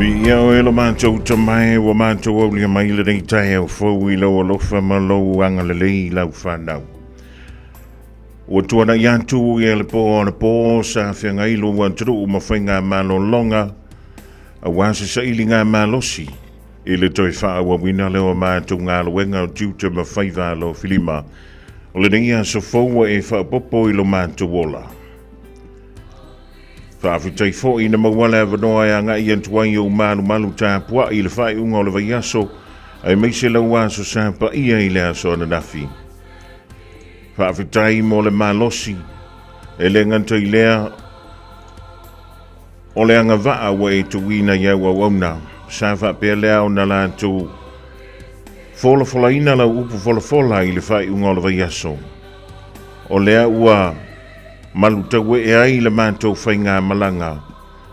Viia oe lo matou tamae ua matou aulia mai lenei taeao fou i lou alofa ma lou agalelei i lau fanau. Ua tuanai atu ia le po o le po sa feagai lou atunuu ma faiga malologa aua se sailiga malosi i le toe faaauauina lea o matou galuega o tiute ma faiva alofilima o lenei aso fou ua e faaopoopo i lo matou ola. Faafetai foi na maua le avanoa e agai atu ai ou malumalu tapuai i le faaiuga o le vaiaso, aemaise lau aso sa paia i le aso ananafi. Faafetai mo le malosi, e le gata i lea, o le agavaa ua e tuuina i au auauna, sa faapea lea ona latou folafolaina lau upu folafola i le faaiuga o le vaiaso. O lea ua malutauee ai le matou faigamalaga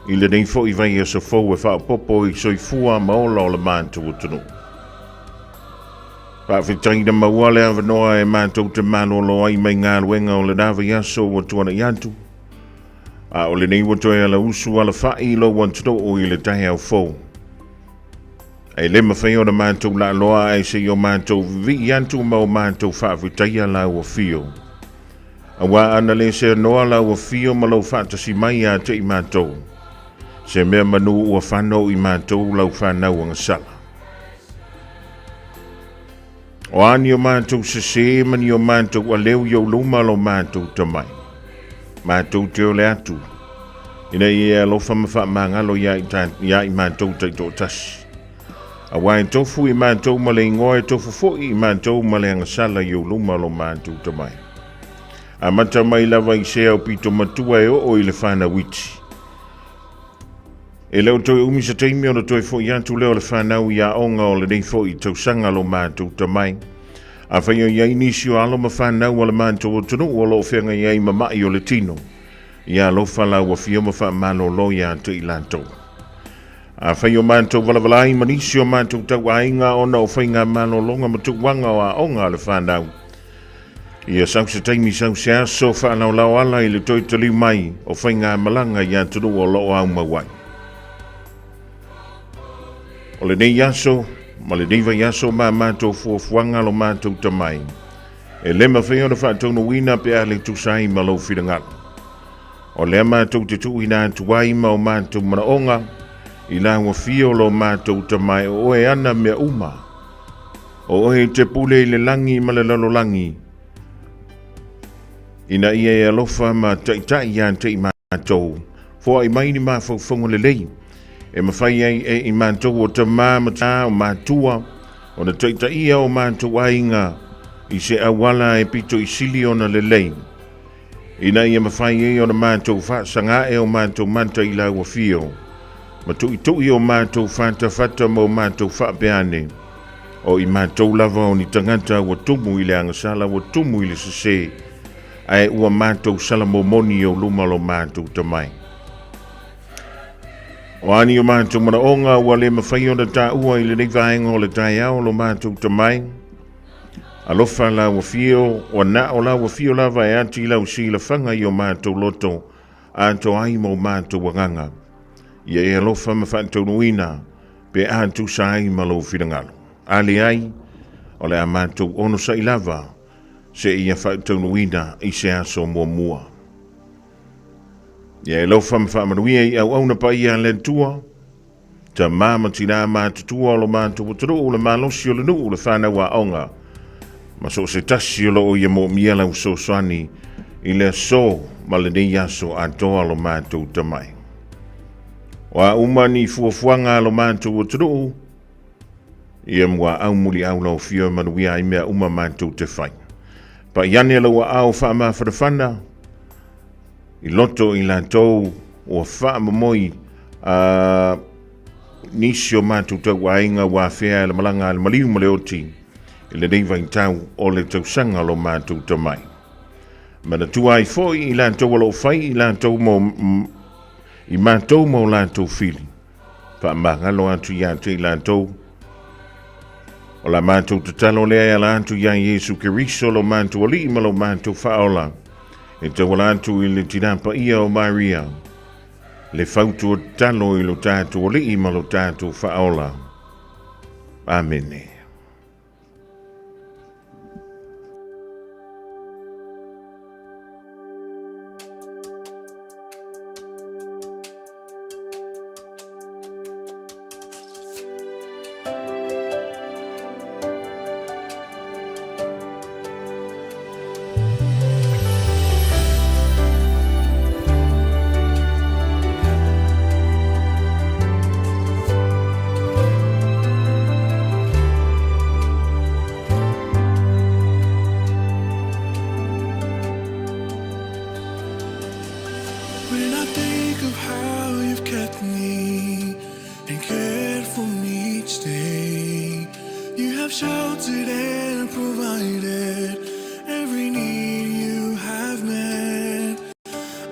i lenei foi vaiaso fou e faaopoopo i soifua ma ola o le matou atunuu. Faafetai na maua le avanoa e matou te malolo ai mai galuega o lena vaiaso ua tuanai atu, a o lenei ua toe alausu alafai i lou atunuu i le taeao fou. E le mafai ona matou laaloa ae se i o matou vivii atu ma o matou faafetaia lau afio. Aua ana le seanoa lau afio ma lou faatasi mai ia te i matou, se mea manu ua fano i matou lau fanau agasala. O a ni o matou sesē ma ni o matou aleu i ou luma lo matou tamai. Matou te ole atu, ina ia e alofa ma faamagalo iā iā i matou taitoatasi. Aua e tofu i matou ma le igoa e tofu foi i matou ma le agasala i ou luma lo matou tamai. Amata mai lava i se aupito matua e oo i le fanau iti. E le o toe umi se taimi ona toe foi atu lea o le fanau i aoga o lenei foi tausaga lo matou tamai. Afai o i ai nisi o alo ma fanau a le matou atunuu o lo o feagai ai ma ma'i o le tino, ia alofa lau afio ma faamalolo ia te i latou. Afai o matou valavala ai ma nisi o matou tauaiga ona o faigamalologa ma tuuaga o aoga a le fanau, Ia sau se taimi sau se aso faalaolao ala i le toe taliu mai o faigamalaga i atunuu o lo o aumau ai. O lenei aso ma lenei vaiaso ma matou fuafuaga lo matou tamai, e le mafai ona faataunuuina pe a le tusa ai ma lou finagalo. O lea matou te tuuina atu ai ma o matou manaoga i lau afio lo matou tamai o oe ana mea uma. O oe te pule i le lagi ma le lalolagi, ina ia e alofa ma taitai ia te i matou. Foai mai ni mafaufauga lelei, e mafai ai e i matou o tamā ma tā o matua, ona taitaia o matou aiga i se auala e pito i sili ona lelei, ina ia mafai ai ona matou faasagae o matou mata i lau afio, ma tuitui o matou fatafata ma o matou faapeane, o i matou lava o ni tagata ua tumu i le agasala, ua tumu i le sesē, ae ua matou salamomoni i ou luma lo matou tamai. O a ni o matou manaoga ua le mafai ona taua i lenei vaega o le taeao lo matou tamai, Alofa lau afio, ua na o lau afio lava e ati lau silafaga i o matou loto, atoa ai ma o matou agaga. Ia e alofa ma faataunuuina, pe a tusa ai ma lou finagalo. A leai, o le a matou onosai lava, seia faataunuuina i se aso muamua. Ia e alofa ma faamanuia i auauna paia a le Atua, Tamā ma tinā matutua o lo matou atunuu, le malosi o le nuu, le fanau aoga, ma so o se tasi o lo o ia moomia lau fesoasoani i le aso ma lenei aso atoa lo matou tamai. O a uma ni fuafuaga a lo matou atunuu, ia muaau muliau lau afio e manuia ai mea uma matou te fai. Pai ane lau aao faamafanafana i loto i latou ua faamomoi a nisi o matou tauaiga ua afea e le malaga a le maliu ma le oti i lenei vaitau o le tausaga lo matou tamai. Manatua ai foi i latou o lo o fai i latou mo i matou ma o latou fili. Faamagalo atu ia te i latou. O la matou tatalo lea e ala atu iā Iesu Keriso lo matou Alii ma lo matou Faaola, e tauala atu i le Tina Paia o Maria. Le fautua tatalo i lo tatou Alii ma lo tatou Faaola. Amene. When I think of how you've kept me and cared for me each day, you have sheltered and provided every need you have met.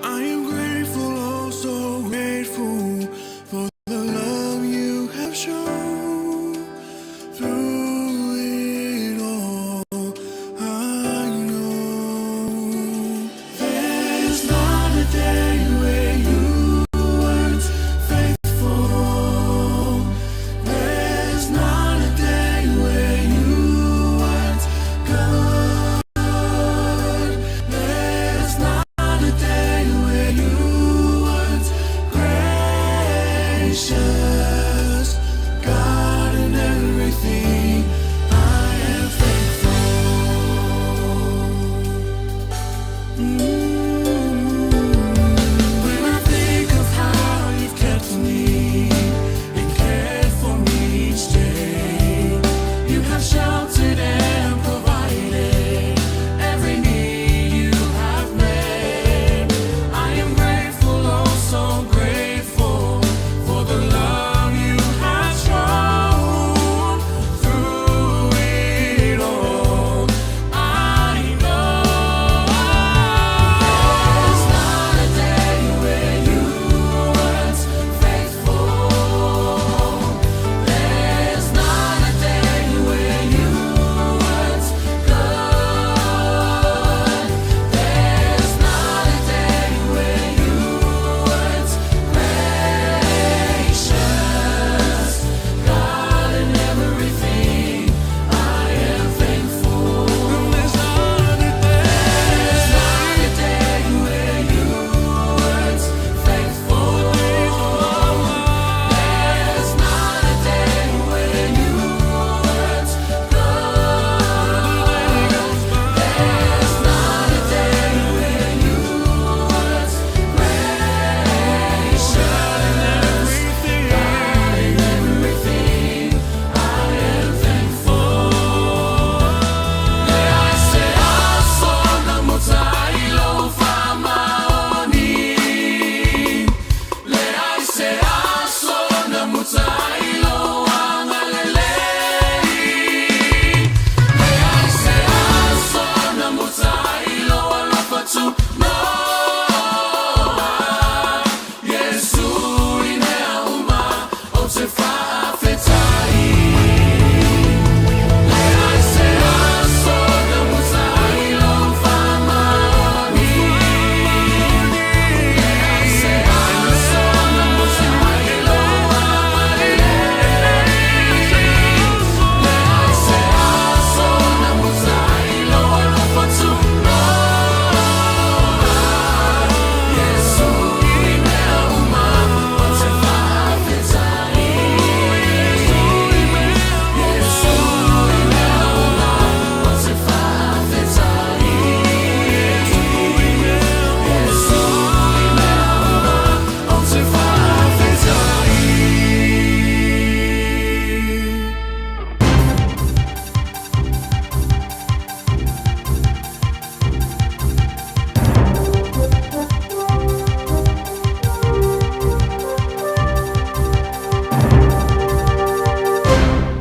I am grateful, oh so grateful for the love you have shown through it all. I know there's not a day where you weren't faithful. There's not a day where you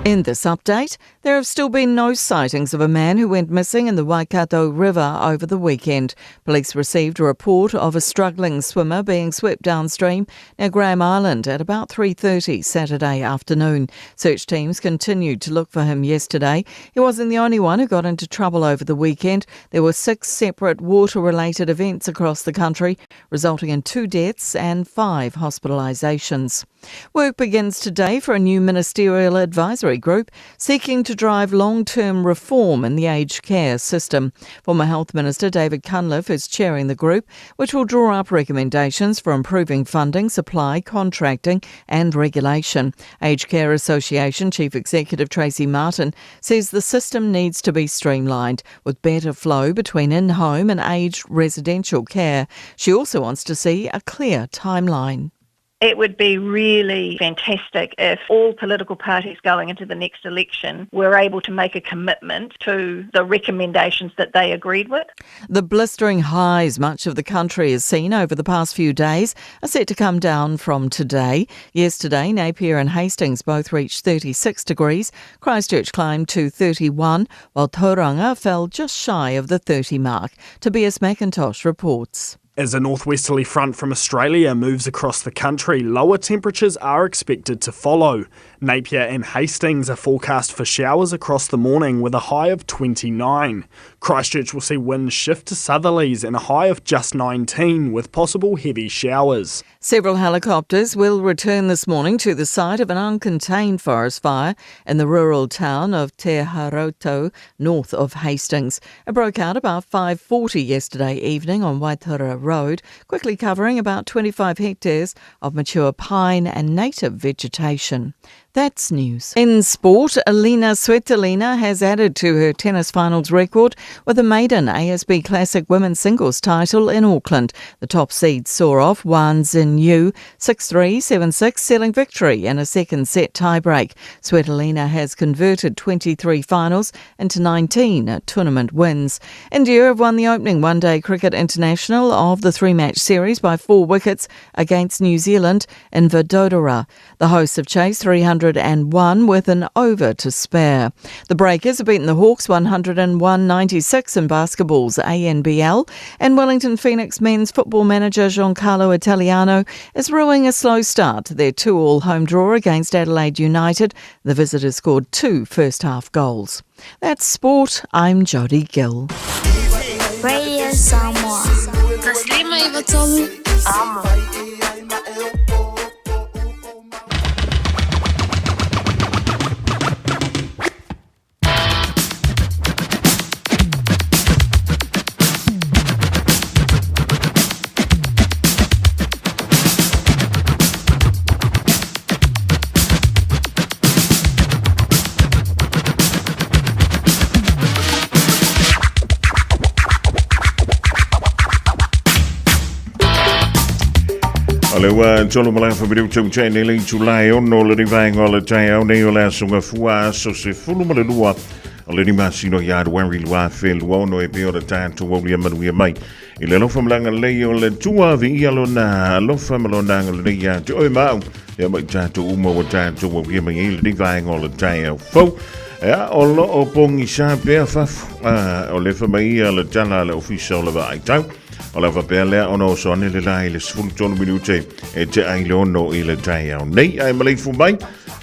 In this update, there have still been no sightings of a man who went missing in the Waikato River over the weekend. Police received a report of a struggling swimmer being swept downstream near Graham Island at about 3:30 Saturday afternoon. Search teams continued to look for him yesterday. He wasn't the only one who got into trouble over the weekend. There were 6 separate water-related events across the country, resulting in 2 deaths and 5 hospitalisations. Work begins today for a new ministerial advisory group seeking to drive long-term reform in the aged care system. Former Health Minister David Cunliffe is chairing the group, which will draw up recommendations for improving funding, supply, contracting and regulation. Aged Care Association Chief Executive Tracy Martin says the system needs to be streamlined with better flow between in-home and aged residential care. She also wants to see a clear timeline. It would be really fantastic if all political parties going into the next election were able to make a commitment to the recommendations that they agreed with. The blistering highs much of the country has seen over the past few days are set to come down from today. Yesterday, Napier and Hastings both reached 36 degrees. Christchurch climbed to 31, while Tauranga fell just shy of the 30 mark. Tobias McIntosh reports. As a northwesterly front from Australia moves across the country, lower temperatures are expected to follow. Napier and Hastings are forecast for showers across the morning with a high of 29. Christchurch will see winds shift to southerlies and a high of just 19 with possible heavy showers. Several helicopters will return this morning to the site of an uncontained forest fire in the rural town of Te Haroto, north of Hastings. It broke out about 5:40 yesterday evening on Waitara Road, quickly covering about 25 hectares of mature pine and native vegetation. That's news. In sport, Alina Svitolina has added to her tennis finals record with a maiden ASB Classic Women's Singles title in Auckland. The top seed saw off Wan Xinyu 6-3, 7-6, sealing victory in a second set tiebreak. Svitolina has converted 23 finals into 19 tournament wins. India have won the opening one-day cricket international of the 3-match series by 4 wickets against New Zealand in Vadodara. The hosts have chased 301 with an over to spare. The Breakers have beaten the Hawks 101-96 in basketball's ANBL, and Wellington Phoenix men's football manager Giancarlo Italiano is ruining a slow start to their 2-2 home draw against Adelaide United. The visitors scored 2 first-half goals. That's sport. I'm Jodie Gill. Radio Samoa. O le ua tolo malaga whamiriu tau tei nei lei tūlai ono le rivaenga o le tai au nei o le aso ngafua aso se fulu ma le lua o le rimasino i aruari lua whenua ono e peo le tātou aulia manuia mai. I le alofa malanga lei o le tua vi ia lona alofa malona le nei ia te oi mau ia mai tātou uma o tātou aulia mai i le rivaenga o le tai au fau. Ia o lo o pongi sa pea fafu o le whamai ia le tala le ofisa o le vaai tau. O le whapea lea ona o soane le lai le 13 minute e te ai le ono i le tai au nei. Ai maleifu mai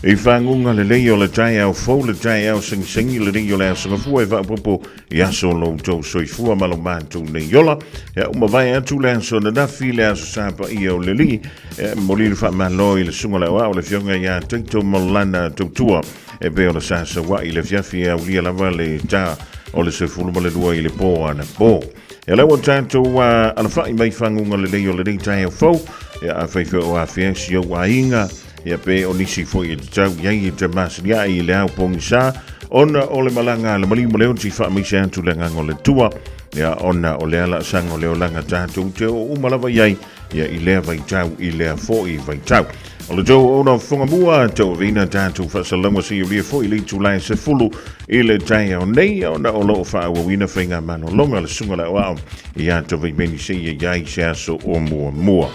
i whangunga le lei o le tai au fau le tai au singisingi le nei o le aso ngafua e vaapopo i aso lo tau soifua malo mātou nei ola. Ia uma vai atu le aso na nafi le aso sapa ia o le li. Ia moli le whaamalo i le sunga le oa o le fionga ia teito molana tautua. E peo le sasa wa i le fiafi e aulia lava le tā o le sefulu ma le lua i le pō ana pō. Ia lewa tātou alawhai mai whangunga le lei o le lei tai au fau. Ia a whaiwhai o a whiasi o a inga. Ia pe o nisi foi e te tau iai e te masini ai i le au pongi sa. Ona o le malanga le maliu ma le onti whaamaise atu le nganga o le tua. Ia ona o le ala sanga o le olanga tātou te o umalava iai. Ia i lea vai tau i lea foi vai tau. O le tau ona whangamua, tau vina tātou whasalanga si o lia foi le tūlai se fulu i le tai au nei, ona o loo whaawawina whainga manolonga le sunga le oao i ata vai meni se ia iai se aso o mua mua.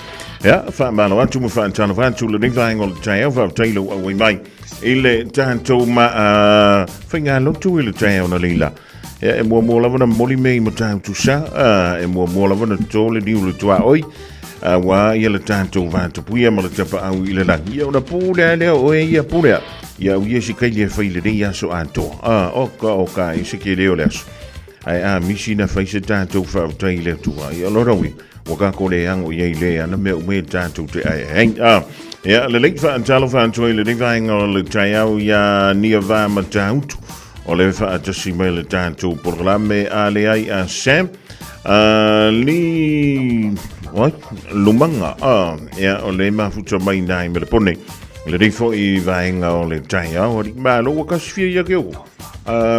Ia, whaamalo atu ma whaantano whaatu le nei vaenga o le tai au whau teilo au mai. i le tatou maa faigalotu i le taeao na leila. Ia, e muamua lava na momoli mea i Matautu sa, e muamua lava na toto le niu le tuaoi, auā ia le tatou vatapuia ma le tapaau i le lagi. Ia, ona pule a lea o oe ia pule a. Ia, au ia si kaili e fai lenei aso atoa. A, oka, oka, i se kele o le aso. Ae a misi na fai se tatou faafetai i le Atua. Ia, o lona uiga, ua kako le ago i ai le ana mea uma e tatou te ae ai. A, ia, lelei faatalofa atu ai lenei vaega o le taeao iā Niava Matautu. O le faatasi mai le tatou polokalame a le ai a Sam. Li oi, lumanga ia o le mafuta mai nai me le pone. Le rei foi vaenga o le taeao ari malo ua kasifia ia ke o.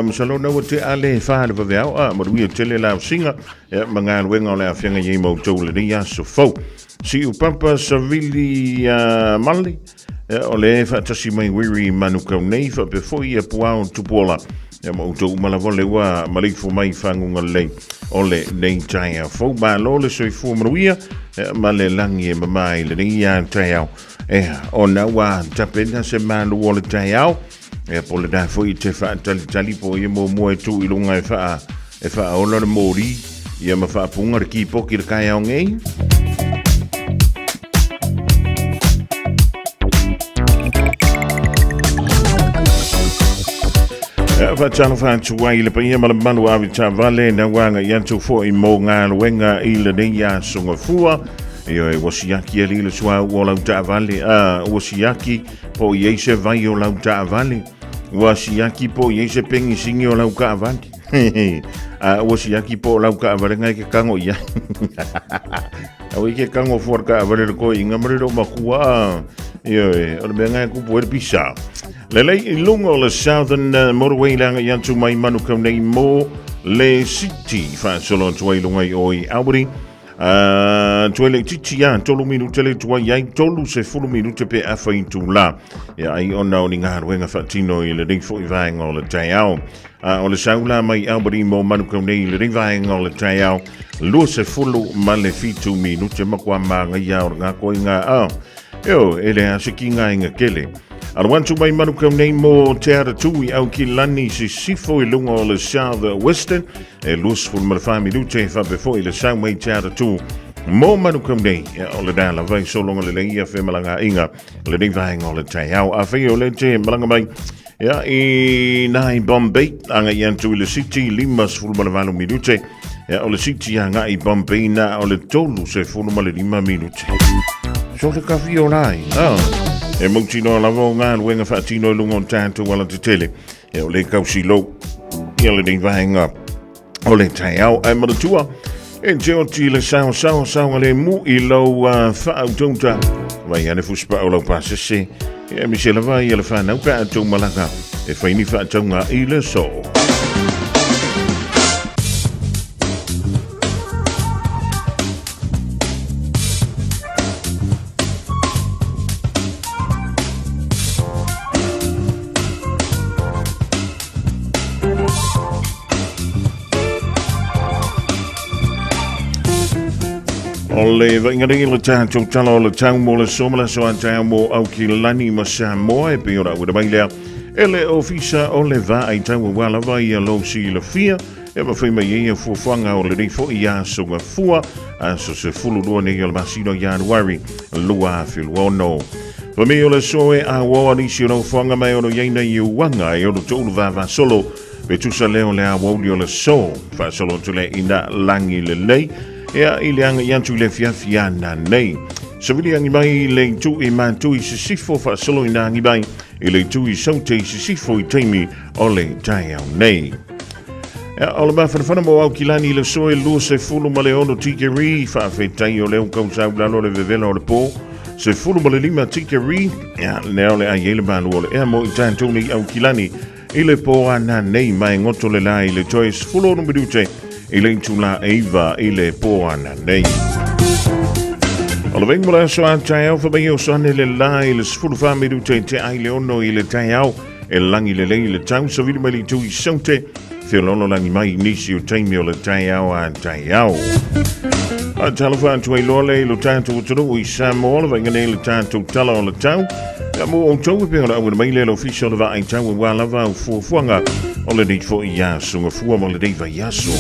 Masalo na ua te ale wha le vaveao a maruia tele la singa ia mangaluenga o le afenga i mautou le nei aso fau. Siu papa savili mali Ia, o le faatasi mai Wiri Manukau nei, faapea foi ia Puao Tupuola. Ia, ma outou uma lava le ua maleifua mai i faguga lelei o le nei taeao fou. Malo le soifua manuia, ia, ma le lagi e mamā i lenei a taeao. Ia, ona ua tapena se malu o le taeao, ia, po o lena foi te faatalitali po o ia muamua e tuu i luga e faa, e faaola le moli, ia ma faapuga le kipoki i le taeao nei. Faatalofa atu ai i le paia ma le mamalu ave taavale na uaga i atu foi mo galuega i lenei aso gafua. Ioe, ua siaki ali le suauu o lau taavale, a ua siaki po o i ai se vai o lau taavale, ua siaki po o i ai se pegisini o lau kaavale. A ua siaki po o lau kaavale ngai ke kago i ai. Aua i ke kago fua le kaavale le koiinga ma le lou makua. Ioe, o le mea ngai kupu ai le pisa. Lelei i luga o le Southern Motorway le agai atu mai Manukau nei mo le City. Faasolo atu ai luga i o i Albany. Tuai laitiiti a tolu minute le tuai ai 30 minute pe afa i tula. Ia ai ona o ni galuega faatino i lenei foi vaega o le taeao. O le saula mai Albany mo Manukau nei i lenei vaega o le taeao 27 minute makua māngaia o le ngā a. Eo, e le ase ki ngā inga kele. Alo atu mai Manukau nei mo Te Aratū i Aukilani Sisifo i lunga o le South Western. E 24 minute e whape foi le sau mai Te Aratū mo Manukau nei. Ia, o le nā lava i solonga le lei ia whemalanga inga le nei vaenga o le taeao. A whai o le te malanga mai Ia, i nai Bombay, anga i atu i le city, 58 minute. Ia, o le city anga i Bombay na o le 35 minute. So le kafi o lai. Ah. E mautinoa lava o ngā luenga whaatino i lunga o tātou ala te tele. Ia, o le kausi lou. Ia le nei vaenga o le taeao. Ae manatua, e te oti le sao sao sao le mu i lau whaautauta. Vai ane fusipa o lau pasese. E mise lava i le whanau pe atu malanga. E whaini whaataunga i le so. O le vaaiga nei o le tatou tala o le tau mo le aso ma le aso a taeao mo Aukilani ma Samoa e pei ona auina mai lea e le Ofisa o le Vaai Tau aua lava ia lou silafia e mafai mai ai ia fuafuaga o lenei foi aso gafua aso 12 nei o le masina o Ianuari 2026. Fai o le aso e auaoa nisi o nofoaga mai ono i ai nei uaga e ono toulu vavasolo pe tusa lea o le aoauli o le aso faasolo atu lea ina lagi lelei ea i le agai atu i le afiafi ana nei. Savili agi mai le itu i Matu i Sisifo faasolo ina agi mai i le itu i Saute i Sisifo i taimi o le taeao nei. Ea, o le mafanafana mo Aukilani i le aso e 26 tikeri, faafetai o lea ua kausau lalo le vevela o le pō. 15 tikeri, ea, lea o le ai ai le malu o le ea mo i tatou nei Aukilani i le pō ana nei mai goto le la i le toe 16 minute i le itula 9 i le pō ana nei. O le vaiga mo le aso a taeao, whamai o sane le la i le 14 minute te ai le ono i le taeao. E lagi lelei le tau savili mai le itu i Saute, feoloolo lagi mai i nisi o taimi o le taeao a taeao. A talofa atu ai loa le i lo tatou atunuu i Samoa, le vaaiga nei le tatou tala o le tau. Ia mo outou e pei ona auina mai lea le Ofisa o le Vaai Tau aua lava au fuafuaga o lenei foi aso gafua ma lenei vaiaso.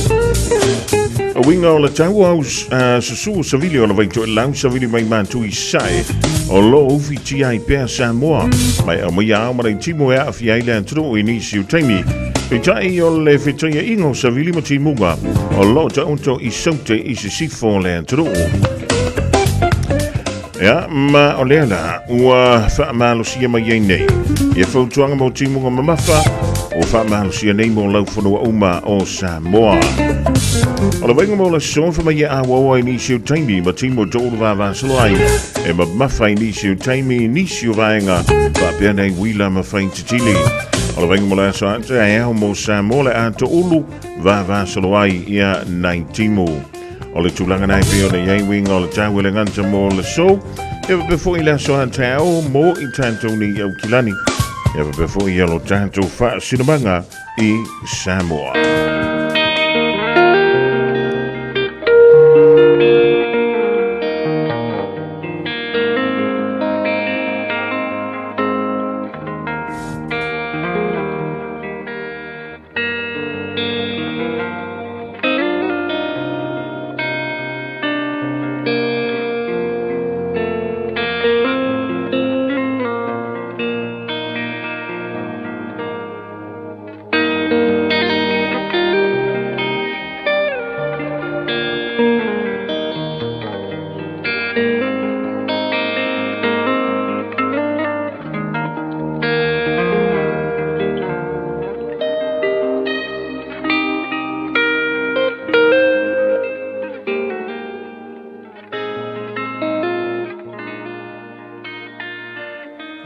O uiga o le tau au susu o savili o le vaitoelau savili mai matu i sae o lo o ufitia ai pea Samoa mai aumaia ao ma le timu e aafia ai le atunuu i nisi o taimi. Peitai o le fetaiaiga o savili ma timuga o lo o taoto i saute i sisifo o le atunuu. Ia, ma o lea la, ua faamalosia mai ai nei. Ia fautuaga mo timuga mamafa, ua faamalosia nei mo laufanua uma o Samoa. O le vaiga mo le sofa mai e awaoa i nisi o taimi ma timu o toulu vavasolo ai, e mamafa i nisi o taimi i nisi o vaega, faapea nei uila ma faititili. O le vaiga mo le aso ata e ao mo Samoa le a toulu vavasolo ai ia nai timu. O le tulaga nei pei ona i ai uiga o le tau e le gata mo le so, e faapea foi le aso a-taeao mo i tatou nei Aukilani, e faapea foi ia lo tatou faasinomaga i Samoa.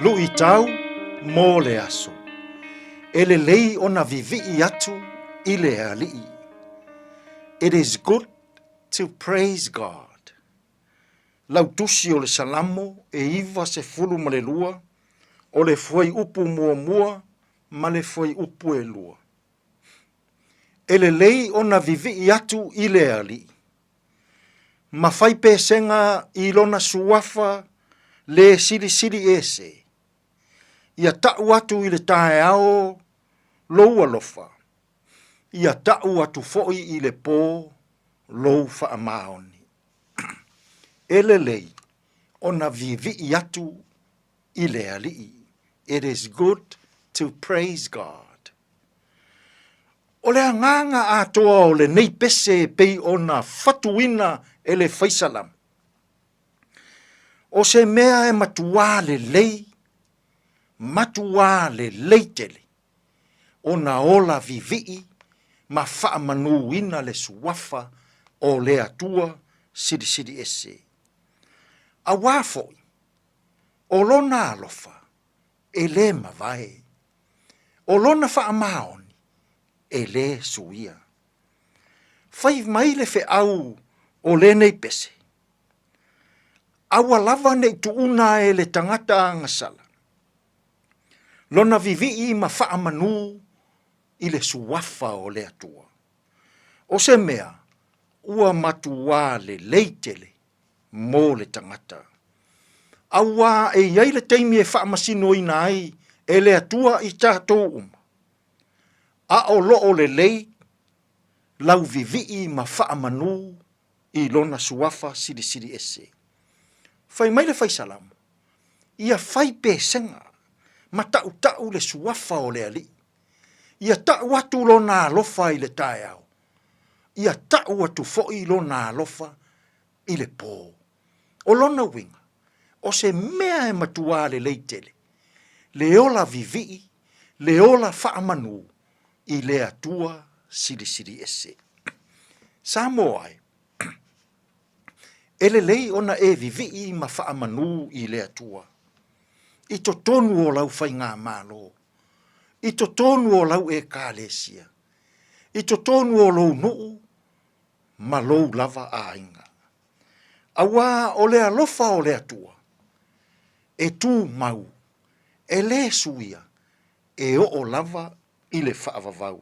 Luʻitau mo le aso. E lelei ona vivii atu i le Alii. It is good to praise God. Lau tusi o le Salamo e 92, o le fuaiupu muamua ma le fuaiupu e lua. E lelei ona vivii atu i le Alii, ma fai pesega i lona suafa le silisili ese, ia taʻu atu i le taeao lou alofa, ia taʻu atu foi i le pō lou faamaoni. E lelei ona vivii atu i le Alii. It is good to praise God. O le agaga atoa o lenei pese e pei ona fatuina e le faisalamo, o se mea e matuā lelei, matuā lelei tele, ona ola vivii ma faamanuina le suafa o le Atua Silisili Ese. Auā foi, o Lona alofa e lē mavae, o Lona faamaoni e lē suia. Fai mai le feau o lenei pese, Aua lava ne i tuuna e le tagata agasala, Lona vivii ma faamanu i le suafa o le Atua. O se mea ua matuā lelei tele mo le tagata. Auā e i ai le taimi e faamasinoina ai e le Atua i tatou uma, a o loo lelei lau vivii ma faamanu i lona suafa silisili ese. Fai mai le faisalamo, Ia fai pesega ma taʻutaʻu le suafa o le Alii. Ia taʻu atu lona alofa i le taeao, ia taʻu atu foi lona alofa i le pō. O lona uiga, o se mea e matuā lelei tele, le ola vivii, le ola faamanu i le Atua Silisili Ese. Samoa e, e lelei ona e vivii ma faamanu i le Atua, i totonu o lau faigamalo, i totonu o lau Ekalesia, i totonu o lou nuu ma lou lava aiga. Auā o le alofa o le Atua, e tumau, e lē suia, e oo lava i le faavavau.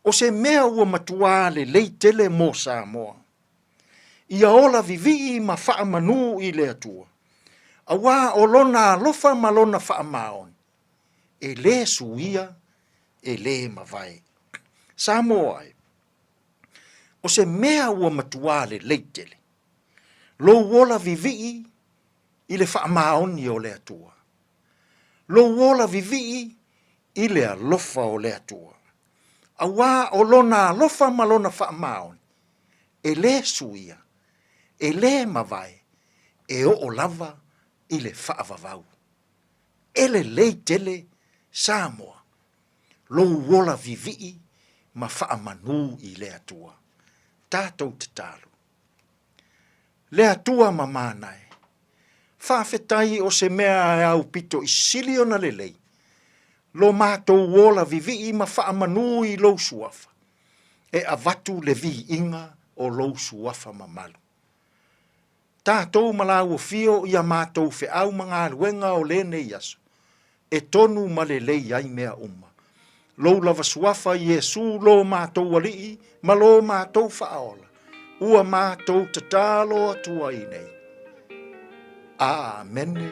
O se mea ua matuā lelei tele mo Samoa, ia ola vivii ma faamanu i le Atua. Auā o Lona alofa ma Lona faamaoni, e lē suia, e lē mavae. Samoa e, o se mea ua matuā lelei tele, lou ola vivii i le faamaoni o le Atua. Lou ola vivii i le alofa o le Atua. Auā o Lona alofa ma Lona faamaoni, e lē suia, e lē mavae, e oo lava i le faavavau. E lelei tele Samoa, lou ola vivii ma faamanū i le Atua. Tatou tatalo. Le Atua mamana e, faafetai o se mea e aupito i sili ona lelei, lo matou ola vivii ma faamanū i lou suafa, e avatu le viiga o lou suafa mamalu. Tatou ma lāua fio i a matou feau ma galuega o lenei aso, e tonu ma lelei ai mea uma. Lou lava suafa Iesu lo matou Alii ma lo matou Faaola, ua matou tatalo atu ai nei. Amene.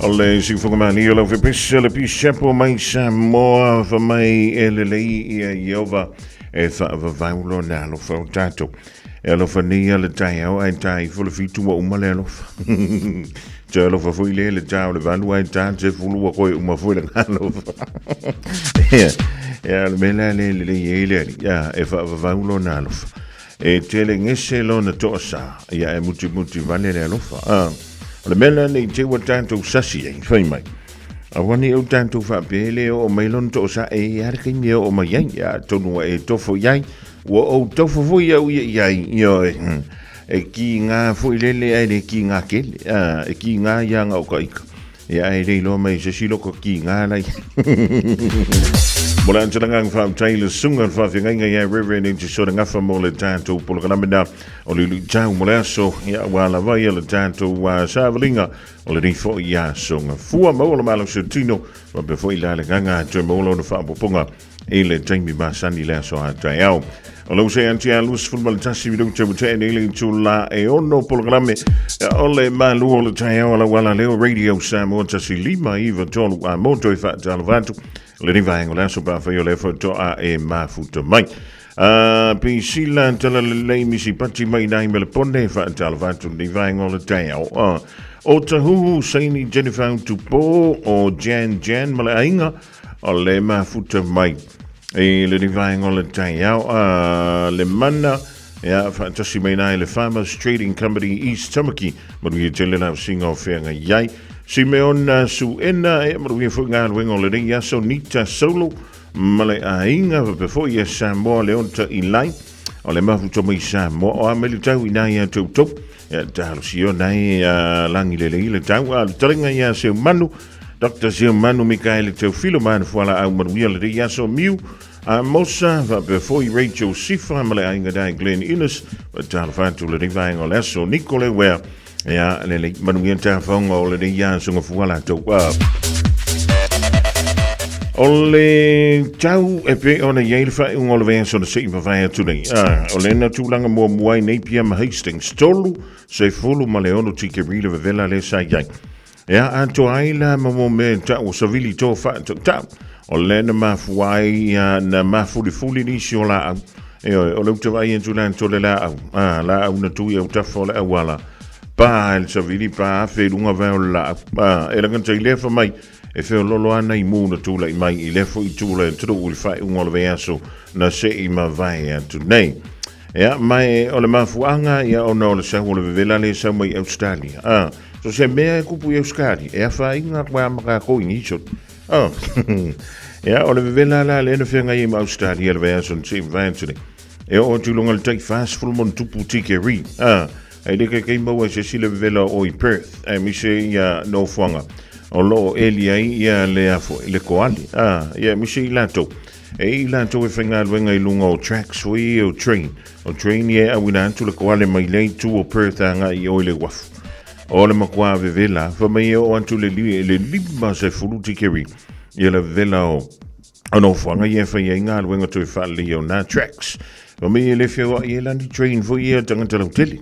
O le siufoga mani o lau fepesa le pisapo mai Samoa fa mai e lelei ia Ieova e faavavau lona alofa o tatou. E alofa nei a le taeao ae tā ifo le fitu ua uma le alofa. Te alofa foi le le tā o le valu ae tā te fulu ua koe uma foi le alofa. Ia, ia le mea la le lelei ai le ali. Ia, e faavavau lona alofa. E tele gese lona toasā. Ia, e mutimuti vale le alofa. Ah, o le mea la nei te ua tātou sasi ai, fai mai. Aua ne i ou tatou faapea e le oo mai lona toosae e i ai le taimi e oo mai ai, atonu ua e tofo i ai, ua ou tofo foi au ia i ai, ioe, e kiga foi lele ae le kiga tele, e kiga ia na o ka ika. Ia ae le iloa mai se isi loko kiga la i Mo le antalanga ang whaamtai le sunga le whaafingaiga ia Reverend Inti Soda Gafa mo le tātou polokalame na o le ului tau mo le aso ia ua lava ia le tātou savalinga o lenei foi aso gafua maua le malosi o tino faapea foi la le agaga toe maua lona faaopoopoga i le taimi masani le aso a taeao. O lau se anti a 21 minute ua tea nei le itula e ono polokalame o le malu o le taeao a lau ala leo Radio Samoa 1 5 9 3 a moto e faatalofa atu lenei vaega o le aso pa fai o le faatoa e mafuta mai. Pisila Talalelei Misi Pati mai nai Melepone faatalofa atu lenei vaega o le taeao. O Tahuhu Saini Jennifer Tupo o Jan Jan ma le aiga o le mafuta mai i lenei vaega o le taeao. Le mana ia faatasi mai nai le Farmers Trading Company East Tamaki manuia tele lau singa o feaga iai. Simeona Suena e manuia foi galuega o lenei aso Nita Solo ma le aiga faapea foi ia Samoa Leonta Ilai o le mafuta mai Samoa o a mai le tau ina ia toutou ia talosia nai a langi lelei le tau a le talenga ia Seumanu Dr. Seumanu Mikaele Teofilo ma fuala au manuia le rei aso miu a Mosa faapea foi Rachel Sifa ma le aiga dai Glenn Innes wa talofa atu le rei vaega o le aso Nicole Ware Ia, lelei, manuia tafaoga o lenei aso gafua latou. O le tau e pei ona i ai le faaiuga o le vaiaso na se i mavae atu nei. O lena tulaga muamua ai nei Pia ma Hastings, 36 tikeri le vevela le sa i ai. Ea atoa ai la ma mo mea tau o savili tō whaatautau. O lena mafua ai na mafulifuli nisi o laau. E oe, o le uta vaai atu la tole laau. Laau na tui au tafa o le auala. Pa e le savili, pa afe i lunga vae o le laau. E lagata i lefa mai, e feololo ana i mū na tūlai mai i lefo i tūla e tru i le faaiuga o le vaiaso na se i mavae atu nei. Ea, mai o le mafuaaga ia ona o le sau o le vevela le sau mai Australia. So se mea e kupu i Australia, e afaina koe a makako i nisi o. Ia, o le vevela la le na whengai i ma Australia le vaiaso na se i mavae atu nei. E oo atu i lunga le tai 40 ma ona tupu tikeri. Ai le kaikai maua se isi le vevela o i Perth, e mise ia nofoaga o loo eli ai ia le afo le koali. Ia mise i latou. E i latou e faigaluega i luga o tracks foi o train. O train ia e auina atu le koale mai lea itu o Perth agai i o i le uafu. O le makuā vevela, fa mai e oo atu le, le 50 tikeri ia le vevela o o nofoaga ia e fai ai galuega toe faaleleia o nā tracks. Fa mai e le feoai e lani train foi ia tagata lautele.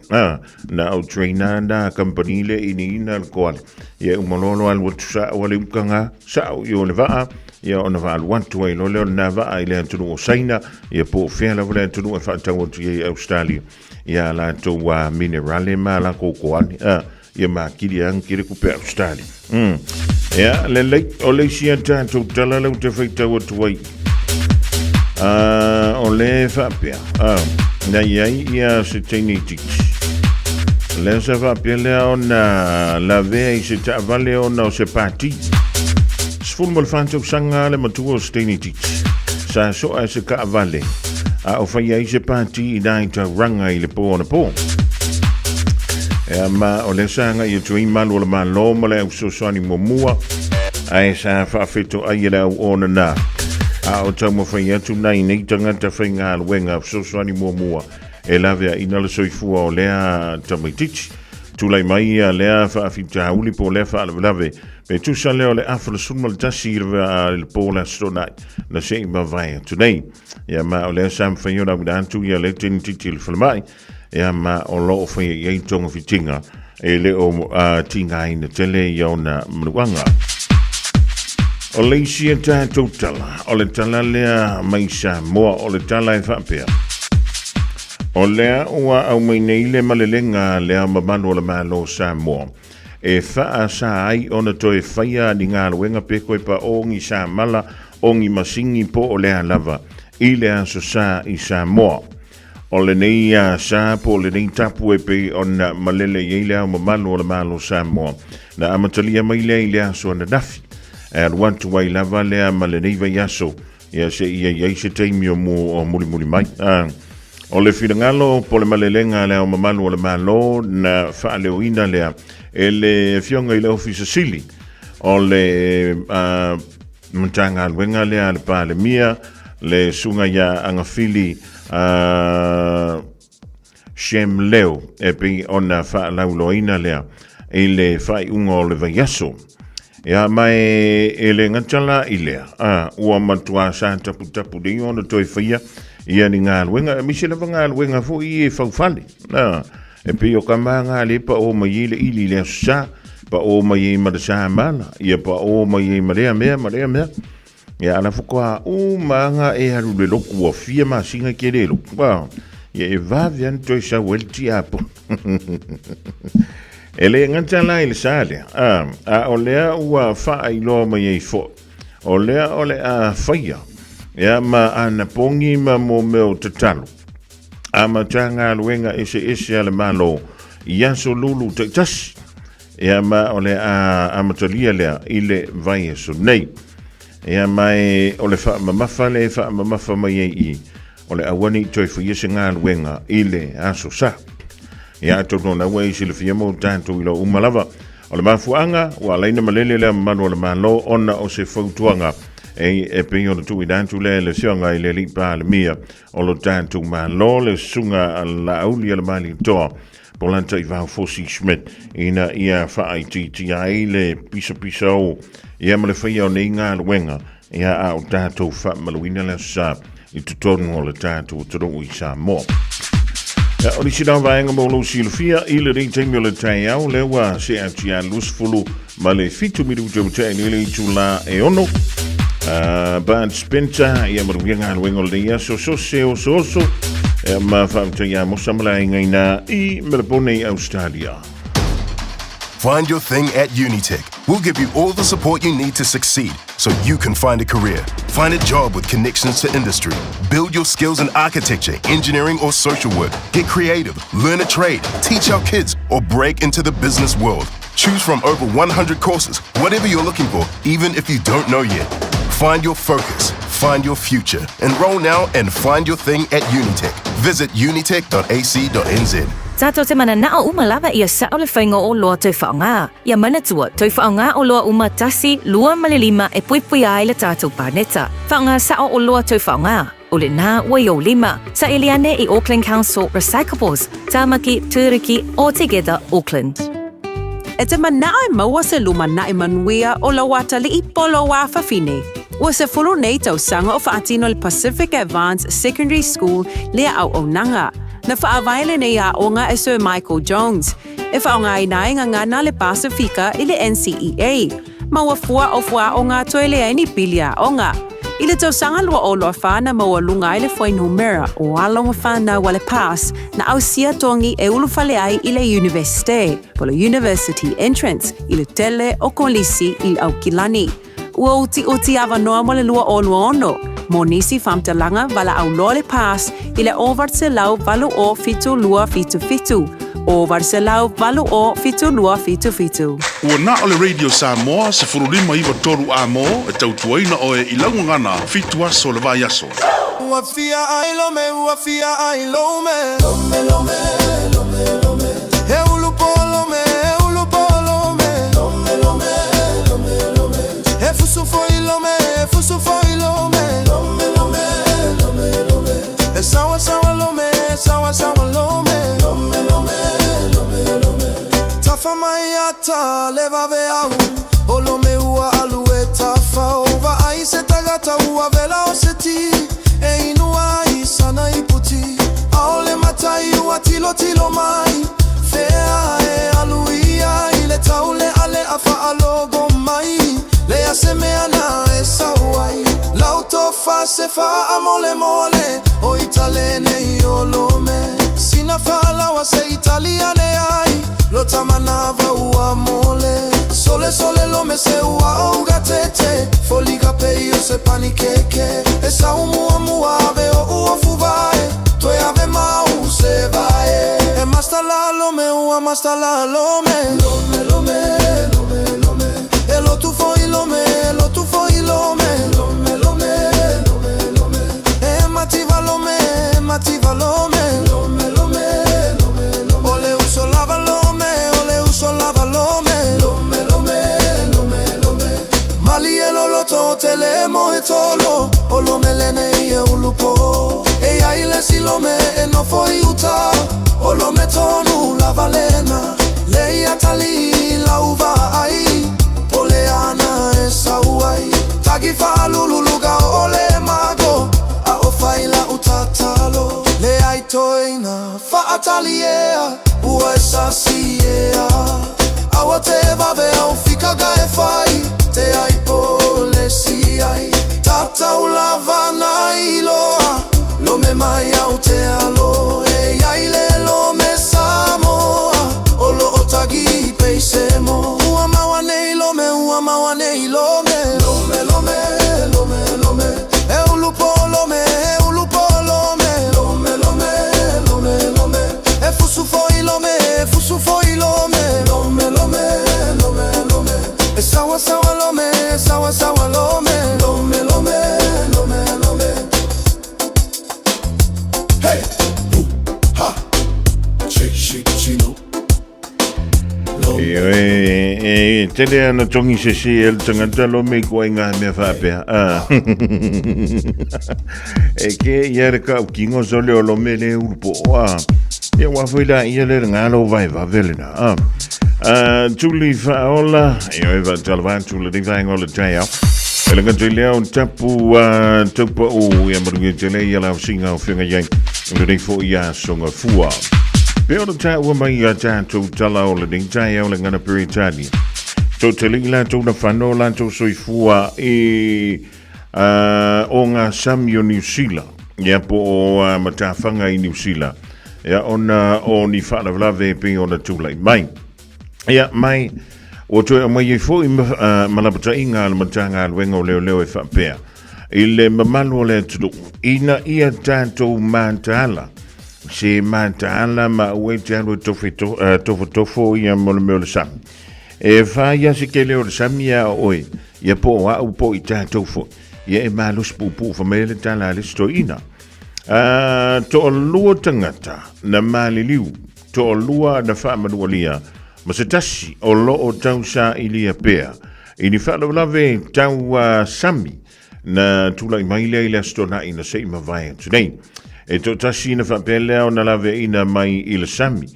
Na au train a nā company le iniina le koale. Ia uma loa loa alu atu sa'o a le ukaga, sa'o i o le vaa, ia ona vaalu atu ai loa lea o lena vaa i le atunuu o Saina, ia po o fea lava le atunuu e faatau atu i ai i Australia ia latou minerale ma lakou koale, ia makili a kele kupe Australia. Ia, lelei, o le isi a tatou tala lea ou te faitau atu ai. O le faapea, na i ai ia se teine itiiti. Lea sa faapea lea ona lavea i se taavale ona o se pati. 14 tausaga le matua o se teine itiiti. Sa soa e se taavale a o fai ai se pati i nai tauranga i le pō anapo. Ea ma o lea sa agai atu ai malu o le Malo ma le au fesoasoani muamua ae sa faafetoai e le au ona a o taumafai atu nai nei tagata faigaluega fesoasoani muamua e laveaina le soifua o lea tamaitiiti. Tulai mai ia lea faafitauli po o lea faalavelave pe tusa lea o le afa le 11 i le po o le Aso Toonai na se i mavae atu nei. Ia ma o lea sa mafai ona auina atu ia le tamaitiiti i le falemai ia ma o lo o faia i ai togafitiga e le o tigaina tele ia ona manuaga. O le isi a tatou tala, o le tala lea mai Samoa, o le tala e faapea. O lea ua aumai nei le malelega lea mamalu o le Malo o Samoa e faasa ai ona toe faia ni galuega pe koe pa o ni samala o ni masini po o lea lava i le aso sa i Samoa. O lenei sa po o lenei tapu e pei ona malele i ai le ao mamalu o le Malo o Samoa, na amatalia mai lea i le aso ananafi. E alu atu ai lava lea ma lenei vaiaso, ia seia i ai se taimi o mu o mulimuli mai. A, o le finagalo po o le malelega a Le Ao Mamalu o le Malo na faaleoina lea e le Afioga i le Ofisa Sili o le uh, Matagaluega lea a le Palemia, le Susuga ia Agafili uh, Shem Leo, e pei ona faalauiloaina lea i le faaiuga o le vaiaso. Ia, ma e, e le gata la i lea, a, ua matuā sa taputapu nei ona toe faia ia ni galuega, aemaise lava galuega foi e faufale. A, e pei o ka maga le paʻō mai ai le ʻili i le aso sa, paʻō mai ai ma le sa mala, ia paʻō mai ai ma lea mea ma lea mea. Ia ala faatoa uma aga e alu le lotu ua fia masina ke le lotu. A, ia e vave ana toe sau ai le tiapo. E le gata la i le sa lea, a, a o lea ua faailoa mai ai foi, o lea o le a faia, ia ma anapogi ma mo mea o tatalo, a Matagaluega eseese a le Malo i aso lulu taitasi. Ia ma o le a amatalia lea i le vaiaso nei. Ia ma e o le faamamafa le e faamamafa mai ai i, o le aua ne i toe faia se galuega i le aso sa. Ia atonu o na ua e silafia mo tatou iloa uma lava. O le mafuaaga ua ala ai ona malele le mamalu o le Malo ona o se fautuaga e, e pei ona tuuina atu lea e le Afioga i le Alii Palemia o lo tatou Malo, le Susuga Laauli Alemalietoa Polataivao Fosi Schmidt, ina ia faaitiitia ai le pisapisao ia ma le faia o nei galuega ia a o tatou faamaluina le aso sa i totonu o le tatou atunuu i Samoa. Ia, o nisi na vaega mo lou silafia i lenei taimi o le taeao, lea ua see atu ia 27 minute ua tea nei le itula e 6. Bud Spencer, ia manuia galuega o lenei aso, so se oso oso, ia ma faafetai ia Mosa ma le aiga ina i Melbourne i Australia. Find your thing at Unitec. We'll give you all the support you need to succeed so you can find a career. Find a job with connections to industry. Build your skills in architecture, engineering, or social work. Get creative, learn a trade, teach our kids, or break into the business world. Choose from over 100 courses, whatever you're looking for, even if you don't know yet. Find your focus, find your future. Enroll now and find your thing at Unitec. Visit unitec.ac.nz. Tātou te mananao uma lava ia sao le whainga o loa tau whaonga. Ia manatua, tau whaonga o loa uma tasi, lua ma le lima e puipui ai le tātou pāneta. Whaonga sao o loa tau whaonga. O le nā ua i ou lima. Sa ili ane i Auckland Council Recyclables, Tāmaki, Tūruki, All Together Auckland. E te manao e maua se lumanaʻi manuia o lou atalii po o lou afafine. Ua 10 nei tausaga o faatino le Pacific Advanced Secondary School lea auaunaga. Na faavae lenei aoga e Sir Michael Jones, e faaaogaina ai gagana le Pasifika i le NCEA. Ma ua fua o fuaaoga toe leai ni pili aoga. I le tausaga 2024 na maualuga ai le fuainumera o alo ma fanau a le PASS na ausia togi e ulufale ai i le Iunivesite, po o le University Entrance, i le tele o kolisi i le Aukilani. Ua utiuti avanoa mo le 2026 mo nisi faamatalaga valaau loa le PASS i le 808 7277, 808 7277. Ua na o le Radio Samoa 1593 amo e tautuaina oe i lau gagana fitu aso o le vaiaso. Ua fia ai lome, ua fia ai lome. Lome, lome, lome, lome. He ulu po lome, he ulu po lome. Lome, lome, lome, lome. He fusu foi lome, he fusu foi lome. Lome, lome, lome, lome. He sawa sawa lome, sawa sawa lome. Lome, lome, lome, lome. Tafa mai ata le vave au. O lome ua alu e tafa o vaai se tagata ua vela o se ti. E inu ai sana iputi. Aole matai ua tilo tilo mai. Fea e alu ia i le taule ale a faalogo mai. Lea se mea na e sau ai. Lau tofa se faa mole mole. O Italene i o lome. Sina faalawa se Italiane ai. Lo tamanava ua mole. Sole sole lome se ua ouga tete. Foliga pei o se panikeke. E sau mua mua ave o ua fuvae. Toe ave mau se vae. E masta la lome ua masta la lome. Lome lome lome lome. E lotu foi lome. tele mo e tolo O lome lenei e ulupo E ai le si lome e nofo i uta O lome tonu lava lena Le ia tali lauva ai Pole ana e sau ai Tagi whaalululuga o le mago A o whaila utatalo Le ai toina whaataliea Ua e sasi ea Aua te vave au fikaga e whai Te ai po le si ai Tatau lava na iloa Lome mai au te alo E iai le lome Samoa O lo o tagi peise mo Ua maua nei lome, ua maua nei lome Lome, lome, lome, lome E ulu po lome, e ulu po lome Lome, lome, lome, lome E fusu foi lome, e fusu foi lome Lome, lome, lome, lome E sawa sawa lome, e sawa sawa lome Lome, lome, lome, lome Hey, ooh, ha, shake, shake, chino. E, e, e tele ana tongi se si e le tangata lo me ko ngā mea whaapea. Ah. e ke ia re ka ukingo so le o lo me le urupo. Ah. Ia wā fui la ia le ngā lo vai va vele na. Ah. Ah, tuli whaola, e oi va talava tu le ringa o le taia. E langa te leo tapu taupa o ia maruia te le ia lau singa o whinga iai. Le rei fo ia songa fua. Pe o le tāua mai ia tātou tala o le nei taia o le ngana Peretania. Tō te lingi lātou na whano lātou soifua i o ngā sami o New Zealand. Ia po o matawhanga i New Zealand. Ia ona o ni whaalavelave pe ona tūlai mai. Ia, mai, ua toe aumai ai foi ma, uh, malapataiga a le Matagaluega o Leoleo e faapea, i le mamalu o le atunuu, ina ia tatou mataala, se mataala ma aua e te alu e tofe, to, uh, tofotofo ia mo le mea o le sami. E whai a se kele o le sami a oe, ia po o au po i tātou foi, ia e malosi puupuu whamea le tala a le sitoina. Uh, toalua tangata na maliliu Toalua na faamanualia ma se tasi o lo o tausaailia pea i ni faalavelave tau sami na tulai mai lea i le Aso Toonai na se i mavae atu nei. E toatasi na faapea lea ona laveaiina mai i le sami,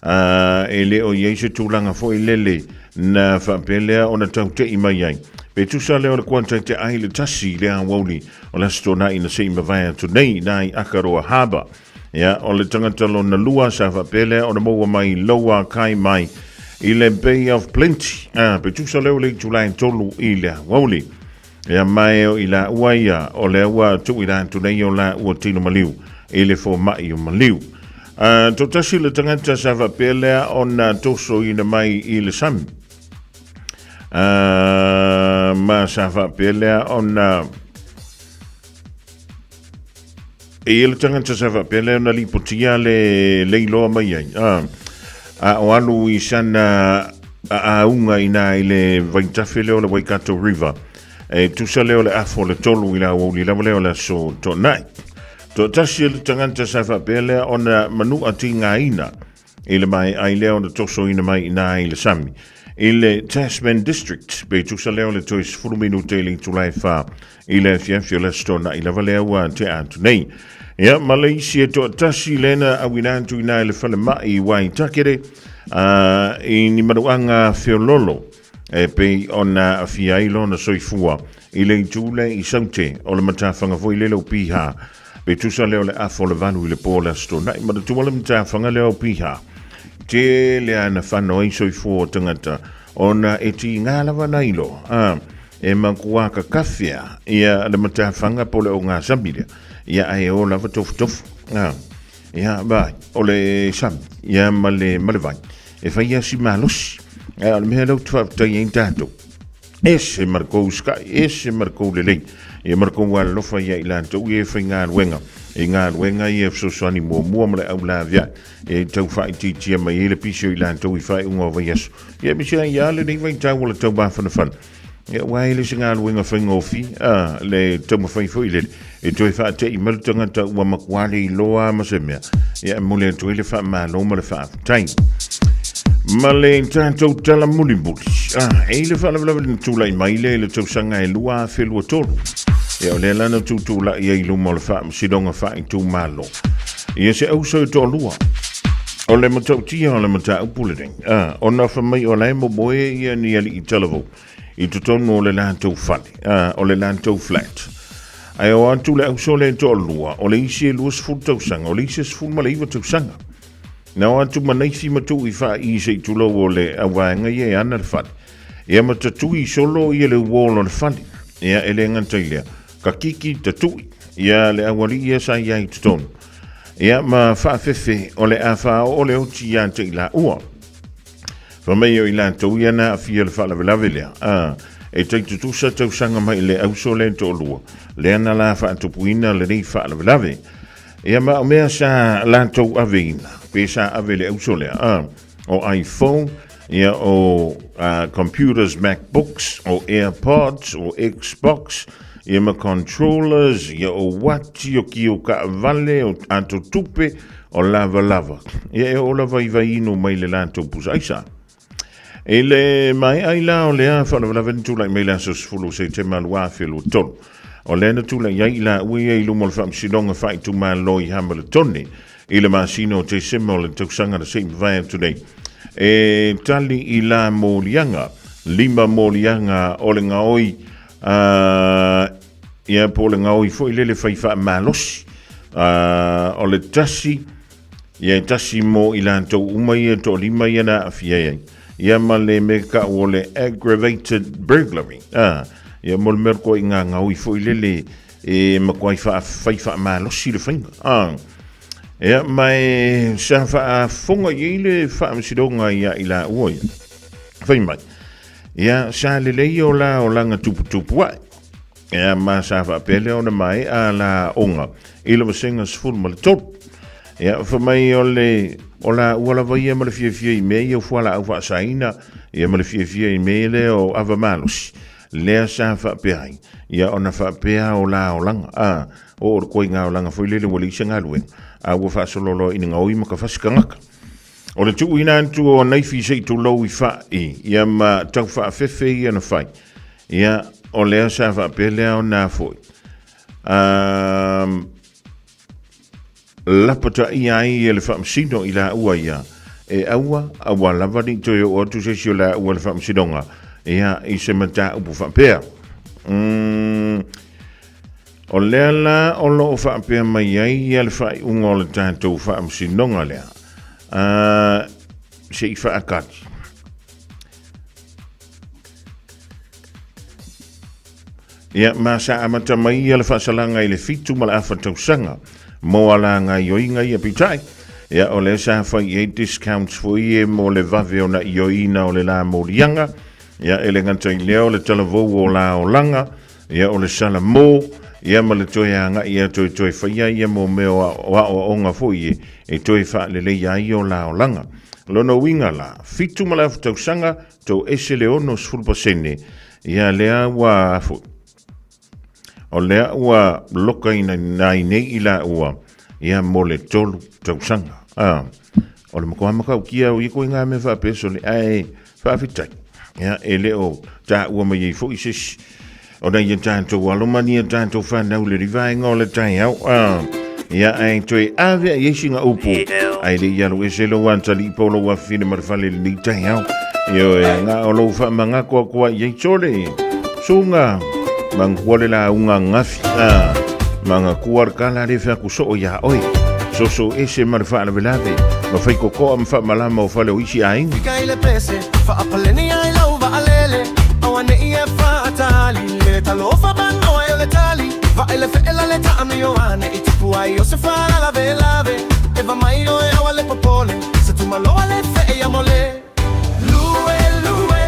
a e le o i ai se tulaga foi lele na faapea lea ona taute'i mai ai. Pe tusa lea o le kuata i te ai le tasi i le aoauli o le Aso Toonai na se i mavae atu nei i nā i Akaroa Harbour. Ia, o le tangata lona lua sa faapea lea ona maua mai loua kai mai i le Bay of Plenty. Ah, pe tusa leo le itula e tolu i le aoauli. Ia mai o i la ua ia, o lea ua tuu i la atu nei o la ua tino maliu i le fōma'i o maliu. Ah, tōtasi le tangata sa faapea lea ona tosoina mai i le sami. Ah, ma sa faapea lea ona E ia le tagata sa faapea lea ona lipotia le leiloa mai ai. A, a o alu i sana aauga ina i le vaitafe lea o le Waikato River. E tusa lea o le afo le tolu i la aoauli lava lea o le aso Toonai. Toatasi le tagata sa faapea lea ona manua tigaina I le mae ai lea ona tosoina mai i nā i le sami. I le Tasman District, pe tusa lea o le toe 10 minute i le itula e whā i le afiafi o le aso Toonai lava lea ua tea atu nei. Ia, ma le isi e toatasi lena auina atu i nā i le falemai i Waitakere, i ni manuaga feololo e pei ona afia ai lona soifua i le itu le i Saute o le matawhanga foi lele o Piha. Pe tusa lea o le afa o le valu i le po o le Aso Toonai, manatua le matawhanga lea o Piha. Tele ana whano ai soifua o tangata, ona e tīngā lava na ilo, a, e makuā kakawhea ia le matawhanga po le o ngā sami lea, ia ai e o lava tofutofu, a, ia, vai, o le sami, ia ma le, ma le vai, e whai a si malosi, a, o le mea lea ou te faafetai ai tātou. Ese ma le kou sky, ese ma le kou lelei, ia ma le kou alolofa ia i latou ia e faigaluega, i galuega ia e fesoasoani muamua ma le aulaveai, e tau faaitiitia mai ai le pisi o i latou i faaiuga o vaiaso. Ia aemaise ai ia lenei vaitau o le taumafanafana. Ia aua e le se galuega faigofie, a, le taumafai foi lele, e toe faate'i mai le tagata ua matua le iloa ma se mea, ia e momoli atu ai le faamalo ma le faafetai. Ma le tatou tala mulimuli. Ah, e i le faalavelave na tulai mai lea i le tausaga e 2023. Ia o lea la na tutulai ai i luma o le faamasinoga faaitumalo. Ia se auso e toalua. O le matautia o le mataupu lenei. Ah, ona fai mai o la e momoe ia ni alii talavou i totonu o le latou fale, ah, o le latou flat. Ae o atu le auso lea e toalua, o le isi e 20 tausaga, o le isi e 19 tausaga. Na o atu ma naifi ma tuu i faaii se i tulou o le auvaega ia e ana le fale. Ia ma tatui solo ia le wall o le fale. Ia e le gata i lea, ka kiki tatui ia le aualii ia sa i ai i totonu. Ia ma faafefe o le a faaoo le oti ia te i laua. Fa mai o i latou ia na aafia le faalavelave lea. A, e tai tutusa tausaga mai le auso lea e toalua, lea na la faatupuina lenei faalavelave. Ia ma o mea sa latou aveina, pe sa ave le auso lea, a, o iPhone, ia o computers MacBooks, o AirPods, o Xbox, ia ma controllers, ia o uati, o ki o kaavale, o ato tupe, o lavalava. Ia e oo lava i vaiinu mai le latou pusa aisa. I le maea ai la o lea faalavelave na tulai mai le aso 10 o Setema 2023. O lea na tulai ai i laua ia i luma o le Faamasinoga Faaitumalo i Hamalatone i le masina o Tesema o le tausaga na se i mavae atu nei. E tali i la moliaga, lima moliaga o le gaoi ia po o le gaoi foi lele fai faamalosi. O le tasi Ia e tasi mo i latou uma ia e toalima ia na aafia ai. Ia ma le mea kau o le aggravated burglary. Ah, ia mo le mea koa i ngā ngaui foi lele e makuai wha, whai whaamalosi le whainga. Ah, ia ma e sa whaafonga i le whaamasironga ia i la ua ia. Whai mai. Ia sa lelei o la o langa tuputupu ai. Ea ma sa faapea lea ona mae'a la aoga i le vasega 13. Ia, fai mai o le, o la ua lava ia ma le fiafia i mea ia o fualaau faasaina, ia ma le fiafia i mea lea o ava malosi, lea sa faapea ai, ia ona faapea o la olaga, a, o o le koiga olaga foi lele ua leai se galuega, a ua faasolo loa ina gaoi ma ka fasi tagata. O le tuuina atu o naifi se i tulou i fa'i, ia ma tau faafefe ia na fai. Ia, o lea sa faapea lea ona foi. Um, lapataia ai e le faamasino i laua ia. E aua, aua lava ni toe oo atu se isi o laua le faamasinoga. Ia, i se mataupu faapea. O lea la o lo o faapea mai ai ia le faaiuga o le tatou faamasinoga lea. Se i faakali. Ia, ma sa amata mai ia le faasalaga i le 7 ma le afa tausaga mo ala gaioiga ia peitai. Ia, o lea sa fai i ai discounts foi e mo le vave ona ioina o le la moliaga. Ia, e le gata i lea o le talavou o la olaga. Ia, o le salamo, ia ma le toe agai ia toe toe faia ia mo mea o aoaoga foi e, e toe faaleleia ai o la olaga. Lona uiga la, 7 ma le afa tausaga, tou ese le 60%, ia lea ua afu, o lea ua lokaina ai nei i laua, ia mo le 3 tausaga. Ah, o le matua matautia o ia koe ngā mea faapea sole, ae faafetai. Ia, e le o taua mai ai foi se isi. O nai a tātou alo ma ni a tātou whanau le rivaenga o le taiao. Ah, ia, ae toe ave ai singa upu. Ai le ia lo ese lo antali po lo wafine ma le fale le ni taiao. Ia e ngā o lo whaamanga koa koa i ei tole. Sunga, mangua le la unga ngafi. Ah, manga kua le kala le wha ku soo ia oi. Soso ese ma le faalavelave. Ma fai kokoa ma faamalama o fale o isi aiga. Fika i le pese, faapaleni ai lau vaalele. Auane'i e faatali, le talofa manoa e o le tali. Vaai le feela le taamio ane i tupu ai o se faalavelave. E va mai oe aua le popole, se tumaloa le fee ia mole. Lue lue,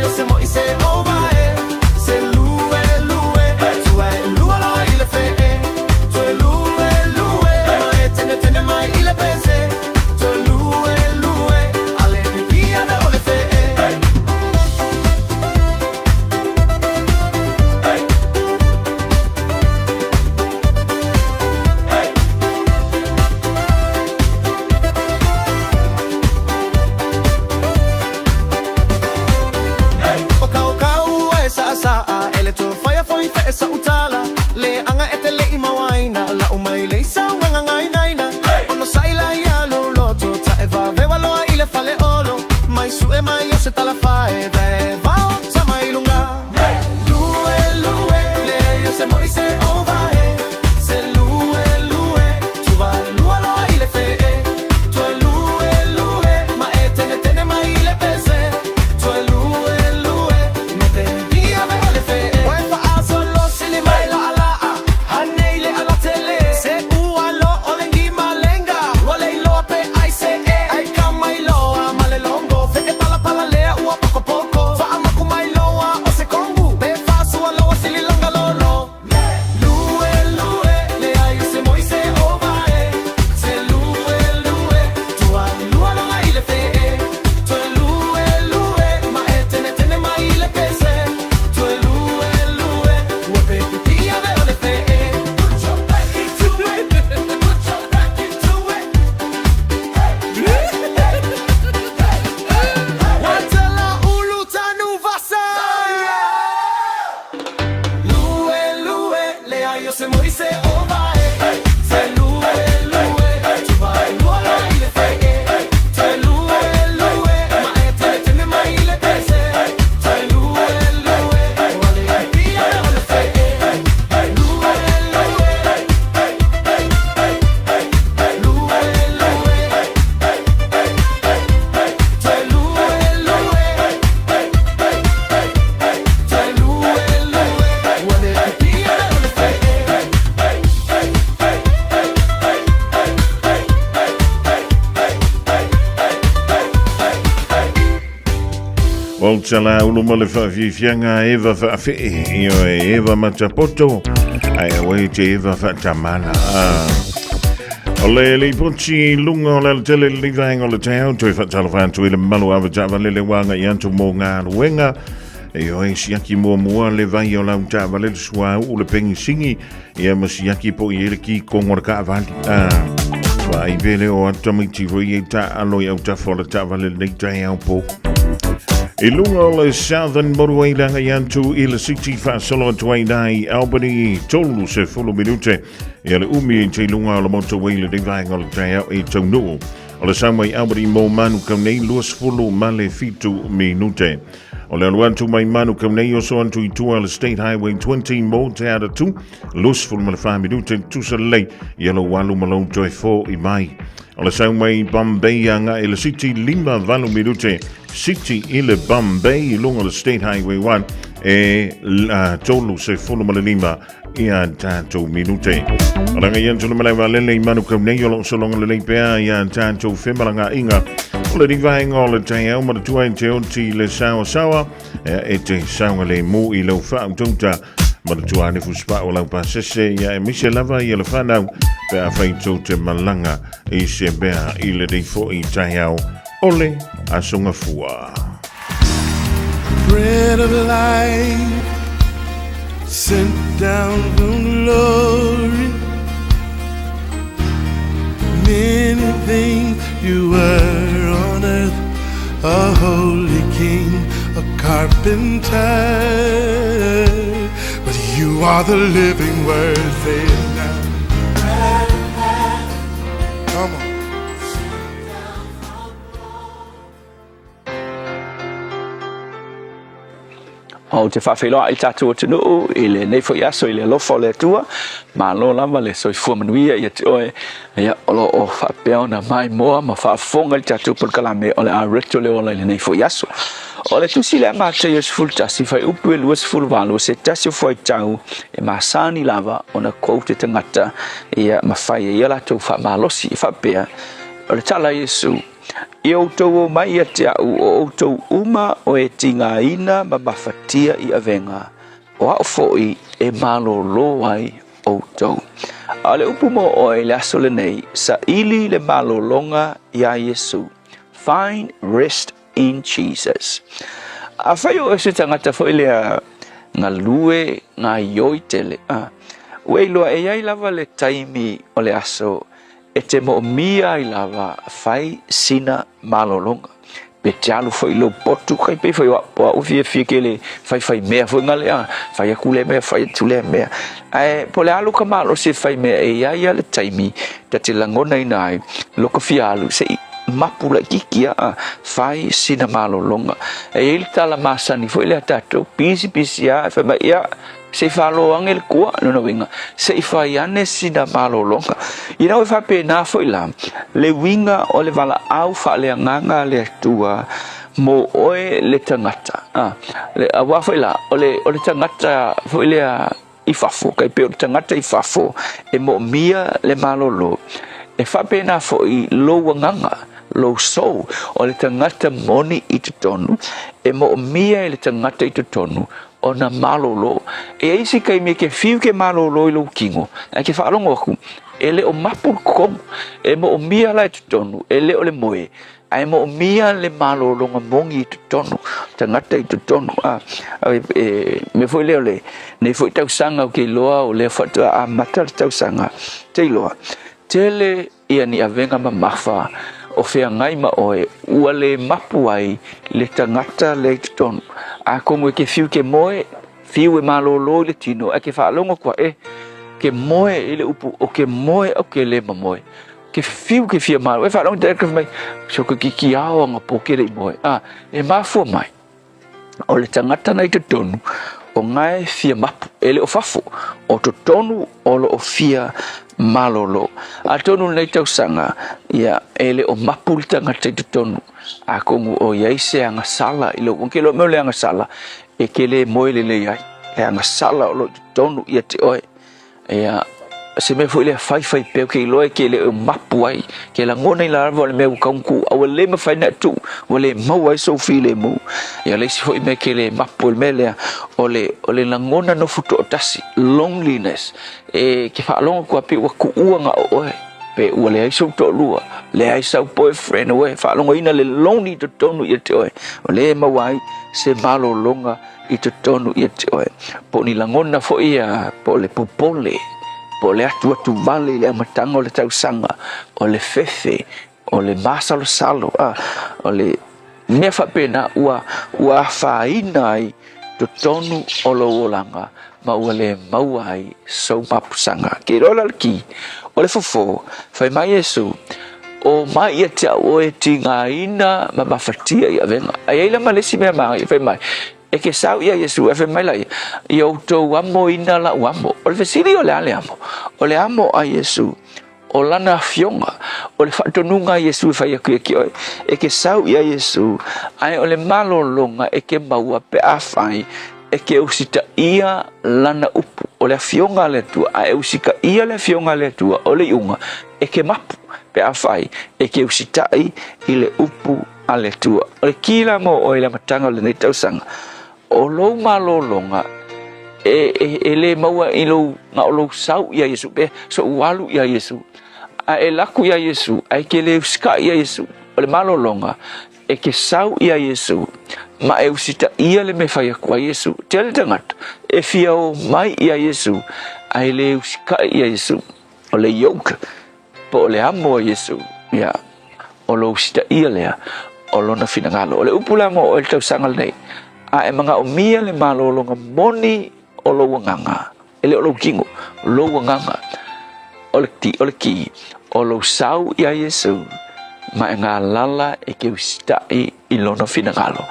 o se mo'i se ova e. Se lue lue, tua e lua loa i le fee. Toe lue lue, ma e tenetene mai i le pese. Toe lue lue, a le pipia ve o le fee. O tala ulu ma le faafiafiaga Eva faafee ioe Eva matapoto ae aua e te Eva faatamala. O le lipoti i luga o le alatele i lenei vaega o le taeao toe faatalofa atu i le mamalu ava taavale le ua agai atu mo galuega. Ioe siaki muamua le vai o lau taavale le suauu le pegisini ia ma siaki po i ai le kikogo o le kaavale. Vaai pe le o atu tamaiti foi e taalo i autafa o le taavale lenei taeao po. I luga o le Southern Motorway le agai atu i le City faasolo atu ai i Albany 30 minute ia le umi i te luga o le motorway lenei vaega o le taeao e taunuu. O le sau mai Albany mo Manukau nei 20 ma le 7 minute. O le alu atu mai Manukau nei oso atu i tua le State Highway 20 mo Te Aratū 24 minute tusa lelei ia lou alu ma lou toe fo'i mai. O le sau mai Bombay agai i le City 58 minute City i le Bombay i luga o le State Highway 1 e 35 ia tatou minute. O le agai atu le malae vaalele i Manukau nei o lo o sologa lelei pea ia tatou femalagaaiga. O le vaega o le taeao manatua e te oti le saoasaoa e te saogalemu i lau faautauta manatua ane fusipaa o lau pasese ia e mise lava ia le whanau pe a whai tou te malaga i se mea i lenei foi taeao o le aso gafua. Bread of life sent down from glory. Many things you were on earth, a holy king, a carpenter. But you are the living word, say it now. Come on. Ou te faafeiloai i le tatou atunuu i lenei foi aso i le alofa o le Atua. Malo lava le soifua manuia ia te oe. Ia, o lo o faapea ona maimoa ma faafofoga i le tatou polokalame o le a reto le ola i lenei foi aso. O le tusi lea Mataio 11, fuaiupu e 28, o se tasi o fuaitau e masani lava ona quote e tagata ia ma fai ai ia latou faamalosi e faapea, o le tala a Iesu, Ia outou omai ia te a'u o outou uma o e tigaina ma mafatia i avega, o a'u fo'i e malōlō ai outou. A o le upu mo oe i le aso lenei, saili le malōlōga iā Iesu. Find rest in Jesus. Afai o oe se tagata foi lea galue gaioi tele, a, ua iloa e iai lava le taimi o le aso E te moomia ai lava fai sina malologa. Pe te alu foi i lou potu, kai pei foi o au fiafia ke le faifai mea foi ngale a, fai atu lea mea, fai atu lea mea. Ae po o le alu ka malosi e fai mea e i ai a le taimi ta te lagonaina ai lo ka fia alu se i mapu laitiiti a, fai sina malologa. E i ai le tala masani foi lea a tatou, pisi pisi a, e fai mai, ia, Se i faaloa ane le kua, lona uiga, se i fai ane sina malologa. Ina ua faapena foi la, le uiga o le valaau faaleagaga a le Atua mo oe le tagata. A, le, auā foi la, o le, o le tagata foi lea i fafo, kai pei o le tagata i fafo e moomia le malolo, e faapena foi lou agaga, lou soul, o le tagata moni i totonu, e moomia e le tagata i totonu ona malolo. E i ai se taimi e ke fiu ke malolo i lou tino, ae ke faalogo atu, e le o mapu le totonu. E moomia la i totonu, e le o le moe, ae moomia le malologa moni i totonu, tagata i totonu. A, e, e, mea foi lea o le, nei foi tausaga ou te iloa o lea faatoa amata le tausaga, te iloa, tele ia ni avega mamafa o feagai ma oe, ua le mapu ai le tagata lea i totonu. Atonu e ke fiu ke moe, fiu e malōlō i le tino, ae ke faalogo atu ae, ke moe i le upu o ke moe au ke le mamoe. Ke fiu ke fia malo, e faalogo te fai mai, so ke kiki ao anga po ke le i moe. A, e mafua mai. O le tagata na i totonu, o ngae fia mapu, e le o fafo, o totonu o lo o fia malolo. Atonu lenei tausaga, ia, e le o mapu le tagata i totonu, atonu o i ai se agasala i lou, ke loa mea o le agasala, e ke le moe lelei ai, le agasala o lo o i totonu ia te oe. Ia, se mea foi lea faifai pea ke iloa e ke le o mapu ai, ke lagona i lava o le mea ua kaunku, a ua le mafai na tuu, ua le maua ai sou filemu. Ia le isi foi mea ke le mapu le mea lea, o le, o le lagona nofo toatasi, loneliness, e ke faalogo atu a pe ua tuua na o oe, pe ua leai sou toalua, leai sau boyfriend, ua e faalogoina le lonely i totonu ia te oe, o le maua ai se malologa i totonu ia te oe. Po o ni lagona foi ia, po o le popole, po o le atuatu vale i le amataga o le tausaga, o le fefe, o le masalosalo, a, o le mea faapena ua, ua afaina ai totonu o lou olaga ma ua le maua ai sou mapusaga. Ke iloa la le ki, o le fofo, fai mai Iesu, o mai ia te au oe tigaina ma mafatia i avega. Ae i ai la ma le isi mea manaia, fai mai, e ke sau ia Iesu, ae fai mai la ia, ia outou amoina lau amo. O le fesili o le a le amo? O le amo a Iesu, o lana afioga, o le faatonuga a Iesu e fai atu ia ki oe, e ke sau ia Iesu, ae o le malologa e ke maua pe afai e ke usitaia lana upu, o le afioga a le Atua, a e usitaia le afioga a le Atua, o le iuga, e ke mapu, pe afai e ke usitai i le upu a le Atua. O le ki la mo oe i le amataga o lenei tausaga, o lou malologa e, e, e le maua i lou, na o lou sau ia Iesu, pe sou alu ia Iesu, a e laku ia Iesu, a e ke le usikai ia Iesu, o le malologa, E ke sau ia Iesu, ma e usitaia le mea fai atu a Iesu. Tele tagata e fia o mai ia Iesu, a e le usikai ia Iesu. O le yoke, po o le amo a Iesu, ia, o lou usitaia lea o lona finagalo. O le upu la mo oe i le tausaga lenei, a e manaomia le malologa moni o lou agaga, E le o lou tino, lou agaga, o le ti, o le ki, o lou sau iā Iesu, ma e galala e ke usitaʻi i lona finagalo,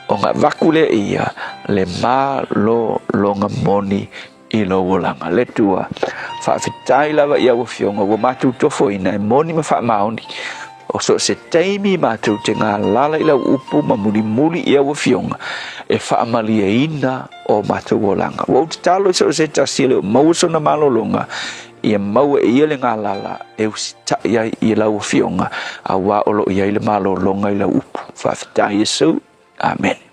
ona avatu lea e ia le malologa moni i lou olaga. Le Atua, faafetai lava i au Afioga ua matou tofoina e moni ma faamaoni, O so o se taimi matou te galala i lau upu ma mulimuli i au afioga e faamalieina o matou olaga. Ua ou tatalo i so o se tasi e le o maua sona malologa, ia maua e ia le galala e usitai ai i lau afioga, auā o lo o i ai le malologa i lau upu. Faafetai Iesu. Amene.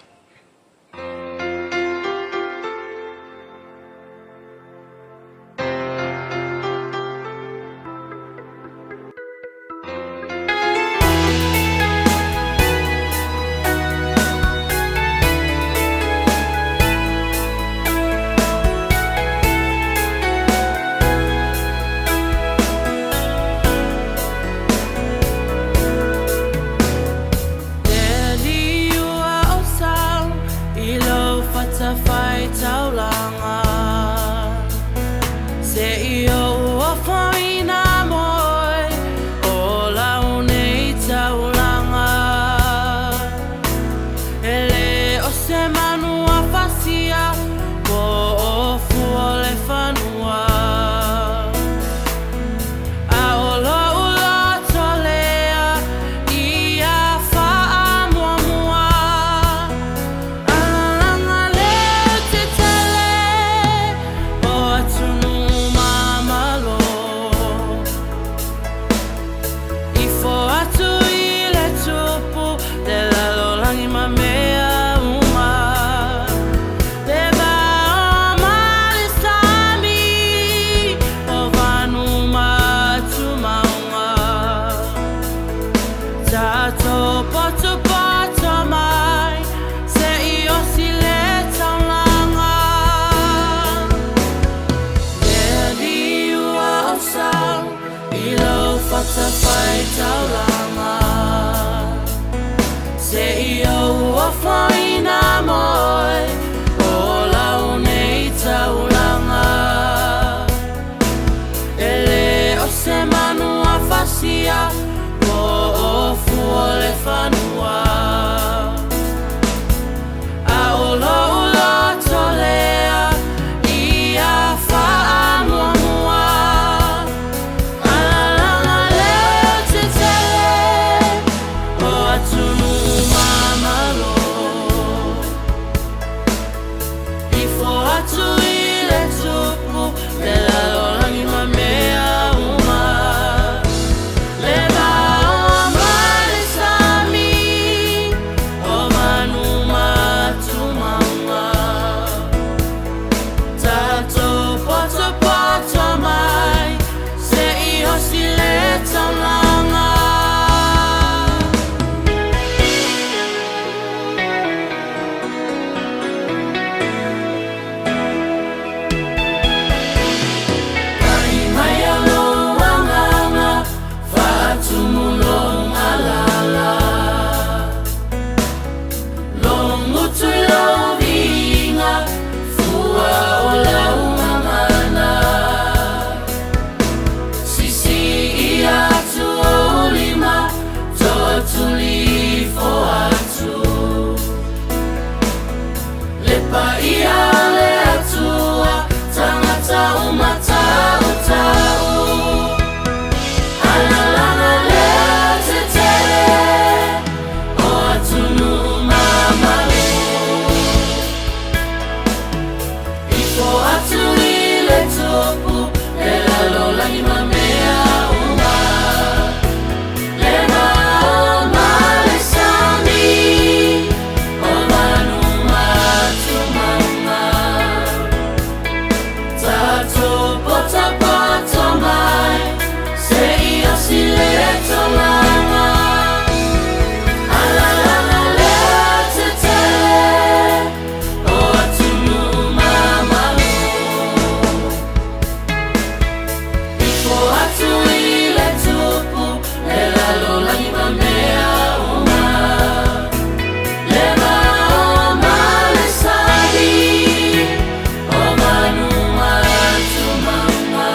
fatafaitaulaga Seia ua foina mai o lau nei taulaga E le o se manu a fasia po o fua le fanua A o lou loto lea ia faamuamua Alalaga leo tetele o atunuu mamalo Ifo atu i le tupu le lalolagi ma mea uma Le vaoa ma le sami o manu ma tumauga Tatou potopoto mai se i osi le taulaga. Ta'i maia lou agaga, faatumu lou galala. Logotu i lou viiga, fua o lau gagana. Sisii atu ou lima, tootuli ifo atu. Le paia le Atua, tagata uma tautau. Alalaga leo tetele o atunuu mamalo. Ifo atu i le tupu le lalolagi ma mea uma. Le vao ma le sami o manu ma tumauga. Tatou potopoto mai se i osi le taulaga. Alalaga leo tetele o atunuu mamalo. Ifo atu i le tupu le lalolagi ma mea uma. Le vao ma le sami o manu ma tumauga.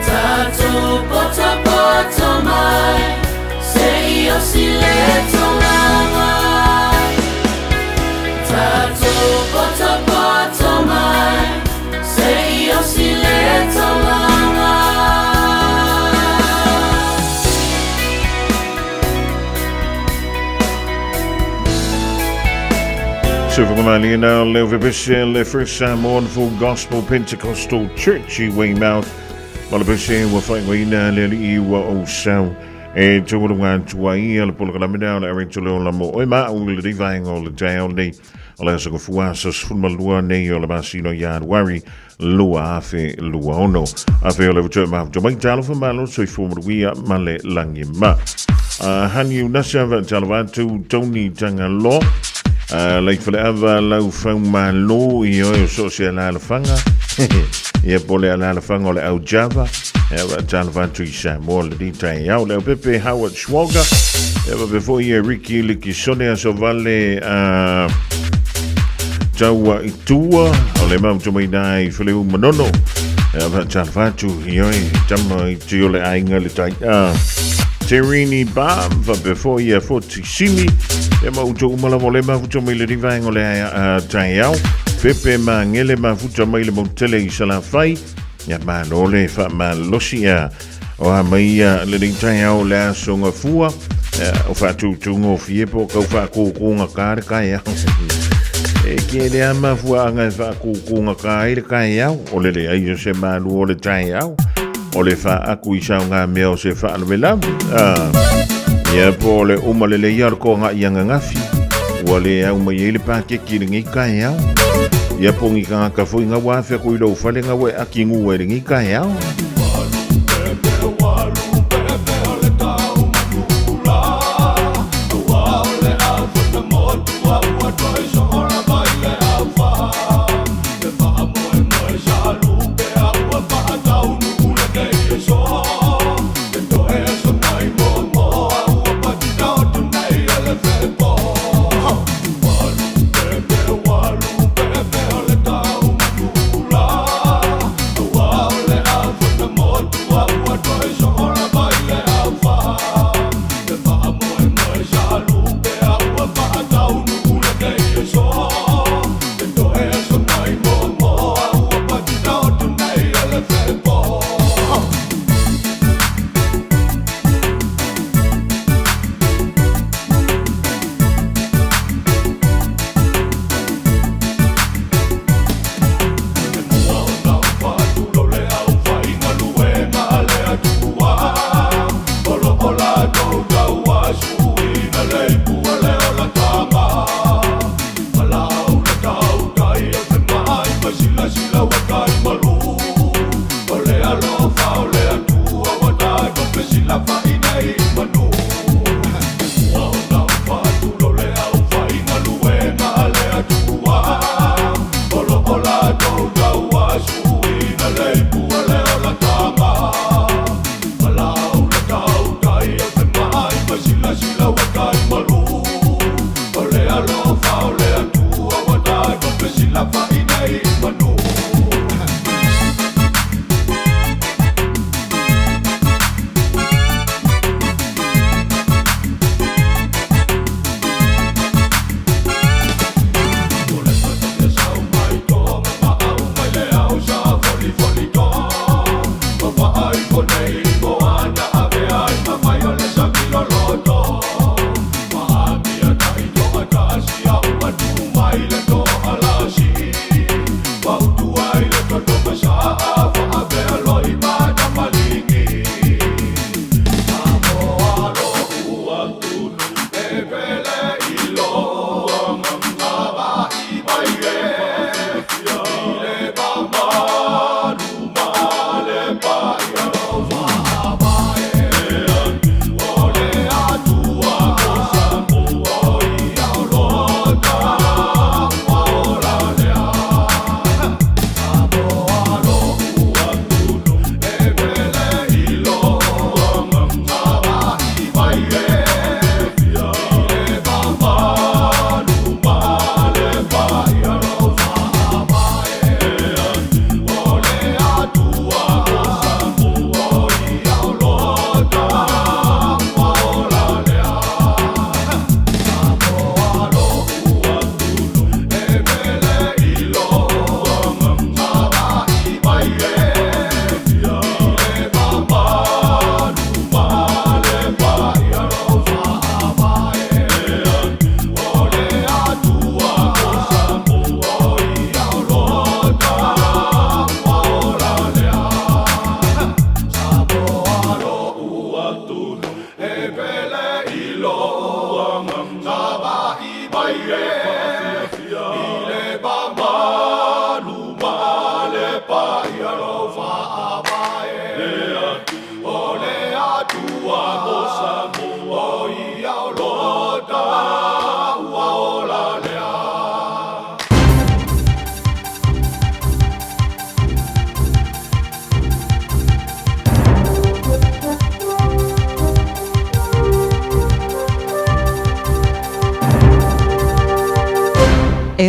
Tatou potopoto mai se i osi le taulaga. Tatou potopoto mai se i osi le taulaga. Sufamaliina leo vepese le First Samoan Full Gospel Pentecostal Church i Weymouth. Ma le pese ua faaigoaina le alii ua ou sau e taualuga atu ai ia le polokalame lea o le Ari Tole Ola mo oe ma au i lenei vaega o le taeao nei o le aso gafua aso 12 nei o le masina o Ianuari 2026. Afe o le utu e mafuta mai talofa malo soifua manuia ma le lagi ma. Hani Unasa va talofa atu Tony Tangaloa. Lei faleava lau fau malo i oe o so se alalafaga. Ia po le alalafaga o le au Java. Ia va talofa atu i Samoa le ni taeao. Le au pepe Howard Schwager. Ia va pe foi e Ricky Likisone aso vale taua i tua o le mau tamaina i Feleu Manono. Ia va talofa atu i oe tama i ti o le aiga le tai. Terini Bam, va pe foi e Foti Simi. Ia ma uto uma lava o le mafuta mai le rivaenga o le taeao. Pepe Mangele mafuta mai le mautele i Salafai. Ia malo le faamalosi ia o a mai ia lenei taeao le aso gafua. O faatūtūgofie po o kau faakūkūgakā le kaeao. E ke le a mafuaaga e faakūkūgakā ai le kaeao, o le leai o se malu o le taeao, o le faaaku i saogamea o se faalavelave. Ia po o le uma lelei ia o le toaga'i ananafi, ua le au mai ai le pakeki i lenei taeao. Ia po o ni tagata foi na ua afe atu i lou fale na ua e ati nua i lenei taeao.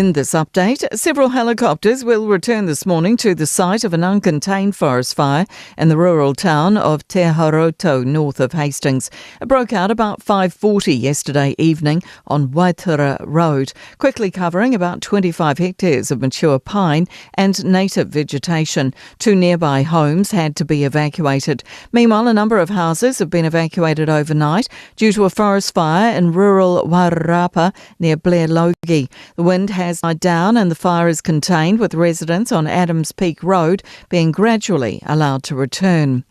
In this update, several helicopters will return this morning to the site of an uncontained forest fire in the rural town of Te Haroto, north of Hastings. It broke out about 5:40 yesterday evening on Waitara Road, quickly covering about 25 hectares of mature pine and native vegetation. Two nearby homes had to be evacuated. Meanwhile, a number of houses have been evacuated overnight due to a forest fire in rural Wairarapa near Blairlogie. The wind has died down and the fire is contained, with residents on Adams Peak Road being gradually allowed to return.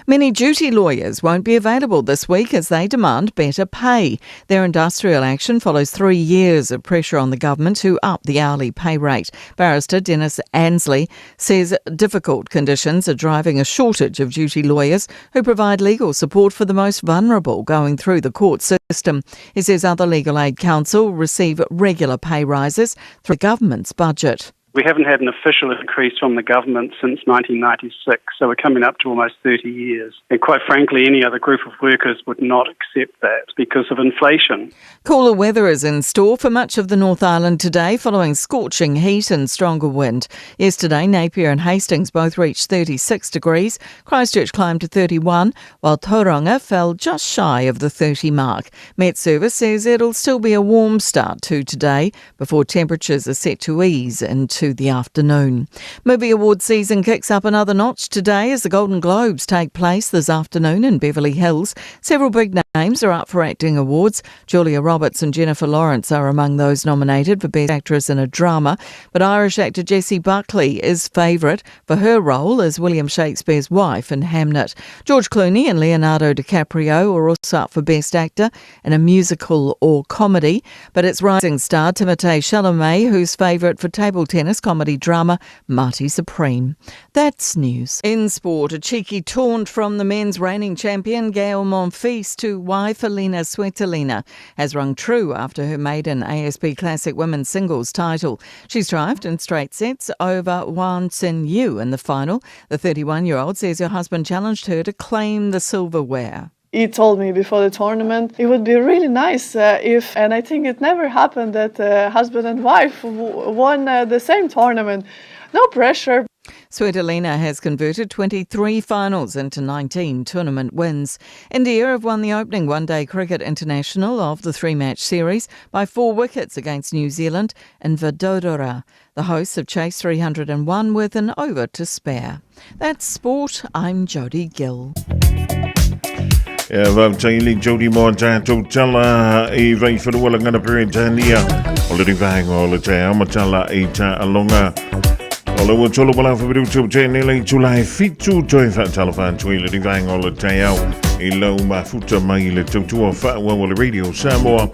Many duty lawyers won't be available this week as they demand better pay. Their industrial action follows three years of pressure on the government to up the hourly pay rate. Barrister Dennis Ansley says difficult conditions are driving a shortage of duty lawyers who provide legal support for the most vulnerable going through the court system. He says other legal aid counsel receive regular pay rises through the government's budget. We haven't had an official increase from the government since 1996, so we're coming up to almost 30 years. And quite frankly, any other group of workers would not accept that because of inflation. Cooler weather is in store for much of the North Island today following scorching heat and stronger wind. Yesterday, Napier and Hastings both reached 36 degrees. Christchurch climbed to 31, while Tauranga fell just shy of the 30 mark. Met Service says it'll still be a warm start to today before temperatures are set to ease into the afternoon. Movie award season kicks up another notch today as the Golden Globes take place this afternoon in Beverly Hills. Several big names are up for acting awards. Julia Roberts and Jennifer Lawrence are among those nominated for Best Actress in a Drama, but Irish actor Jessie Buckley is favourite for her role as William Shakespeare's wife in Hamnet. George Clooney and Leonardo DiCaprio are also up for Best Actor in a Musical or Comedy, but it's rising star Timothée Chalamet who's favourite for table tennis comedy drama Marty Supreme. That's news. In sport, a cheeky taunt from the men's reigning champion Gael Monfils to wife Elina Svitolina has rung true after her maiden ASB Classic Women's Singles title. She's triumphed in straight sets over Wan Sin Yu in the final. The 31-year-old says her husband challenged her to claim the silverware. He told me before the tournament it would be really nice if, and I think it never happened that husband and wife won the same tournament. No pressure. Svitolina has converted 23 finals into 19 tournament wins. India have won the opening one-day cricket international of the three-match series by four wickets against New Zealand in Vadodara. The hosts have chased 301 with an over to spare. That's sport. I'm Jodie Gill. E faafetai i Jody mo tātou tala i vai whanua la ngana Peretania o le rivaenga o le te amatala i tā alonga. O le ua tolo wala whapiru tau tēnei lei tula he fitu toi whaatala whātui le rivaenga o le te au i lau mafuta mai le tautua whaua o le Radio Samoa.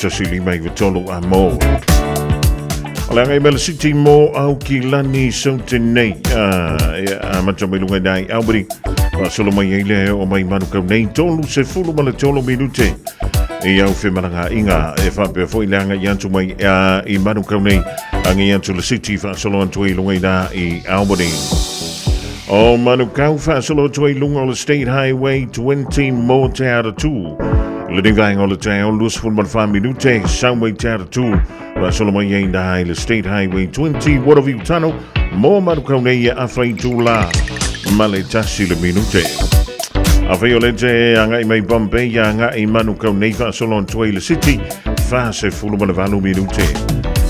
Tasi lima i tolo a mō. O le anga i mele siti mō au ki lani sau te nei. A mata mai lunga i Albany. Faasolo mai ai lea e oo mai Manukau nei, 33 ma le 3 minute i au femalagaaiga e faapea foi le agai atu mai i Manukau nei, agai atu le City faasolo atu ai i luga i la i Albany. O Manukau faasolo atu ai i luga o le State Highway 20 mo Te Aratū. Lenei vaega o le taeao 24 minute, sau mai Te Aratū, faasolo mai ai la i le State Highway 20 Waterview Tunnel, Mo Manukau nei e awha i tū la ma le tasi le minute. A whai o le te a ngai mai Bombay a ngai Manukau nei whaasolo atu ai le City wha se fulu ma le valu minute.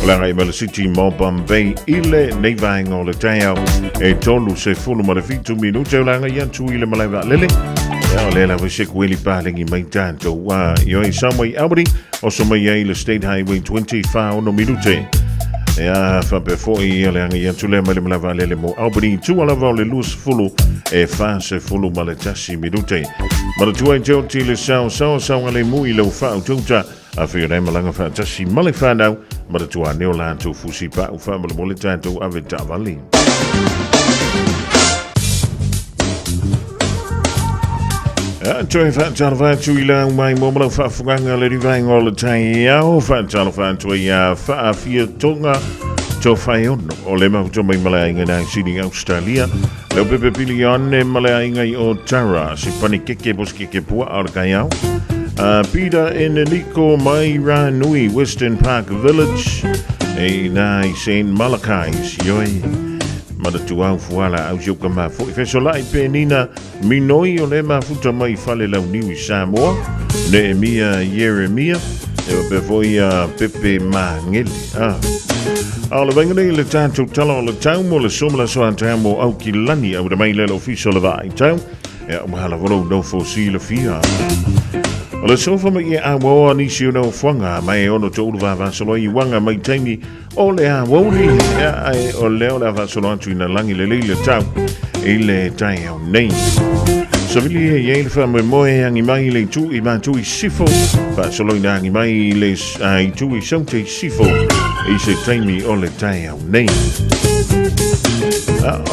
O le agai mai le City mo Bombay i le nei vaenga o le taeao e tolu se fulu ma le fitu minute o le agai atu i le malae vaalele. Ia o le lava se kueli palengi mai tātou a i oi Samoa i Albany Oso mai ai le State Highway 20 whaono minute. Ia, whapea foi ia le anga i atu lea mai le malae vaalele mo Albany. Tua lava o le 20 e wha se fulu ma le tasi minute. Manatua i te oti le sao sao sao ngale mu i lau wha utauta. A whio nei malanga wha tasi ma le whanau. Manatua neo lātou fusi pa u wha mole mole tātou ave taavali. Toe whaatalofa atu i lau mai mo malau whaafunganga le rivaenga o le taiao whaatalofa atu i a whaafia tonga to whaiono o le mahuto mai male ainga nai Sydney Australia leo pepe pili one male ainga i o Tara se pani keke pos keke pua o le kaiao Peter Enenico mai Ranui Western Park Village. E i ina i St. Malachi's, ioe, manatua au fuala au si uka mafoi. Fesolai Penina Minoi o le mafuta mai fale launiu i Samoa, Neemia Ieremia, e wapea foi a Pepe Mangele. Ah. A o le vaega nei le tātou tala o le tau mo le so ma le aso a taeao mo Aukilani auina mai lea le ofisa o le Vaai Tau. Ia, ua hala lou nofo silafia. O le sofa mai e awaoa nisi o nofoaga ma e ono toulu vavasolo ai uaga mai taimi o le aoauli. Ia, ae o lea o le a faasolo atu ina lagi lelei le tau i le taeao nei. Savili e iai le faamoemoe e agi mai le itu i Matu i Sifo, faasolo ina agi mai le itu i Saute i Sifo i se taimi o le taeao nei.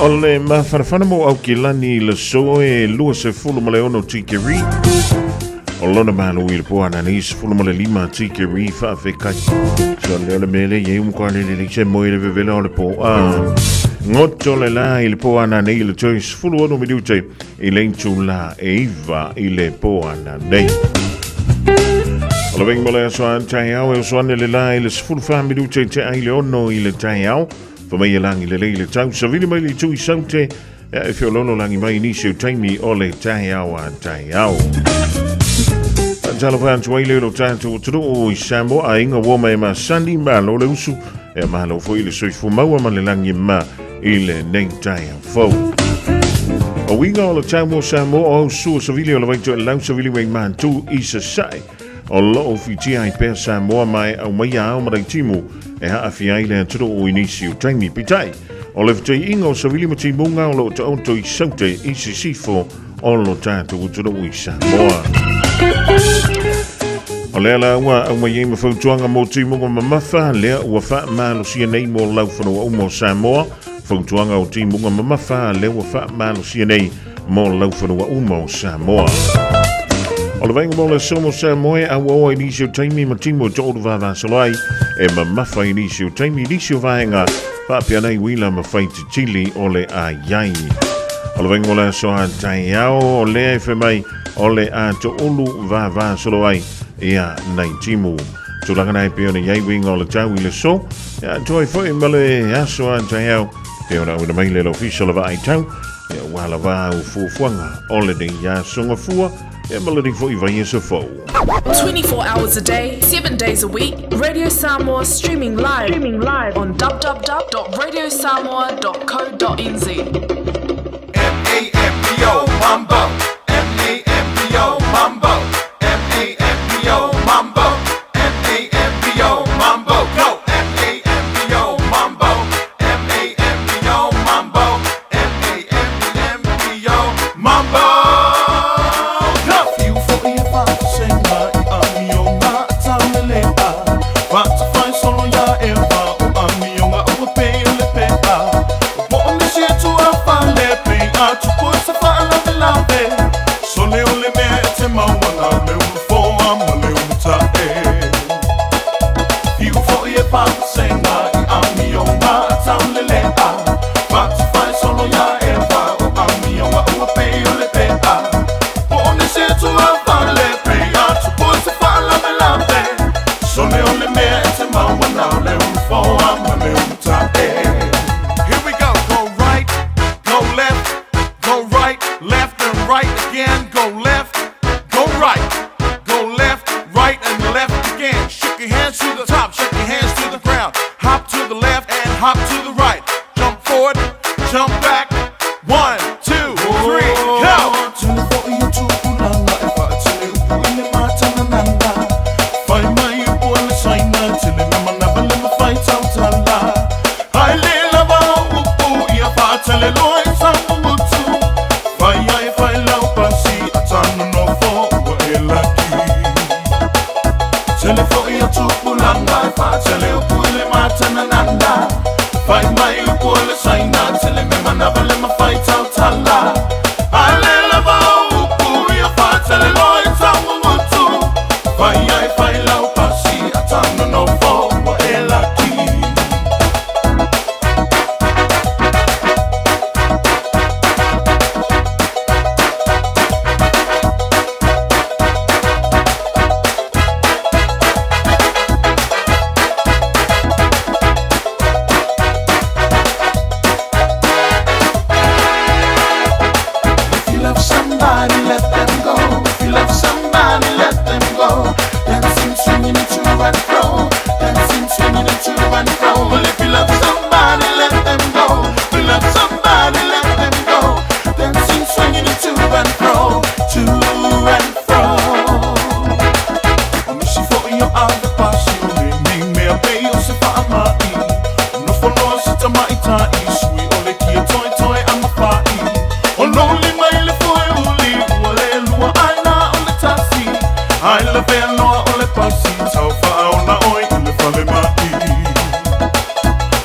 O le mafanafana mo Aukilani i le aso e 26 tikeri. O lona malo i le po ananei 15 tikeri faafekai. So lea o le mea lea i ai ua lele lei se moe le vevela o le po. A goto le la i le po ananei i le toe 16 minute i le itula e 9 i le po ananei. O le vaega mo le aso a taeao e oso ane le la i le 14 minute i te ai le 6 i le taeao. Fa mai e lagi lelei le tau savili mai le itu i Saute e feololo lagi mai nisi o taimi o le taeao a taeao. Talofa atu ai le lo tātou atunuu i Samoa, aiga ua mai masani, malo le usu, e malo foi le soifua maua ma le lagi ma i lenei taeao fou. O uiga o le tau mo Samoa o au sua savili o le Vaitoelau savili mai mātu i Sasae. O loo fitia ai pea Samoa ma e aumaia ao ma timu e haafia ai le atunuu i nisi o taimi. Peitai, o le fetaiiga o savili ma timuga o loo taoto i Saute i Sisifo o lo tātou atunuu i Samoa. O lea la ua aumai ai ma fautuaga mo timuga mamafa, lea ua faamalosia nei mo laufanua uma o Samoa. Fautuaga o timuga mamafa, lea ua faamalosia nei mo laufanua uma o Samoa. O le vaega mo le aso mo Samoa e auaoa i nisi o taimi ma timu e toʻolu vavasolo ai e mamafa i nisi o taimi i nisi o vaega faapea nei uila ma fai titili o le aiai. O le vaega mo le aso a taeao o lea e fai mai o le a toʻolu vavasolo ai ia nai timu. Tulaga na e pei ona i ai uiga o le tau i le aso, ia atoa ai foi ma le aso a taeao pei ona auina mai le ofisa o le Vaai Tau. Ia ua lava au fuafuaga o lenei aso gafua ia ma lenei foi vaiaso fou. 24 hours a day, 7 days a week, Radio Samoa streaming live, streaming live on www.radiosamoa.co.nz. M-A-M-B-O, Mambo. M-A-M-B-O, Mambo. M-A-M-B-O, Mambo. M-A-M-B-O, Mambo. Go! M-A-M-B-O, Mambo. M-A-M-B-O, Mambo. M-A-M-B-O, Mambo. Go! Fiu foi e fasenga i amioga taulelea. Fatafai solo ia Eva o amioga ua pei o le pea. Po o nisi e tuafale pei a tupu se faalavelave. Sole o le mea e te maua na le ulufoa ma le ulutae. Fiu foi e fasenga i amioga taulelea. Fatafai solo ia Eva o amioga ua pei o le pea. Po o nisi e tuafale pei a tupu se faalavelave. Sole o le mea e te maua na le ulufoa ma le ulutae. Here we go. Go right, go left, go right, left and right again. Go left, go right, go left, right and left again. Shake your hands to the top, shake your hands to the ground. Hop to the left and hop to the right. Jump forward, jump back. One, two, three, go! Fai mai upu a le Saina, tele me manava le mawhai tautala. Hai le lava upu ia whaatele loa i taumutu. Fai ai fai lau pasi a tanu nofo ua e laki. Tele foi a tupulaga e whaatele upu i le matananana. Fai mai upu a le Saina, tele me manava le mawhai tautala. Hai le lava upu ia whaatele loa i taumutu. Fai ai fai lau pasi a tanu nofo ua e laki. Sui o le kia toetoe a mafa'i. O lou lima i le foe uli ua le lua ae na o le tasi. Ai lavea loa o le pasi tau faaola oe i le falema'i.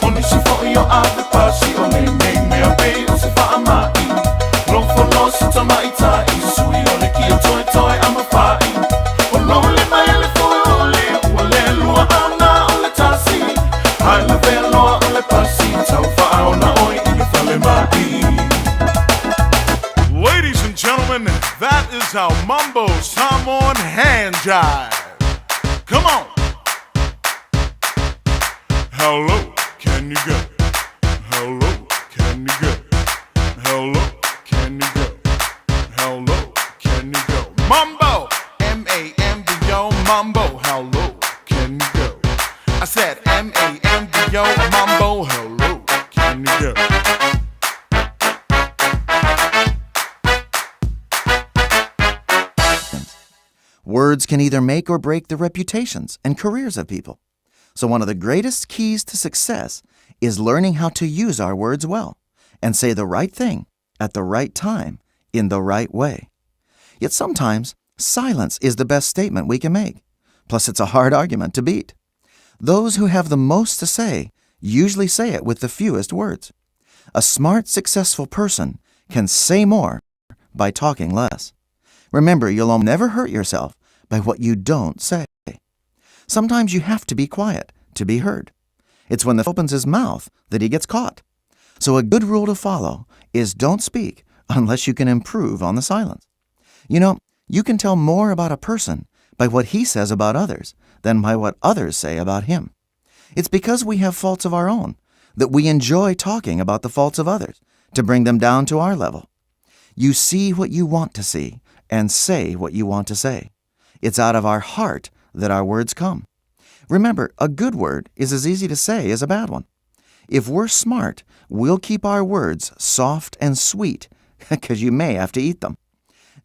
O nisi foi o ave pasi o lenei mea pei o se faama'i. Nofo loa si tamaitai sui o le kia toetoe a mafa'i. O lou lima i le foe uli ua le lua ae na o le tasi. Ai lavea loa o le pasi tau faaola oe i le falema'i. Ladies and gentlemen, that is our Mambo Samoan hand jive. Come on. How low can you go? How low can you go? How low can you go? How low can you go? Mambo! M A M B O, Mambo. How low can you go? I said M A M B O, Mambo. How low can you go? Words can either make or break the reputations and careers of people. So, one of the greatest keys to success is learning how to use our words well and say the right thing at the right time in the right way. Yet sometimes silence is the best statement we can make. Plus, it's a hard argument to beat. Those who have the most to say usually say it with the fewest words. A smart, successful person can say more by talking less. Remember, you'll never hurt yourself by what you don't say. Sometimes you have to be quiet to be heard. It's when the opens his mouth that he gets caught. So a good rule to follow is don't speak unless you can improve on the silence. You know, you can tell more about a person by what he says about others than by what others say about him. It's because we have faults of our own that we enjoy talking about the faults of others to bring them down to our level. You see what you want to see and say what you want to say. It's out of our heart that our words come. Remember, a good word is as easy to say as a bad one. If we're smart, we'll keep our words soft and sweet because you may have to eat them.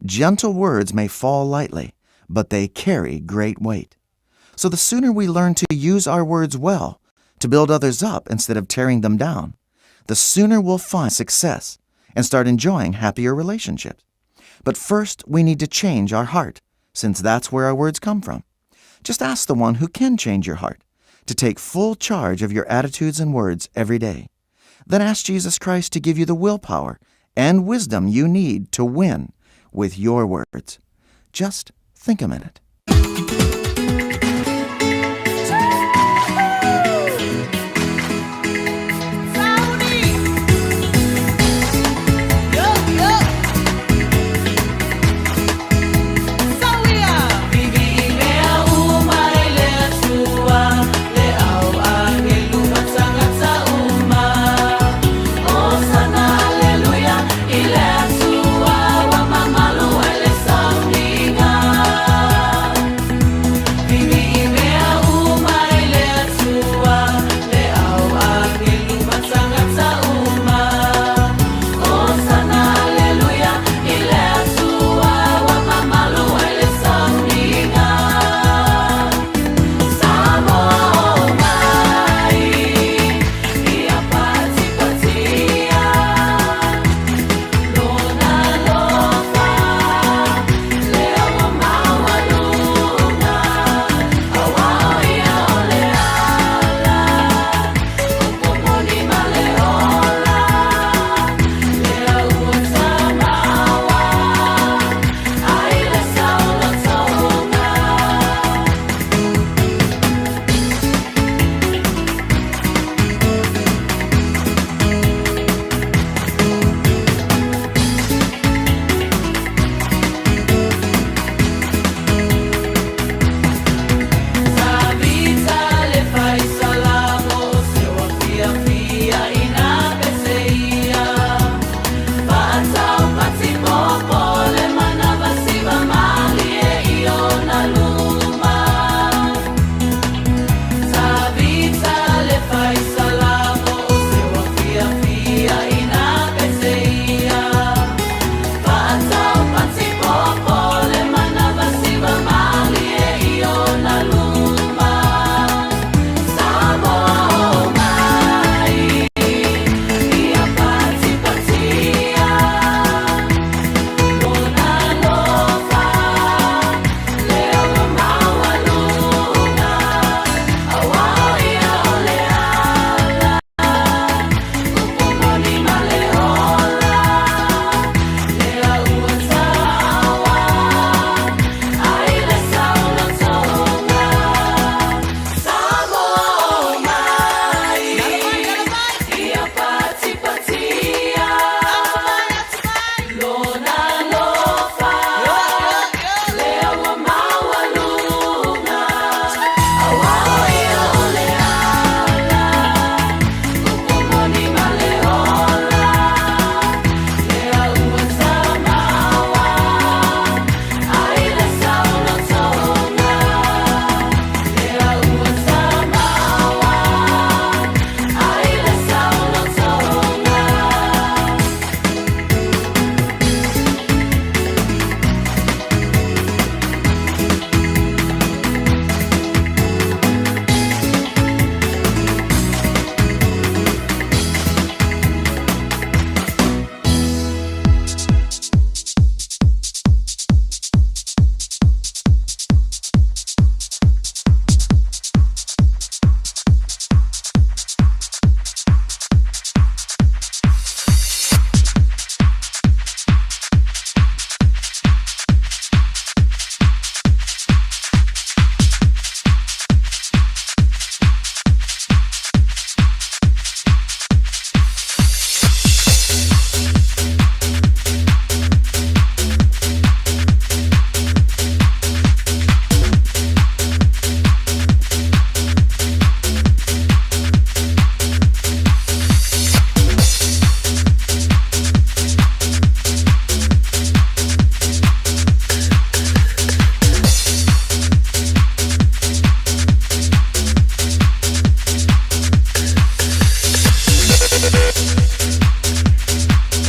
Gentle words may fall lightly, but they carry great weight. So the sooner we learn to use our words well to build others up instead of tearing them down, the sooner we'll find success and start enjoying happier relationships. But first, we need to change our heart, since that's where our words come from. Just ask the one who can change your heart to take full charge of your attitudes and words every day. Then ask Jesus Christ to give you the willpower and wisdom you need to win with your words. Just think a minute.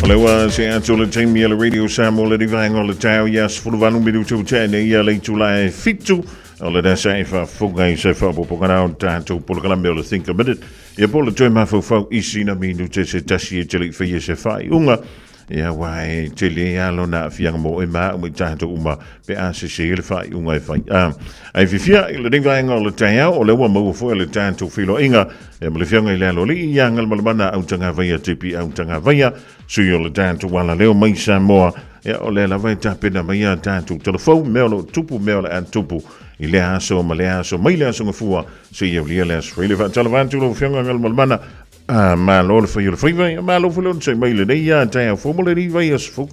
O le ua se atu o le taimi a le Radio Samoa le rivaenga o le tau ia 18 minutu tea nei ia le itula e fitu o le dasa e faafofoga i se faaopoopoga o le tatou polokalame o le Think a Minute. Ia po le toe mafaufau i sina minute se tasi e te le i faia se faaiuga. Ia aua e tele lava lona aafiaga mo oe ma au ma i tatou uma pe a sese le faaiuga e fai. A, ai fiafia i lenei vaega o le taeao, o lea ua maua foi le tatou feiloaiga ia ma le Afioga i le Aloalii ia Galumalemana Autagavaia JP Autagavaia, sui o le tatou alaleo mai Samoa. Ia, o lea lava e tapena mai a tatou talafou, mea o lo o tupu, mea o le a tupu i lea aso ma lea aso, mai le aso Gafua seia aulia le aso Faraile. Faatalofa atu lau Afioga Galumalemana. A, malo le fai o le faiva, ia malo foi le onosai mai lenei ia taeao fou ma lenei vaiaso fou.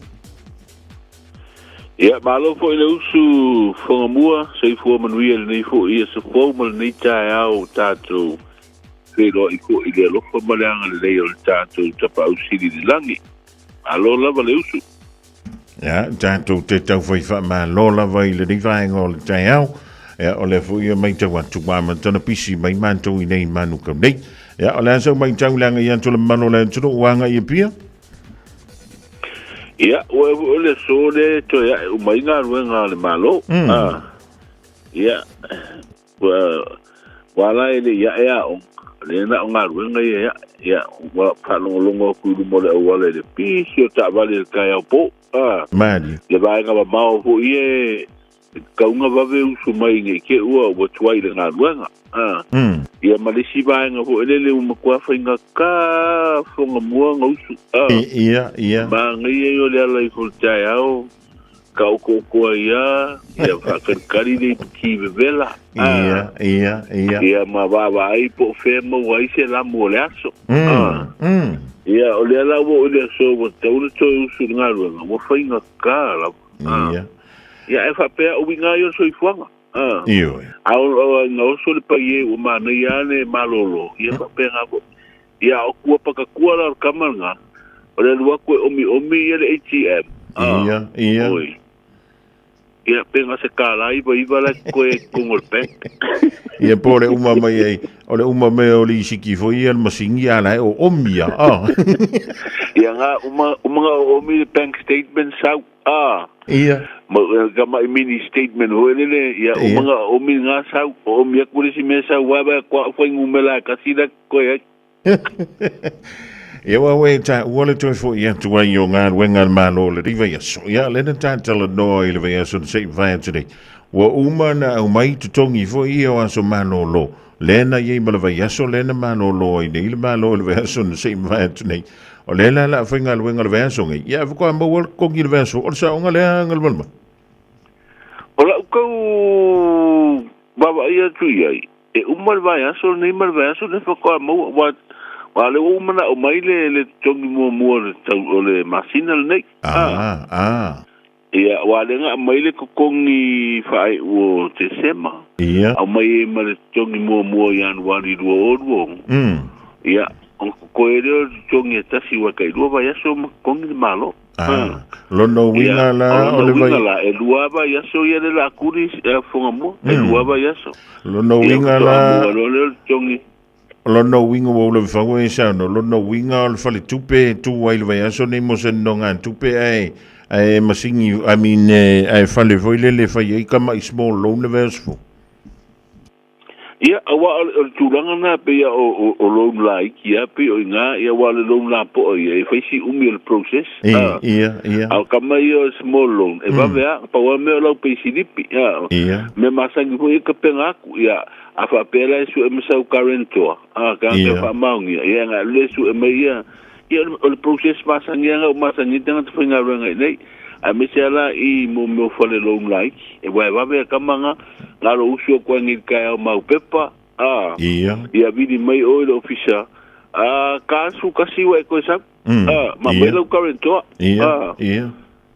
Ia, malo foi le usu Whangamua, soifua manuia lenei foi aso fou ma lenei taeao o tatou feiloai foi i le alofa ma le agalelei o le tatou Tapaau Sili i le lagi. Malo lava le usu. Ia, tatou te taufai faamalo lava i lenei vaega o le taeao. Ia, o lea foi e maitau atu ua amata ona pisi mai matou i nei manukau nei. Ia, o le a sau maitau le agai atu o le mamalu o le atunuu ua agai i Apia? Ia, ua e foi o le aso lea e toe ae uma ai galuega a le Malo. Ah, ia, ua, ua ala e le i ae aoga, lea na o galuega ia e ae. Ia, ua faalogologo atu i luma o le auala i le pisi o taavale i le taeao po. Ah, Malie. le vaega mamao foi e kauga vave usu mai nei te ua ua tuai le galuega. Ah, Ia ma le isi vaega foi lele ua matua faigata Whangamua na usu. Ah, Ia, ia. Manaia ia o le ala ifo i le taeao, taoto'otoa ia, ia faakalikali le iputi vevela. Ia, ia, ia. Ia ma vaavaai po o fea e maua ai se lamu o le aso. Ia, o lea la ua oo i le aso ua tatau ona toe usu i le galuega, ua faigata lava. Ia. Ia, ae faapea o uiga ia o le soifuaga. Ioe. A o ina oso le paie ua manaia lava le malolo, ia faapena foi. Ia, a o tua pakatua la o le tama lena, o le alu atu e omiomi ia le ATM. Ia, ia. Oi. Ia, pe na se kālā iva iva la e totoe ai i totonu o le bank. Ia, po o le uma mai ai, o le uma mai o le isiki foi ia le masini a la e o omi ia. Ah. Ia, nga uma, uma nga o omi le bank statement sau. Ah. Ia. Ma, ka mai mini statement hoi lele, ia, uma nga o omi nga sau, o omi aku le si mea sau, wae wae kua whai ngumela e kasi la koe ai. Ia ua ue ta ua le toe fo'i atu ai o galuega a le Malo o le vaiaso. Ia, lea na ta talanoa i le vaiaso na se i mavae atu nei. Ua uma na aumai totogi foi ia o aso malolo. Lea na i ai ma le vaiaso lea na malolo ai nei le Malo i le vaiaso na se i mavae atu nei. O lea la o le a faigaluega le vaiaso nei. Ia, faatoa maua le totogi i le vaiaso. O le saoga lea Galumalemana. O la'u tau vaavaai atu i ai, E uma le vaiaso lenei ma le vaiaso lenei faatoa maua, aua aua o lea ua uma ona aumai le le totogi muamua o le tau o le masina lenei. Ah, ah. Ia, aua o lea na aumai le totogi faaiu o Tesema. Ia. Aumai ai ma le totogi muamua o Ianuari 2026. Ia, ona totoe lea o le totogi e tasi aua e tailua vaiaso ma totogi le Malo. Ah, lona uiga la o le vai. La, e lua vaiaso ia le la kuli Whangamua, e lua vaiaso. Lona uiga la. Lo le totogi. Lona uiga ua ula fau e sa no lona uiga o le fale tupe tu ai le vaiaso nei mo se nonga tupe ai ai masingi I mean ai fale foi lele fai ai kama i small loan le vaiaso fou. Ia, aua o le tulaga lena e pei o loan laiti lava pei o i ina, ia aua o le loan lapoa ia, e fai si umi o le process. Ia, ia, ia. A o tama ia o le small loan, e vave lava, pau lava le mea o lau peisilipi. Ia. Mea masani foi ia e tapena atu, ia, a faapea la e sue ma sau guarantor, a, tagata e faamaonia, ia na alu lea e sue mai ia, ia o le process masani lava lena ua masani ai tagata faigaluega i inei, aemaise lava la i mo mea o fale loan laiti, aua e vave lava tama na. Na lou usu atu ai nei i le taeao mau pepa, a, Ia. ia vili mai oe i le ofisa, a, ka asu kasi ua e toe sau, a, ma mai lau guarantor, Ia, a, ia.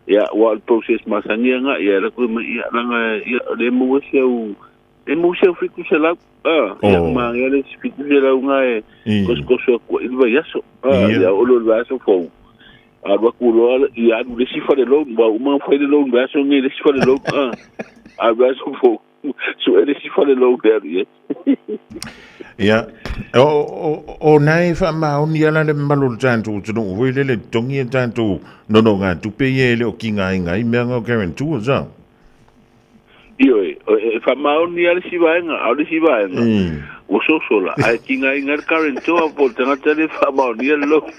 ia, ua o le process masani lena, ia, alu atu mai, ia, leaga, ia, le maua si au, le maua si au 700, a, ia, Oh. manaia le isi 700 lena e kosokoso atu ai i le vaiaso, a, Ia. ia, oo loa i le vaiaso fou, Alu atu loa ia alu i le isi fale loan, ua uma ona fai le loan vaiaso lenei i le isi fale loan, a. Alu vaiaso fou, sue le isi fale loan e alu i ai. Ia, o na e faamaoni ala le mamalu o le tatou atunuu foi lele totogi a tatou nonogatupe ia e le o kigaina ai mea nga o guarantor sa. Ioe, e faamaoni lava le isi vaega, a o le isi vaega, ua sosola, ae tigaina ai le guarantor po o le tagata lea e faamaonia le loan.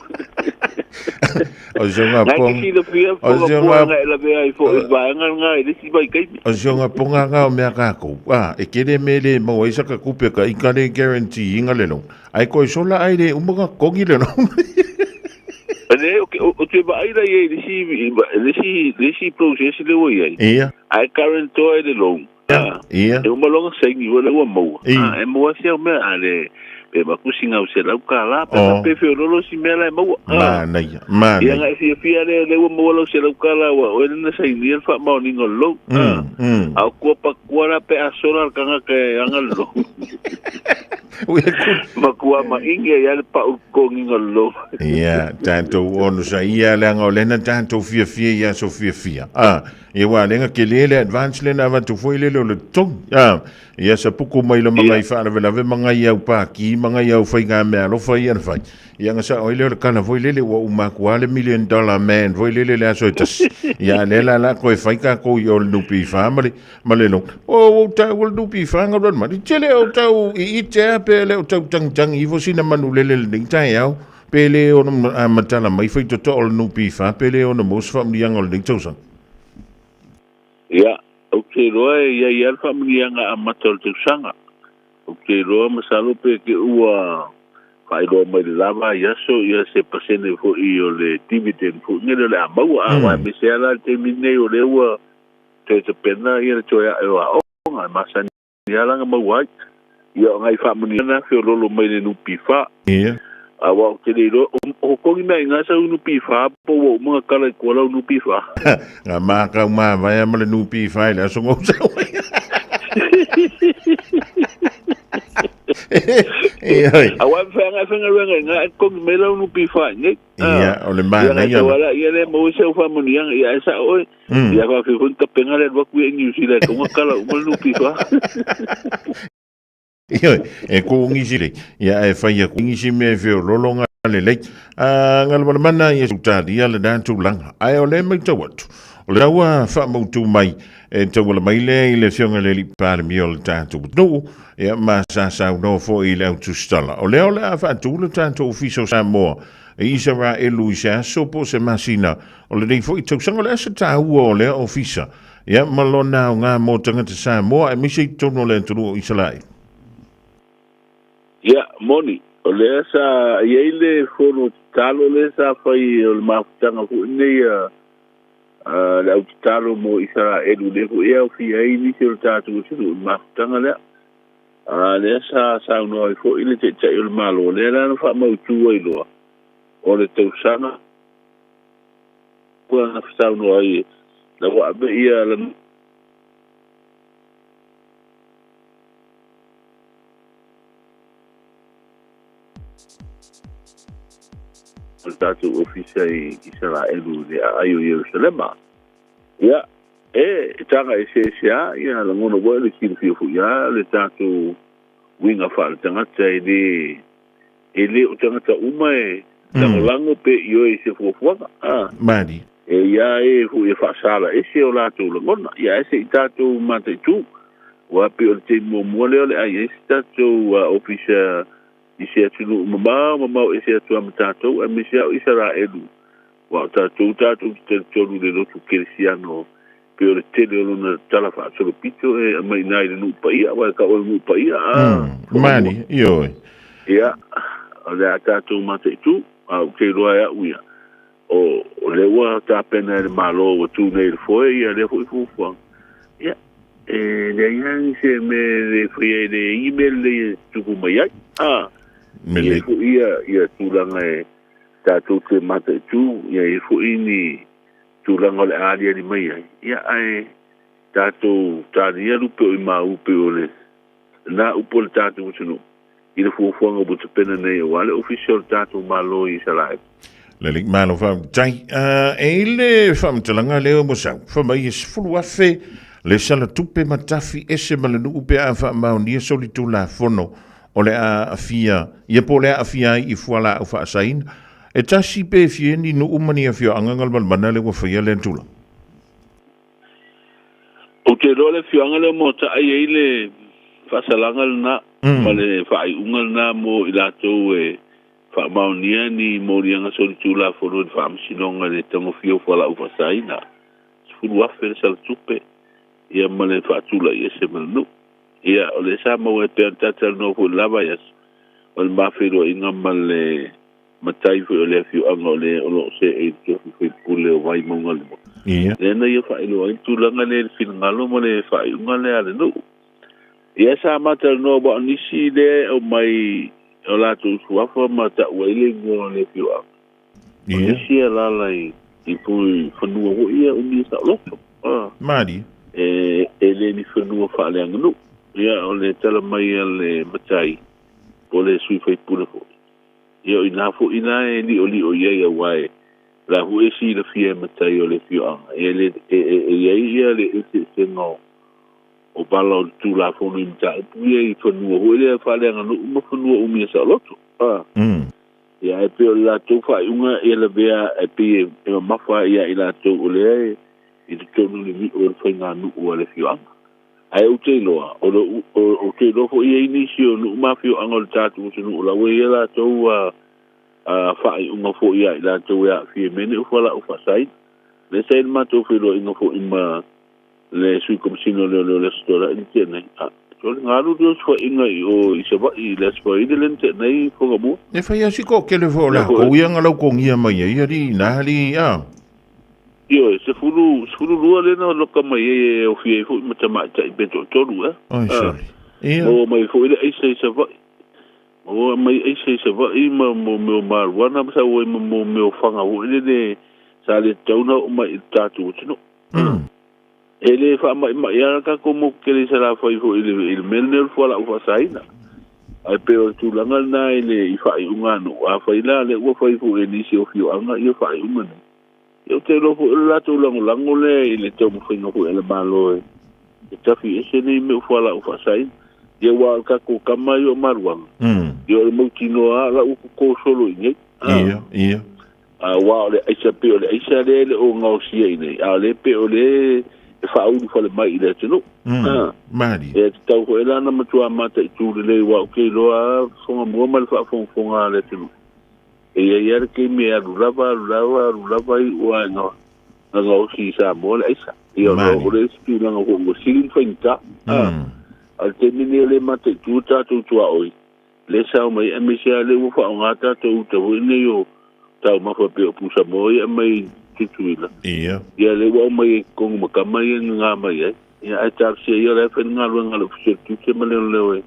O si ona Na e te silafia o si ponga ona pua na e lavea ai foi i le vaega lena i le isi vaitaimi. O si ona ponga na o mea kākou, a, e tele mea e le maua ai saka tupe ka ika le guarantee ina le loan, ae toe sola ae le uma ona totogi le loan. Leai, ou te vaai la i ai i le isi, le isi, le isi process lea ua i ai. Ia. Ae guarantor e le loan. Ia. E uma loa ona saini ua lea ua maua. E maua si au mea, a le, pe avatu sina au $100, pe oh. pe feololo si mea la e maua. Manaia, manaia. Ia nga e fiafia lea, lea ua maua lau $100, ua oe lena sainia le faamaoniga o le loan. A o kua pakua la pe a sola le tagata e aga le loan. Matua maingi ai le pau totogiga o le loan. Ia, tatou onosaia leaga o lena tatou fiafia i aso fiafia. Ah, ia ua lenga tele le advance lena avatu foi lele o le totogi. Ah, ia sapuku mai lo mangai faalavelave mangai au paki mangai au faiga mea alofa ia na fai. Ia nga sao ai lea o le kala foi lele ua uma atu lava le million dollar man foi lele le aso e tasi. Ia lea la la koe fai tatou i o le NPF ma le ma le loan. O ou tau o le NPF nga run ma. Tele o tau i i te a pe le o tau tangitangi ifo sina manu lele lenei taeao. Pe le ono matala mai fai toto o le NPF pe le ono mo se faamanuiaga o lenei tausaga. Ia, ou te iloa e i ai lava le faamanuiaga amata o le tausaga. Ou te iloa masalo pe te ua faailoa mai le lava i aso ia se pasene foi o le dividend foi lele o le a maua. A aua aemaise lava la i le taimi lenei o lea ua toe tapena ia le toe ae o aoga e masani lava la ona maua ai. Ia o nai faamanuiaga na feololo mai le NPF. Ia. Aua ou te le iloa, o totogi mea i ina sau NPF po ua uma ona kala i tua lau NPF. Nga mākau māwaea ma le NPF i le aso ngou sau ai. E oi. Aua e mawhai anga e whangaruanga i ngā e totogi mai lau NPF i nei. Ia, o le mānaia. Ia, ngai ia le maua se au faamanuiaga, ia e sao oe. Ia whawhi hoi tapenga le alu atu ia i New Zealand, tonga kala uma le NPF. Ia, e kōgisi lei. Ia, e whai aku ngisi mea e whiololo ngā le lei. A, ngā le mana ia sutaria le nā tūlanga. Ae o le mai tau atu. O le raua whaamautu mai e tauala mai lea i le fionga le li palemia o le tātou atunuu. Ia, ma sa saunoa foi i le autusitala. O lea o le a whaatū le tātou ofisa o Samoa i Isaraelu i se aso po o se masina o lenei foi tausaga. O le a se tāua o lea ofisa ia ma lona aoga mo tagata Samoa aemaise i totonu o le atunuu o Isaraelu. Ia, moni, o lea sa i ai le fono tatalo lea sa fai o le mafutaga foi lenei a le au tatalo mo Isaraelu, lea foi e aofia ai nisi o le tatou atunuu i le mafutaga lea. A lea sa saunoa ai foi le Taitai o le Malo, lea la na faamautu ai loa o le tausaga na saunoa ai la ua ave ia lana le tatou ofisa i Isaraelu i le aai o Ierusalema. Ia, e taga eseese lava ia lagona ua le silafia foi lava le tatou uiga faaletagata e le e le o tagata uma e lagolago pe ioe i se fuafuaga. A. Mali. E i ai a e foi e faasala ese o latou lagona. Ia ae se i tatou mataitu. Aua pei o le taimi muamua lea o le a i ai se tatou ofisa i se atunuu mamao mamao ese atu lava ma tatou, aemaise lava o Isaraelu. Aua o tatou tatou te talitonu i le lotu kerisiano pei o le tele o lona tala faasolopito e aumai i ina i le nuu paia, aua e tau o le nuu paia, a, Mani, ioe. Ia, o le a tatou mataitu, a ou te iloa e au ia, o, o lea ua tapena e le Malo ua tu nei i le foe ia lea foi fuafuaga. Ia, e leai lava ni se mea e le faia e le i ni mea lelei e tupu mai ai. A, Me ia foi ia, ia tulaga e tatou te mataitu, ia i ai foi ni tulaga o le a aliali mai ai, ia ae tatou talia lupe o i maū pei o le na upu a le tatou atunuu i le fuafuaga ua tapena nei aua le Ofisa o le tatou Malo i Isaraelu. Le alii Malo faafetai. E i le faamatalaga lea ua sau, fai mai e 10,000 le sala tupe ma tafi ese ma le nuu pe a faamaonia solitulafono. o le a aafia, ia po o le a aafia ai i fualaau faasaina. E tasi pe fia ni nuu ma ni afioaga Galumalemana lea ua faia lea tulaga? Ou te iloa le afioaga lea o Moataa e i ai le faasalaga lena ma le faaiuga lena mo i latou e faamaonia ni moliaga solitulafono i le Faamasinoga i le tagofia o fualaau faasaina, $10,000 le salatupe, ia ma le faatulai ese ma le nuu. Ia, o lea sa maua ai pea le talatalanoa foi i le la vaiaso, o le ma feiloaiga ma le matai foi o le afioaga o le o lo o seei i le tofi faipule o Vaimauga 2. Lea na ia faailoa ai le tulaga lea i le finagalo ma le faaiuga lea a le nuu. Ia sa ma talanoa aua o nisi lea e aumai o latou suafa ma tau ai le igoa o le afioaga. O nisi e alaala i fanua foi ia umi e saoloto. Malie. E le ni fanua faaleaganuu. Ia o le tala mai a le matai po o le sui faipule foi. Ia o ina foi la e liolio i ai aua e la foi e silafia e matai o le afioaga. E i ai ia le eseesega o o vala o le Tulafono i mataupu ia i fanua foi lea faaleaganuu ma fanua umia saoloto. Ia ae pei o le latou faaiuga ia lavea e pei e mamafa ia i latou o lea e i totonu o le vi'o o le faiganuu a le afioaga. Ae ou te iloa, o le ou te iloa foi e i ai nisi o nuu ma afioaga o le tatou atunuu o la ua i ai a latou faaiuga foi ia i latou e aafia i mea nei o fualaau faasaina. Lea sa i ai le matou feiloaiga foi ma le Sui Komesina o Leoleo i le Aso Toonai na tea nei. A, sole, na alu lea osofaiga i o i Savaii i le Aso Faraile lea na tea nei i Fuagamua. E fai lava si toatele foi o latou ia na lautogia mai ai alii ina alii, a. Ioe, 12 lea na loka mai ai e aofia ai foi ma tamaitai pe toatolu, ea. Oi, sole. Ia. Maua mai foi le aisa i Savaii. Maua mai aisa i Savaii ma mo mea o marijuana ma sau ai ma mo mea o fana foi lele sa le tatau ona oo mai i le tatou atunuu. E le faamaimai lava le tatou motu tele i Salafai foi i le, i le mea lenei o le fualaau faasaina. Ae pei o le tulaga lena i le i faaiuga a nuu. Afai la lea ua fai foi e nisi o afioaga ia faaiuga nei, ia ou te iloa foi o le latou lagolago lea i le taumafaiga foi a le Malo e e tafi ese nei mea o fualaau faasaina. Ia aua o le tatou tama ia o Maluaga, ia o le mautinoa lava la ua toto solo i inei. Ia, ia. Aua o le aisa pei o le aisa lea e le o gaosia i nei, a o lea pei o lea e faaulu fale mai i le atunuu. Malie. E tatau foi la ona matua mataitu lelei aua ou te iloa lava fogamua ma le faafogafoga a le atunuu. E i ai lava le taimi e alu lava, alu lava, alu lava iu lava ina na gaosi i Samoa le aisa. Ia o le isi tulaga foi ua sili ona faigata. A o le taimi lenei o lea e mataitu tatou tuaoi, lea e sao mai aemaise lava lea ua faaaoga tatou uta foi nei o taumafa pei o pusamoa ia aumai i Tutuila. Ia. Ia lea ua aumai ai i totonu ma tama ia na na mai ai. Ia ae talosia ia o la e fai le galuega a le Ofisa o le Tiute ma Leoleo e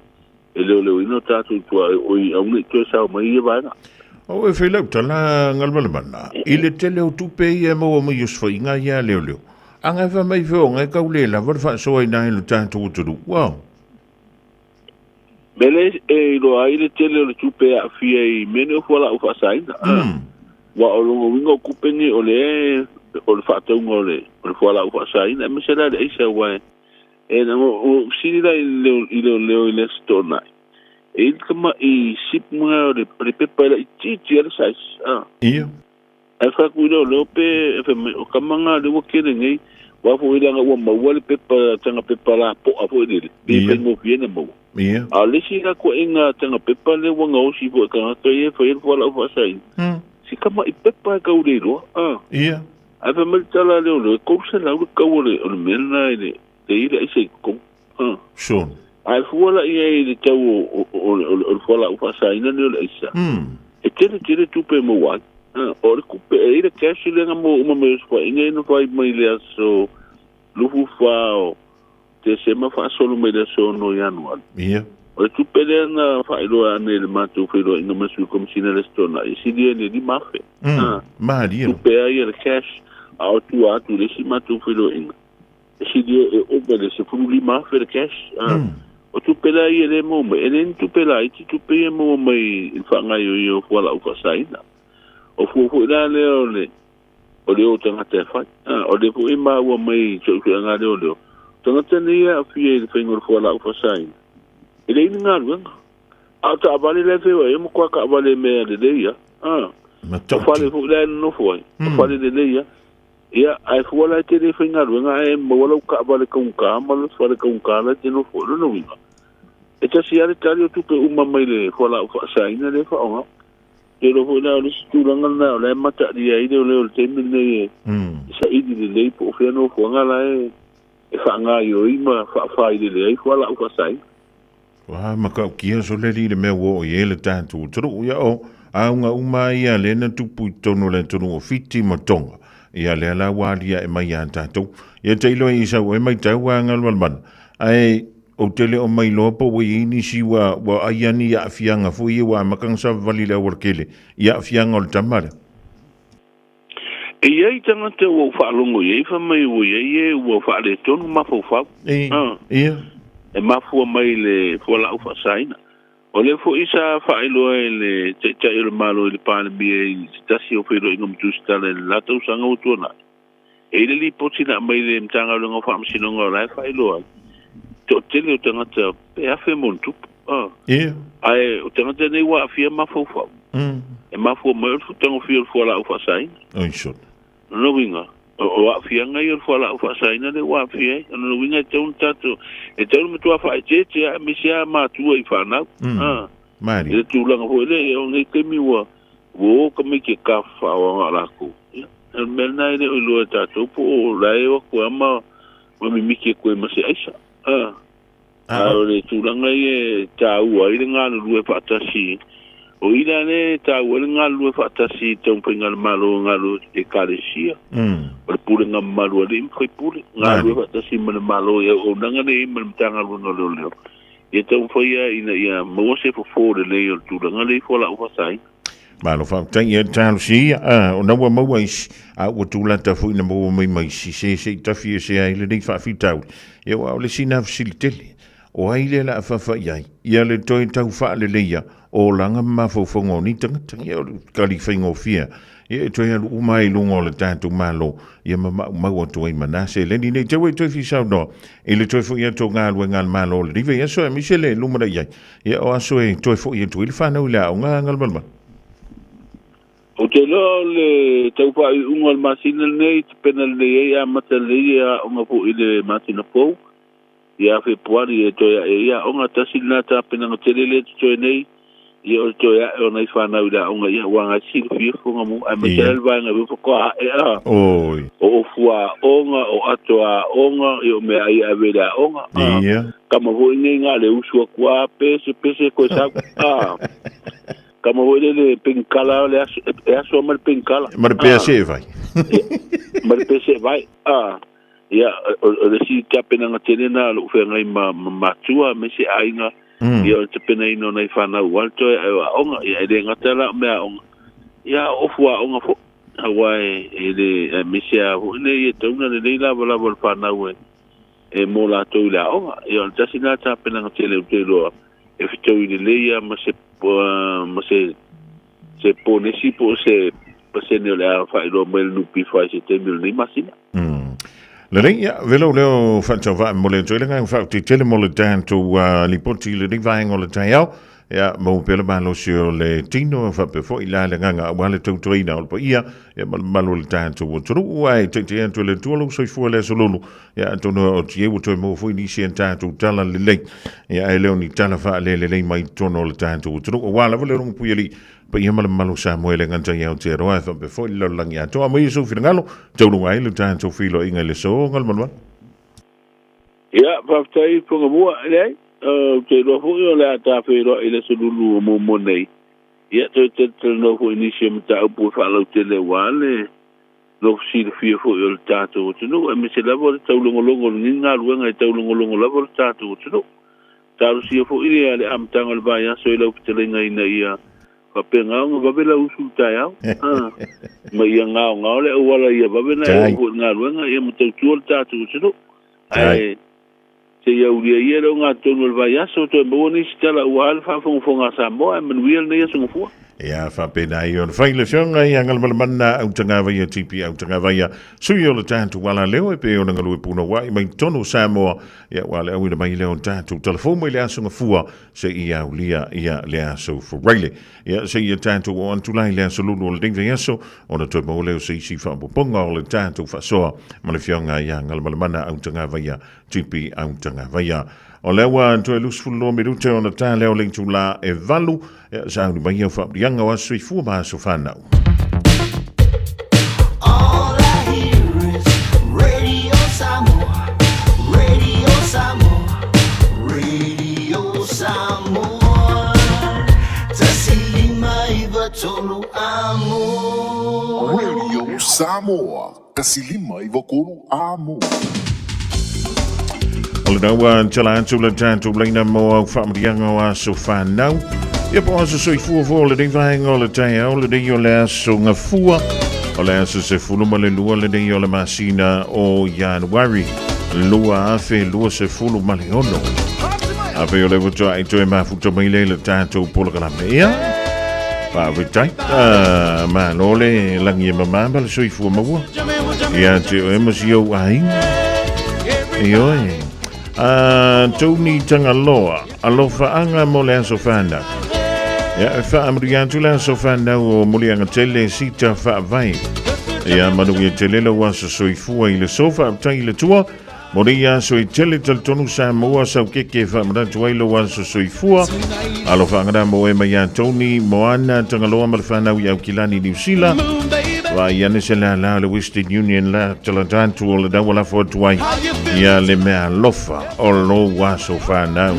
e leoleoina o tatou tuaoi aua ne i toe sao mai ia vaega. O e fai lau tala Galumalemana, i le tele o tupe ia e maua mai i osofaiga ia a leoleo, a na e fai mai feoga e tau le lava le faasoa ina i lo tatou atunuu. Wow. Mea lea e iloa ai le tele o le tupe e aafia i mea nei o fualaau faasaina. Aua o lona uiga o tupe nei o lea o le faatauga o le o le fualaau faasaina aemaise la le aisa aua e e na ou fesili la i leoleo i le Aso Toonai e i ai le tamai sip ma o le pepa e laitiiti lava le size. Ia. Ae fai atu i leoleo pe fai mai, o tama na lea ua tele nei, aua foi leaga ua maua le pepa, tana pepa lapoa foi lele, pe faigofie ona maua. A o le isi la tuuaiga tana pepa lea ua gaosi foi e tagata ia e fai ai le fualaau faasaina, si tamai pepa e tau le iloa. Ae fai mai le tala a leoleo, e $300 le tau o le mea lena i le i le aisa i totonu. Ae fua la i ai i le tau o le fualaau faasaina lenei o le aisa, e tele tele tupe e maua ai. O le tupe, e i ai le cash lea na maua uma mai osofaiga ia na fai mai le aso 24 o Tesema faasolo mai le aso 6 o Ianuari. O le tupe lea na faailoa ane i le matou feiloaiga ma le Sui Komesina i le Aso Toonai, e sili ai i le $5,000. Malie. Tupe ai ia le cash, a o tua atu i le isi matou feiloaiga, E sili e ova i le $15,000 le cash. O tupe la ia lea e maua mai, e le ni tupe laiti tupe ia e maua mai i le faagaoioia o fualaau faasaina. O fua foi la lea o le o le o tagata e fai. O lea foi e maua mai i suesuega a leoleo, o tagata nei e aafia i le faiga o le fualaau faasaina, e leai ni galuega. A o taavale la e feoai ai, o matua taavale mea lelei lava. A. O fale foi la e nonofo ai, o fale lelei lava. Ia, ae fua la e te le faigaluega ae maua lau taavale taugata ma le fale taugata la e te nofo ai. O lona uiga, e tasi lava le tali o tupe uma mai le fualaau faasaina lea e faaaoga. Ou te iloa foi la o le isi tulaga lena o la e mataalia ai leoleo i le taimi lenei e saili lelei po o fea nofoaga la e faagaoioi ma faafailele ai fualaau faasaina. Ua matautia sole alii le mea ua oo i ai le tatou atunuu. Ia o auga uma lava ia lea na tupu i totonu o le atunuu o Fiti ma Tonga, ia lea la ua aliae mai ia tatou. Ia tailo i sau e matau a Galumalemana, ae ou te le o mailoa po ua i ai nisi ua ua aiani i aafiaga foi ia ua amata ona savavali i le aualatele i aafiaga o le tama lea. E i ai tagata ua ou faalogo i ai fai mai ua i ai e ua faaletonu mafaufau. Ia. E mafua mai i le fualaau faasaina. O lea foi sa faailoa e le Taitai o le Malo i le Palemia i se tasi o feiloaiga ma tusitala i le la tausaga ua tuanai. E i ai le lipoti na aumai i le Matagaluega o Faamasinoga o la e faailoa ai, toatele o tagata pe 1000 ma ona tupu. Ia. Ae o tagata nei ua aafia mafaufau. E mafua mai o le tagofia o le fualaau faasaina. Oi sole. O lona uiga, o aafiaga ia o le fualaau faasaina lea ua aafia ai. O lona uiga e tatau ona tatou, e tatau ona matua faaeteete lava aemaise lava matua i fanau. Malie. I le tulaga foi lea, o lenei taimi ua o tamaiti e tafafao a latou. Ia, o le mea lena e le o iloa e tatou po o la e o atu lava ma mimiti atu ai ma se aisa. A o le tulaga ia e taua ai le galulue faatasi, o i la lea e taua ai le galulue faatasi i taumafaiga a le Malo e galulue i Ekalesia, o le pulega mamalu a alii ma faipule, galulue faatasi ma le Malo i auaunaga lea e i ai ma le Matagaluega o Leoleo, ia taumafai lava ina ia maua se fofo lelei o le tulaga lea i fualaau faasaina. Malo faafetai ia talosia ia, ona ua maua isi, a ua tulata foi ina maua mai ma isi se se i tafi ese ai lenei faafitauli. Ia aua o le isi lena fesili tele, o ai lea o le a faafai ai ia le toe tau faaleleia o olaga ma mafaufauga o nei tagata? Ia o le tali faigofie ia e toe alu uma ai i luga o le tatou Malo ia ma maumau atu ai ma na seleni. Nei te ua e toe fia saunoa i le toe foi atu o galuega a le Malo o le vaiaso aemaise le lumanai ai. Ia o aso e toe foi atu ai le fanau i le aoga a Galumalemana. Ou te iloa o le tau faaiuiuga o le masina lenei, tapena lelei ai amata lelei ia aoga foi i le masina fou, ia Fepuari e toe ae ai aoga. Tasi lena tapenaga tele lea e totoe nei, ia o le toe ae o nai fanau i le aoga, ia aua na e silafia fofoga mu, aemaise ai le vaega e faatoa ae a. Oi. O ofu aoga, o ato aoga, ia o meaai e ave i le aoga. Ia. Tama foi nei na le usu atu a pese pese koe sau. A. Tama foi le le penkala le aso e aso ma le penkala. Ma le pese e vai. Ma le pese e vai. A. Ia o le isi tapenaga tele na lou feagai ma matua aemaise aiga ia o le tapenaina o nai fanau aua le toe ae o aoga. Ia e le gata la o meaaoga, ia a o ofu aoga foi. Aua e le aemaise lava foi nei e tatau ona lelei lavalava o le fanau e e mo latou i le aoga. Ia o le tasi lena tapenaga tele ou te iloa e fetaui lelei lava ma se ma se se ponesi po o se pasene o le a faailoa mai le NPF i se taimi o lenei masina. Lelei, ia, velo leo whaatawa mo le toile ngai whaute tele mo le tatou lipoti i lenei vaega o le taeao. Ia, mau pea le malosi o le tino e faapea foi la le agaga aua le tautuaina o le paia, ia ma le mamalu o le tatou atunuu. Ae taitai atu e le Atua lou soifua i le aso lulu. Ia, atonu e oti ai ua toe maua foi nisi a tatou tala lelei. Ia, ae le o ni tala faalelelei mai totonu o le tatou atunuu. Aua lava le Rongopuialii, paia ma le mamalu o Samoa e le gata i Aotearoa, ae faapea foi le lalolagi atoa. Aumaia sou finagalo, taulunga ai le tatou feiloaiga i le aso Galumalemana. Ia, faafetai Fagamua, e leai, ou te iloa foi o le a ta feiloai i le aso lulu o muamua nei. Ia, toe talatalanoa foi i nisi o mataupu e faalautele aua le nofo silafia foi o le tatou atunuu, aemaise lava o le taulogologo o lenei galuega e taulogologo lava le tatou atunuu. Talosia foi le amataga o le vaiaso i lau fetalaiga ina ia Faapena ona vave lau usu i le taeao, a, ma ia gaogao le auala ia vave ona e oo foi i le galuega, ia ma tautua le tatou atunuu. Ae se i aulia ia le ogatotonu o le vaiaso, toe maua nisi tala aua le faafogafoga a Samoa, ae manuia lenei aso Gafua. Ia faapena ai ona fai le afioga ia Galumalemana Autagavaia TP Autagavaia, sui o le tatou alaleo e pei ona galue punouai mai totonu o Samoa, ia ua le auina mai lea o le tatou talafou mai le aso Gafua seia aulia ia le aso Faraile. Ia seia tatou oo atu la i le aso Lulu o lenei vaiaso ona toe maua lea o se isi faaopoopoga o le tatou faasoa ma le afioga ia Galumalemana Autagavaia TP Autagavaia. O lea ua toe 22 minute ona ta lea o le itula e 8, ia sauni mai au faamuriaga o aso soifua ma aso fanau. All I hear is Radio Samoa, Radio Samoa, Radio Samoa. 159 amo. Radio Samoa, 159 amo. O lena ua tala atu le tatou laina mo au faamuriaga o aso fanau. Ia po aso soifua fua o lenei vaega o le taeao, lenei o le aso gafua, o le aso 12 lenei o le masina o Ianuari 2026. A pei o le faatoa i toe mafuta mai lea i le tatou polokalame. Ia, faafetai. Ah, malo le lagi e mamā ma le soifua maua. Ia te oe ma si ou aiga. Ioe. A Tony Tangaloa, alofaanga mo le aso whanau. Ia, e whaamuri atu le aso whanau o Mulianga Tele Sita Whaavai. Ia, manuia tele lau aso soifua i le sofa aptai i le tua. Mo nei aso e tele talitonu Samoa sau keke e whaamanatu ai lou aso soifua. Alofaanga na mo e mai a Tony Moana Tangaloa ma le whanau i Aukilani, Niu Sila. Wa i ane se la la le Western Union la talata atu o le dawa lafo atu ai ia le mea alofa o lou aso whanau.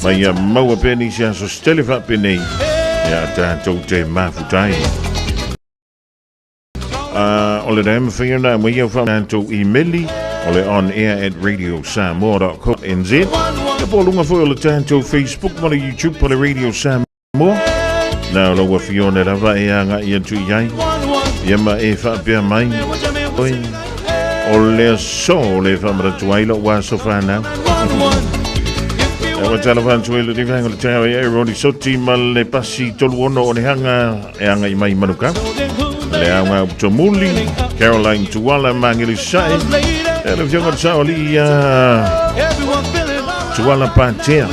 Ma ia maua pea nisi aso se tele faapenei ia tatou te mafuta ai. O le lea mawhai ona mai au whamanatu i meli o le on air at radiosamoa.co.nz. Ia po lunga foi o le tatou Facebook ma le YouTube o le Radio Samoa. Na o lau Fiona lava e anga i atu i ai. Ia ma e whaapea mai. Oi, o le aso le whamaratu ai lo aso whanau. E wa tala whantu e le riwhanga le teo e roni soti ma le pasi tolu ono o le hanga e anga i mai manuka. Le aunga utomuli, Caroline Tuala Mangili Sai, e le fionga sa oli ia Tuala Patea.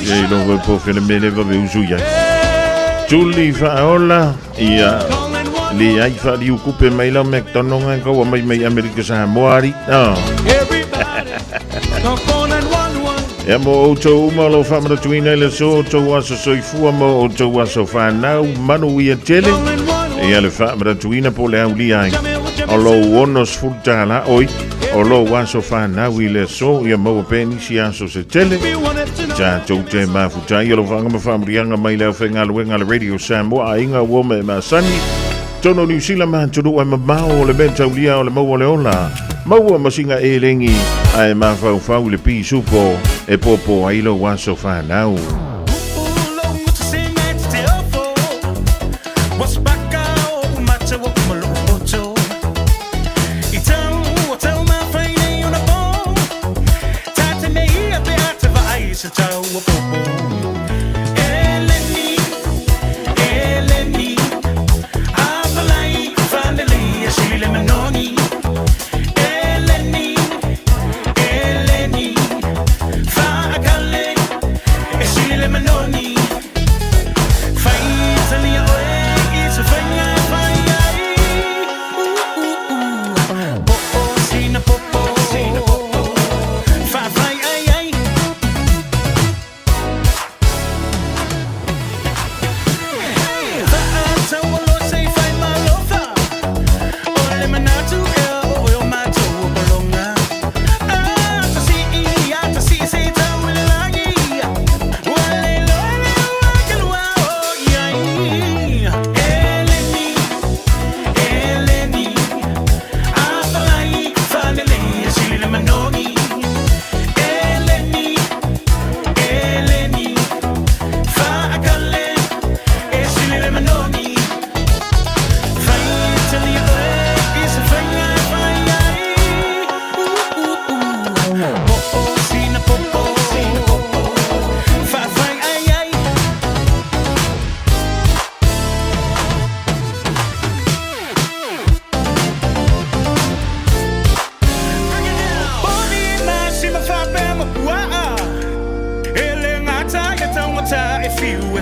E lo po fele mele va ve usu ia. Tuli Faaola ia le ai fa li ukupe mai la McDonald ka wa mai mai Amerika Samoa ari. Oh. Ia mo outou uma o lo o faamanatuina i le aso, outou aso soifua ma outou aso fanau, manuia tele. Ia le faamanatuina po o le aulia ai o lou $60, oi, o lou aso fanau i le aso, ia maua pea nisi aso se tele. Tatou te mafuta ai alofaga ma faamuriaga mai le aufaigaluega a le Radio Samoa, aiga ua ma e masani. Tonu Niu Sila ma atunuu e mamao o le mea taulia o le maua o le ola. Maua ma singa elegi ae mafaufau i le pisupo e popo ai lou aso fanau.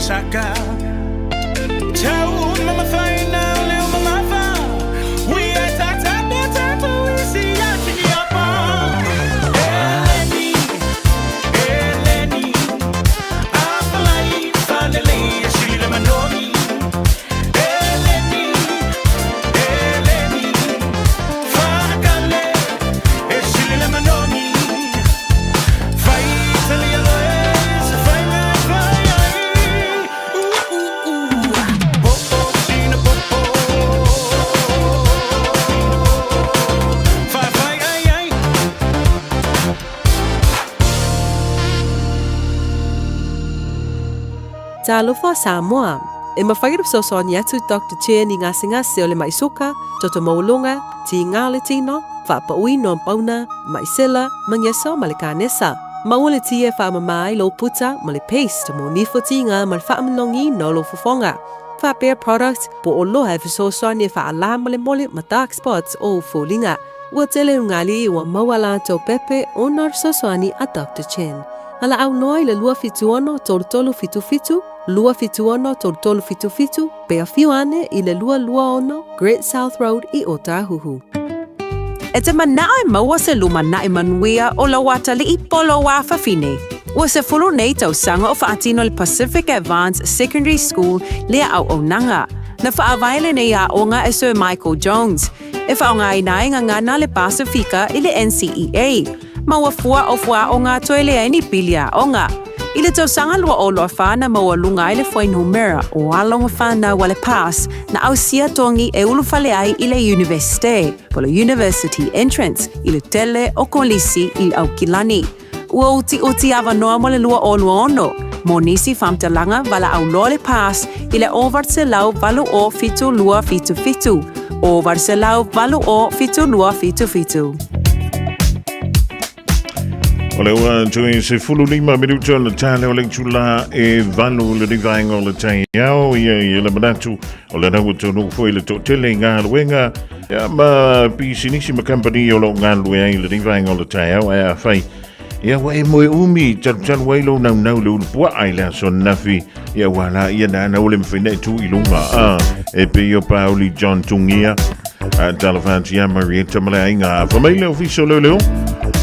saka Tau mamafaina o leo mamafa We are tata tata isi atini apa Eleni, Eleni Afalai falele sili manoni Eleni, Eleni Fakale e sili manoni Fai tali aloe se fai me fai ai Ooh ooh ooh Popo sina popo Fai fai ai ai Talofa Samoa. E mafai ona fesoasoani atu Doctor Chen i gasegase o le ma'i suka, toto maualuga, tiga o le tino, faapauina o pauna, ma'i sela, magiso ma le kanesa. Maua le ti e faamama ai lou puta ma le paste mo nifo tiga ma le faamanogiina o lou fofoga. Faapea products po o oloa e fesoasoani e faalā molemole ma dark spots o ou foliga. Ua tele ulugalii ua maua a latou pepe ona o le fesoasoani a Doctor Chen. Valaau loa i le 276 3377, 276 3377, pe afio ane i le 226 Great South Road i Ōtāhuhu. E te manao e maua se lumanai manuia o lou atalii po o lou afafine. Ua 10 nei tausaga o faatino le Pacific Advance Secondary School lea auaunaga. Na faavae lenei aoga e Sir Michael Jones, e faaaogaina ai gagana le Pasifika i le NCEA. Ma ua fua o fuaaoga toe leai ni pili aoga. I le tausaga 2024 na maualuga ai le fuainumera o alo ma fanau a le PASS na ausia togi e ulufale ai i le Iunivesite, po le University Entrance, i le tele o kolisi i Aukilani. Ua utiuti avanoa mo le 2026 mo nisi faamatalaga valaau loa le PASS i le 808 7277, 808 7277. O le ua toe 15 minuta o le tale o le itula e valu le rivaenga o le taiao ia i le manatu o le raua tonu foi le toatele i galuega ia ma pisinisi ma kampani o lo o galulue ai le rivaenga o le taeao ae afai ia ua e moe umi talutalu ai lou naunau le ulupuaa i le aso ananafi ia ua la ia na ana ule mawhai nei tu i lunga a e pei o Pauli John Tungia a talofa atu ia Marietta ma le aiga fa mai le ofisa o leoleo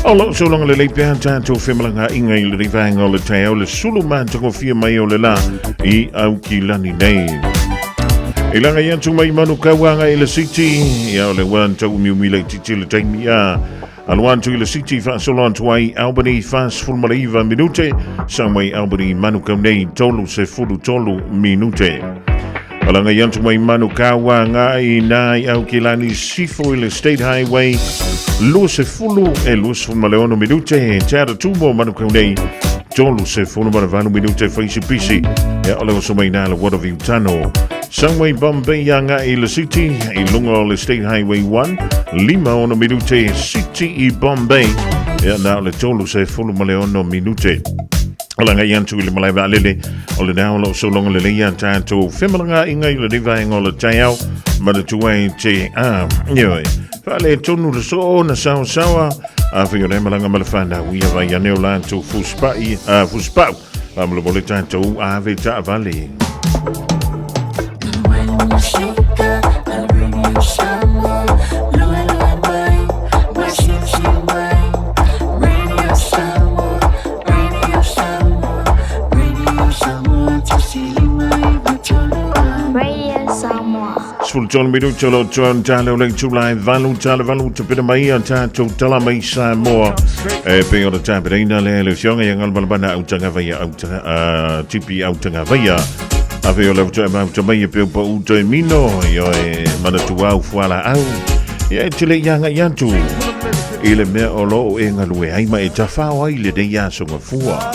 o loo sologa lelei pea tatou femalagaaiga i lenei vaega o le taeao le sulu matagofie mai o le la i Aukilani nei. I laga i atu mai Manukau agai i le City, ia o le ua tau umiumi laitiiti le taimi a Aloha atu i le City faasolo atu ai Albany 49 minute, sau mai Albany Manukau nei 33 minute. Alaga i atu mai Manukau agai nā i Aukilani sifo i le State Highway 20 e 26 minute, te ara tumo Manukau nei 38 minute whaisi pisi e o le oso mai nā le Waterview Tunnel. Sunway Bombay agai i le City i lunga o le State Highway 1, 56 minute City i Bombay ia na o le 36 minute. O la ngai atu i le malae vaalele o le nao lo sologa lelei ia tātou femalagaaiga i lenei vaega o le taeao manatua e te a ioe faaletonu le soo na saosaoa afai o lea malaga ma le fanau ia vai ane o latou fusipai fusipau faamolemole tātou ave taavale. Radio Samoa. 13 minuta o lo tuan tale o le itula e valu tale valu te pena mai a tātou tala mai Samoa. E pe o le tāpereina le le fionga i angalmalabana au tanga vaia au tanga, tipi au tanga vaia. A fe o le uta mau ta mai e peo pa uta e mino i oe mana tu au fuala au. Ia e tele ianga i atu. I le mea o loo e ngalue ai ma e tawhao ai le nei aso ngafua.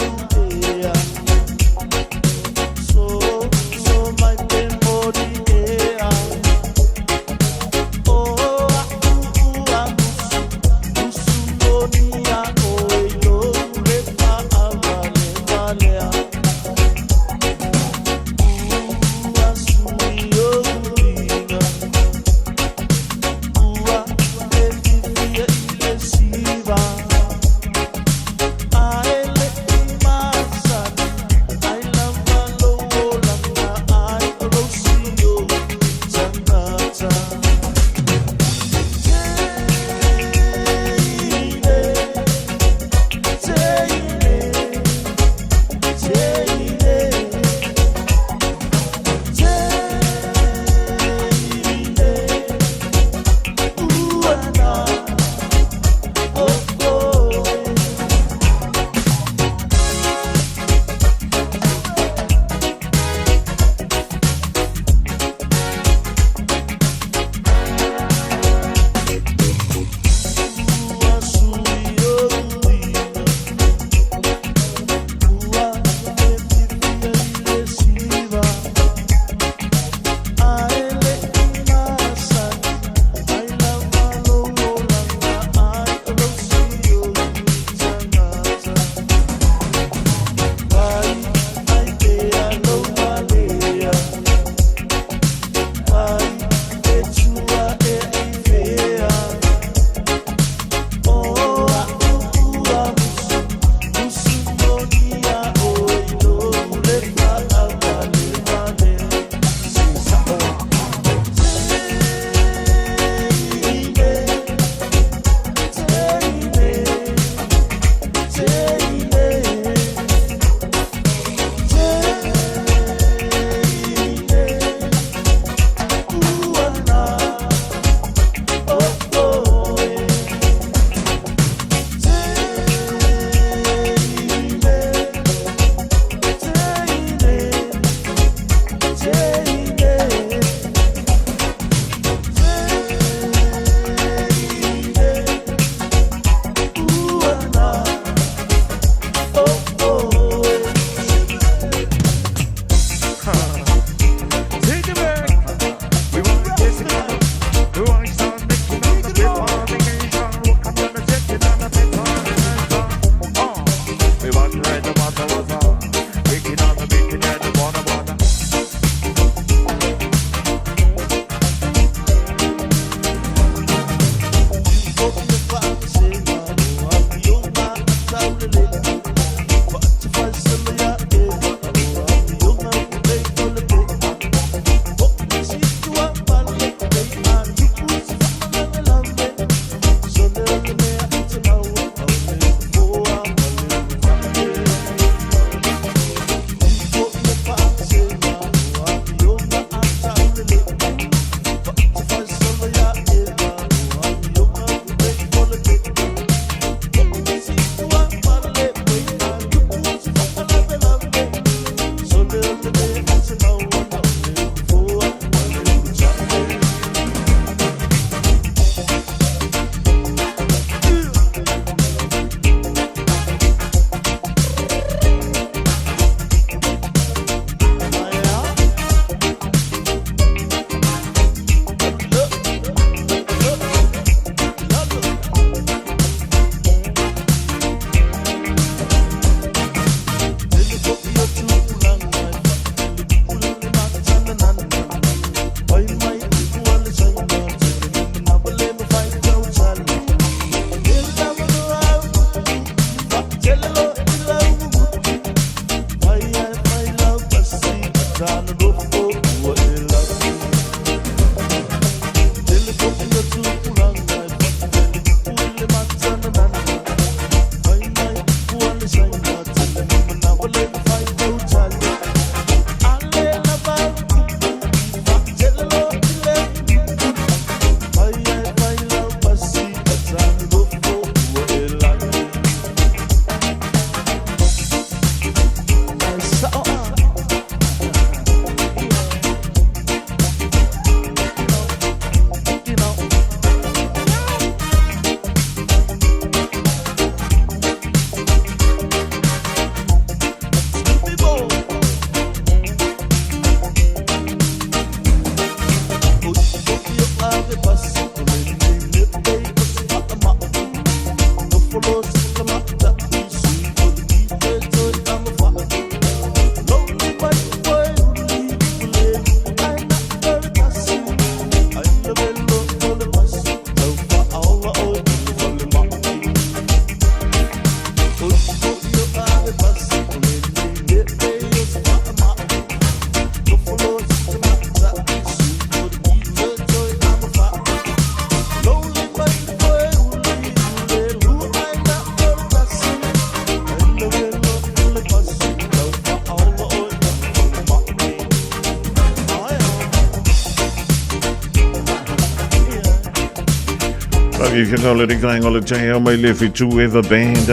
Faafiafiaga o le rikaega o le taeao mai le Fetu Eva Band.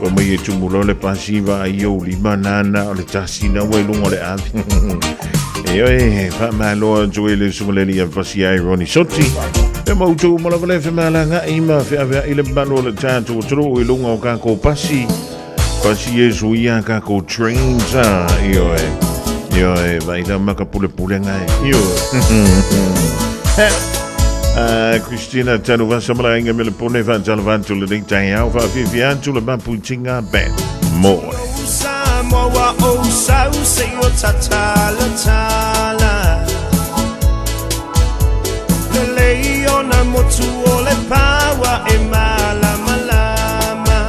Ua mai e tumulo le pasi vaai ou lima nana o le tasi na ua i luga o le ave. E oe, faamalo atu i le sumaleli a pasi ai Ronnie Soti. E mautu ma lava le femalaga'i ma feavea'i le mamalu o le tatou atunuu i luga o kākou pasi. Pasi e suia kākou trains, a, ioe. Ioe, vai la maka pulepulega e. Ioe. Christina Tanuvasa malainga me le pone whaatalawa atu le nei taeao whaafiafia atu le Maputinga Band. Moe. Samoa o sau se o tatala tala Le lei ona motu o le pawa e malama lama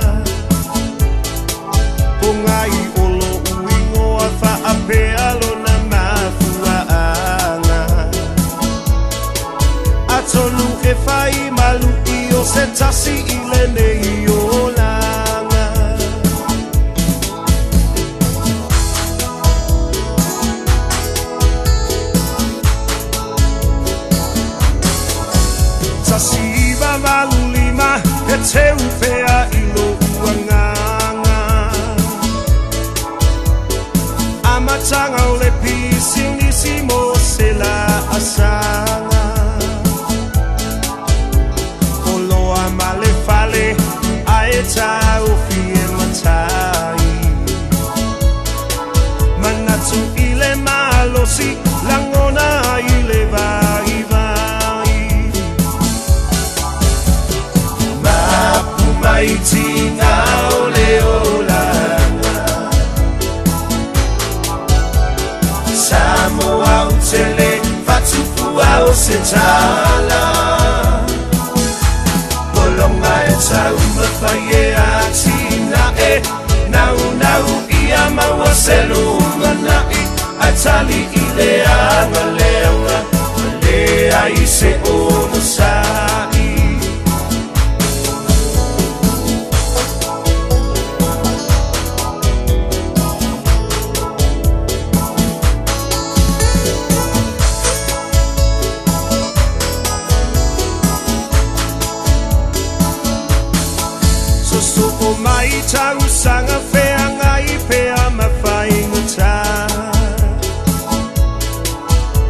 Ponga i olo uingoa whaapea lona mafuaanga Atonu e whai malu i o se tasi i lenei olanga 1985 he teu pea i lou agaga Amataga o le pisinisi mo se laasaga Oloa ma le fale ae taofi e matai Manatu i le malosi lagona i le vaivai Mapu mai tina o le olaga Samoa ou te le fatufua o se tala Polonga e taumafai e atinae Naunau ia maua se lumanai Ae tali i le agaleaga Ma leai se onosai Sosoo mai tausaga feagai pea ma faigata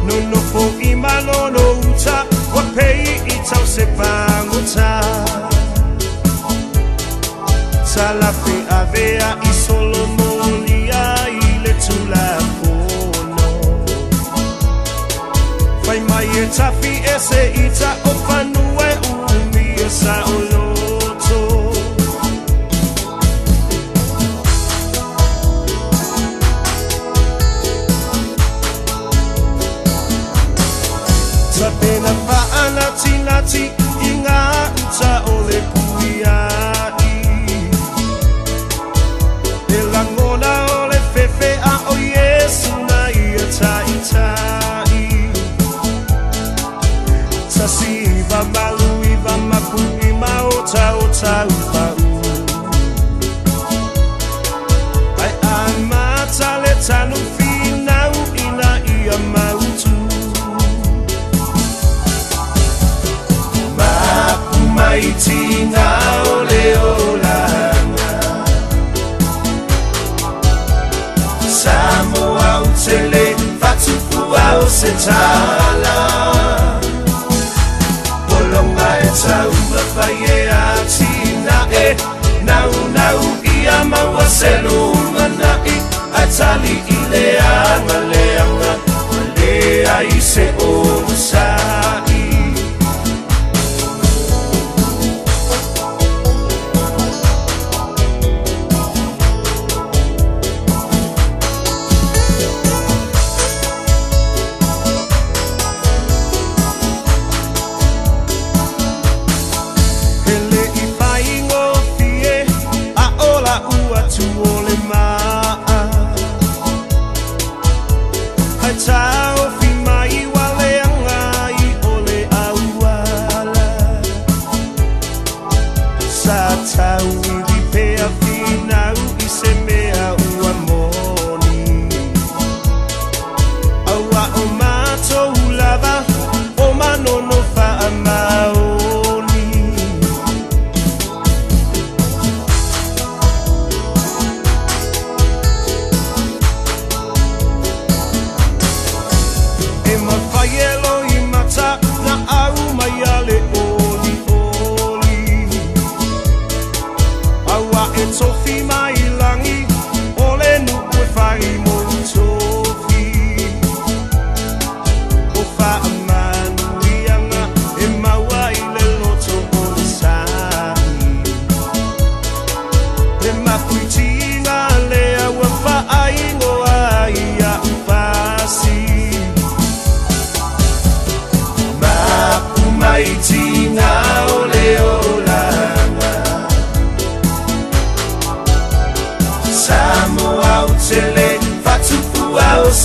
Nonofo i malono uta ua pei i tau se pagota Talafe avea i solomolia i le Tulafono Fai mai e tafi ese ita o fanua e umia saoloto Tapena faanatinati i ngā uta o le puia'i E lagona o le fefe a o Iesu na ia taitai 1989 mapu'i ma otaota upa'u Ae amata le tanu finau ina ia mautu Mapu mai tina o le olaga Samoa ou te le fatufua o se tala Polonga e taumafai e atinae Naunau ia maua se lumanai Ae tali i le agaleaga Ma leai se onosai E le i faigofie a o la'u atu o le ma'a.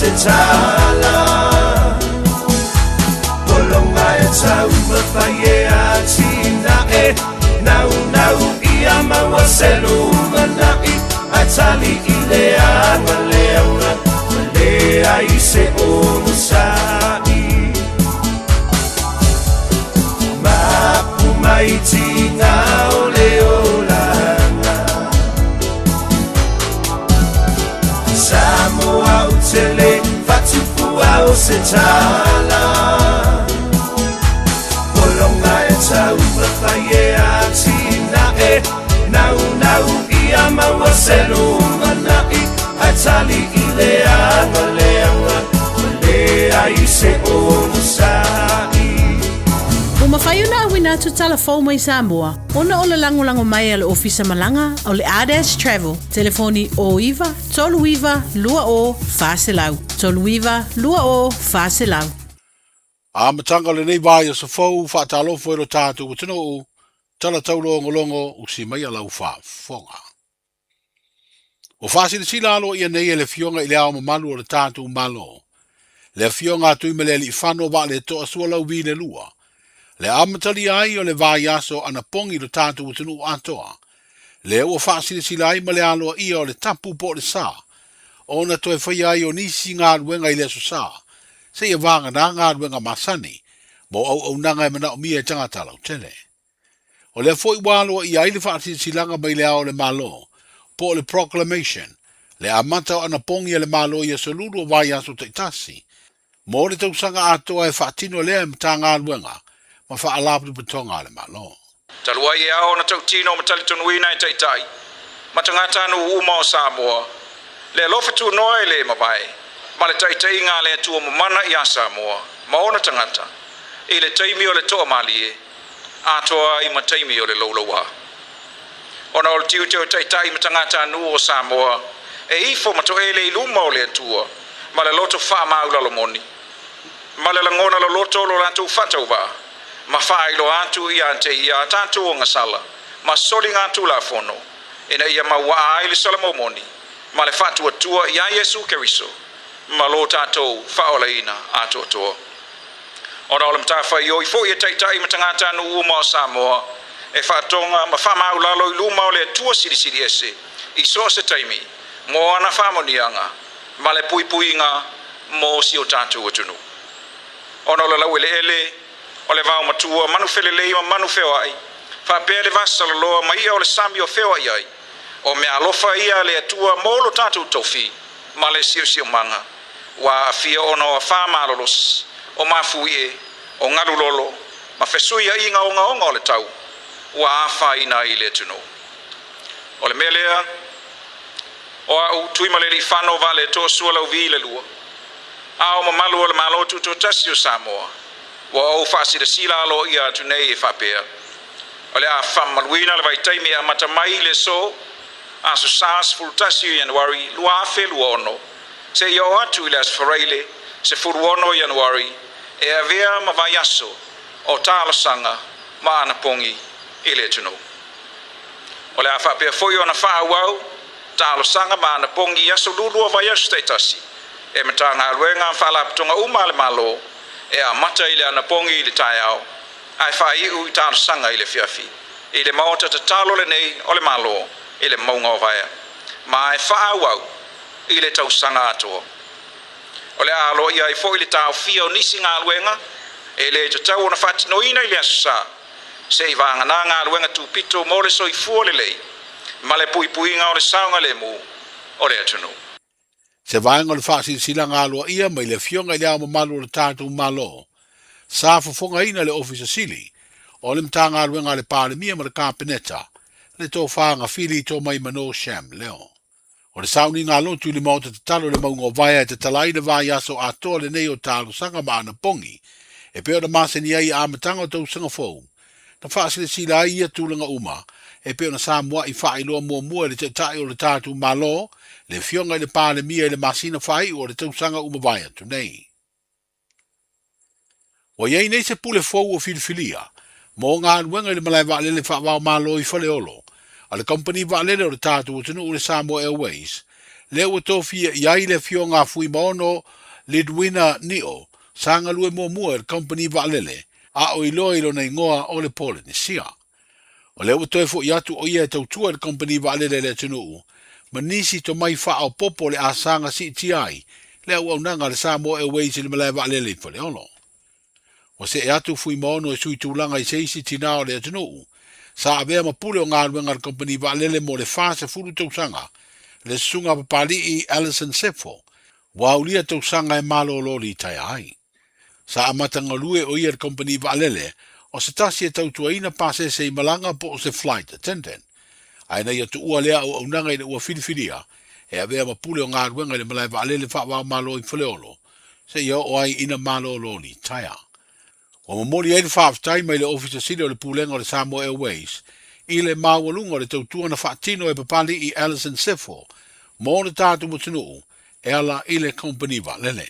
se tala Polonga e taumafai e atinae Naunau ia maua se lumanai Ae tali i le aga leaga Ua leai se onosai Mapu mai tiga o le olaga Samoa ou te le faatupua o se tala Polonga e taumafai e atinae Naunau ia maua se lumanai Ae tali i le aga leaga Ua leai se onosai. Ua mafai ona auina atu tala fou mai Samoa ona o le lagolago mai a le Ofisa Malaga o le Ardash Travel, telefoni 09 39 20 400, 39 20 400. Amataga o lenei vaiaso fou, faatalofa i lo tatou atunuu, tala taulogologo usi mai a lau faafofoga. Ua faasilasila aloaia nei e le Afioga i Le Ao Mamalu o le tatou Malo, le Afioga a Tuimalealiifano Vaaletoa Sualauvi le Lua, le amatalia ai o le vaiaso anapogi i lo tatou atunuu atoa, lea ua faasilasila ai ma le aloaia o le tapu po o le sa, ona toe faia ai o nisi galuega i le Aso Sa, seia vagana galuega masani mo auaunaga e manaomia e tagata lautele. O lea foi ua aloaia ai le faasilasilaga mai le Ao o le Malo, po o le Proclamation, le amata o anapogi a le Malo i aso lulu o vaiaso taitasi, mo le tausaga atoa e faatino lea e Matagaluega ma Faalapotopotoga a le Malo. Talu ai e ao ona tautino ma talitonuina e Taitai ma tagatanuu uma o Samoa le alofa tunoa e le mavae ma le taitaiga a le Atua Mamana iā Samoa ma ona tagata i le taimi o le toamalie atoa ai ma taimi o le loulauā. Ona o le tiute o Taitai ma tagatanuu o Samoa e ifo ma toele i luma o le Atua ma le loto faamaualalo moni ma le lagona loloto o lo latou faatauvaa ma faailoa atu ia te ia a tatou ogasala ma soligatulafono ina ia mauaa ai le salamou moni ma le faatuatua iā Iesu Keriso ma lo tatou faaolaina atoatoa. Ona o le matafaioi foi e Taitai ma tagatanuu uma o Samoa e faatoga ma faamaulalo i luma o le Atua Silisili Ese i so o se taimi mo ana faamanuiaga ma le puipuiga mo si o tatou atunuu. Ona o le laueleele o le vaomatua, manu felelei ma manu feoai, faapea le vasaloloa ma i'a o le sami o feoai ai, o meaalofa ia a le Atua mo lo tatou tofi ma le siosiomaga, ua aafia ona o afā malolosi, o mafuie, o galulolo, ma fesuiaiga ogaoga o le tau ua afaina ai le atunuu. O le mea lea, o a'u, Tuimalealiifano Vaaletoa Sualauvi le Lua, Ao Mamalu o le Malo Tutoatasi o Samoa, ua ou faasilasila aloaia atu nei e faapea, o le a faamamaluina le vaitaimi e amata mai i le aso, Aso Sa 11 o Ianuari 2026, seia oo atu i le Aso Faraile 16 o Ianuari e avea ma vaiaso o talosaga ma anapogi i le atunuu. O le a faapea foi ona faaauau talosaga ma anapogi i aso lulua vaiaso taitasi e Matagaluega ma Faalapotopotoga uma a le Malo e amata i le anapogi i le taeao ae faaiu i talosaga i le afiafi i le Maota tatalo lenei o le Malo i le mauga o Vaea ma e faaauau i le tausaga atoa. O le a aloaia ai foi le taofia o nisi galuega e le tatau ona faatinoina i le Aso Sa se i vagana galuega tupito mo le soifua lelei ma le puipuiga o le saogalemu o le atunuu. Se vaega o le faasilasilaga aloaia mai le Afioga i Le Ao Mamalu o le tatou Malo, sa fofogaina le Ofisa Sili o le Matagaluega a le Palemia ma le Kapeneta, le Tofa Gafili Tomaimano Sham Leo. O le sauniga lotu i le Maota Tatalo i le mauga o Vaea e tatala ai le vaiaso atoa lenei o talosaga ma anapogi e pei ona masani ai i amataga o tausaga fou, na faasilasila ai ia tulaga uma e pei ona sa mua'i faailoa muamua e le Taitai o le tatou Malo, le Afioga i le Palemia i le masina faaiu o le tausaga ua mavae atu nei. Ua i ai nei se pule fou ua filifilia mo galuega i le malae vaalele faava-o-Malo i Faleolo a le kamupani vaalele o le tatou atunuu le Samoa Airways. lea ua tofia i ai le afioga a Fuimaono Lidwina Nio, sa galue muamua i le Kamupani Vaalele, a o iloa i lona igoa o le Polenisia. O lea ua toe fo'i atu o ia e tautua i le Kamupani Vaalele a le atunuu, ma nisi tomai faaopoopo o le a saga siitia ai le auaunaga a le Samoa Airways i le malae vaalele i Faleolo. Ua see atu Fuimaono e sui tulaga i se isi tinā o le atunuu, sa avea ma pule o galuega a le Kamupani Vaalele mo le 40 tausaga, le Susuga a Papali'i Allison Sefo, ua aulia tausaga e malolo litaea ai. Sa amata galue o ia i le Kamupani Vaalele, o se tasi e tautuaina pasese i malaga po o se flight attendant. Ae ina ia tuua lea auaunaga ina ua filifilia e avea ma pule o galuega i le malae vaalele faava-o-Malo i Faleolo, seia oo ai ina malolo litaea. Ua momoli ai le faafetai mai le Ofisa Sili o le Pulega o le Samoa Airways i le maualuga o le tautua na faatino e Papali'i Allison Sefo mo le tatou atunuu e ala i le Kamupani Vaalele.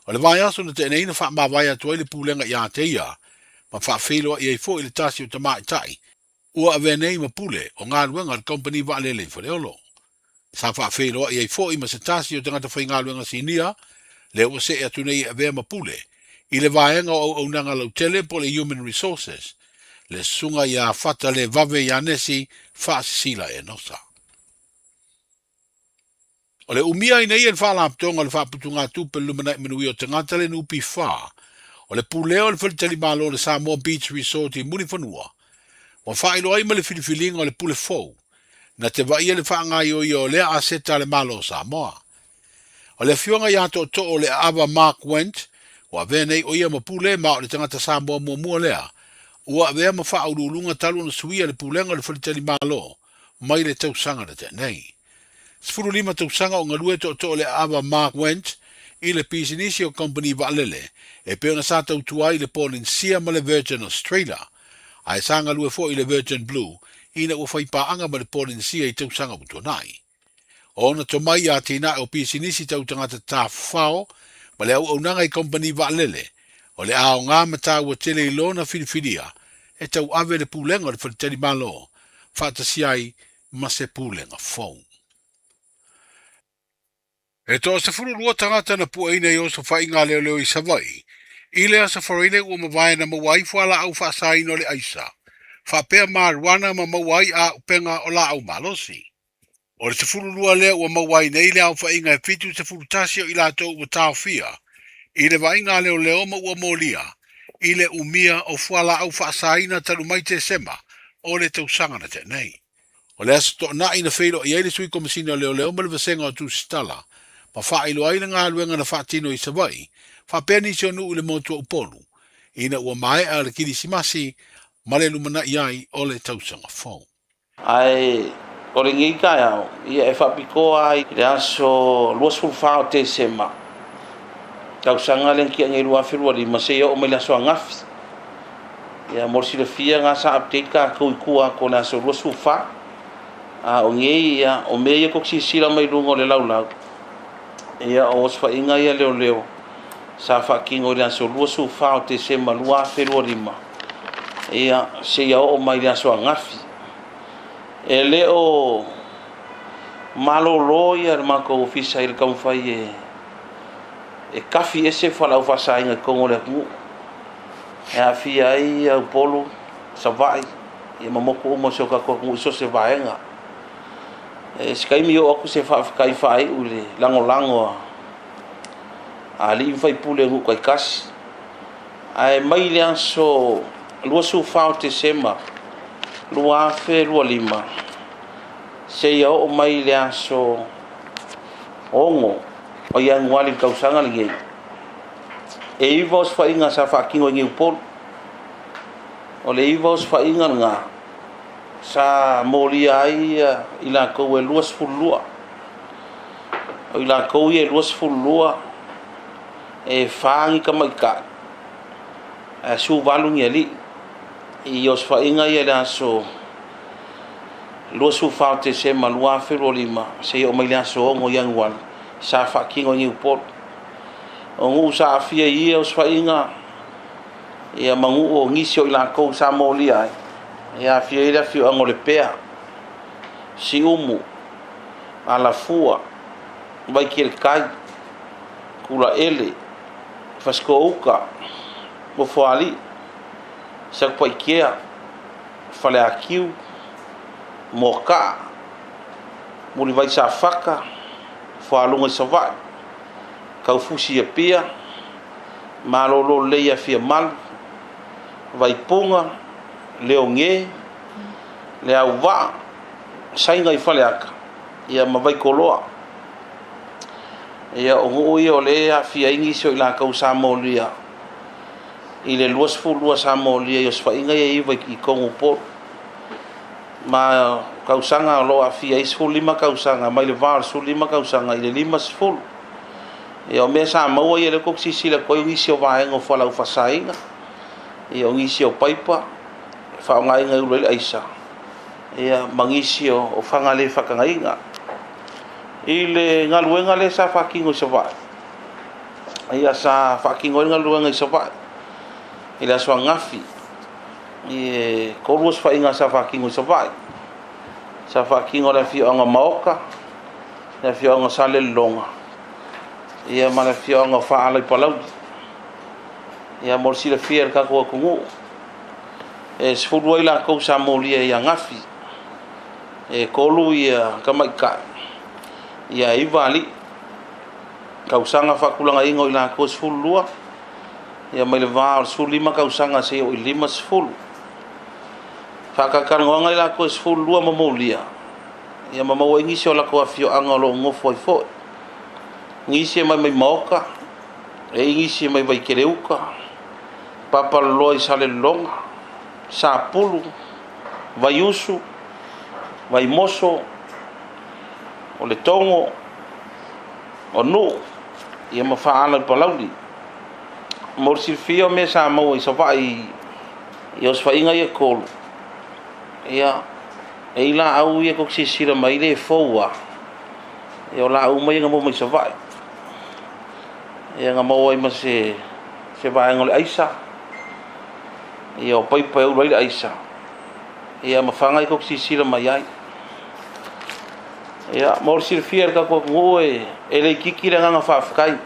O le vaiaso na tea nei na faamavae atu ai le Pulega ia te ia ma faafeiloai ai foi le tasi o tamaitai ua avea nei ma pule o galuega a le Kamupani Vaalele i Faleolo. Sa faafeiloai ai foi ma se tasi o tagata faigaluega sinia, lea ua see atu nei e avea ma pule i le vaega o auaunaga lautele po o le Human Resources, le Susuga ia Fata Levave Ianesi Faasisila Enosa. O le umia ai nei e le Faalapotopotoga o le Faaputugatupe le Lumanai Manuia o Tagata le NPF, o le pulea o le faletalimalo o le Samoa Beach Resort i Mulifanua, ua faailoa ai ma le filifiliga o le pule fou, na te vaaia le faagaioia o lea aseta a le Malo o Samoa. O le afioga ia Tootoo o le Aava Mark Wendt, ua avea nei o ia ma pule ma o le tagata Samoa muamua lea ua avea ma faauluuluga talu ona suia le pulega o le faletalimalo mai le tausaga na tea nei. 15 tausaga o galue tootoo le aava Mark Wendt i le pisinisi o kamupani vaalele e pei ona sa tautua ai i le Polynesia ma le Virgin Australia, ae sa galue foi i le Virgin Blue ina ua fai paaga ma le Polynesia i tausaga ua tuanai. O ona tomai i atinae o pisinisi tau tagata tafafao ma le auaunaga i kamupani vaalele, o le aoga ma taua tele i lona filifilia e tauave le pulega o le faletalimalo faatasi ai ma se pulega fou. E toa 12 tagata na pueina i osofaiga a leoleo i Savaii i le Aso Faraile ua mavae na maua ai fualaau faasaina o le aisa, faapea marijuana ma maua ai auupega o laau malosi. O le 12 lea ua maua ai nei le aofaiga e 71 o i latou ua taofia i le vaaiga a leoleo ma ua molia i le umia o fualaau faasaina talu mai Tesema o le tausaga na tea nei. O le Aso Toonai na feiloai ai le Sui Komesina o Leoleo ma le Vasega o Tusitala ma faailoa ai le galuega na faatino i Savaii faapea nisi o nuu i le motu o Upolu ina ua maea le Kirisimasi ma le lumanai ai o le tausaga fou. Ae o lenei taeao, ia e faapitoa ai i le aso 24 o Tesema, tausaga lea na tia nei 2025 seia oo mai le aso ananafi. Ia mo le silafia na sa update tatou i tua atu o le aso 24. A o nei ia o mea ia tou te silasila mai luga o le laulau, ia o osofaiga ia leoleo sa faatino i le aso 24 o Tesema 2025, ia seia oo mai le aso ananafi. E le o malolo ia le matou ofisa i le taumafai e e tafi ese fualaau faasaina i totonu o le atunuu e aafia ai Upolu, Savaii ia ma motu uma o si o tatou atunuu i so o se vaega. E se taimi oo atu se faafetai faaiu i le lagolago a alii ma faipule o nuu taitasi. Ae mai le aso 24 o Tesema 2025 seia oo mai le aso 6 o Ianuari i le tausaga lenei, e 9 osofaiga sa faatino i Upolu. O le 9 osofaiga lena sa molia ai i latou e 22. O i latou ia e 22 e 4 ni tamaitai ae 18 ni alii. I osofaiga ia i le aso 24 o Tesema 2025 seia oo mai le aso 6 Ianuari sa faatino i Upolu. O nuu sa aafia i ia osofaiga ia ma nuu o nisi o i latou sa molia ai, e aafia ai le afioaga o Lepea, Siumu, Alafua, Vaikelekai, Kulaele, Fasitoo-uta, Nofoalii, Satupaitea, Faleatiu, Moataa, Mulivai Safata, Fualuga i Savaii, Taufusi i Apia, Malolo Lelei ia Fiamalu, Vaipuga, Leoge, Leauvaa, Saina i Faleata, ia ma Vaitoloa. Ia, o nuu ia o lea e aafia ai nisi o i latou sa molia i le 22 sa molia i osofaiga ia e iva i totonu o Upolu. Ma tausaga o lo o aafia ai 15 tausaga mai le va o le 15 tausaga i le 50. Ia, o mea sa maua ia lea tou te silasila atu ai o nisi o vaega o fualaau faasaina, ia o nisi o paipa e faaaogaina e ulu ai le aisa, ia ma nisi o faga le faatagaina. I le galuega lea sa faatino i Savaii, ia sa faatino ai le galuega i Savaii i le aso ananafi, e 3 osofaiga sa faatino i Savaii. Sa faatino i le afioaga Maota, le afioaga Salelologa, ia ma le afioaga o Faala i Palauli. Ia mo le silafia e le tatou atunuu, e 10 ai latou sa molia i Agafi, e 3 ia tamaitai, ia e 9 alii. Tausaga faatulagaina o i latou e 12, ia mai le va o le 15 tausaga seia oo i le 50. Faatalatalanoaga i latou e 12 ma molia, ia ma maua ai nisi o latou afioaga o lo o nofo ai foi. Nisi e mai mai Maota, e i ai nisi e mai Vaikeleuta, Papaloloa i Salelologa, Sapulu, Vaiusu, Vaimoso, o Letogo, o Nuu, ia ma Faala i Palauli. Mo le silafia o mea sa maua i Savaii i osofaiga ia e 3, ia, e i ai laau ia tou te silasila mai le fou lava, ia o laau uma ia na maua mai Savaii. Ia na maua ai ma se se vaega o le aisa, ia o paipa e ulu ai le aisa, ia ma faga ia tou te silasila mai ai. Ia, mo le silafia e le tatou atunuu e, e le itiiti le agaga faafetai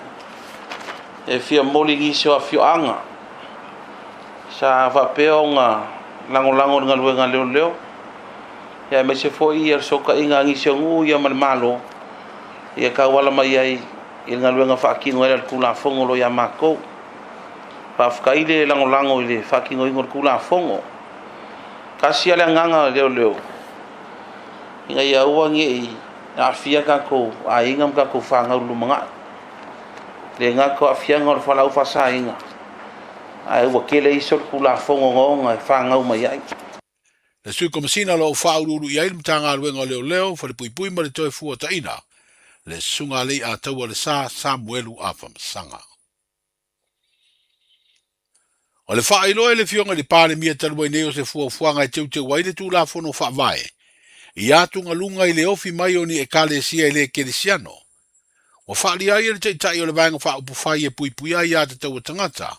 e fia momoli i nisi o afioaga sa faapea ona lagolago i le galuega a leoleo, ia aemaise foi ia le fesootaiga a nisi o nuu ia ma le Malo ia tauala mai ai i le galuega faatino ai a le Tulafono o lo o ia matou. Faafetai le lagolago i le faatinoina o le Tulafono. Tasi lava le agaga o leoleo ina ia aua ne i aafia tatou aiga ma tatou fanau i le lumanai. E le gata o aafiaga o le fualaau faasaina, ae ua tele isi o le Tulafono ogaoga e fanau mai ai. Le Sui Komesina o lo o faauluulu i ai le Matagaluega o Leoleo, Falepuipui ma le Toefuataiga, le Susuga Aleiataua Lesa Samuelu Afamasaga. O le faailoa e le Afioga i le Palemia talu ai nei o se fuafuaga e teuteu ai le Tulafono Faavae i atugaluga i le ofi mai o ni Ekalesia e le kerisiano. Ua faaalia ai e le Taitai o le Vaega Faaupufai e puipuia ai aiatatau a tagata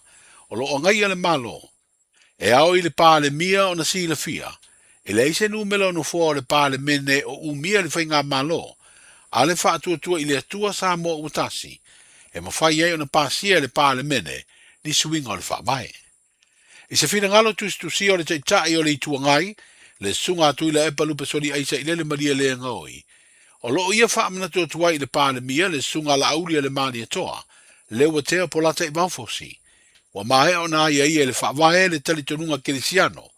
o lo o agaia le Malo E ao i le Palemia ona silafia, e leai se numera o nofoa o le Palemene o umia le Faigamalo a le Faatuatua i le Atua Samoa ua tasi, e mafai ai ona pasia e le Palemene ni suiga o le Faavae. I se finagalo tusitusia o le Taitai o le Itu Agai, le Susuga a Tuilaepa Lupesoli Aisailele Malielegaoi, o lo o ia faamanatu atu ai i le Palemia le Susuga a Laauli a le Malietoa, Leuatea Polataivao Fosi, Ua maea ona aiaia e le Faavae le talitonuga kerisiano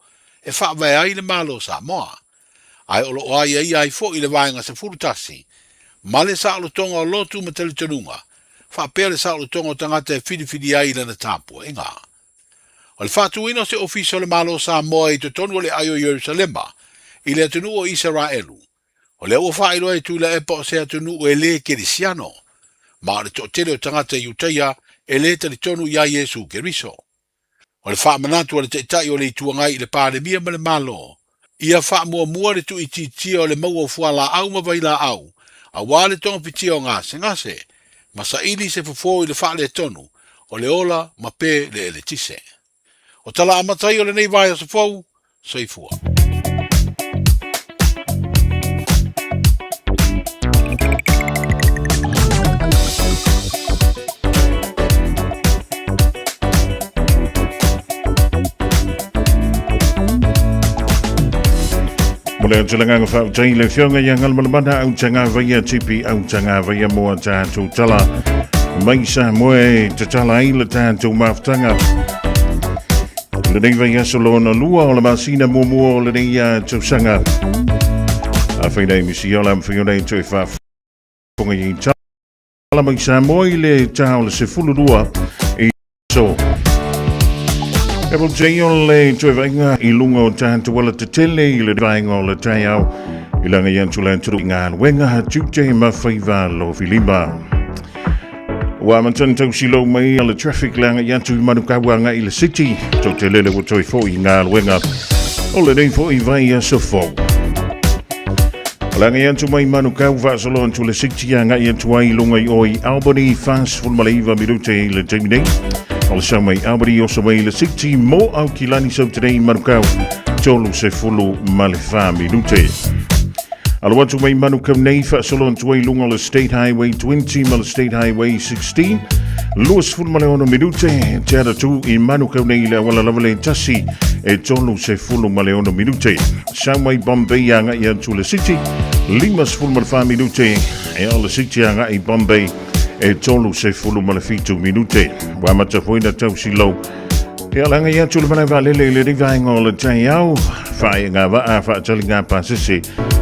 e faavae ai le Malo o Samoa, ae o lo o aiaia ai foi le Vaega 11 ma le saolotoga o lotu ma talitonuga, faapea le saolotoga o tagata e filifili ai i lana tapuaiga. O le faatuina o se Ofisa o le Malo o Samoa i totonu o le ai o Ierusalema i le atunuu o Isaraelu, O lea ua faailoa e Tuilaepa o se atunuu e le kerisiano, ma o le toatele o tagata Iutaia e le talitonu iā Iesu Keriso. O le faamanatu a le Taitai o le Itu Agai i le Palemia ma le Malo, ia faamuamua le tuuitiitia o le maua o fualaau ma vailaau aua le togafitia o gasegase, ma saili se fofo i le faaletonu o le ola ma pe le eletise. O tala amata ia o lenei vaiaso fou, soifua. Mo le atu le agaga faafetai i le Afioga ia Galumalemana Autagavaia Tipi Autagavaia mo a tatou tala mai Samoa e tatala ai le tatou mafutaga. Lenei vaiaso lona lua o le masina muamua o lenei tausaga. Afai nei misi ola mawhai o nei toe faafofoga i tala mai Samoa i le tā o le 12 i so. E mo te o le toe vainga i lunga o tātou ala tetele i le vaenga o le taiao i langa i atu le aturu i ngā luenga tiute ma whaiva lo filima. Ua amata tausi lou mai a le traffic le agai atu i Manukau agai i le city. Tou te lele ua toe foi i galuega o lenei foi vaiaso fou. O le agai atu mai Manukau faasolo atu le city agai atu ai i luga i o i Albany 49 minute i le taimi nei. O le sau mai Albany oso mai i le city mo Aukilani sau tenei i Manukau 34 minute. Alo atu mai Manukau nei faasolo atu ai luga o le State Highway 20 ma le State Highway 16. 26 minute te ara tū i Manukau nei i le awala lava le tasi e 36 minute. Sau mai Bombay agai atu le City 54 minute e o le City agai Bombay e 37 minute. Ua amata foi na tausilou E ala ngai atu le malae vaalele i lenei vaega o le taeao, whae ngā waa, whaatali ngā pasese,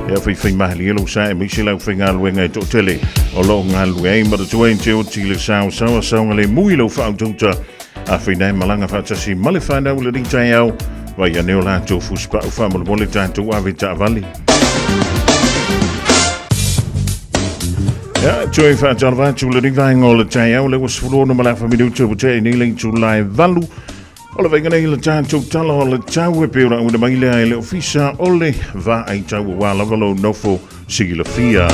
e awhai whai mahali e sa e meise lau whai ngā luenga e to'tele o loo ngā lue ai maratua i te oti le sao sawa saonga le mui lau whautauta a whai nei malanga whaatasi male whanau lenei taeao, vai ane o lātou fuspa'u whamolemole tātou ave taavale. Ia, toe whaatalava atu le rivaenga o le taeao, le ua 16 ma le afa minuta ua tea i nei le itula e valu. O le vainga nei le tātou tala o le tau e pei ona auina mai lea e le ofisa o le vaai tau ua lava lou nofo silafia.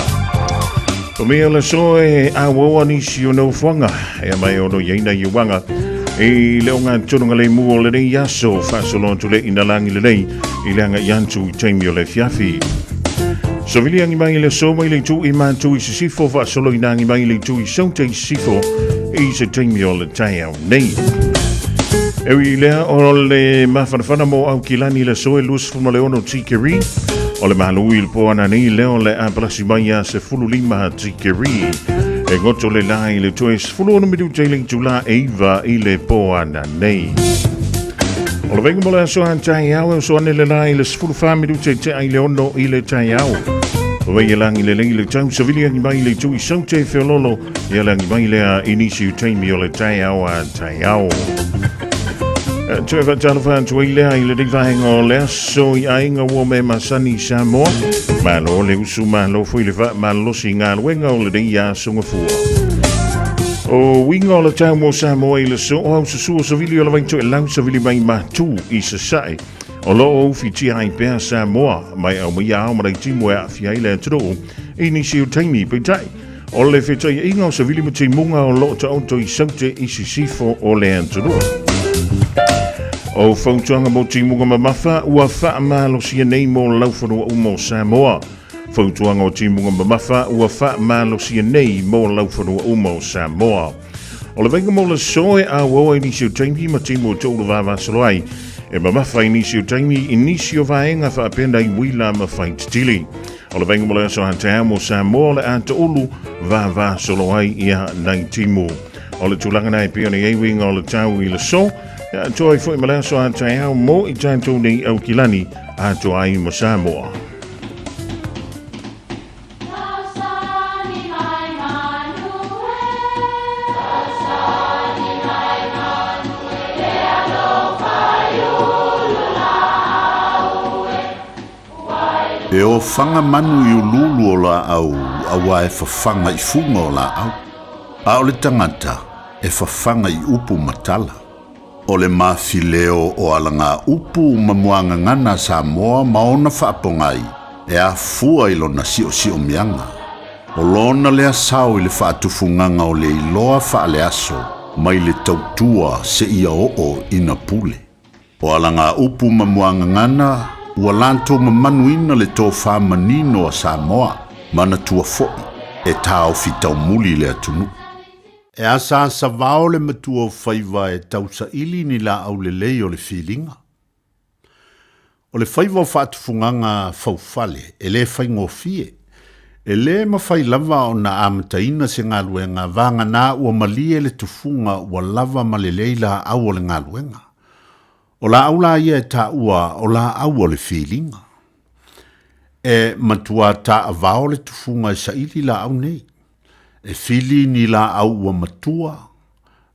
O mea le so e auaua nisi o nofoaga e mai ono i aina i uaga i le o ngā tonu le mu o lenei aso whaasolo atu le ina langi lenei i le anga i antu i taimi o le fiafi. Savili angi mai le so mai le tu i mātu i sisifo whaasolo i nangi mai le tu i saute i sisifo i se taimi o le taiao nei. Ewi i lea o le mawhanawhana mō Aukilani le soe luas fumaleono tikeri o le malu i le poana nei leo le apalasi mai a se fulu lima tikeri e ngoto le la i le toe 16 minute i le itula e iva i le poana nei. O le vainga mo le aso a taeao e oso ane le la i le 14 minute te ai le ono i le taeao. O wei e langi le lei le tau savili angi mai le tui saute feololo e langi mai lea i nisi u taimi o le taeao a taeao. Toe whaatalofa atu ai lea i le rivaenga o le aso i aiga ua me masani Samoa. Malo le usu malo foi le wha malosi ngā luenga o le nei aso ngafua. O uiga o le tau mo Samoa i le so o au susua savili o le vaito e lau savili mai matū i sasae. O lo o ufitia ai pea Samoa mai au mai ao marai timu e aafia ai le atunuu i nisi o taimi peitai. O le fetaiaiga o savili ma timuga o lo o taoto i saute i sisifo o le atunuu. O fautuaga mo timuga mamafa ua faamalosia nei mo laufanua uma o Samoa. Fautuaga o timuga mamafa ua faamalosia nei mo laufanua uma o Samoa. O le vaiga mo le so e auau i nisi o taimi ma timu o toulu vavasolo ai. E mamafa i nisi o taimi i nisi o vaega faapena i uila ma faititili. O le vaiga mo le aso a mo Samoa o le a toulu vavasolo ai ia nai timu. O le tulaga nei pei ona i ai uiga o le tau i le so, e atoa ai foi ma le aso a taeao mo i tatou nei Aukilani atoa ai ma Samoa. E ofaga manu i uluulu o laau auā e fafaga i fuga o laau, a o le tagata e fafaga i upu ma tala. O le mafileo o alagaupu ma muagagana a Samoa ma ona faapogai e afua i lona siosiomiaga. O lona lea sao i le faatufugaga o le iloa faaleaso mai le tautua seia oo ina pule. O alagaupu ma muagagana ua latou mamanuina le tofa manino a Samoa, manatua foi e taofi taumuli le atunuu. E asaasavao le matua o faiva e tausaili ni laau lelei o le filiga. O le faiva o faatufugaga faufale e le faigofie. E lē mafai lava ona amataina se galuega vagana ua malie le tufuga ua lava ma lelei laau o le galuega. O laau la ia e taua o laau o le filiga. E matua taavao le tufuga e saili laau nei. E fili ni laau ua matua,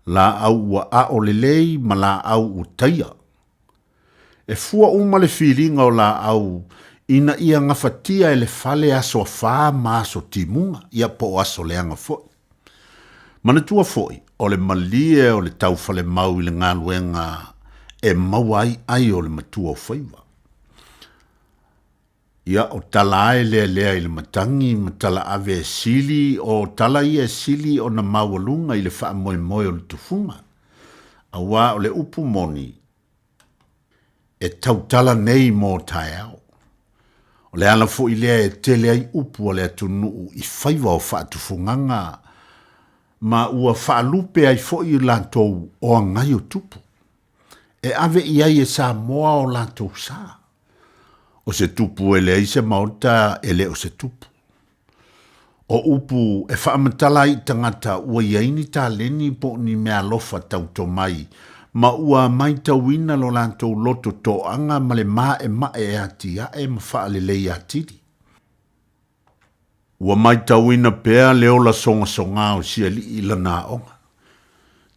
laau ua ao lelei ma laau ua taia. E fua uma le filiga o laau ina ia gafatia e le fale aso afā ma aso timuga, ia po o aso leaga foi. Manatua foi, o le malie o le taufalemau i le galuega e maua ai ai o le matua o faiva. Ia, o tala a e lealea i le matagi ma tala ave e sili, o tala ia e sili ona maualuga i le faamoemoe o le tufuga, auā o le upu moni, e tautala nei mo taeao. O le ala foi lea e tele ai upu a le atunuu i faiva o faatufugaga ma ua faalupe ai foi latou o agai o tupu. E ave i ai e Samoa o latou sa. O se tupu e leai se maota e le o se tupu. O upu e faamatala ai i tagata ua i ai ni taleni po o ni meaalofa tauto mai ma ua maitauina lo latou loto toaga ma le maemae e atiae ma faalelei atili. Ua maitauina pea le ola sogasogā o si alii i lana aoga.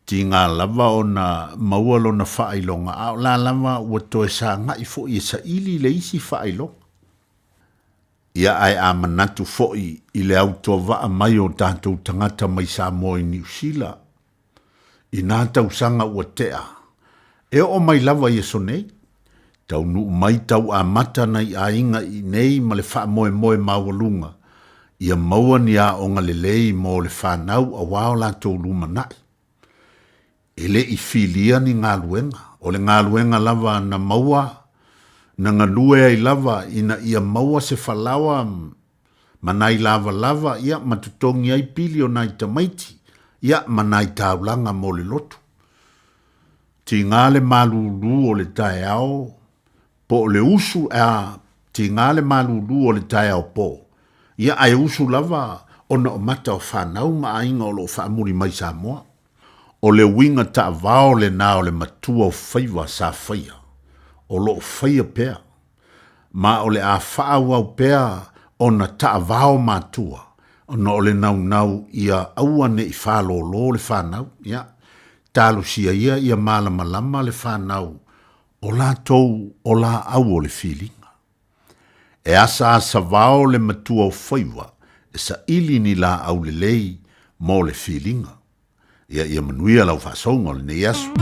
Tiga lava ona maua lona faailoga, a o la lava ua toe sagai foi e saili le isi faailoga. Ia ae a manatu foi i le autuavaa mai o tatou tagata mai Samoa i Niu Sila i nā tausaga ua tea, e oo mai lava i aso nei, taunuu mai tau amata nai aiga i inei ma le faamoemoe maualuga ia maua ni aoga lelei mo le fanau auā o latou lumanai. E le i filia ni galuega, o le galuega lava na maua, na galue ai lava ina ia maua se falaoa ma nai lavalava, ia, ma totogi ai pili o nai tamaiti, ia, ma nai taulaga mo le lotu. Tiga le malūlū o le taeao, po o le usu, a, tiga le malūlū o le taeao pō, ia, ae usu lava ona o mata o fanau ma aiga o lo o faamuli mai Samoa. O le uiga taavao lenā o le matua o faiva sa faia, o lo o faia pea, ma o le a faaauau pea ona taavao matua, ona o le naunau ia aua ne i fālōlō le fanau, ia, talosia ia ia malamalama le fanau o latou o laau o le filiga. E asaasavao le matua o faiva e saili ni laau lelei mo le filiga. Ia ia manuia lau faasouga o lenei aso.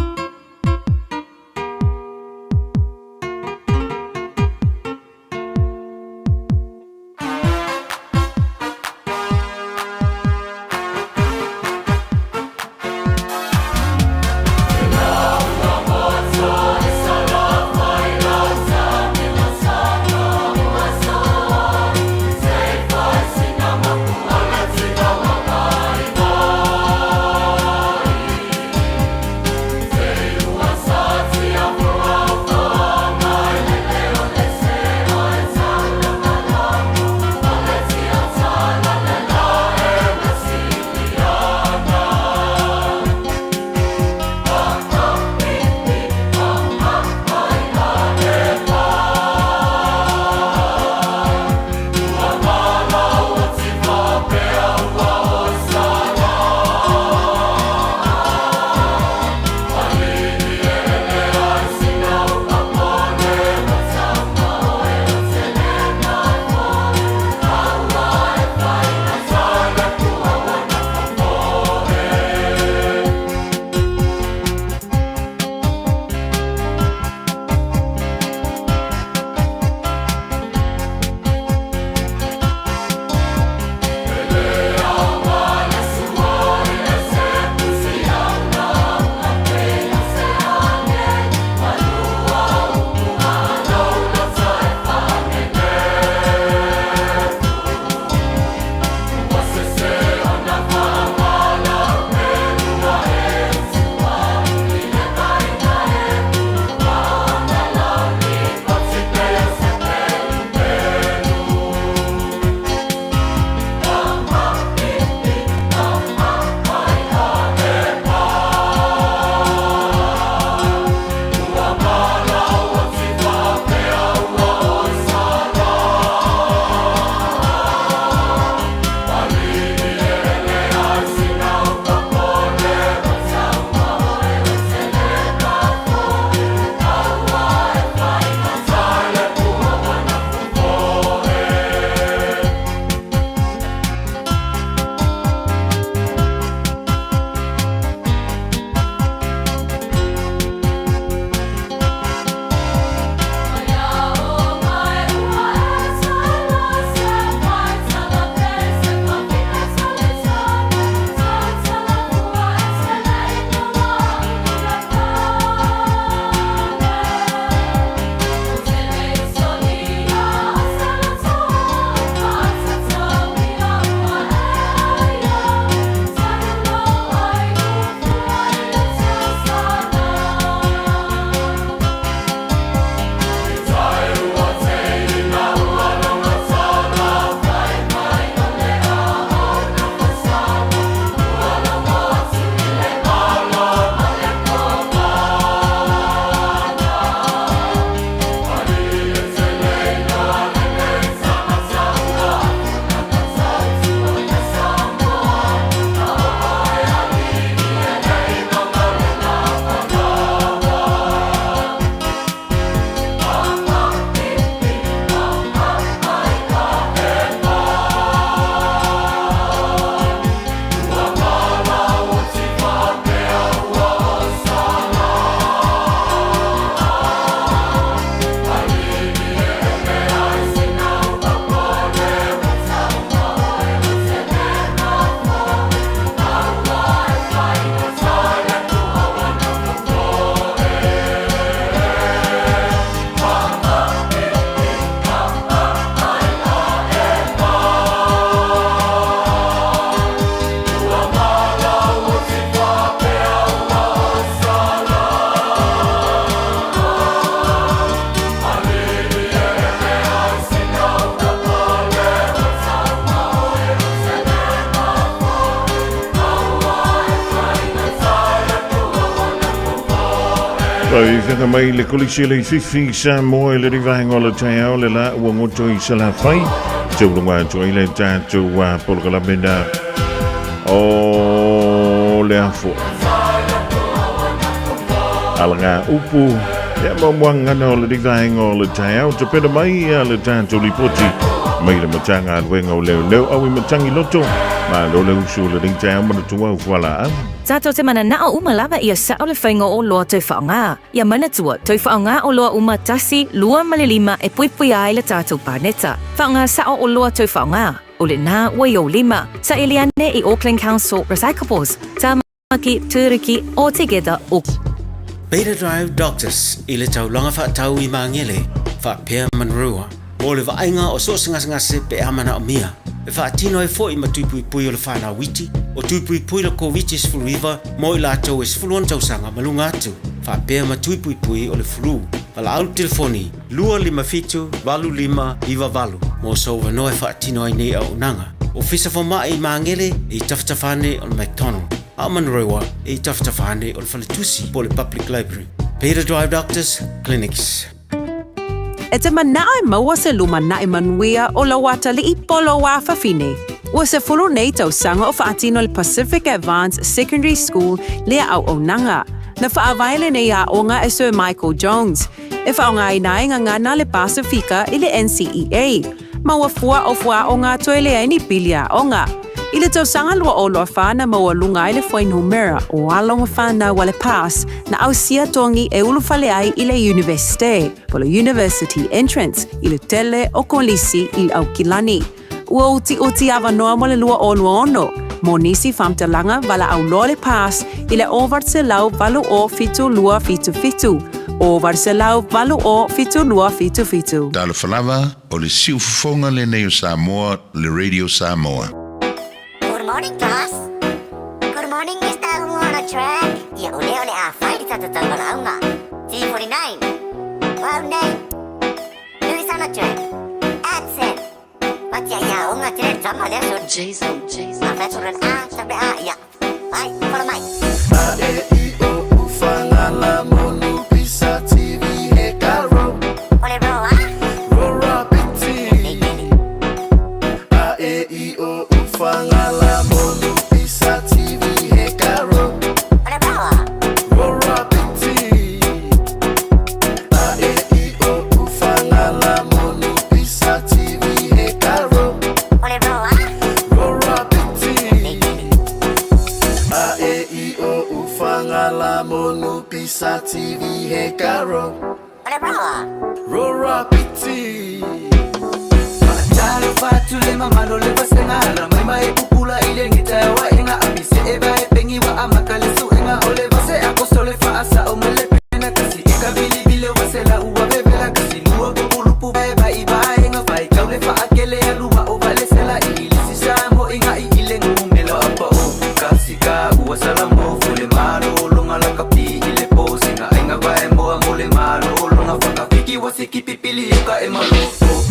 Faafetai mai le Kolisi le Fifi Samoa i le rivaenga o le taeao le la ua goto i Salafai. Taulunga atu ai le tatou polokalame na o le afo. Alaga upu, ia mamuangana o le rivaenga o le taeao. Te pena mai ia le tatou lipoti mai le Matagaluega o Leoleo au i Matangi Loto. Malo le usu o le taeao manatua au fualaau. Tatou te mananao uma lava ia sao le faiga o oloa toe faaaoga. Ia manatua, toe faaaoga oloa uma tasi, lua ma le lima e puipuia ai le tatou paneta. Faaaoga sao oloa toe faaaoga. O lena ua i ou lima. Saili ane i Auckland Council Recyclables, Tamaki, Turuki, o Together o. Beta Drive Doctors i le taulaga faatau i Magele, faapea Manurewa, mo le vaaiga o so o se gasegase pe a manaomia. E faatino ai foi ma tui puipui o le fanau iti, o tui puipui le Koviti-19 mo i latou e 16 tausaga ma luga atu, faapea ma tui puipui o le flu. Valaau le telefoni 257 8598 mo sou avanoa e faatino ai nei auaunaga. Ofisa Fomai i Magele e i tafatafa ane o le McDonald, a o Manurewa e i tafatafa ane o le Faletusi po o le Public Library. Beta Drive Doctors Clinics. E te manao e maua se lumanai manuia o lou atalii po o lou afafine. Ua 10 nei tausaga o faatino le Pacific Advance Secondary School lea auaunaga. Na faavae lenei aoga e Sir Michael Jones, e faaaogaina ai gagana le Pasifika i le NCEA. Maua fua o fuaaoga toe leai ni pili aoga. I le tausaga 2024 na maualuga ai le fuainumera o alo ma fanau a le PASS na ausia togi e ulufale ai i le Iunivesite, po o le University Entrance, i le tele o kolisi i Aukilani. Ua utiuti avanoa mo le 2026 mo nisi faamatalaga valaau loa le PASS i le 980 7277, 980 7277. Talofa lava, o le siufofoga lenei o Samoa, le Radio Samoa. Good morning class. Good morning Mr. Wanna Track. Ia o lea o le a fai le tatou taumalaauga. T49. Wow nei. Louis on the track. Accent. Patia ia onga tele tama lea so. Jason, Jason. A fai A, tape A, ia. Vai, follow mai. A E I O U Fagala Monu Pisa TV he ka ro. O le ro a? Ro ra piti. A E I O U Fagala Monu Pisa TV he ka ro. O le ro a? Ro ra piti. A E I O U Fagala Monu Pisa TV he ka ro. O le ro a? Ro ra piti. A E I O U Fagala Monu Pisa TV he ka ro. O le ro a? Ro ra piti. Talofa atu le mamalo le vasega ala mai ma e pupula i le gita e waenga apise e va e pengi wa amata le suega o le vase a koso le faasao ma le pena kasi e ka vilivile o vasela ua vevela kasi lua populupu e vai vaenga faitau le faakele alua o valesela i lisi sa mo inga i ile ngumelo apa o kasi ka ua salamo fule malo longa la kapi i le posinga ainga vae moa mo le malo longa whakawhiki wa siki pipili e ka e malo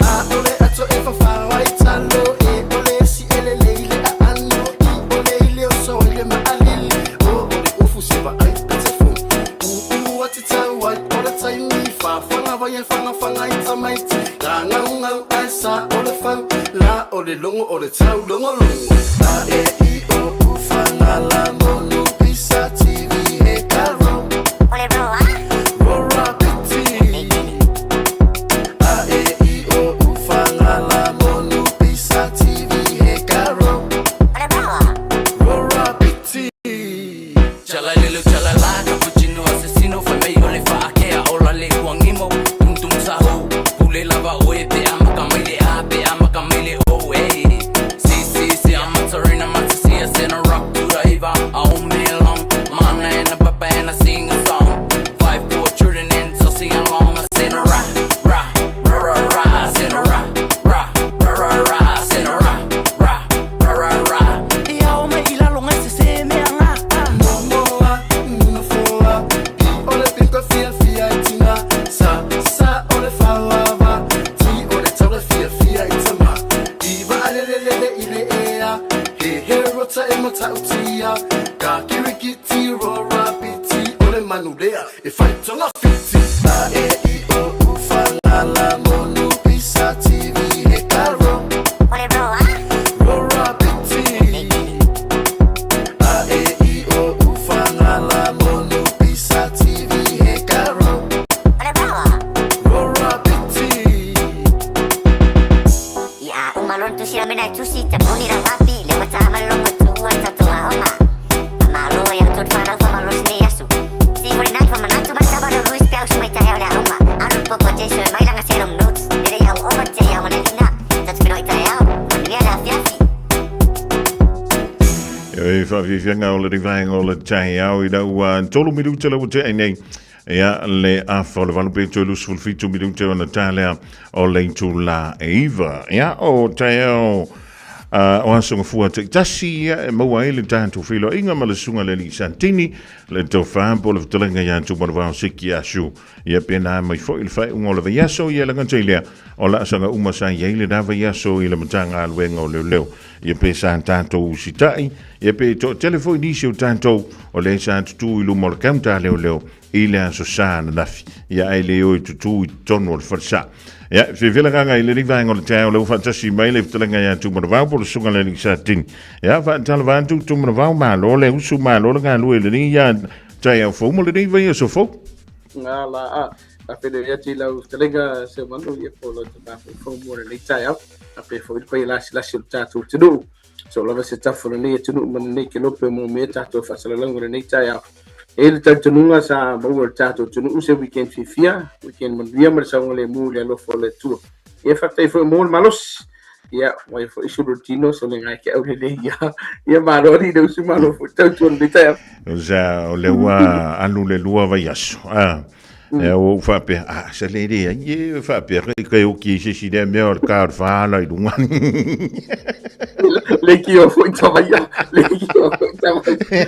A ole ato e whawhao ai talo E ole si ele leile a ano I ole ile o so ile ma alili O ole ufu se va ai pete fu U u ati tau ai ole taimi Wha whanga vai e whanga whanga i tamaiti La ngau ngau ai sa ole fau La ole longo ole tau longo longo A E I O U Fagala Monu Pisa TV he ka ro. O le ro a? Ro ra piti. A E I O U Fagala Monu Pisa TV he ka ro. O le ro a? Ro ra piti. Chala lelo chala la cappuccino assassino fai mai o le faakea ola le uangimo tum tum sahu pule lava oe pe amaka mai le a pe amaka mai le o e si si si I'm a Serena Matisia send a rock to the Eva all me long mana and a papa and I sing a song 5 4 children and so sing along I send a ra ra ra ra ra I send a ra ra ra ra ra I send a ra ra ra ra ra Ia o mai ila longa se se me anga Momoa, nufoa I ole piko fia fia i tina Sa, sa ole fauava Ti ole tau le Aaron tusi la mena e tusi ta moni la papi le mata ma le logo tu a tatou aoga. Faamalo ia outou le fanau faamalosi nei aso. C49 famanatu ma tama le Luis pe ausu mai taeao le aoga. Aaron Popo Jason mai langa se long notes. Lelei au oma te iau ma le lina. Tatou feiloai taeao. Manuia le afiafi. E whawhiwhianga o le rivaenga o le taeao i lau tolu minuta lau te ai nei. Ia le afa o le valu pe toe lusu fitu minuta ona talea o le itula e iva. Ia o taeao o aso gafua taitasi ia e maua ai le tatou feiloaiga ma le susuga le alii Santini, le tofa po o le fetalaiga ia Tumanuvao Siki Asu. Ia pena mai foi le faaiuga o le vaiaso ia le gata i lea o laasaga uma sa i ai lena vaiaso i le Matagaluega o Leoleo. Ia pe sa tatou usitai, ia pe toatele foi nisi o tatou o lea sa tutū i luma o le counter a leoleo i le aso sa ananafi. Ia ae le o e tutū i totonu o le falesa. Ia, fiafia le agaga i lenei vaega o le taeao lea ua faatasi mai le fetalaiga ia Tumanavao po o le susuga le alii Satini. Ia, faatalofa atu Tumanavao, malo le usu, malo le galue i lenei ia taeao fou ma lenei vaiaso fou. Ngā la a, a pele ia ti lau fetalaiga Seumanu ia po lau tama foi fou mo lenei taeao. A pe foi le paia lasilasi o le tatou atunuu. So lava se tafa o lenei atunuu ma lenei kelope mo mea tatou faasalalauga o lenei taeao. E i le talitonuga sa maua e le tatou atunuu se weekend fiafia, weekend manuia ma le saogalemu i le alofa o le Atua. Ia faafetai foi mo le malosi. Ia, mai foi sulu le tino, so le ngai ke au lelei ia. Ia malo ali le usu malo foi tautua lenei taeao. Sa o le ua alu le lua vaiaso. Ah. Ea ua ou faapea, ah, sa le le ai, e faapea, kai kai oki i se isi lea mea o le ka o le whaala i lunga. Le ki o foi tavaia, le ki o foi tavaia.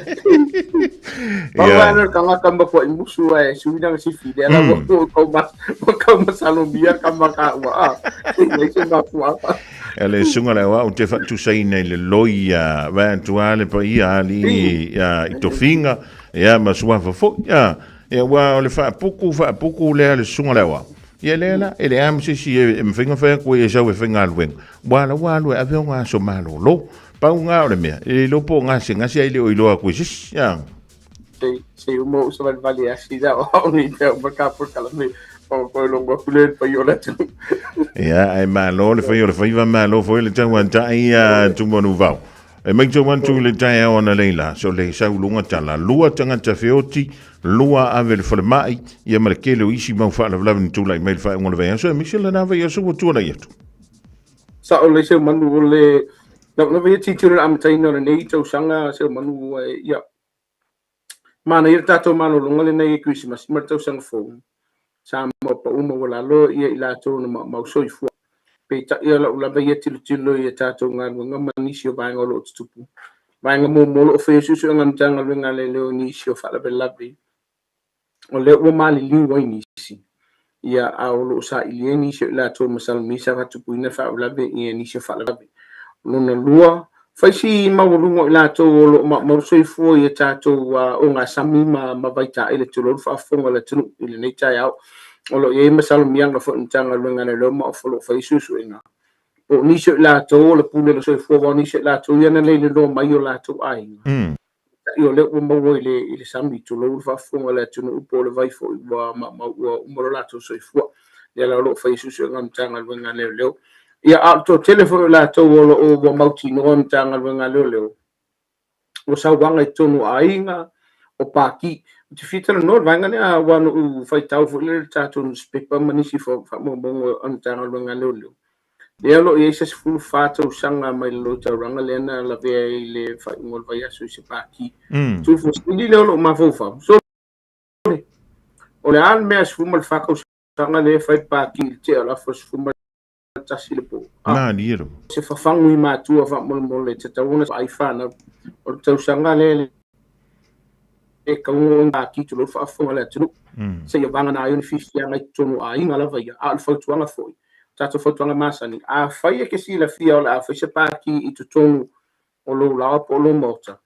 Pau yeah. ana ka ngaka ma ko musu e suina nga sifi le ala mo ko ma mo ko ma salomia ka ma ka ua a. Le se ma fu a. E le sunga le wa o te fatusaina i le loi a va atu a le pa ia ali i tofinga ia ma suafa foi ia. Ia, aua o le faapuku, faapuku lea le susuga le aoao. Ia lea la, e leai lava ma se isi e mafai ona fai atu ai e sau e faigaluega, ua ala ua alu e ave ona aso malolo. Pau lena o le mea, e le iloa po o gasegase ae le o iloa atu e se isi. A. Sei, sei uma ou savalivali asi le aoao nei mea uma ka polokalame o koe logo atu le paia o le atunuu. Ia, ae malo le fai o le faiva, malo foi le tauatai a Tumanuvao. E matau atu i le taeao analeila, so le sau luga tala, lua tagata feoti, lua ave le falemai, ia ma le tele o isi mau faalavelave na tulai mai le faaiuga o le vaiaso, aemaise lena vaiaso ua tuanai atu. Sao lelei Seumanu o le lava ia tilotilo i le amataina o lenei tausaga Seumanu ia manaia le tatou malologa lenei e Kerisimasi ma le tausaga fou. Sa maopaʻu maualalo ia i latou na maumau soifua. Peitai o lau lava ia tilotilo i a tatou galuega ma nisi o vaega o lo o tutupu. Vaega muamua o lo o faia suesuega a Matagaluega a Leoleo i nisi o faalavelave o lea ua maliliu ai nisi, ia a o lo o sailia ai nisi o i latou masalomia sa faatupuina faalavelave i nisi o faalavelave. Lona lua, fai si maualuga o i latou o lo o maumau soifua i a tatou ogasami ma vaitaele tulou le faafofoga a le atunuu i lenei taeao. O lo o i ai masalomiaga foi i Matagaluega a Leoleo ma Ofa o lo o fai suesuega. Po o nisi o i latou o le pule o le soifua aua o nisi o i latou ia na leiloloa mai o latou aiga. Peitai o lea ua maua i le i le sami, tulou le faafofoga a le atunuu po o le vai foi ua maumau ua uma lo latou soifua. Lea la o lo o faia suesuega a Matagaluega a Leoleo. Ia, a o le toatele foi o latou o lo o ua mautinoa e Matagaluega a Leoleo, ua sauaga i totonu o aiga, o paki. Ou te fia talanoa i le vaega lea aua na ou faitau foi lea i le tatou nusipepa ma nisi faamaumauga a Matagaluega a Leoleo. Lea o lo o i ai se 14 tausaga mai lalo i taulaga lea na lavea ai i le faaiuga o le vaiaso i se paki. Tuufosili lea o lou mafaufau. Sole, o le a le mea 14 tausaga lea e fai le paki i le tea o le afa 11 i le po? Malie lava. Se fafagu i matua faamolemole e tatau ona vaai fanau. O le tausaga lea e kauga o paki tulou le faafofoga a le atunuu. Seia vagana ai o ni fiafiaga i totonu o aiga lava ia. A o le fautuaga foi, tatou fautuaga masani, afai e te silafia o le a fai se paki i totonu o lou laoa po o lou maota,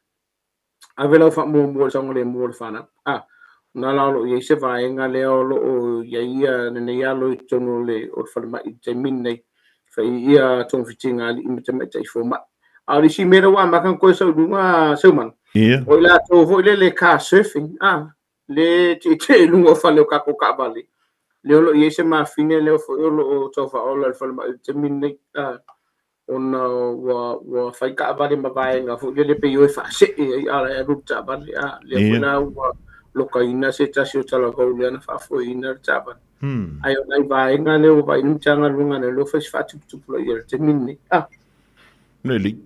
ave lau faamuamua i le saogalemu o le fanau. A, ona la o lo o i ai se vaega lea o lo o i ai ia lenei alo i totonu o le o le falemai i le taimi lenei, fai ia togafitiga a alii ma tamaitai fomai. A o le isi mea lea ua amata ona toe sau i luga Seumanu, o i latou foi lele car surfing, a, le tietie i luga o fale o tatou taavale, lea o lo o i ai se mafine lea foi o lo o tau faaola i le falemai i le taimi lenei. Ona ua ua fai taavale ma vaega foi lele pei o e faasee ai a la e alu le taavale a lea foi la ua lokaina se tasi o talavou lea na faafoeina le taavale. Ae o nai vaega lea ua vaai le Matagaluega lea o fai se faatuputupulaia i le taimi lenei. Ah. Leli,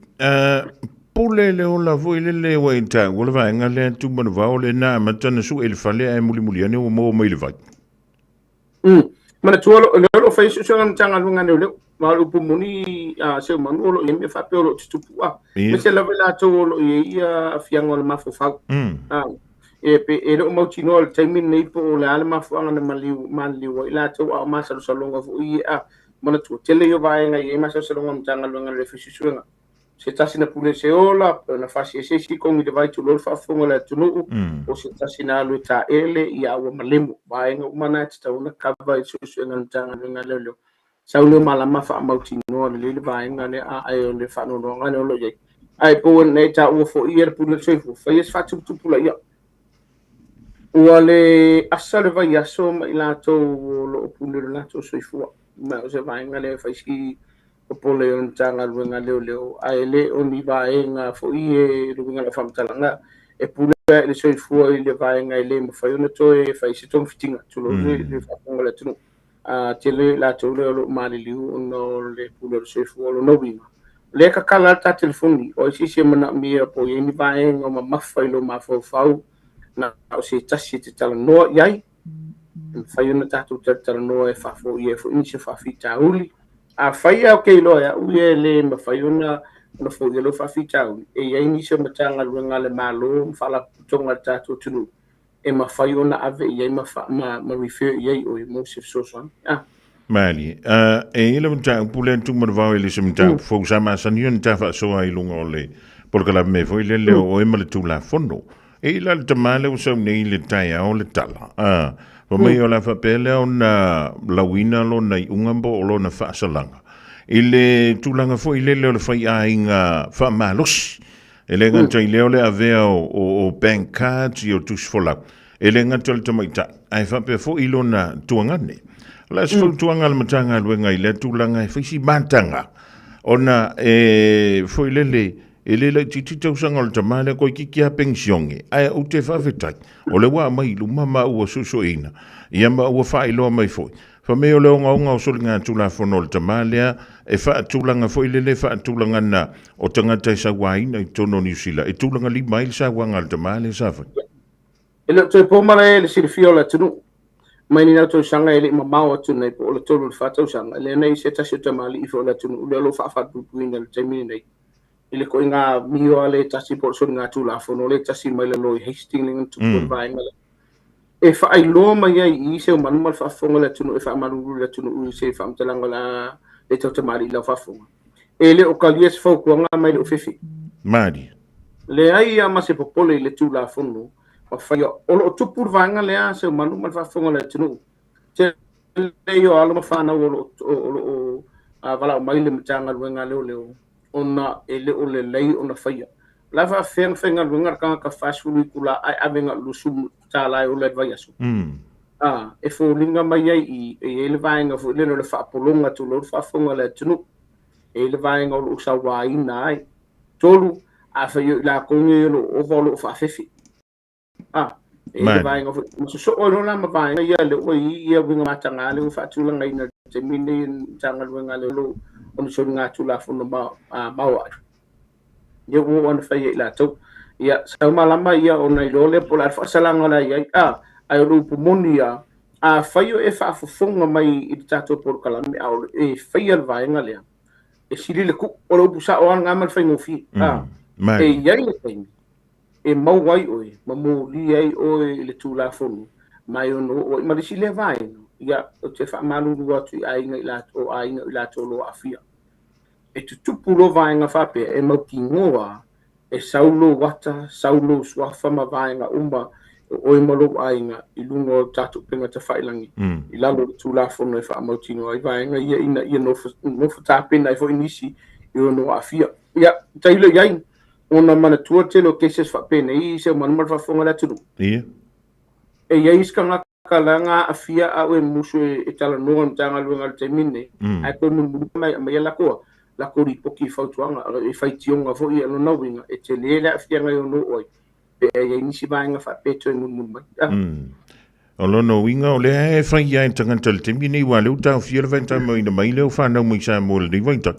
pule le ola foi lele ua i taua le vaega lea Tumanuvao le na amata na sue i le fale ae mulimuli ane ua maua mai le vai. Manatua lo, lea o lo o fai suesuega a le Matagaluega a Leoleo, ma o le upu moni a Seumanu o lo o i ai mea faapea o lo o tutupu a. Aemaise lava i latou o lo o i ai ia aafiaga o le mafaufau. A, e, pe, e le o mautinoa i le taimi lenei po o le a le mafuaaga na maliu, maliliu ai latou, a o masalosaloga foi ia. A, manatua, tele ia o vaega e i ai masalosaloga a le Matagaluega a le fai suesuega. Se tasi na pule se ola, pe na fasi e se isi kogi le vai tulou le faafofoga a le atunuu, o se tasi na alu e taele, ia ua malemo. Vaega uma na e tatau ona kava i suesuega a le Matagaluega a Leoleo. Sau lea o malama faamautinoa lelei le vaega lea, a ae o le faanoanoaga lea o lo o i ai. Ae pei ona e taua foi ia le pule o le soifua, faia se faatuputupulaia. Ua le asa le vaiaso ma i latou o lo o pule i lo latou soifua. Ma o se vaega lea e fai si popole o le Matagaluega a Leoleo, ae le o ni vaega foi e le uiga o lau faamatalaga e pule i le soifua i le vaega e le mafai ona toe fai se togafitiga, tulou le faafofoga a le atunuu. A tele i latou lea o lo o maliliu ona o le pule o le soifua. O lona uiga, o lea e tatala lava le ta telefoni, o ai se isi e manaomia po o i ai ni vaega o mamafa i lou mafaufau na o se tasi e te talanoa i ai, e mafai ona tatou talatalanoa e faafoia ai foi nisi o faafitauli. Afai lava ou te iloa e au ia e le mafai ona ona foia lou faafitauli, e i ai nisi o Matagaluega a le Malo ma Faalapotopotoga a le tatou atunuu e mafai ona ave i ai ma, ma, ma refer i ai oe mo se fesoasoani. Ah. Malie. E i ai le mataupu lea Tumanuvao e le se mataupu fou sa masani ona ta faasoa i luga o le polokalame foi lele o oe ma le Tulafono. E i la le tama lea ua sau nei i le taeao le tala. A, fa mai o le a faapea lea ona lauina lona iuga po o lona faasalaga. I le tulaga foi lele o le faiaiga faamalosi. E le gata i lea o le avea o bank cards i o tusi folau. E le gata o le tamaitai, ae faapea foi lona tuagane. O le a se fautuaga a le Matagaluega i lea tulaga e fai si mataga ona e foi lele E le laitiiti tausaga o le tama lea toeitiiti lava penisione, ae ou te faafetai, o lea ua aumai i luma ma ua suesueina, ia ma ua faailoa mai foi, fai mai o le ogaoga o soligatulafono o le tama lea e faatulaga foi lele faatulagana o tagata e sauaina i totonu o Niu Sila, e tulagalima ai le sauaga a le tama lea sa fai. E le o toe po malae i le silafia o le atunuu, mai lenei tausaga e le i mamao atu nei po o le 3 i le 4 tausaga, lea na i se tasi o tamalii foi o le atunuu lea o lo o faafalupuipuiina i le taimi lenei i le koiga amio a le tasi po o le soligatulafono le tasi mai lalo i Hastings lea na tupu ai le vaega lea. E faailoa mai ai i i Seumanu ma le faafofoga o le atunuu e faamalulu i le atunuu i se faamatalaga o le a le tau tamalii i lau faafofoga. E le o talia se fautuaga mai le ofefe. Malie. Leai lava ma se popole i le Tulafono ma faia. O lo o tupu le vaega lea Seumanu ma le faafofoga o le atunuu. Tele ia o alo ma fanau o lo o valaau mai i le Matagaluega a Leoleo ona e le o lelei ona faia. O le a faafefea ona faigaluega le tagata 40 itula ae ave na o le $20 e ola ai le vaiaso? A, e foliga mai ai i i, e i ai le vaega foi lele o le faapologa tulou le faafofoga a le atunuu. E i ai le vaega o lo o sauaina ai. Tolu, afai o i latou nei o lo o ova o lo o faafefe. A, e i ai le vaega foi, ma sosoo ai loa la ma vaega ia lea ua i ai ia uiga mataga lea ua faatulagaina i le taimi lenei e le Matagaluega a Leoleo ona soligatulafono maoae. Ia ua oo ona fai e i latou. Ia, sau malama ia ona iloa lea po o le a le faasalaga o le a i ai. A, ae o le upu moni lava, afai o e faafofoga mai i le tatou polokalame a o e faia le vaega lea, e sili le tuu. O le upu sao lava lena ma le faigofie. A, e i ai le taimi e maua ai oe ma molia ai oe i le Tulafono, ma e ono oo ai ma le isi lea vaega, ia, ou te faamalulu atu i aiga i latou, o aiga o i latou o lo o aafia. E tutupu loa vaega faapea, e mautinoa e sau lou ata, sau lou suafa ma vaega uma o oe ma lou aiga i luga o tatou upega tafailagi, i lalo o le Tulafono e faamautinoa ai vaega ia ina ia nofo tapena ai foi nisi e ono aafia. Ia, tailo i ai, ona manatua le tele o cases faapenei i Seumanu ma le faafofoga a le atunuu. Ia. E i ai isi tagata la na aafia a o e musu e talanoa i le Matagaluega i le taimi lenei, ae toe mulimuli mai aumai a latou. latou lipoti i fautuaga, i faitioga foi ia. Lona uiga, e tele le aafiaga e ono oo ai pe a i ai nisi vaega faapea e toe mulimuli mai. Ah. O lona uiga o lea e fai ai tagata i le taimi nei, aua o lea ua taofia le vaitaumaina mai lea o fanau mai Samoa i lenei vaitau.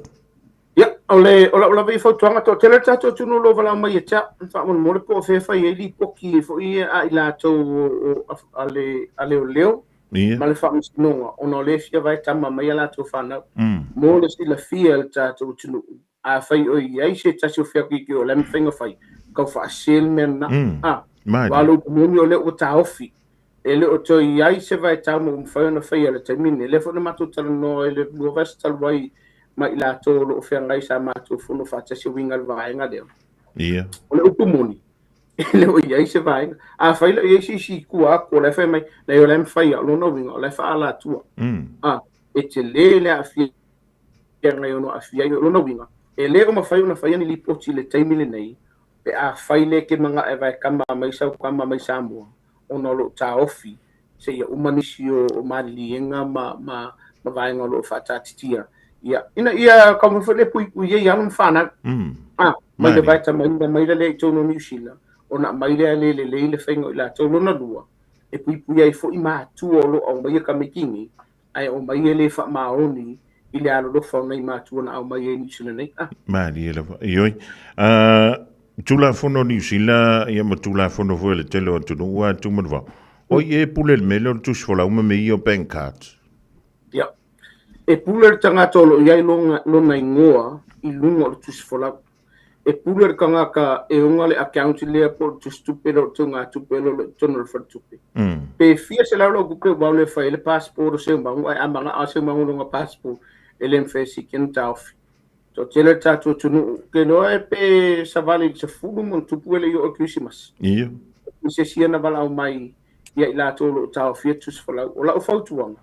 Ia, o le o lau lava ia fautuaga, toatele le tatou atunuu o lo o valaau mai ia te au, faamolemole po o fea e fai ai lipoti foi ia a i latou o, a le a leoleo ma le faamasinoga, ona o lea e fia vaetama mai a latou fanau. Mo le silafia e le tatou atunuu, afai o i ai se tasi o feakiki o le a mafai ona fai, tau faasese le mea lena. A, aua o le upu moni o lea ua taofi, e le o toe i ai se vaitau ma ua mafai ona faia i le taimi lenei. Lea foi na matou talanoa i le lua vaiaso talu ai ma i latou o lo o feagai sa matou fono faatasi e uiga i le vaega lea. O le upu moni, e le o i ai se vaega. Afai la o i ai se isi i tua atu o la e fai mai, leai o la e mafai lava, o lona uiga o la e faaalatua. A, e tele le aafiaga e ono aafia ai. O lona uiga, e le o mafai ona faia ni lipoti i le taimi lenei pe afai le e te mana'o e vaekama mai sau tama mai Samoa ona o lo o taofi seia uma nisi o maliliega ma ma ma vaega o lo o faataatitia ia ina ia taumafai foi le puipui ai alo ma fanau. A, mai le vaetamaina mai lea i totonu o Niu Sila ona aumai lea le lelei le faiga o i latou. Lona lua, e puipui ai foi matua o lo o aumaia tamaiti nei ae aumai e le faamaoni i le alolofa o nai matua na aumai ai i Niu Sila nei. Ah. Malie lava. Ioe. Uh, Tulafono Niu Sila, ia ma Tulafono foi le tele o atunuu a Tumanuvao. O i e pule le mele o le tusi folau ma me ia o bank cards. Ia. E pule le tagata o lo o i ai lona igoa i luga o le tusi folau. E pule le tagata e ona le account lea po o le tusitupe lea o le teugatupe lea o lo o i totonu o le faletupe. Pe fia selau lau tupe ua le fai ai le passport o Seumagu ae a manao Seumagu i lona passport e le mafai e siki ona taofi. Toatele le tatou atunuu ke iloa e pe savali i le 10 ma ona tupu e le i oo i le Kerisimasi. Ia. I se isi ia na valaau mai ia i latou o lo o taofia tusi folau. O lau fautuaga,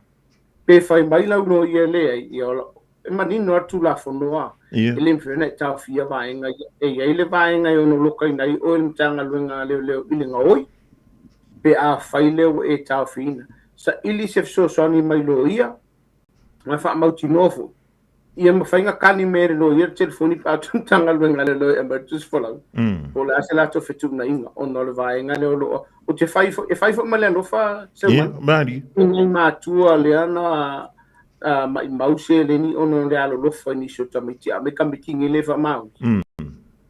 pe fai mai lau loia e leai, ia o lau, e manino lava le Tulafono a. Ia. E le mafai ona e taofia vaega ia. E i ai le vaega e ono lokaina ai oe e le Matagaluega a Leoleo i le gaoi, pe afai lea ua e taofiina. Saili se fesoasoani mai loia, ma faamautinoa foi, ia mafai ona kani mai e le loia le telefoni pe a o atu le Matagaluega a Leoleo e aumai le tusi folau, po o le a se latou fetuunaiga ona o le vaega lea o lo o, ou te fai foi, e fai foi ma le alofa Seumaga. Ia, malie. I nai matua lea na maimau seleni ona o le alolofa i nisi o tamaiti, a me tamaiti nei le faamaoni.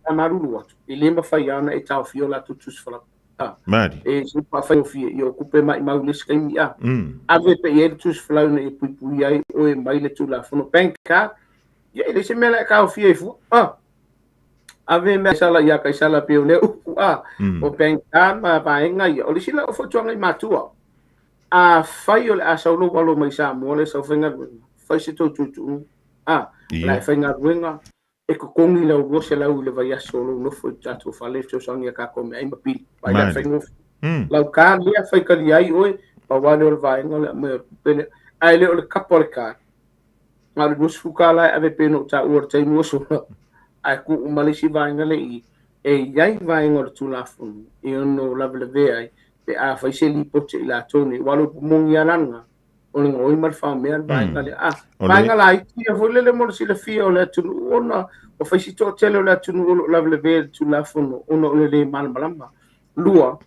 A malulu atu, e le mafai lava ona e taofia o latou tusi folau. A, Malie. e se faafaigofie, ia o tupe maimau i le isi taimi, a. Ave pea i ai le tusi folau ina ia puipuia ai oe mai le Tulafono. Bank card, ia e leai se mea la e taofia ai fua. A, ave mea sala ia Kaisala pei o lea upu, a, o bank card ma vaega ia. O le isi lau fautuaga i matua, Afai o le a sau lou alo mai Samoa le sau faigaluega, fai se tou tuutuuga. A, o le a e faigaluega, e totogi lau 200 i le vaiaso o lou nofo i le tatou fale e fesoasoani i a tatou meaai ma pili. Vaai la le faigofie. Lau card lea faitalia ai oe, pau lava lea o le vaega o le aumai o le tupe lea. Ae le o le kapa o le card, na o le $20 e ave pei ona ou taua i le taimi ua sola, ae tuu uma le isi vaega lea i i. E i ai vaega o le Tulafono e ono lavelavea ai pe a fai se lipoti a i latou nei, aua o le upu moni lava la lena, o le gaoi ma le faomea le vaega lea. A, vaega laiti ia foi lele mo le silafia o le atunuu ona ua fai si toatele o le atunuu o lo o lavelavea i le Tulafono ona o le lē malamalama. Lua,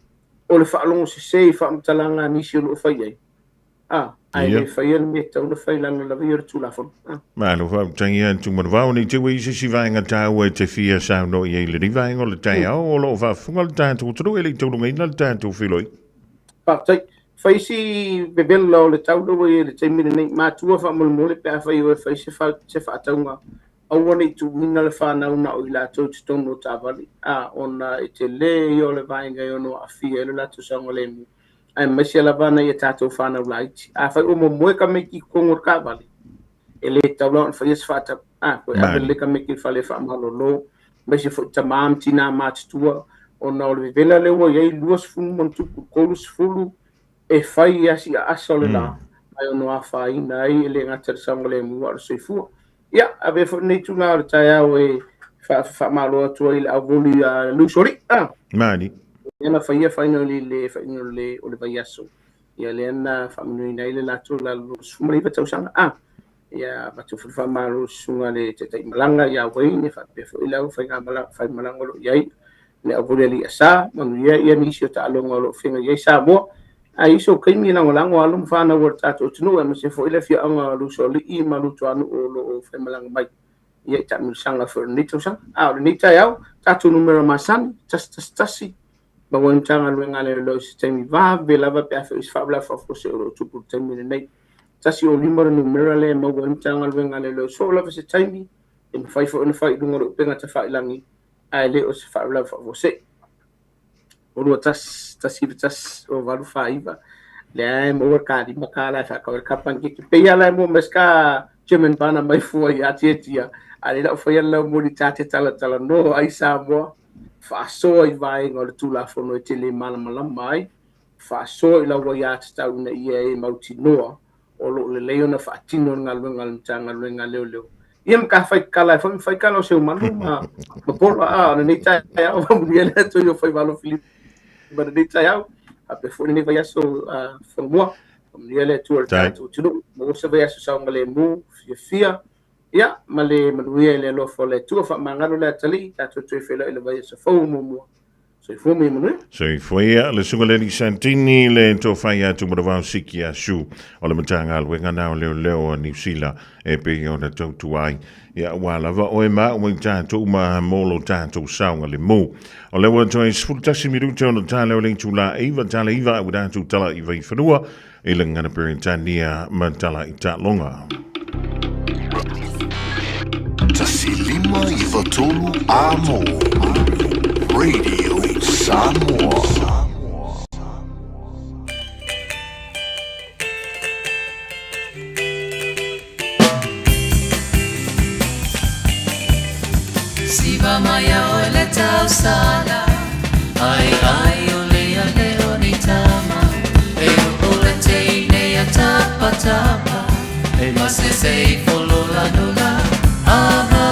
o le faalogo sese i faamatalaga a nisi o lo o fai ai. A, ae le faia le mea e tatau ona fai i lalo lava ia o le Tulafono. A. Malo faafetai ia Tumanuvao, nei te ua i se isi vaega taua e te fia saunoa i ai i lenei vaega o le taeao o lo o faafofoga le tatou atunuu e le i taulugaina le tatou feiloaiga. Faafetai. Fai si vevela o le tau lea ua i ai i le taimi lenei. Matua faamolemole pe afai o e fai se, fa, se faatauga, aua ne i tuuina le fanau na o i latou i totonu o taavale, a, ona e tele ia o le vaega e ono aafia ai lo latou saogalemu. aemaise lava nai a tatou fanau laiti. Afai ua momoe tamaiti i totonu o le taavale, e le tatau la ona faia se faatau. A, toe ave lelei tamaiti i le fale e faamalolo, aemaise foi tama ma tinā matutua, ona o le vevela lea ua i ai 20 ma ona tupu, 30 e fai lava si aasa o le la, ae ono afaina ai e le gata i le saogalemu a o le soifua. Ia, avea foi lenei itula o le taeao e faamalo atu ai i le auvoli a Lusoli. Ah. Mani. Lea na faia final i le final o le vaiaso. Ia lea na faamanuiaina ai le latou lalo 19 tausaga. Ah. Ia avatu foi le faamalo i le susuga i le Taitai Malaga ia Wayne faapea foi le aufaimalaga o lo o i ai le auvoli alii asa, manuia ia nisi o taaloga o lo o feagai ai Samoa. Ae i isi o taimi e lagolago alo ma fanau a le tatou atunuu aemaise foi le afioaga o Lusoalii ma Lutuanuu o lo o faimalaga mai ia i taamilosaga foi o lenei tausaga. A o lenei taeao, tatou numera masani, 111, maua ai Matagaluega a Leoleo i se taimi vave lava pe a fai o se faalavelave faafuasei o lo o tupu i le taimi lenei. 105 le numera lea e maua ai Matagaluega a Leoleo soo lava se taimi, e mafai foi ona fai i luga o le upega tafailagi ae le o se faalavelave faafuasei. O 21, 191, o 849, lea e maua le ka lima ka la e whaakau le ka pancake. Pe ia la e mua mai ka German bana mai fua i ati e tia. A le lau whaia lau moli tā te tala tala no ai Samoa. Whaasoa i vaenga o le tūlafono e tele malamalama ai. Faasoa i lau aiatatau ina ia e mautinoa o lo o lelei ona faatino le galuega a le Matagaluega a Leoleo. Ia ma ka fai kala e foi ma fai kala o Seumanu ma ma Pola a o lenei taeao faamanuia le Atua i o faiva alofilima lenei taeao faapea foi lenei vaiaso Fonumua. Faamanuia le Atua i le tatou atunuu. Maua se vaiaso saogalemu fiafia ia ma le manuia i le alofa o le Atua. Faamagalo le atalii tatou toe feiloai i le vaiaso fou muamua. Soifua ma ia manuia. Soifua ia le susuga le Santini le tofai atu ma le vao siki a su o le Matagaluega na o Leoleo a Niu Sila e pei ona tautua ai. Ia ua lava oe ma ua i tātou ma mo lo tātou saoga le mō. O le ua toe 11 minute ona tale o le itula 9 tale 9 a ua tātou tala i vaiwhanua i le ngana Peretania ma tala i Taʻaloga. 1593 Amo Radio Samoa. Siva mai a oe le tausala Ai ai o le a le o ni tama E o le teine a tapa tapa E masese i folola nula Aha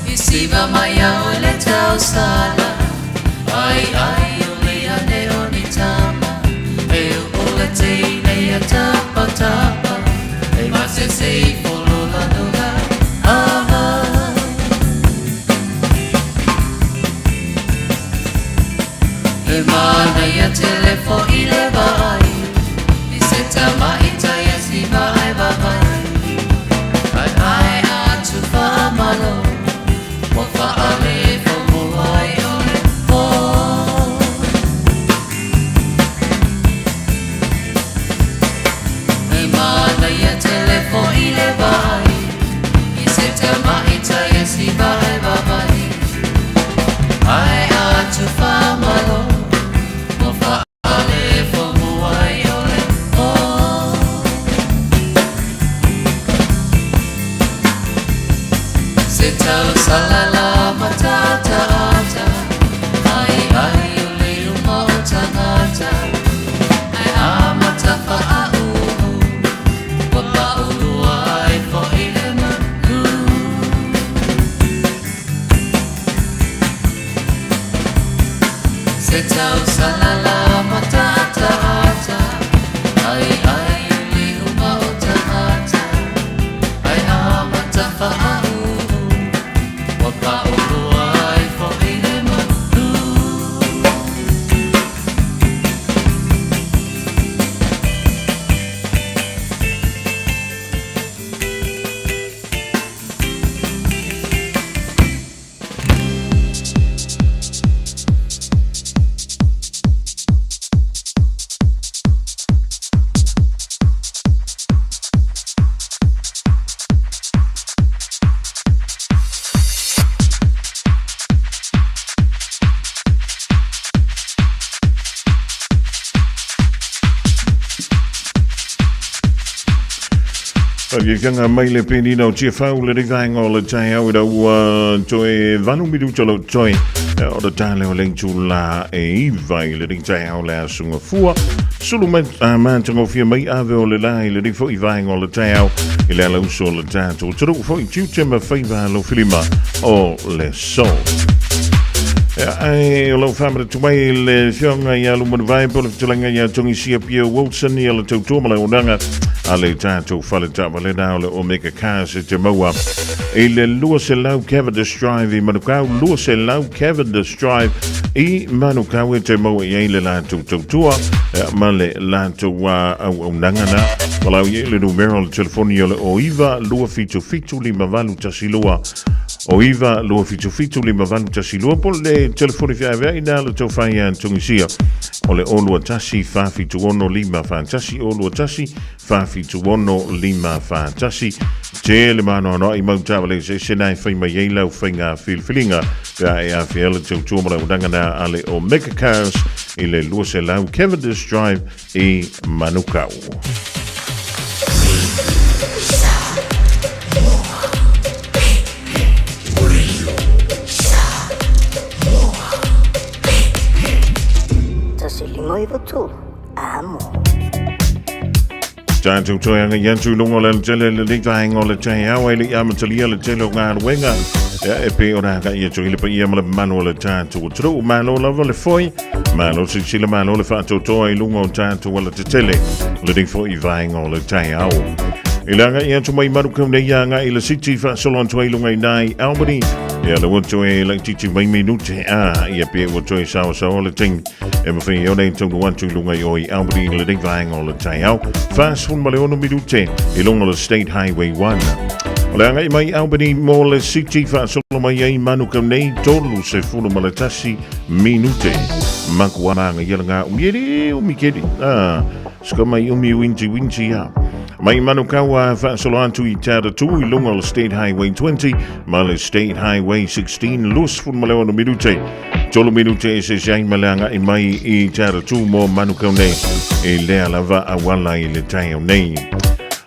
I siva mai a oe le tausala Ai ai o le a le o ni tama E o le teine a tapa tapa E masese i folola nula Aha E manaia tele fo'i le vaai I se tamaita ia siva ai vavai Ai ai atu whaamalo Ua whaale fo ai o le po E manaia tele fo'i le vaai I se tamaita ia siva ai vavai Ai atu whaamalo Ua whaale fo ai o le po Se tau salala matata ata Ai ai o le uma o tangata Ai a matafa a uhu Ua paulua ai fo'i le manu Se tau salala matata ata Ai ai o le uma o tangata Ai a matafa a uhu Ua paulua ai fo'i le manu Faafetai mai le penina o Tiafau le vaega o le taeao i ua toe 8 minuta lo toe o le tale o le itula e 9 i le taeao le aso gafua sulu mai matagofie mai ave o le la i le fo'i vaega o le taeao i le alauso o le tatou atunuu fo'i tiute ma faiva alofilima o le so. Ae o lau whaamara mai le fionga ia lumanu vai po le fetulanga ia Tongi Sia Pio Wilson ia le tautua ma le auaunaga a le tatou fale taavale na o le Omega Cars e te maua i le 200 Cavendish Drive i Manukau 200 Cavendish Drive i Manukau e te maua i ai le latou tautua ma le latou auaunaga na. Palau i le numera o le telefoni o le 09 277 5812 O 9 277 5812 po le telefoni feaveai na le tau whai a Tungisia o le 021 476 541 021 476 541 Te le mano ano i mau tawale se se nai whai mai ei lau whainga filfilinga pe a e awhia le tau tua mala unanga na ale o Mega Cars i le 200 Cavendish Drive i Manukau. Tātou toeanga i atu lunga le tele le lita henga o le te au e le amatalia le tele o ngā ruenga. Ia e pe o rā ka ia tui le pa ia ma le manu o le tātou tru. Malo lava le foi. Malo silasila malo le faatoatoa i luga o tatou alatetele, lenei foi vaega o le taeao. I le agai atu mai Manukau nei agai i le City faasolo atu ai luga i nai Albany. Ia le ua toe laititi mai minute a ia pe ua toe saosaoa le taimi e mawhai e ona i taunu atu i luga i o i Albany i lenei vaega o le taeao. 46 minute i luga o le State Highway 1. O le agai mai Albany mo le City faasolo mai ai Manukau nei 31 minute makuamanga ia nga umiere umikeri ah ska mai umi winji winji ya mai Manukawa faasolo atu i te Aratū i lunga o State Highway 20 ma le State Highway 16 lus fun maleono minute tolu minute e se se ai maleanga i mai i te Aratū mo Manukau nei e lea lava awala i le taeo nei.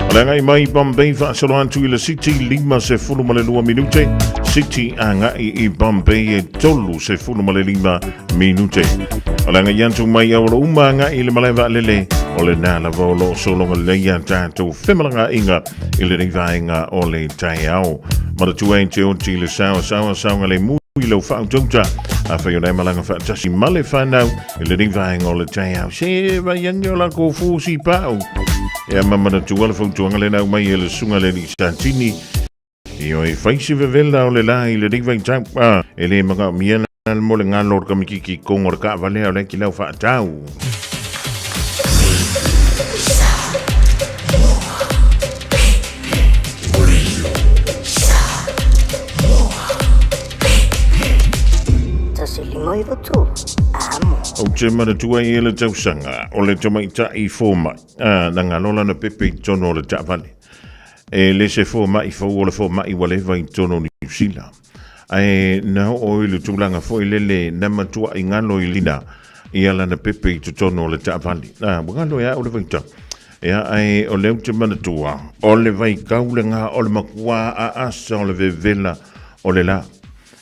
O le agai mai Bombay faasolo atu i le City 52 minute City agai i Bombay e 35 minute. O le agai atu mai Aolo uma agai i le malae vaalele o le nā lava o loo sologa lelei a tātou femalagaaiga i lenei vaega o le taeao. Manatua e te oti i le sao saoa saoga le mu i lau whautauta. A whai o nei malanga whaatasi ma le whanau i lenei vaega o le taeao. Se vai ange o la ko fōsi pau. E ama manatua le fautuanga le nau mai e le sunga le ni santini. I oi whaisi vevela o le la i lenei vaitau. A, e le manga o mia na mo le ngalo o kamikiki kongo le kaavalea o le ki lau whaatau. Ou te manatua i le tausaga o le tamaitai fomai, a, na ngalo lana pepe i totonu o le taavale. E le se fomai fou o le fomai ua leva i totonu o Niu Sila. Ae na oo i le tulaga foi lele na matuai ngalo i lina ia lana pepe i totonu o le taavale. A, ua ngalo e au le vaitau. Ia, ae o lea ou te manatua, o le vaikau le ngā o le makuā a asa o le vevela o le la.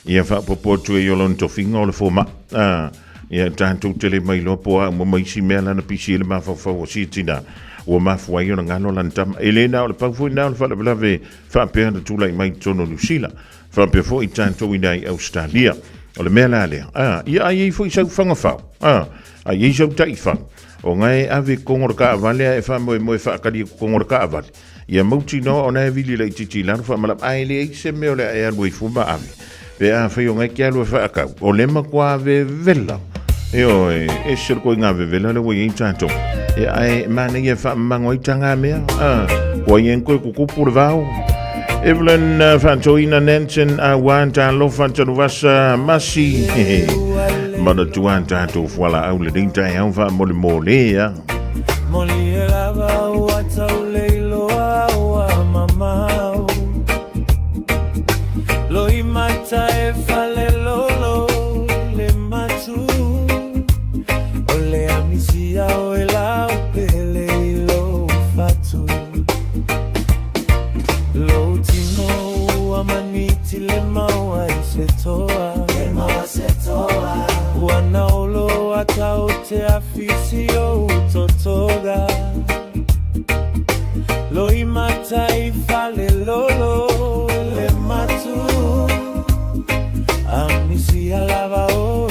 Ia faapopo atu e i o lona tofiga o le fomai. A, ia tatou tele mai loa po a uma mai isi mea lana pisi i le mafaufau o sia tina. Ua mafua ai ona ngalo lana tama. E le na o le pau foi na o le faalavelave faapea na tulai mai i totonu o Niu Sila. Faapea foi tatou i nai Ausetalia. O le mea la lea, a, ia ai ai foi sau fagafau. A, ai ai sau taifau. O ngae ave kongo le kaavale a e faamoemoe faakali aku kongo le kaavale. Ia mautinoa ona e vili laitiiti i lalo faamalama ae leai se mea o le a e alu ai fua ma ave. Pe afai o ngae ke alu e faakau, o le makuā vevela. Ioe, ese le koiga vevela le ua i ai tatou. E ae manaia e faamamango ai taga mea. A, kua i ai koe kukupu le vao. Evelyn Faatoina Nansen a ua talofa tanuvasa masi. Manatua tatou fualaau lenei taeao faamolemole a. Moli e lava ua taule i loa ua mamao Loi mata e fale lolo le matu O le amisia o e lau pele i lou fatu Lou tino ua maniti le maua i se toa Le maua se toa Ua naolo a tau te afisi o utotoga Loi mata i fale lolo le matu Amisia lava o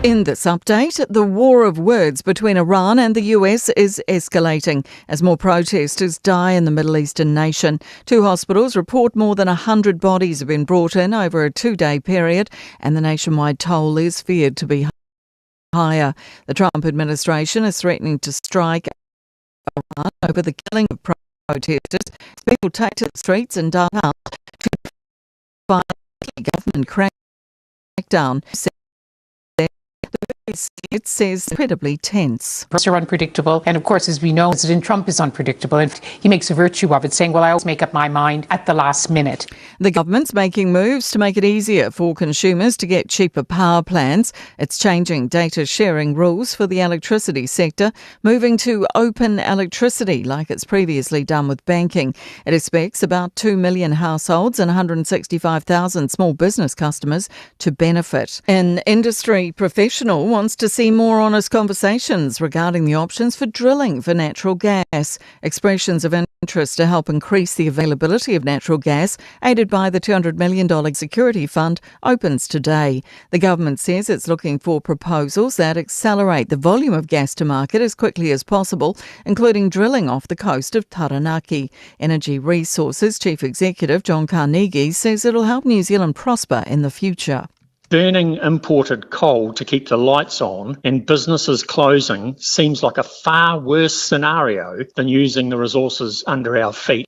In this update, the war of words between Iran and the US is escalating as more protesters die in the Middle Eastern nation. Two hospitals report more than 100 bodies have been brought in over a two day period, and the nationwide toll is feared to be higher. The Trump administration is threatening to strike Iran over the killing of protesters. People take to the streets and die out to fight government crackdown. It says incredibly tense. Are unpredictable. And of course, as we know, President Trump is unpredictable. And he makes a virtue of it, saying, Well, I always make up my mind at the last minute. The government's making moves to make it easier for consumers to get cheaper power plans. It's changing data sharing rules for the electricity sector, moving to open electricity like it's previously done with banking. It expects about 2 million households and 165,000 small business customers to benefit. An industry professional wants to see more honest conversations regarding the options for drilling for natural gas. Expressions of interest to help increase the availability of natural gas, aided by the $200 million security fund, opens today. The government says it's looking for proposals that accelerate the volume of gas to market as quickly as possible, including drilling off the coast of Taranaki. Energy Resources Chief Executive John Carnegie says it'll help New Zealand prosper in the future. Burning imported coal to keep the lights on and businesses closing seems like a far worse scenario than using the resources under our feet.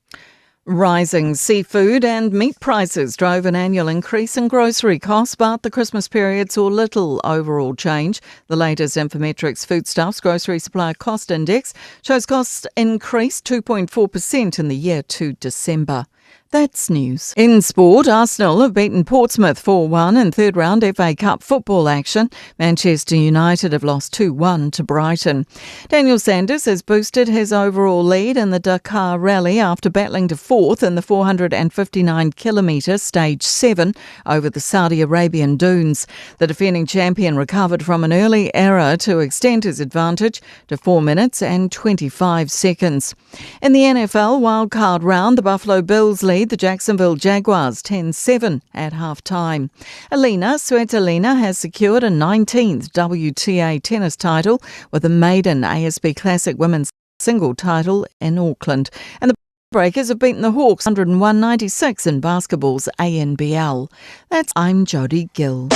Rising seafood and meat prices drove an annual increase in grocery costs, but the Christmas period saw little overall change. The latest Infometrics Foodstuffs Grocery Supply Cost Index shows costs increased 2.4% in the year to December. That's news. In sport, Arsenal have beaten Portsmouth 4 1 in third round FA Cup football action. Manchester United have lost 2 1 to Brighton. Daniel Sanders has boosted his overall lead in the Dakar Rally after battling to fourth in the 459 kilometre stage 7 over the Saudi Arabian dunes. The defending champion recovered from an early error to extend his advantage to 4 minutes and 25 seconds. In the NFL wildcard round, the Buffalo Bills lead the Jacksonville Jaguars 10 7 at halftime. Alina Svitolina has secured a 19th WTA tennis title with a maiden ASB Classic Women's single title in Auckland. And the Breakers have beaten the Hawks 101-96 in basketball's ANBL. That's I'm Jodie Gill.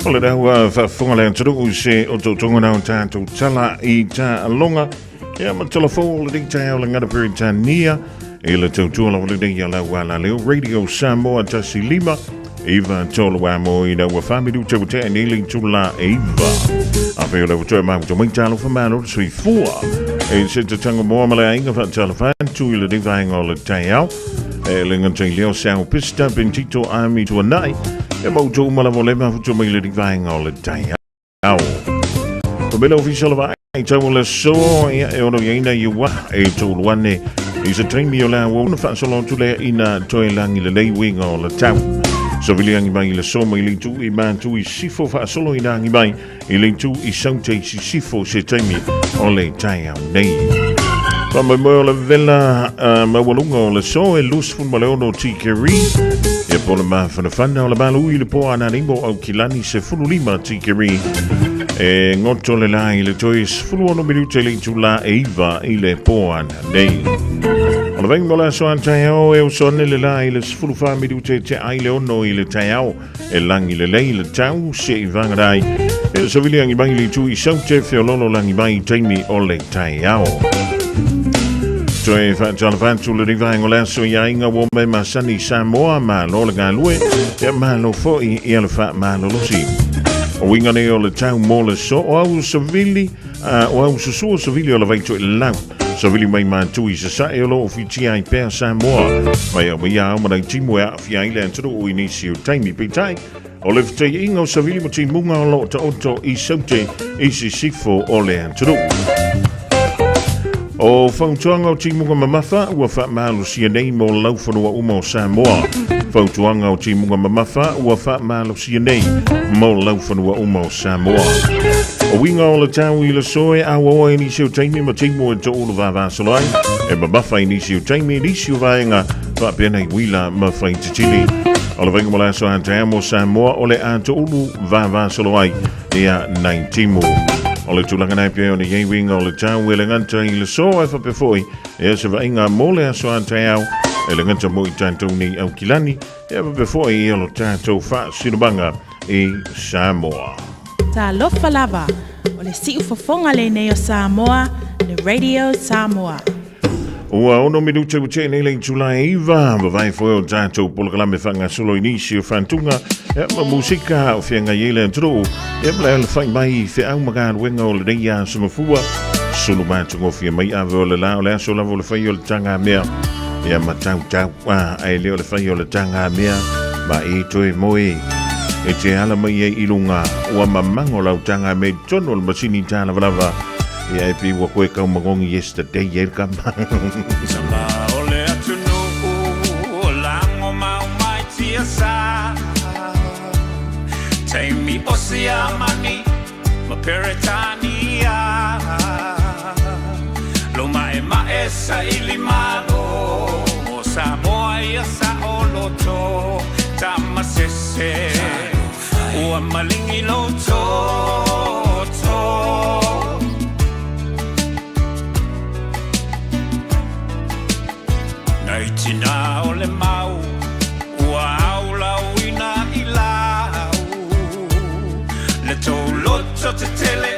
O le rau whaafonga le atunuu se o tautonga nau tātou tala i tā alonga. Ia ma tala fō le ding tae o le ngana Peretania i le tautua la wale nei a lau ala leo Radio Samoa tasi lima iva tolu a mo i ua whamiru te ute nei le tula iva. A pe o le watoe mau to mai talo wha malo te sui fua. E se te tanga moa male ainga wha tala whantu i le diva o le tai au. E le ngata i leo sao pista pentito ami tuanai. E mau tō umala mo le mafutu mai le diva o le tai au. O mele ofisa lava ai tau o le so ia e ono iaina i ua e tōlu ane i se taimi o la ua una whaasolo atu lea ina toe langi le lei winga o le tau. So vili angi mai i le so mai le tu i mātu i sifo whaasolo i rangi mai i le tu i saute i sisifo se taimi o le tai au nei. Pa mai mai o le vela uh, maualunga o le so e lus fun ma le ono tikeri. Ia po le mawhanawhana o le malu i le po ana nimo au kilani se fulu lima tikeri. E ngoto le la i le toi sefulu ono minute le itula e iva i le po ana nei. O le vengo la so taeao e o so ane le la i le sefulu wha minute te ai le ono i le taeao e langi le lei le tau se i vangarai. E so vili angi mai le tu i saute feololo langi mai taimi o le taeao. Toe whaatalafantu le rivaengo le aso ia inga wo me masani Samoa ma lo le galue ia malo foi ia le wha malolosi. O winga nei o le tau mo le so o au savili o au susua savili o le vaito i lau. Savili mai mātu i sa sae o lo o whitia ai pea Samoa. Mai au mai au manai timu e awhia i le anturu o inisi o taimi peitai. O le whitai inga o savili mo timunga o lo ta oto i saute i sisifo o le anturu. O fautuaga o timuga mamafa ua faamalosia nei mo laufanua uma o Samoa. Fautuaga o timuga mamafa ua faamalosia nei mo laufanua uma o Samoa. O uiga o le tau i le soe auaoa i nisi o taimi ma timu e toulu vavasolo ai, e mamafa i nisi o taimi i nisi o vaega faapea nei uila ma faititili. O le vaega mo le aso a taeao mo Samoa o le a toulu vavasolo ai ia nai timu. O le tulaga nei pei ona i ai uiga o le tau e le gata i le so ae faapea foi ia se vaaiga mo le aso a taeao e le gata mo i tatou nei Aukilani ia faapea foi ia lo tatou faasinomaga i Samoa. Talofa lava, o le siufofoga lenei o Samoa, le Radio Samoa. Ua ono minute ua tea nei le itula e iva, vavae foi o tatou polokalame faagasolo i nisi o faantuga, ia ma musika o feagai ai le atunuu, ia ma le alafai mai i feau ma galuega o lenei aso mafua, sulu matagofie mai ave o le la o le aso lava o le fai o le tagamea, ia ma tautau a, ae le o le fai o le tagamea, ma e toe moe e te ala mai ai i luga, ua mamago lau tagamea i totonu o le masini tālavalava, Ia e pei ua koe kau magongi yesterday e ka Sama o le atunuu o lago mau mai tiasa Taimi o Siamani ma Peretania Lo ma'ema'e saili malo mo Samoa ia saoloto Tamasese Ua malingi lou toto. Nai tina o le mau ua aulauina i lau. Le tou loto tetele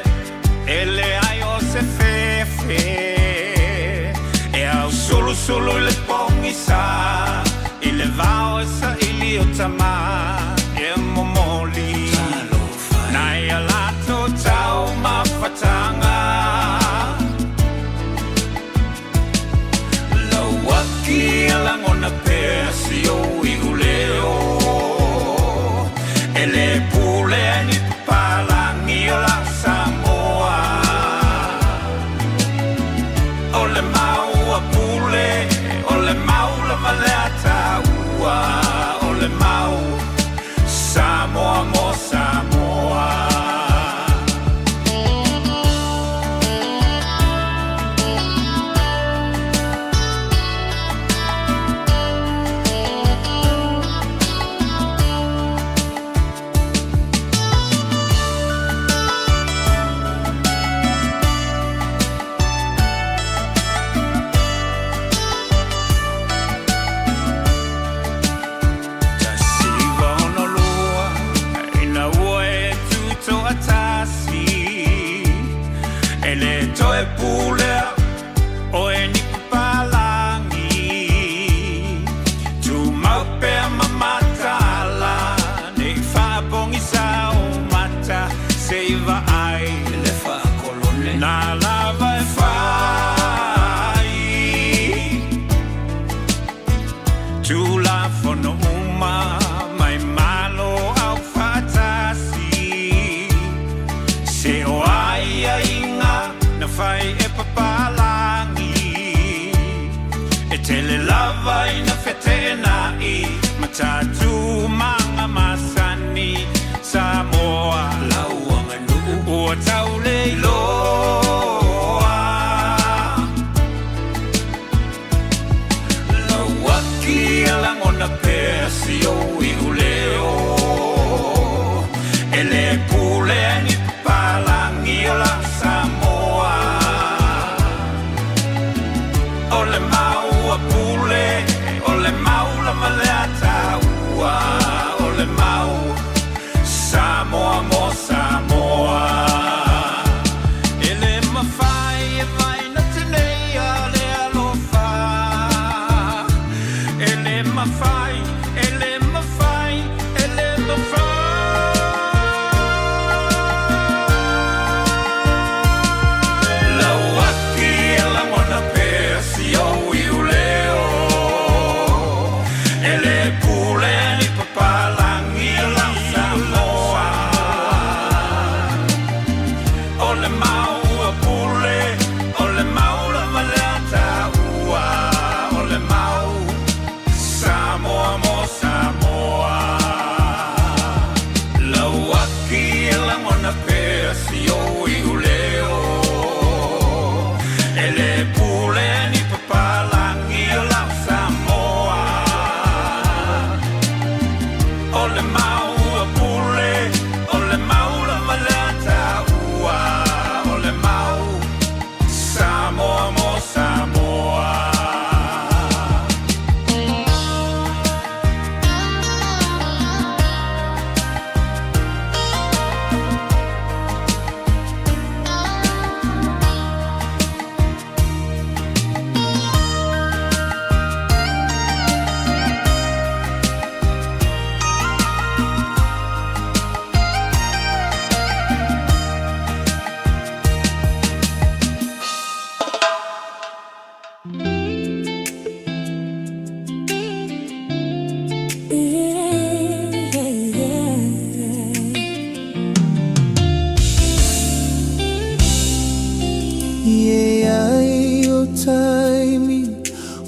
e leai o se fefe. E ausulusulu i le pogisa i le vao e saili o tama e momoli. Nai a latou taumafataga. Lau aki e lagona pea si ou iuleo. E le pule ai ni papalagi o la Samoa. O le mau a pule, o le mau lava lea taua. O le mau Samoa mo Samoa. 1962 ina ua e tutoatasi E le toe pulea oe ni papalagi Tumau pea ma mataala nei faapogisa o mata Se i vaai le faakolone na lava e fai Tulafono uma mai Malo aufaatasi Se o aiaiga na fai e papalagi E tele lava ina feteenai ma tatou masani Samoa lau aganuu ua tau le iloa Lau aki e lagona pea si ou iuleo E le pule ai ni papalagi o la Samoa O le mau a pule, o le mau lava lea taua.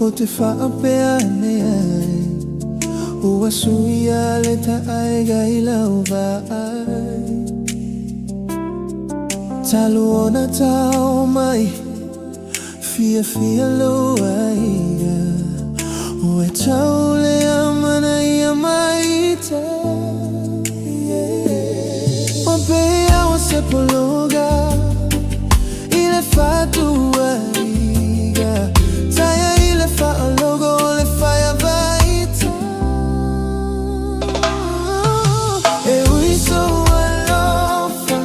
O te faapea ane ai Ua suia le taaiga i lau vaai Talu ona tau mai Fiafia lou aiga Ua tau le amanaia mai Ua pei o se pologa I le fatuaiga Taia i le faalogo o le faiavaita E ui sou alofa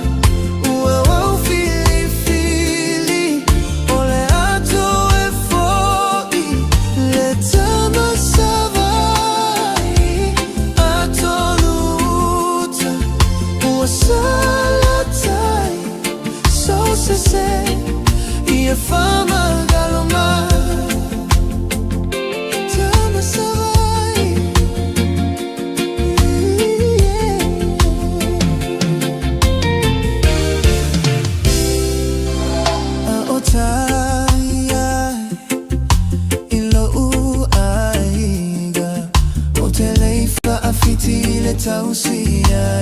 Ua ou filifili O le ato e fo'i Le tama Savai'i Atonu uta Ua salatai Sosese Ia faamagalo mai Tama Savai'i yeah. A o tai ai I lo'u aiga O te lei faafiti i le tausiaina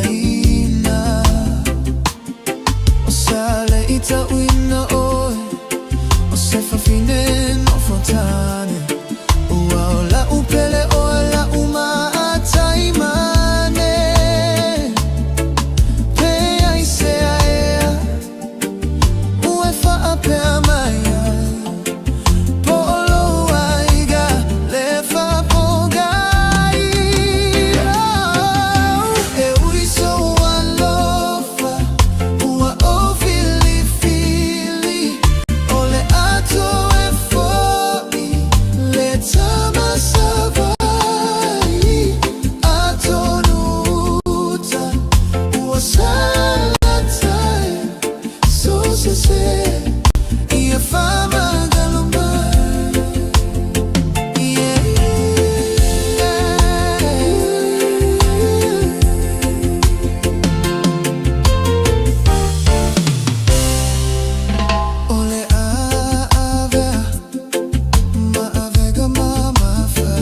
O sa le i tauina oe O se fafine nofo tane Ua o la'u pele oe la'u maataimane Pe aisea ea Ua e faapea mai ai Po o lou aiga le faapogai Oh, e ui sou alofa Ua ou filifili O le ato e fo'i Le tama Savai'i Atonu uta Ua salatai Sosese Ia faamagalo mai Yeah. O le a avea ma avega ma mafa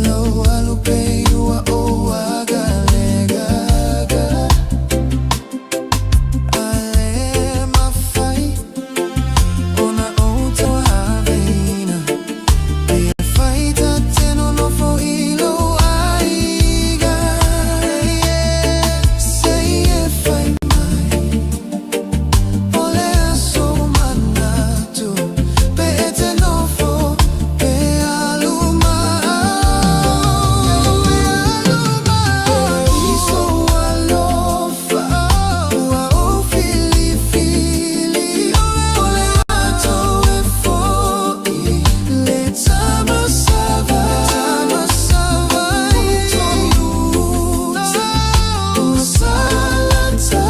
Lou alu pei ua ou agalegaga A le mafai ona ou tauaveina Pe fai ta te nonofo i lou aiga Se i e fai mai O le aso manatu Pe e te nofo pe alu E ui sou alofa Ua ou filifili O le ato e fo'i Le tama Savai'i Ua salatai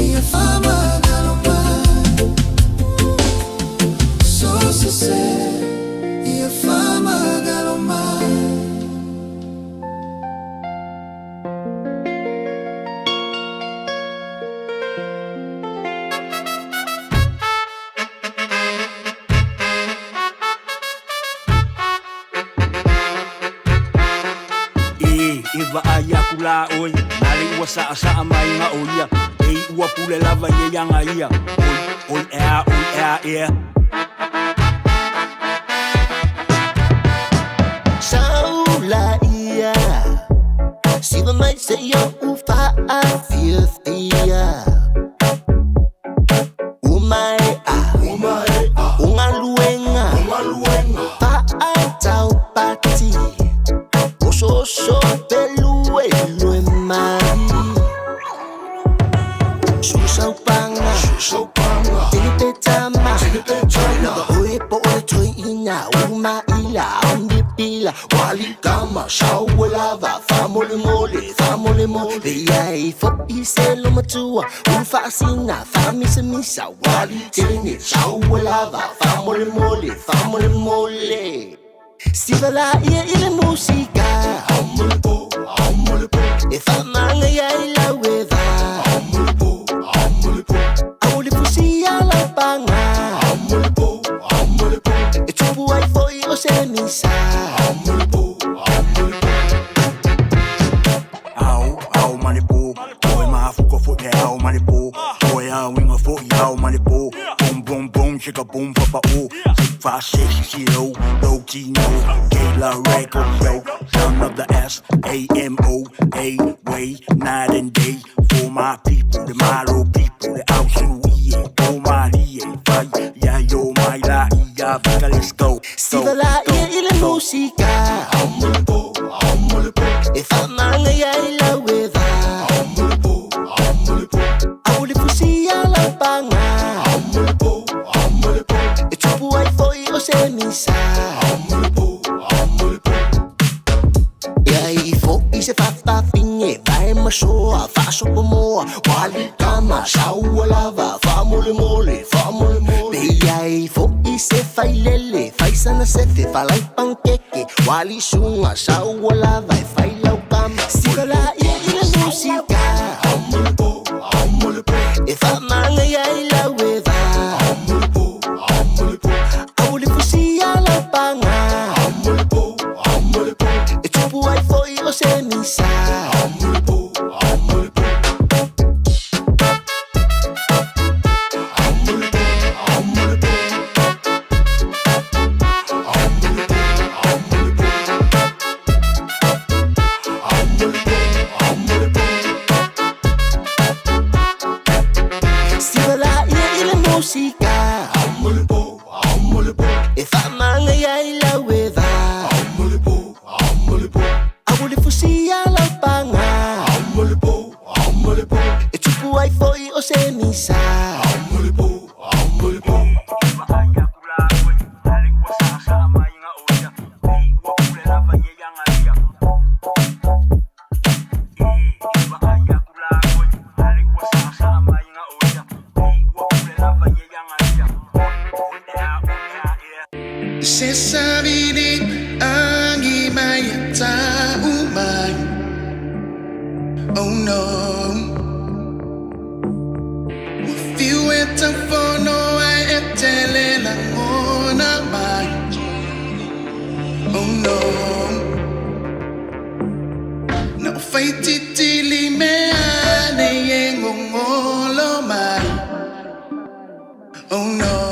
Ia faamagalo mai Sosese Ia faamagalo mai. E e vaai aku la oe na le ua saʻasaʻa mai ga o ia e ua pule lava ia iaga ia oi oi ea oi ea ea. Saula ia Siva mai se ia u faafiafia Umae a Ungaluenga Faataupati Osooso peluelue mai Susaupanga Tinipetama Lava oe po o le toeina Umaila Omnipila Walikama Sauelava Faamolemole Faamolemole Ia e fo'i se lomatua Ulufaasina Faamisamisa Walitene Sauelava Faamolemole Faamolemole Siva la ia i le musika E faamaga ia i lau eva Au le fusia lau paga. ma le pō. Toe mafuka foʻi le ao ma le pō. Toe auiga foʻi ao ma le pō. Boom boom boom chicka boom papa o. 6 5 6 zero low T no. Kayla record yo. Son of the S A M O A way night and day for my people, the Malo people, the Ausu E O Mali E Ya yo my la ia vika let's go. Siva la ia i le musika E whamanga ia i lau e vā Au le fusia lau panga E tupu ai foi o se misa Ia i foi se fafafine Vai masoa, faasopo moa Wali kama, saua lava Faamole mole, faamole mole Pe ia i foi se failele Faisana sefe, falai pankeke Wali sunga, saua lava E fai lau kama Siva la ia i le musika E whamanga ia i lau e vā Au le fusia lau panga E tupu ai foi o se misa Siva la ia i le musika E whamanga ia i lau e vā Au le fusia lau panga E tupu ai foi o se misa Se savili angi mai ta umai. Oh no. Fiu e tafono ai e tele langona mai. Oh no. Na o whaititili me ane e ngongolo mai. Oh no.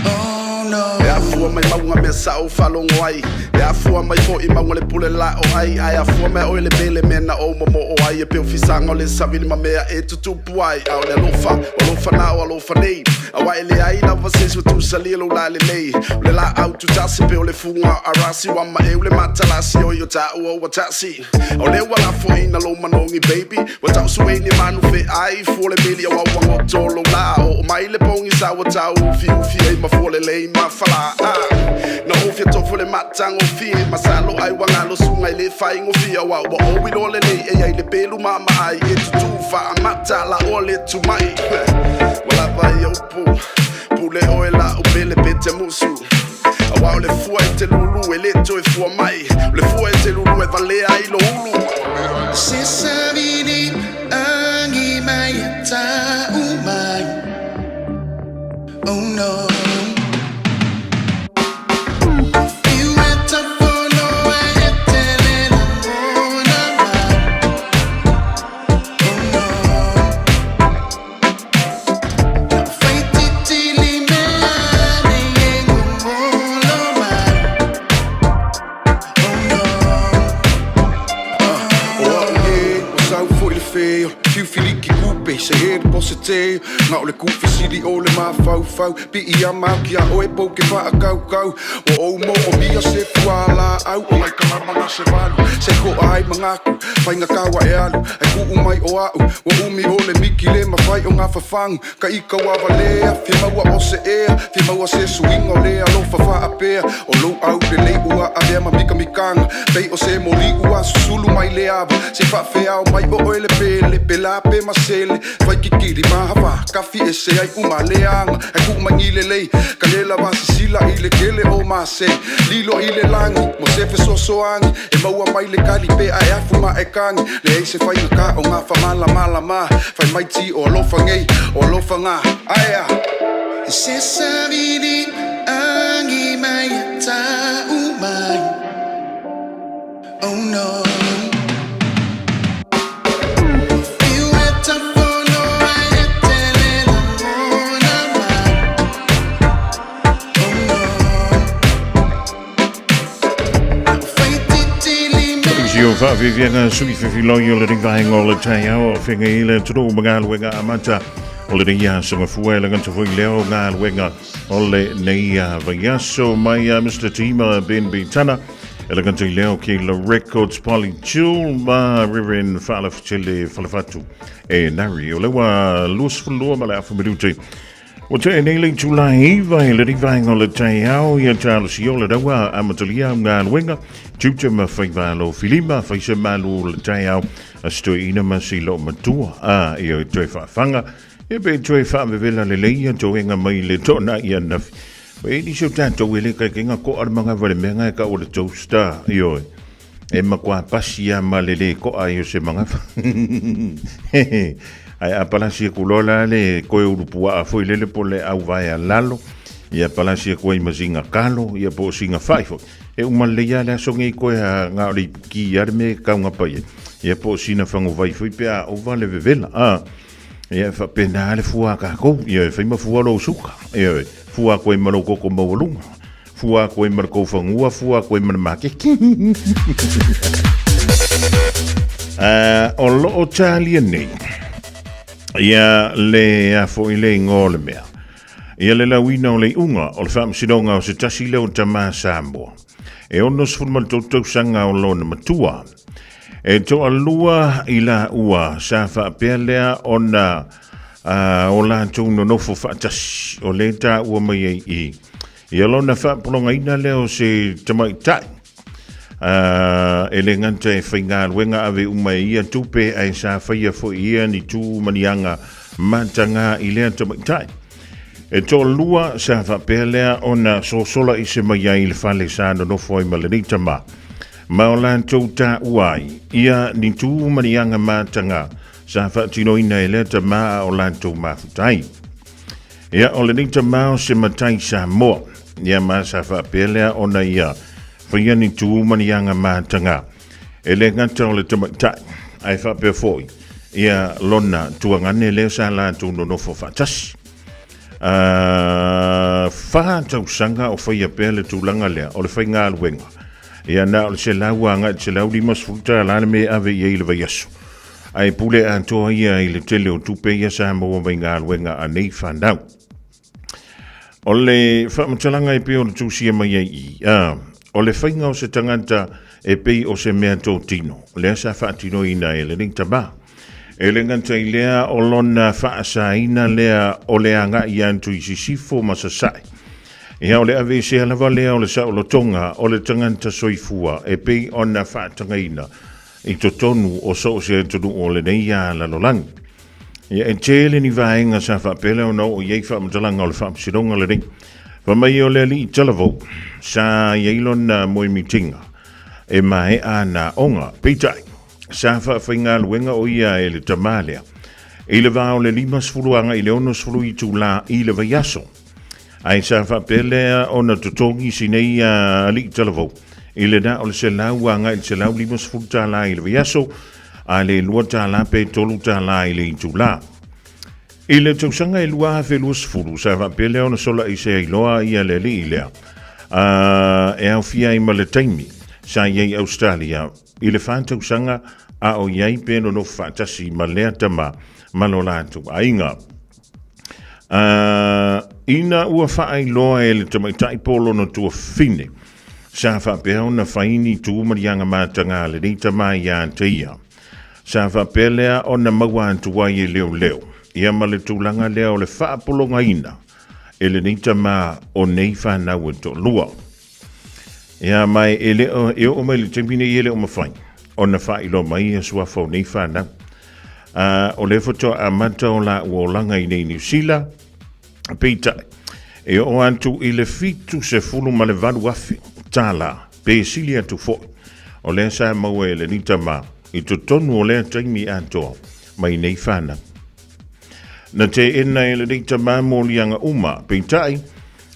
Oh no. E afua mai mauga mea sa'o faalogo ai e afua mai foʻi mauga le pule la'o ai ae afua mai oe le mele mea na ou momoʻo ai e peofisaga o le savili ma mea e tutupu ai a o le alofa o alofa na o alofa nei auā e leai lava se isi ua tusalia lou lalelei o le laau tutasi pe o le fuga arasi ua maʻeu le matalasi oi o taʻua ua tasi o lea ua lafoʻina lou manogi baby ua taʻusueini manu feʻai fua le meli auā ua goto lou lā oo mai le pogisa ua tau ufiufi ai ma fua lelei ma falā na ou fia tofo le matagofie masalo ai ua galo suga i le faigofie auā ua ou iloa lelei e ai le pelu maamaai e tutū faamata laʻoa le tumaʻi ua lava ia upu pule oe laʻu pele pe te musu auā o le fua e te lulu e lē toe fua mai o le fua e te lulu e valea ai lo ulu Se savili angi mai ta umai. Oh no. Fiu e tafono ai e tele langona mai. Oh no. Na o whaititili me ane e ngongolo mai. Oh no. O a'u e ua sau foʻi le fē o le fiufiliki kupe se he le posete na o le kufesili o le mafaufau piʻi ama aku iā oe pou ke faakaukau ua ou moʻomia se fualaau o lai kalama na se valu se koʻa ai magaku faigata ua e alu ai kuʻu mai o aʻu ua ʻumi o le miki le mafai o gafafagu ka ika ua valea fia maua o se ea fia maua se suiga o le alofa faapea o lou aulelei ua avea ma mikamikaga pei o se moli ua susulu mai le ava se faafeao mai o oe le pele pela pe masele faikikili mahavā kafi ese ai uma leaga ai kuʻu magilelei ka le lava sisila i le kele o mase lilo i le lagi mo se fesoasoagi e maua mai le kali pe ae afu ma e kagi leai se faigakā o gafamalamalamā fai mai ti o alofa gei o alofa gā aea Se savili angi mai ta umai. Oh no. faafiafiaga sui fefiloi o lenei vaega o le taeao o feagai ai le atunuu ma galuega amata o lenei aso gafua e lagata foi lea o galuega o lenei vaiaso mai a Mr. Tima Ben Bitana e lagata i lea o Kela Records Polly Jewel ma Reverend Faalafetele Falefatu e Nari o le ua 22 ma le afa minute Ua tea nei le itula e 9 i lenei vaega o le taeao ia talosia o le raua amatalia au galuega, tiute ma faivalo filima, fai se malu o le taeao a se toeaina ma se loo matua, a ia e toe faafaga, ia pe toe faavevela lelei ia toega mai le toonai ananafi. Ua i ai nisi o tatou e le kaikaiga koa le manava i le mea nga e tau o le toaster, ioe. E matua pasi lava ma le lē to'a ai o se magafa. Ae a palasi atu loa la le toe ulupuaa foi lele po o le auvaea lalo, ia palasi atu ai ma sina kalo, ia po o sina fai foi. E uma lelei lava le aso nei toe a na o le ipuki lava le mea e taugapa i ai. Ia po o sina faguvai foi pe a ova le vevela. A, ia e faapena lava le fua a tatou. Ia e fai ma fua lou suka. Ia e fua atu ai ma lou toto maualuga. Fua atu ai ma le tou fanua, fua atu ai ma le maketi. O loo talia nei ia le a foi le igoa o le mea. Ia le lauina o le iuga o le faamasinoga o se tasi lea o tamā Samoa. E 63 tausaga o lona matua. E toalua i laua sa faapea lea ona o latou nonofo faatasi o lea e taua mai ai i Ia lona faapologaina lea o se tamaitai e le gata e faigaluega ave uma e ia tupe ae sa faia foi ia ni tu ma ni aga mataga i lea tamaitai. E toalua sa faapea lea ona sosola ese mai ai i le fale sa nonofo ai ma lenei tama, ma o latou taua ai ia ni tu ma ni aga mataga sa faatinoina e lea tama a o latou mafuta ai. Ia, o lenei tama o se matai Samoa. Ia, ma sa faapea lea ona ia faia ni tu ma ni aga mataga. E le gata o le tamaitai, ae faapea foi ia lona tuagane lea sa latou nonofo faatasi. Fa tausaga o faia pea le tulaga lea o le faigaluega. Ia, na o le 100 agai i le 150 tala le mea e ave i ai i le vaiaso. Ae pule atoa ia i le tele o tupe ia sa maua mai galuega a nei fanau. O le faamatalaga e pei ona tusia mai ai i, a, o le faiga o se tagata e pei o se mea totino, lea sa faatinoina e lenei tama. E le gata i lea o lona faasaina lea o le agai atu i sisifo ma sasae. Ia, o le aveesea lava lea o le saolotoga o le tagata soifua e pei ona faatagaina i totonu o so o se atunuu o lenei lalolagi. Ia, e tele ni vaega sa faapea lea ona oo i ai faamatalaga o le faamasinoga lenei. Fai mai o le alii talavou sa i ai lona moemitiga e maea ana aoga. Peitai, sa faafaigaluega o ia e le tamā lea i le va o le 50 agai i le 60 itulā i le vaiaso. Ae sa faapea lea ona totogi si nei alii talavou i le na o le 100 agai i le 150 tala i le vaiaso, a le 2 tala pe 3 tala i le itula. I le tausaga e 2020, sa faapea lea ona sola i se ailoa ia le alii lea, a e aofia ai ma le taimi sa i ai Australia i le 4 tausaga a o i ai pe nonofo faatasi ma lea tama ma lo latou aiga. Ina ua faailoa e le tamaitai po lona tuafafine, sa faapea ona fai ni tu ma ni aga mataga a lenei tama iā te ia. Sa faapea lea ona maua atu ai e leoleo, ia ma le tulaga lea o le faapologaina e lenei tama o nei fanau e toalua. Ia ma e le o, e oo mai le taimi nei e le o mafai ona faailoa mai ia suafa o nei fanau. O lea faatoa amata o laua olaga i nei Niu Sila, peitai, e oo atu i le $78,000 tala pe sili atu foi. O lea sa maua e lenei tama i totonu o lea taimi atoa mai nei fanau. Na teena e lenei tama moliaga uma, peitai,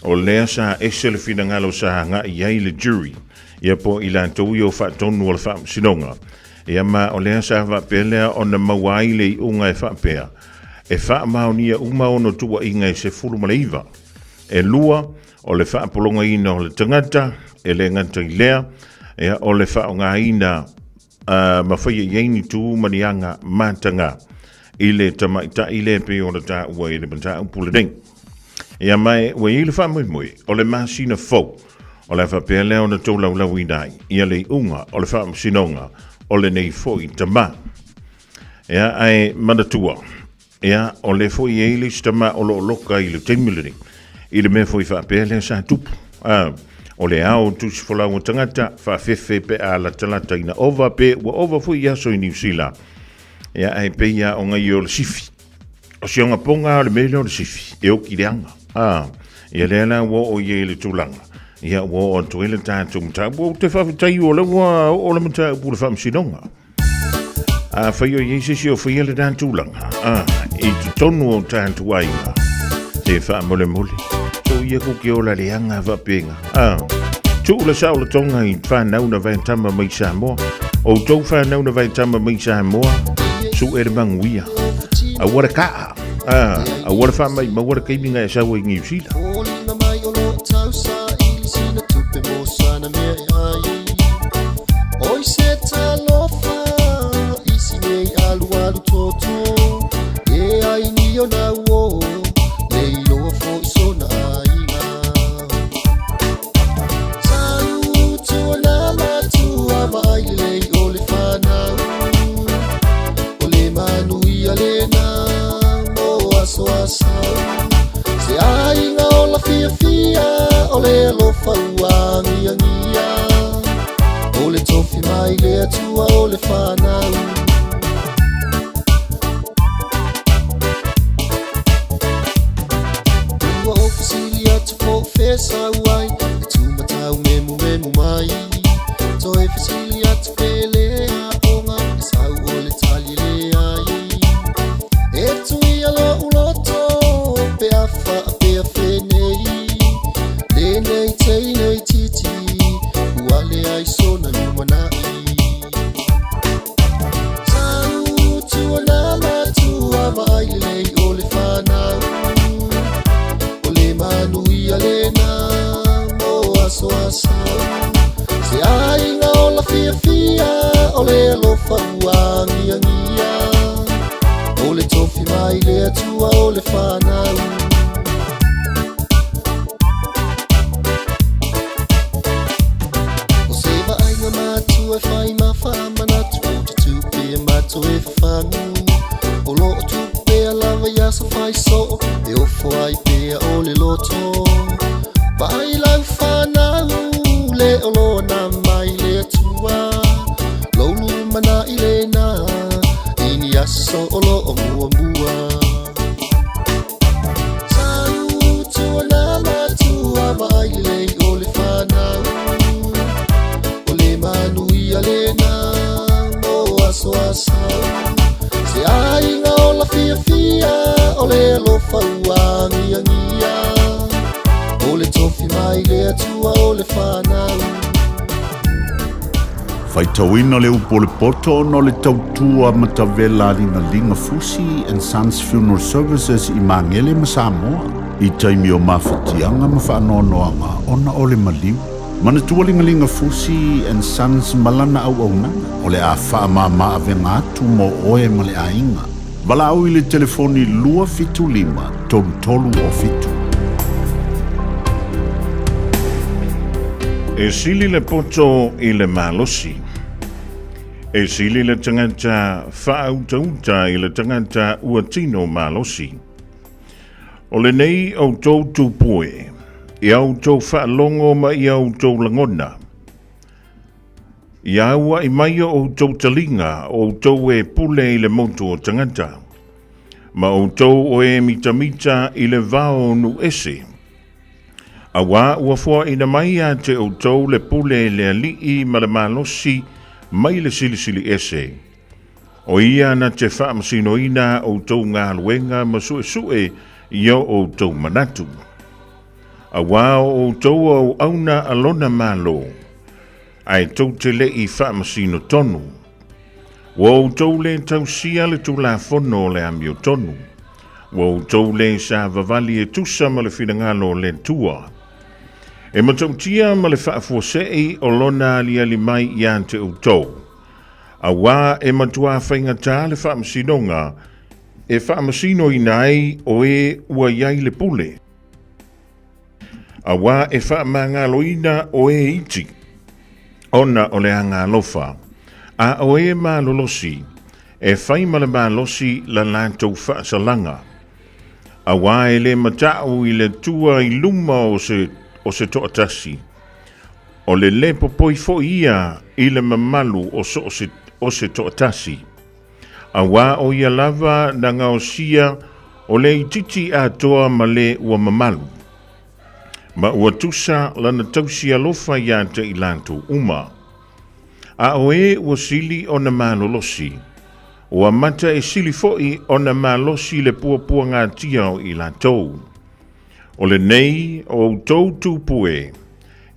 O lea sa ese le finagalo sa agai i ai le jury, ia po o i latou ia o faatonu o le faamasinoga. Ia ma o lea sa faapea lea ona maua ai le iuga e faapea, e faamaonia uma ono tuuaiga e 19. E lua, o le faapologaina o le tagata, e le gata i lea, ia o le faaaogaina. ma faia i ai ni tu ma ni aga mataga i le tamaitai lea e pei ona taua i le mataupu lenei. Ia ma e ua i ai le faamoemoe o le masina fou o le a faapea lea ona tolaulauina ai ia le iuga o le faamasinoga o lenei foi tama. Ia ae manatua, ia o lea foi e i ai le isi tama o lo o loka i le taimi lenei i le mea foi faapea lea sa tupu. O le ao tusi folau o tagata faafefe pe a latalata ina ova pe ua ova foi i aso i Niu Sila. Ia ae pei lava o ngai o le sifi. O si ogapoga o le mea lea o le sifi, e oki leaga. Ia lea la ua oo i ai i le tulaga. Ia ua oo atu ai le tatou mataupu. Ou te faafetai o lea ua oo le mataupu i le faamasinoga. Afai o i ai se isi o faia lena tulaga, i totonu o tatou aiga, se faamolemole, soia ku ke ola leaga faapenga. Tuu le saolotoga i whanau na vaetama mai Samoa. O tou whanau na vaetama mai Samoa, suʻe le manuia. Aua le kaa, aua le faamai, maua le taimi na e sau ai i Niu Sila. Foliga mai o loo tausaili sina tupe mo sana mea e ai. Oi se talofa i si nei alualu toto e ai ni ona uo le iloa foi sona aiga. Tau tua na matua vaai lelei o le fanau o le manuia lena mo aso a sau. Se aiga ola fiafia o le alofa ua agiagia o le tofi mai le Atua o le fanau. Ua ou fesili atu po o fea sau ai e tūmatau memumemu mai. Toe fesili atu pe le aoga e sau o le tali e leai. E tuia lo'u loto pe a faapea fenei. Lenei teinei titi ua leai sona lumanai. Tau tua na matua vaai lelei o le fanau o le manuia lena mo aso a sau. Se aiga ola fiafia o le alofa ua agiagia o le tofi mai le Atua o le fanau. O se vaaiga matua e fai ma faamanatu o te tupe ma toe fafagu. O loo tupu pea lava i aso fai soo e ofo ai pea o le loto. Vaai lau fanau le oloa na mai le Atua. Lou lumanai lena i ni aso o loo muamua. Tau tua na matua vaai lelei o le fanau o le manuia lena mo aso a sau. Se aiga ola fiafia o le alofa ua agiagia o le tofi mai le Atua o le fanau. Faitauina le upu o le poto ona o le tautua matavela a Ligaliga Fusi and Sons Funeral Services i Magele ma Samoa i taimi o mafatiaga ma faanoanoaga ona o le maliu. Manatua Ligaliga Fusi and Sons ma lana auaunaga o le a faamama avega atu mo oe ma le aiga. Valaau i le telefoni 275 3307. E sili le poto i le malosi. E sili le tagata faautauta i le tagata ua tino malosi. O lenei outou tupue, i a outou faalogo ma i a outou lagona, Ia auaʻi mai o outou taliga, o outou e pule i le motu o tagata, ma outou o e mitamita i le vao nuu ese. Auā ua foaʻina mai ia te outou le pule le Alii ma le malosi mai le Silisili Ese, o ia na te faamasinoina outou galuega ma suesue i o outou manatu. Auā o outou o auauna a lona Malo, ae tou te le i faamasino tonu. Ua outou le tausia le Tulafono o le amiotonu. Ua outou le savavali e tusa ma le finagalo o le Atua. E matautia ma le faafuasei o lona aliali mai ia te outou. Auā e matuā faigata le faamasinoga e faamasinoina ai o e ua i ai le pule. Auā e faamagaloina o e iti, ona o le agaalofa, a o e malolosi, e fai ma le malosi la latou faasalaga. Auā e le mataʻu i le Atua i luma o se, o se toatasi, o le lē popoi foi ia i le mamalu o so o se, o se toatasi. Auā o ia lava na gaosia o le itiiti atoa ma le ua mamalu, ma ua tusa lana tausi alofa iā te i latou uma. A o e ua sili ona malolosi, ua mata e sili foi ona malosi le puapuagatia o i latou. O lenei o outou tupu e,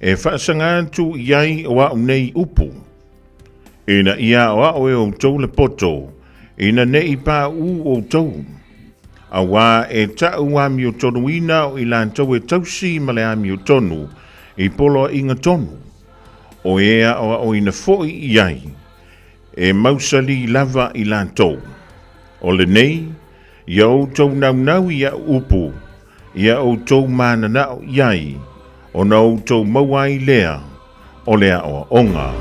e faasaga atu i ai o a'u nei upu, ina ia aoao e outou le poto, ina ne i paʻū outou. Auā e taʻu amiotonuina o i latou e tausi ma le amiotonu i poloaiga tonu, o e aoaoina foi i ai, e mausalī lava i latou. O lenei, ia outou naunau i aʻu upu, ia outou mananao i ai, ona outou maua ai lea o le aoaoga.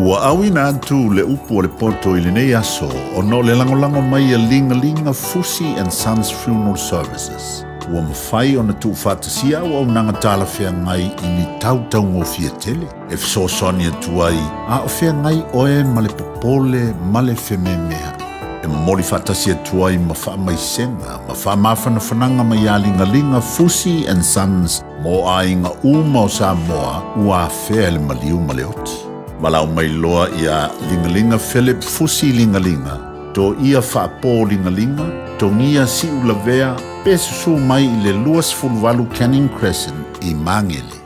Ua auina atu le upu o le poto i lenei aso ona o le lagolago mai a Ligalinga Fusi and Sons Funeral Services. Ua mafai ona tuufaatasia auaunaga talafeagai i ni tau taugofie tele e fesoasoani atu ai a o feagai oe ma le popole ma le fememeaʻi. E momoli faatasi atu ai ma faamaisega ma faamafanafanaga mai iā Ligaliga Fusi and Sons mo aiga uma o Samoa ua afea e le maliu ma le oti. Valaau mai loa iā Ligaliga Philip Fusi Ligaliga, Toia Faapō Ligaliga, Togia Siulavea pe susū mai i le 28 Canning Crescent i Māngere.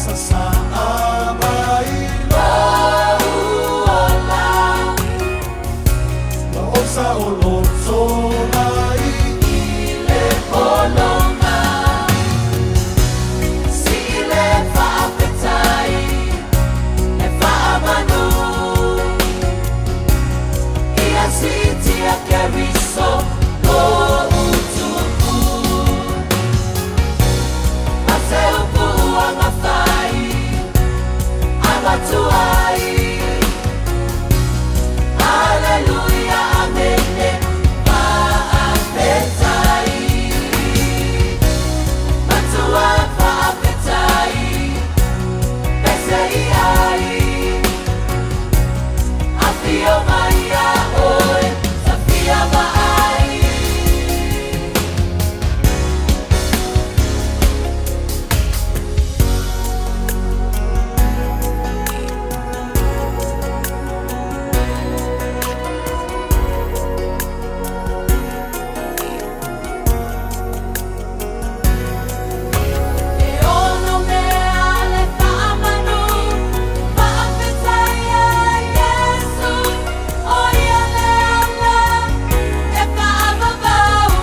Sasaa mai lou ola. Ma ou saoloto mai i le pologa. Sii le faafetai e faamanu. Ia siitia Keriso lou tupu. Ma se upu ua mafai avatu ai. Aleluia, amene, faafetai. Matua faafetai, pese i ai. Afio mai ia oe, ta fia vaai. E ono mea le faamanu, faafetai e Iesu, o ia le ala e faavavau.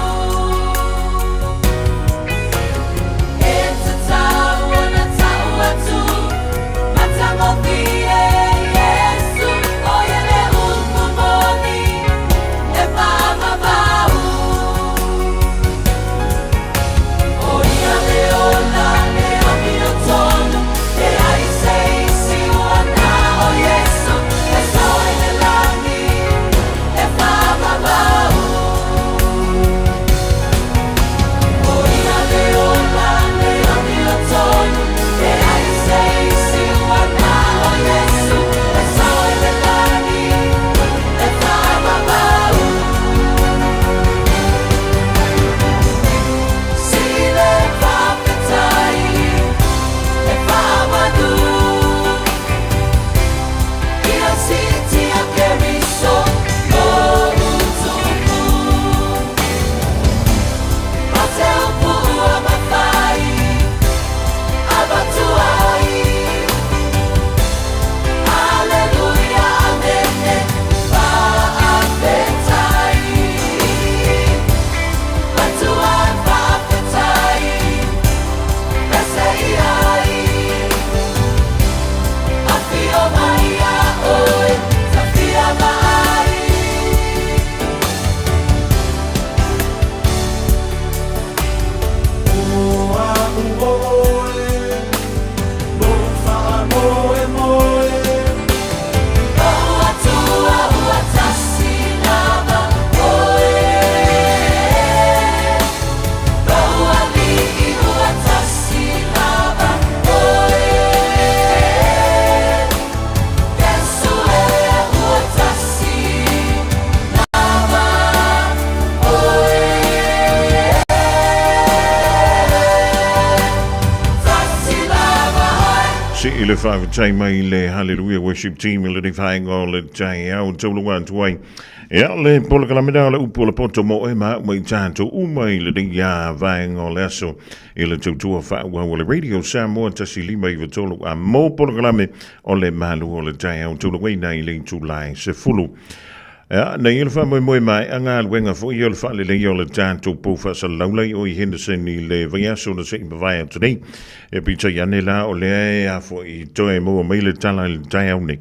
E tatau ona tau atu, matagofie Iesu, o ia le upu moni e faavavau. O ia le ola le amiotonu, e leai se isi ua na o Iesu, e sao i le lagi e faavavau. O ia le ola le amiotonu, e leai se isi ua na o Iesu, e sao i le lagi e faavavau. Sii le faafetai e faamanu. Ia siitia Keriso lou tupu. Ma se upu ua mafai avatu ai. Aleluia, amene, faafetai. Matua faafetai, pese i ai. Afio mai ia oe, ta fia vaai. O a'u o oe, lou faamoemoe. Lou Atua ua tasi lava oe. Lou Alii ua tasi lava oe. Iesu e ua tasi lava oe. Tasi lava oe. Sii le faafetai mai le Hallelujah Worship Team i lenei vaega o le taeao taulua atu ai. Ia, le polokalame o le upu o le poto mo oe ma au ma i tatou uma i lenei vaega o le aso i le tautua faaauau o le Radio Samoa 1593 a mo polokalame o le malu o le taeao tauluaina i le itula e 10. Ia, nei le faamoemoe maea galuega foi o le faaleleia o le tatou pou faasalaula i o i Henderson i le vaiaso na se i mavae atu nei. E peitai ane la o lea e a foi toe maua mai le tala i le taeao nei.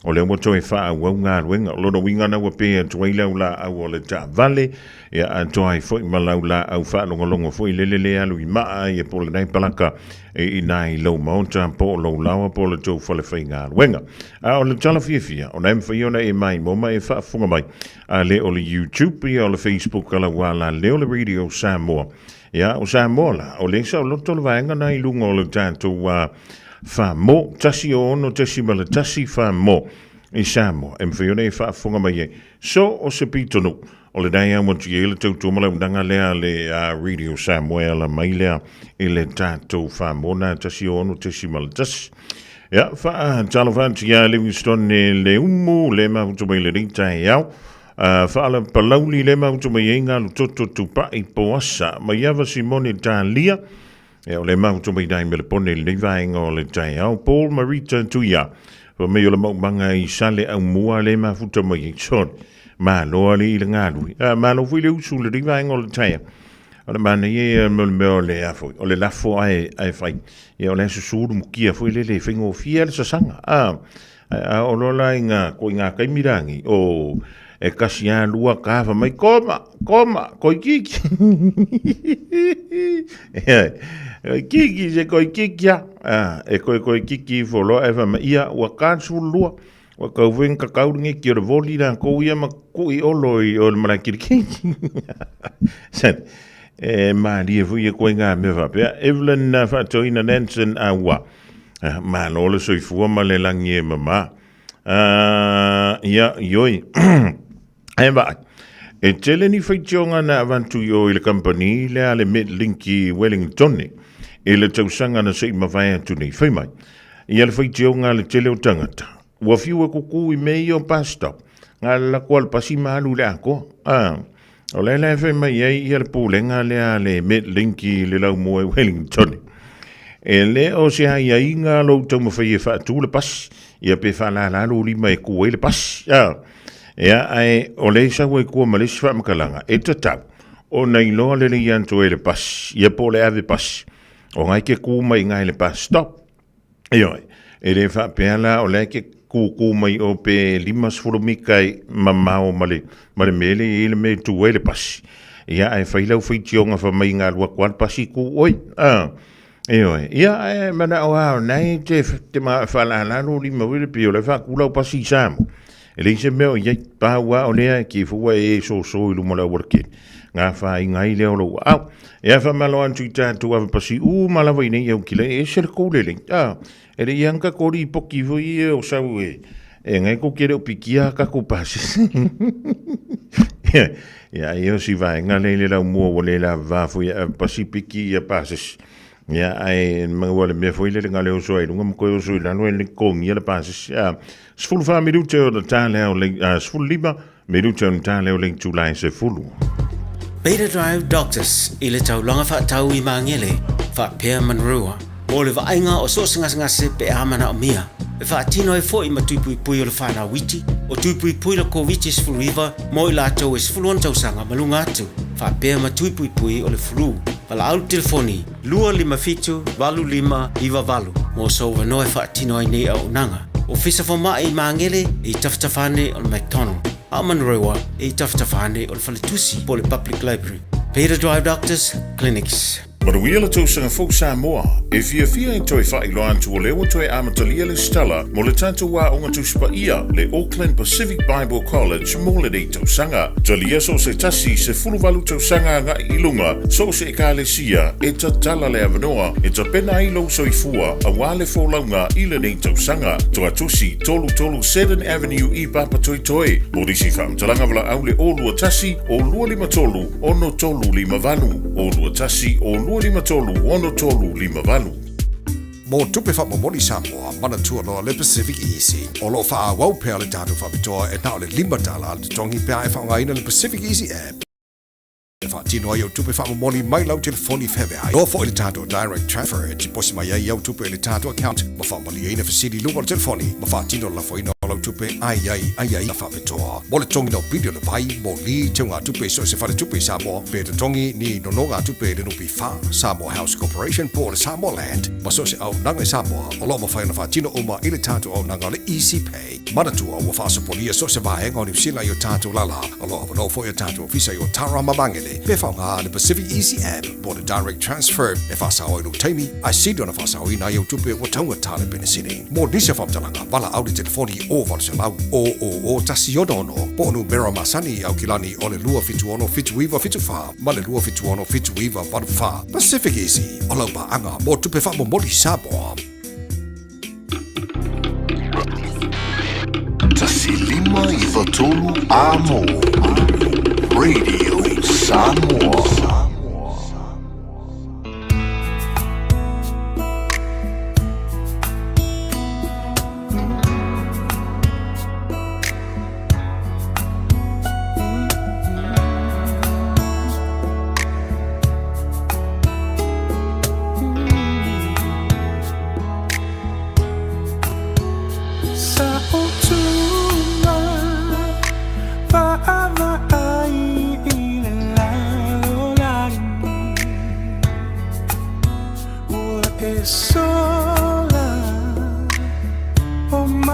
O lea ua toe faaauau galuega. O lona uiga na ua pe atu ai le aulaau o le taavale, ia atoa ai foi ma lau laau faalogologo foi lele le alu i maa ia po o lenei palaka e i nā i lou maota po o lou laoa po o le tou fale faigaluega. A o le tala fiafia, o na e mawhai ona e mai mo ma e faafofoga mai a le o le YouTube ia o le Facebook a lau alaleo le Radio Samoa. Ia, o Samoa la, o le saoloto le vaega na i luga o le tatou wha-mo, 106.1 wha-mo i Samoa. E mawhai ona e faafofoga mai ai. So o se pitonu, o le dai au atu i le tautua ma launaga lea le Radio Samoa e ala mai lea i le tatou wha-mo na 106.1. Ia, wha-talofa atu ia Livingstone le umu, le mahutu mai le nei taeao. Whaala palauli le mahutu mai e ngā toto tupai poasa. Mai ava Simone Talia. Ia, o le mafuta mai nai me le pone i lenei vaega o le taeao. Paul Marita Tuia, fa mai o le maumaga i Sale Aumua le mafuta mai ai. Sorry. Malo ali i le galue. Ah, malo foi le usu i lenei vaega o le taeao. O le manaia ia mo le mea o le a foi, o le lafo ae, ae fai. Ia o le aso sulu mukia foi lele e faigofie le sasaga. Ah, a o loa la i ngā, ko i ngā taimi rāngi, o e kasi a lua ka fa mai, koma, koma, koi kiki. Koi kiki se koi kiki a. Ah, e koi koi kiki ifo loa e fa mai, ia, ua ka sulu lua, ua kau foi ka kauringe ki o le voli la kou ia ma kui olo i o le marae kirikiki. Sen, e mārie foi e koe ngā mea whapea. Evelyn Whaatoina Nansen a ua. Malo le soifua ma le lagi e mamā. Ia, ioi. E vaai. E tele ni faitioga na avatu i o i le company le a le Metlink i Wellington i le tausaga na se i mavae atu nei. Fai mai, ia le faitioga a le tele o tangata. Ua fiu e kuku i mea ia o bus stop. Ngā lako a le pasi ma alu i le akoa. Ah, O le la e fai mai ai ia le pulega lea a le Metlink i le laumua i Wellington. E le o se aiaiga lou taumafai e faatu le pasi, ia pe faalala lou lima e ku ai le pasi. A, ea, ae o le sau ai kua ma le isi faamatalaga, e tatau ona iloa lelei atu ai le pasi, ia po o le ave pasi, ona e ke ku mai i ina i le bus stop. Ioe, e le faapea la o la e ke kūkū mai o pe 50 mita e mamao ma le, ma le mea lea e i ai le mea e tū ai le pasi. Ia, ae fai lau faitioga fai mai ngā lua koa le pasi kū oi. Ah, ioe, ia, ae manao a o nai te, te ma whaalala lo lima wele pi o le whaaku lau pasi i Samoa. E leai se mea o i ai, pau a o lea e ki fua e soso i luma o le aualakele. Ngā whāinga ai lea o lou aao. E a whamalo atu i tātou ava pasi u ma lava i nei au ki lei, e se le kōle lei. A, e le ianga kori i poki fo i e o sau e, e ngai ko kere o pikia ka ko pasi. Ia, ia o si vaenga lei le lau mua ua le la va fo ia pasi piki ia pasisi. Ia, ae maua le mea foi lele nga le oso ai lunga ma koe oso i lalo e le kongia le pasisi. A, 14 minute o le tā lea o le, 15 minute o le tā lea o le itula e 10. Beta Drive Doctors i le taulaga faatau i Magele, faapea Manurewa, mo le vaaiga o so o se gasegase pe a manaomia. E faatino ai foi ma tui puipui o le whanau iti, o tui puipui le Koviti-19 mo i latou e 16 tausaga ma luga atu, faapea ma tui puipui o le flu. Valaau le telefoni 257 8598 mo sou avanoa e faatino ai nei auaunaga. Ofisa Fomai i Magele e i tafatafa ane o le McDonald, a o Manurewa e i tafatafa ane o le Faletusi po o le Public Library. Beta Drive Doctors Clinics. Manuia le tausaga fou Samoa! E fiafia e toe faailoa atu o lea ua toe amatalia le Stella mo le tatou aoga Tusi Paia, le Auckland Pacific Bible College mo lenei tausaga. Talia so o se tasi 18 tausaga agai i luga, so o se Ekalesia e tatala le avanoa e tapena ai lou soifua aua le folauga i lenei tausaga. Toatusi 33 Seddon Avenue i Papatoetoe. Mo nisi faamatalaga valaau le 021 0253 6358 021 0253 6358. Mo tupe faamomoli Samoa, manatua loa le Pacific Easy. O lo o faaauau pea le tatou faapitoa e na o le $5 le totogi pe a e faaaogaina le Pacific Easy app e faatino ai au tupe faamomoli mai lau telefoni feaveai. Iloa foi le tatou Direct Transfer e tiposi mai ai au tupe i le tatou account ma faamalieina fesili i luga o le telefoni ma faatino le lafoina o lau tupe ai ai aiaiga faapitoa. Mo le totogiina o pili o le vai, moli, teugatupe i so o se faletupe i Samoa, pe totogi ni nonogatupe i le NPF, Samoa House Corporation po o le Samoa Land, ma so o se auaunaga i Samoa, o lo o mafai ona faatino uma i le tatou auaunaga o le Easy Pay. Manatua ua faasopolia so o se vaega o Niu Sila i o tatou lala, o lo o avanoa foi o tatou ofisa i Otara ma Magele, pe faaaoga le Pacific Easy App po o le Direct Transfer e faasao ai lou taimi, ae sili ona faasaoina ai au tupe ua taugata le penisini. Mo nisi o faamatalaga, valaau le telefoni o 800 000 166 po o numera masani i Aukilani o le 276 7974 ma le 276 7984. Pacific Easy, o lau paaga mo tupe faamomoli Samoa. 1 5 9 3 Amo Radio Samoa.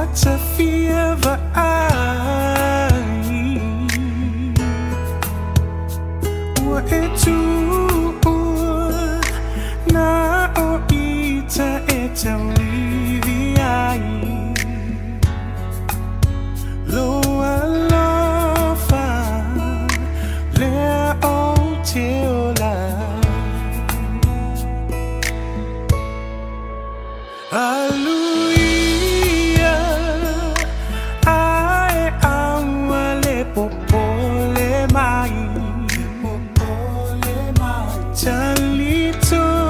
matafia vaai Ua e tuua na o ita e tauivi ai Lou alofa lea ou te ola ai. Aluia ae aua le popole mai. Talitonu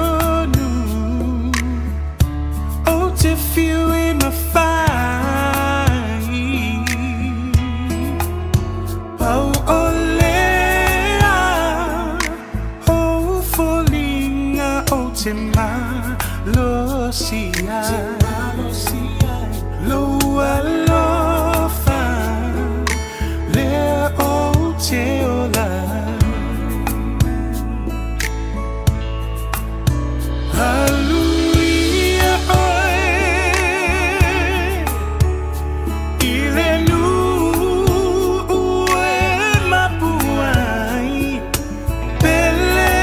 ou te fiu e mafai. Pau o lea o foliga ou te malosi ai. Lou alofa lea ou te ola ai. Aluia oe i le nuu e mapu ai. Pele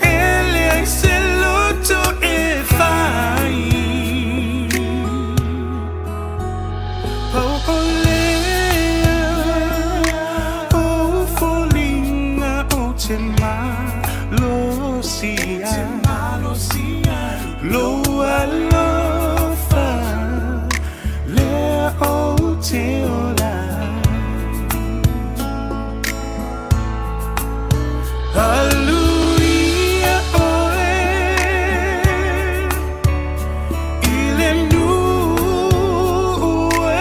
e leai se loto e fai. Pau o lea o foliga ou te malosi ai. Lou alofa lea ou te ola ai. Aluia oe i le nuu e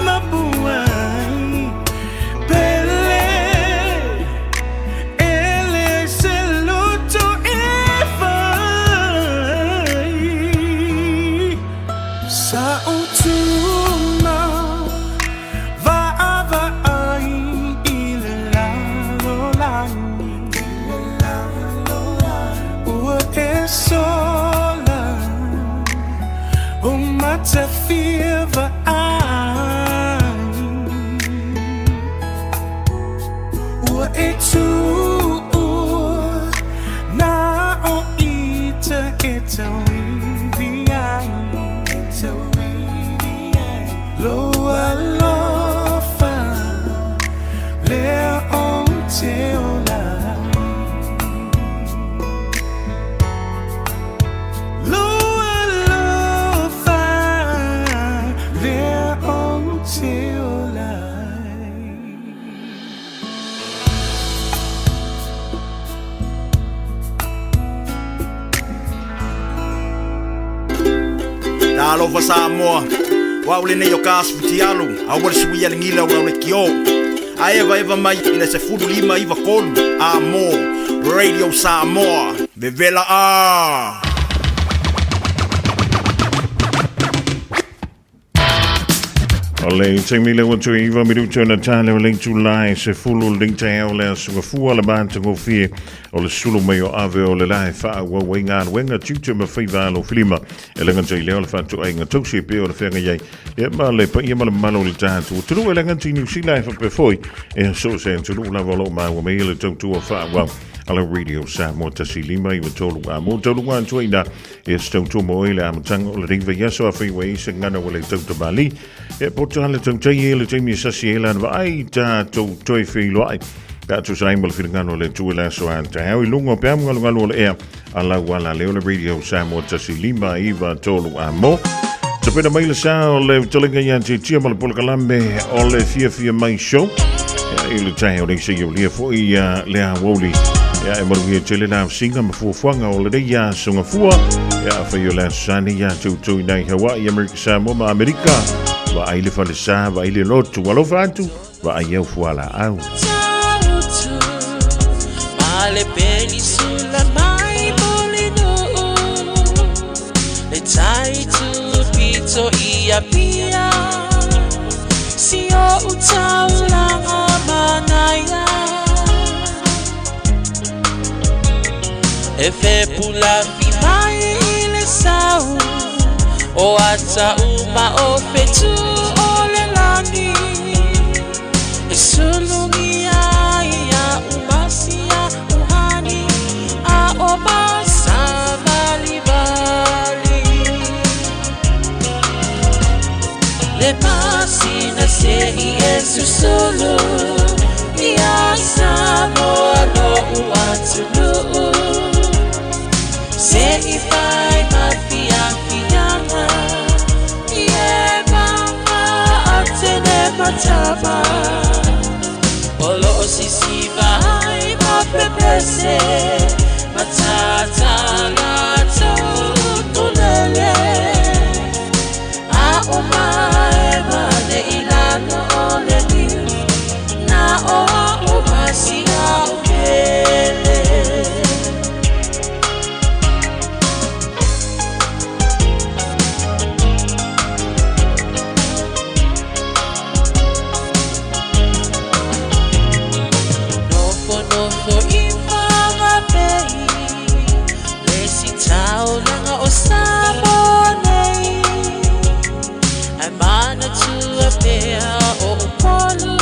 mapu ai. Pele e leai se loto e fai. Sa ou tuma vaavaai i le lalolagi. Ua e sola o matafia vaai. Ua e tuua na o ita e tauivi ai. Lou alofa lea ou te ola ai. Lou alofa lea ou te ola ai. Talofa Samoa, o au lenei o Kas Futialu, aua le suia le gila o lau leitio. A evaeva mai i le 15 93 A mo Radio Samoa, vevela a! O le taimi lea ua toe 9 minuta ona tale o le itula e 10 lenei taeao le aso Gafua le matagofie o le sulu mai o ave o le lae faaauau ai galuega tiute ma faiva alofilima e le gata i lea o le faatoaiga tausi e pei o le feagai ai ia ma le paia ma le mamalu o le tatou atunuu e le gata i Niu Sila e faapea foi e so o se atunuu lava o lo o maua mai le tautua faaauau a le Radio Samoa 1 5 9 3 a mo tauluga atu ai na e se tautua mo oe i le amataga o lenei vaiaso afai ua i ai se gagana ua le tautamali e poto ale tautai e le taimi e sasi ai lana vaai tatou toe feiloai pe a tusa ai ma le finagalo o le Atua i le aso a taeao i luga o peamu galugalu o le ea a lau ala lea o le Radio Samoa 1 5 9 3 a mo. Tapena mai le sa o le fetalaiga ia Tietia ma le polokalame o le Fiafia Mai Show. Ia, i le taeao nei seia aulia foi ia le aoauli. Ia, e manuia tele la ausiga ma fuafuaga o lenei aso Gafua. Ia, afai o le aso Sa nei ia te outou i nai Hawaii, Amerika Samoa ma Amerika. Vaai le falesa, vaai le lotu. Alofa atu, vaai au fualaau. Ma le penisula mai Mulinuu Le tai tupito i Apia Si o taulanga manaia E fepulafi mai i le sau. O ata uma o fetu o le lagi E sulugia ai a'u masia uhani A o masavalivali Le masina se'i e susulu Ia Samoa lo'u atunuu Se'i fai ma fiafiaga I e maga atene matama O lo'o sisiva ai ma pepese Matata latou ukulele A o maema nei lalo o le niu Na o a'u masia o pele. Nofonofo i Whanganui Le sitaulaga o Samoa nei Ae manatua pea o Upolu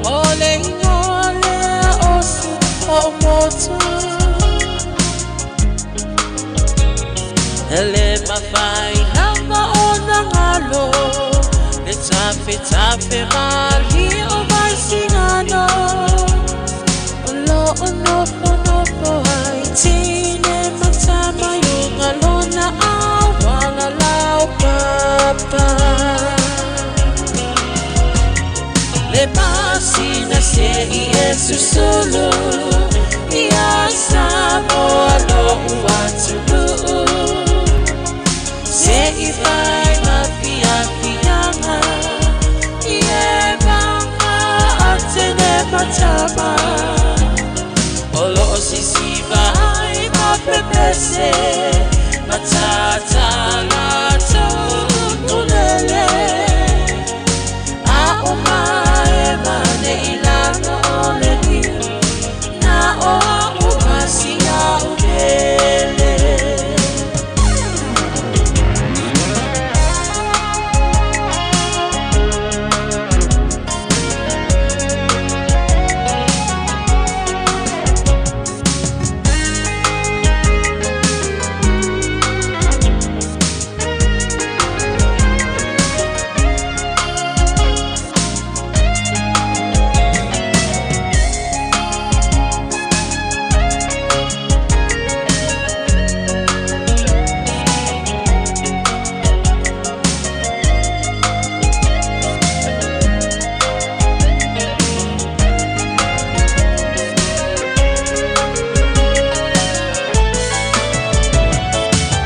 O le igoa lea o si o'u motu E le mafai lava ona galo Le tafetafe malie o Vaisigano O lo'o nofonofo ai Tine ma tama i luga lona auala laupapa Le masina se'i e susulu Ia Samoa lo'u atunuu Se'i fai ma fiafiaga I e maga atene matama O lo'o sisiva ai ma pepese Matata latou ukulele A o maema nei lalo o le niu Na o a'u masia o pele.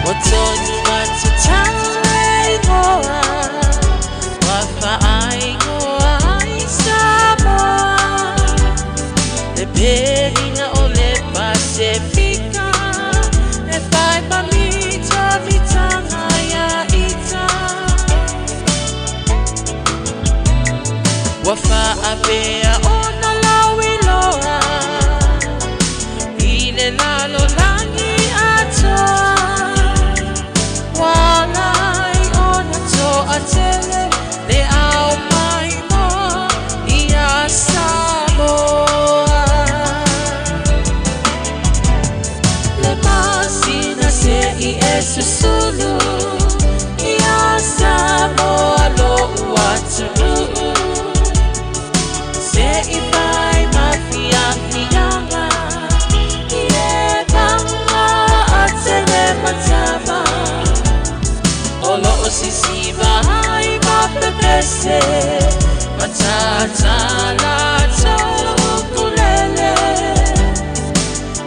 Ua tonu atu tau e igoa Ua faaigoa ai Samoa Le perina o le Pasefika E whai ma mita mitanga ia ita Ua faapea ona lauiloa I le lalolagi atoa Ua ala ai ona toatele Le ao maimoa ia Samoa Le masina se'i e susulu Ia Samoa lo'u atunuu Se'i fai ma fiafiaga I e maga atene matama O lo'o sisiva ai ma pepese Matata latou ukulele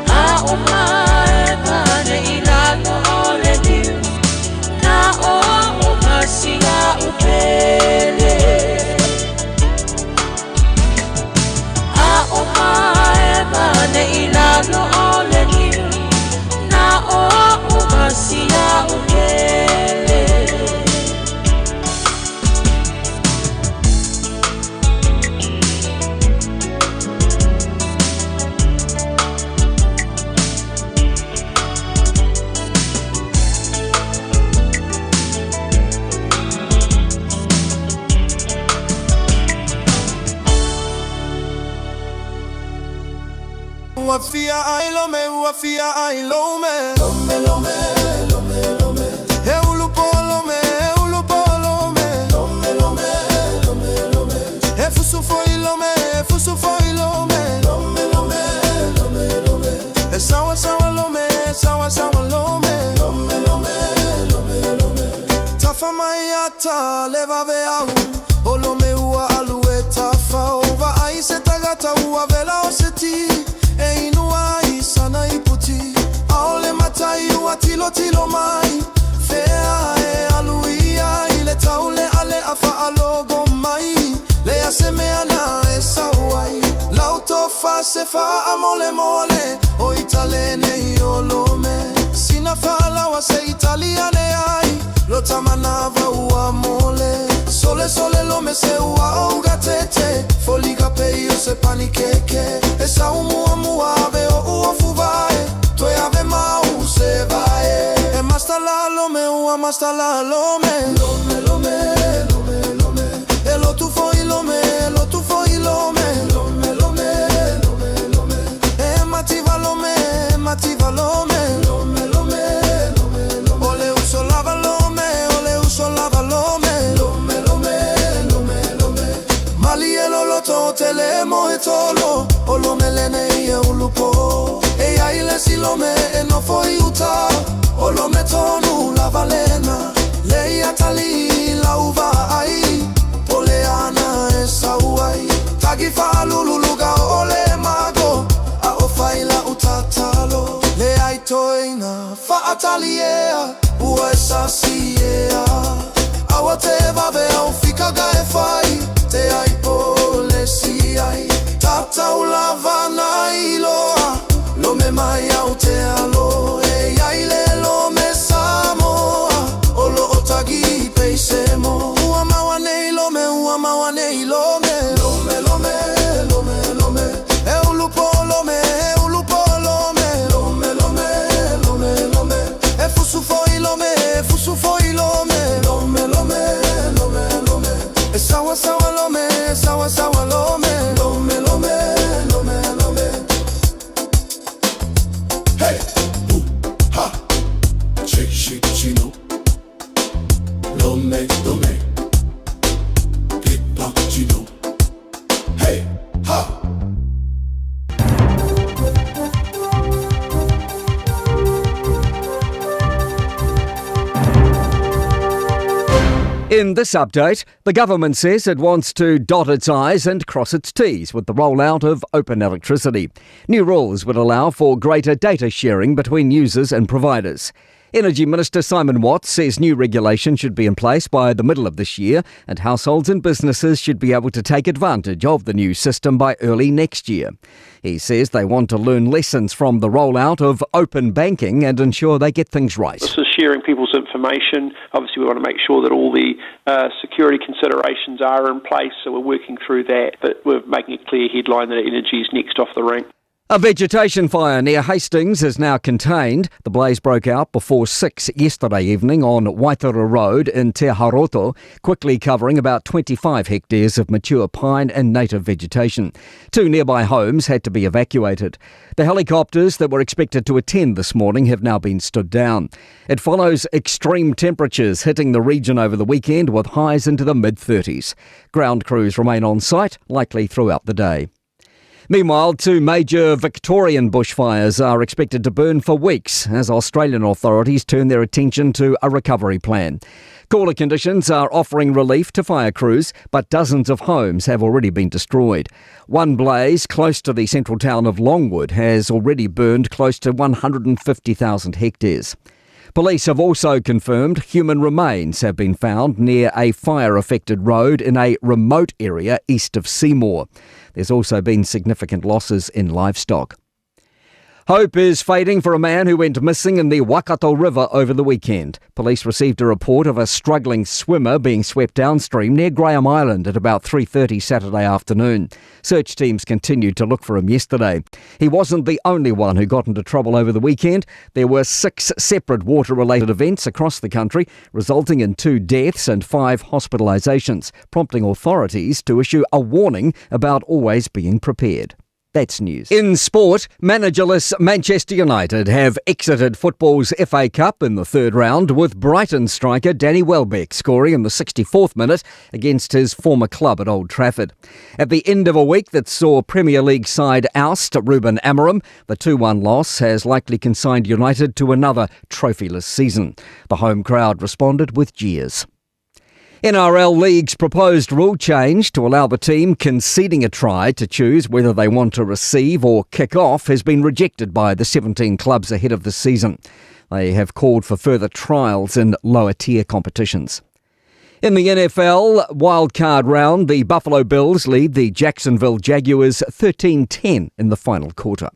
A o maema nei lalo o le niu Na o a'u masia o pele A o maema nei lalo o le niu Na o a'u masia o pele. Ua fia ai lome, ua fia ai lome. Lome, lome, lome, lome. He ulu po lome, he ulu po lome. Lome, lome, lome, lome. He fusu foi lome, he fusu foi lome. Lome, lome, lome, lome. He sawa sawa lome, sawa sawa lome. Lome, lome, lome, lome. Tafa mai ata le vave au. O lome ua alu e tafau. Vaai se tagata ua vela o se ti. E inu ai sana iputi. Aole matai ua tilo tilo mai. Fea e alu ia i le taule ale a faalogo mai. Le a se mea na e sau ai. Lau tofa se faa mole mole. O italene i o lome. Sina falawa se italiane ai. Lo tamanava ua mole. Sole sole lome se ua ouga tete. Foliga peio se panikeke. E sa umua mua ave o ua fuvae. Toe ave mau se vae. E masta la lome ua masta la lome. Lome lome lome lome. E lo tu foi lome, lo tu foi lome. Lome lome lome lome. E mativa lome, mativa lome. Lome lome lome lome. Ole uso lava lome, ole uso lava lome. Lome lome lome lome. Mali e lo loto tele mo e tolo. O lome lene i e ulupo. E ia ile si lome e no foi uta. O lome tonu la valena. Le ia tali la uva ai. O le ana e sau ai. Tagi whaalululuga o le mago. A o whaila utatalo. Le ai toina whaataliea. Ua e sasiea. Awa te vave au fikaga e whai. Te ai po le si ai. Tatau lava na iloa. Lome mai au te alo. E iai le lome Samoa. O lo o tagi peise mo. Ua maua nei lome, ua maua nei lome. Lome, lome, lome, lome. E ulu po lome, e ulu po lome. Lome, lome, lome, lome. E fusu foi lome, e fusu foi lome. Lome, lome, lome, lome. E sawa sawa lome, e sawa sawa lome. Lome, lome, lome, lome. Hey, ooh, ha, shake, shake, chino. Lome, lome, big pop, chino. Hey, ha. In this update, the government says it wants to dot its I's and cross its T's with the rollout of open electricity. New rules would allow for greater data sharing between users and providers. Energy Minister Simon Watts says new regulation should be in place by the middle of this year and households and businesses should be able to take advantage of the new system by early next year. He says they want to learn lessons from the rollout of open banking and ensure they get things right. This is sharing people's information. Obviously, we want to make sure that all the security considerations are in place, so we're working through that. But we're making a clear headline that energy is next off the rank. A vegetation fire near Hastings is now contained. The blaze broke out before 6 yesterday evening on Waitara Road in Te Haroto, quickly covering about 25 hectares of mature pine and native vegetation. 2 nearby homes had to be evacuated. The helicopters that were expected to attend this morning have now been stood down. It follows extreme temperatures hitting the region over the weekend with highs into the mid-30s. Ground crews remain on site, likely throughout the day. Meanwhile, 2 major Victorian bushfires are expected to burn for weeks as Australian authorities turn their attention to a recovery plan. Cooler conditions are offering relief to fire crews, but dozens of homes have already been destroyed. One blaze close to the central town of Longwood has already burned close to 150,000 hectares. Police have also confirmed human remains have been found near a fire-affected road in a remote area east of Seymour. There's also been significant losses in livestock. Hope is fading for a man who went missing in the Waikato River over the weekend. Police received a report of a struggling swimmer being swept downstream near Graham Island at about 3:30 Saturday afternoon. Search teams continued to look for him yesterday. He wasn't the only one who got into trouble over the weekend. There were 6 separate water-related events across the country, resulting in 2 deaths and 5 hospitalisations, prompting authorities to issue a warning about always being prepared. That's news. In sport, managerless Manchester United have exited football's FA Cup in the third round with Brighton striker Danny Welbeck scoring in the 64th minute against his former club at Old Trafford. At the end of a week that saw Premier League side oust Ruben Amorim, the 2-1 loss has likely consigned United to another trophyless season. The home crowd responded with jeers. NRL League's proposed rule change to allow the team conceding a try to choose whether they want to receive or kick off has been rejected by the 17 clubs ahead of the season. They have called for further trials in lower tier competitions. In the NFL wildcard round, the Buffalo Bills lead the Jacksonville Jaguars 13-10 in the final quarter.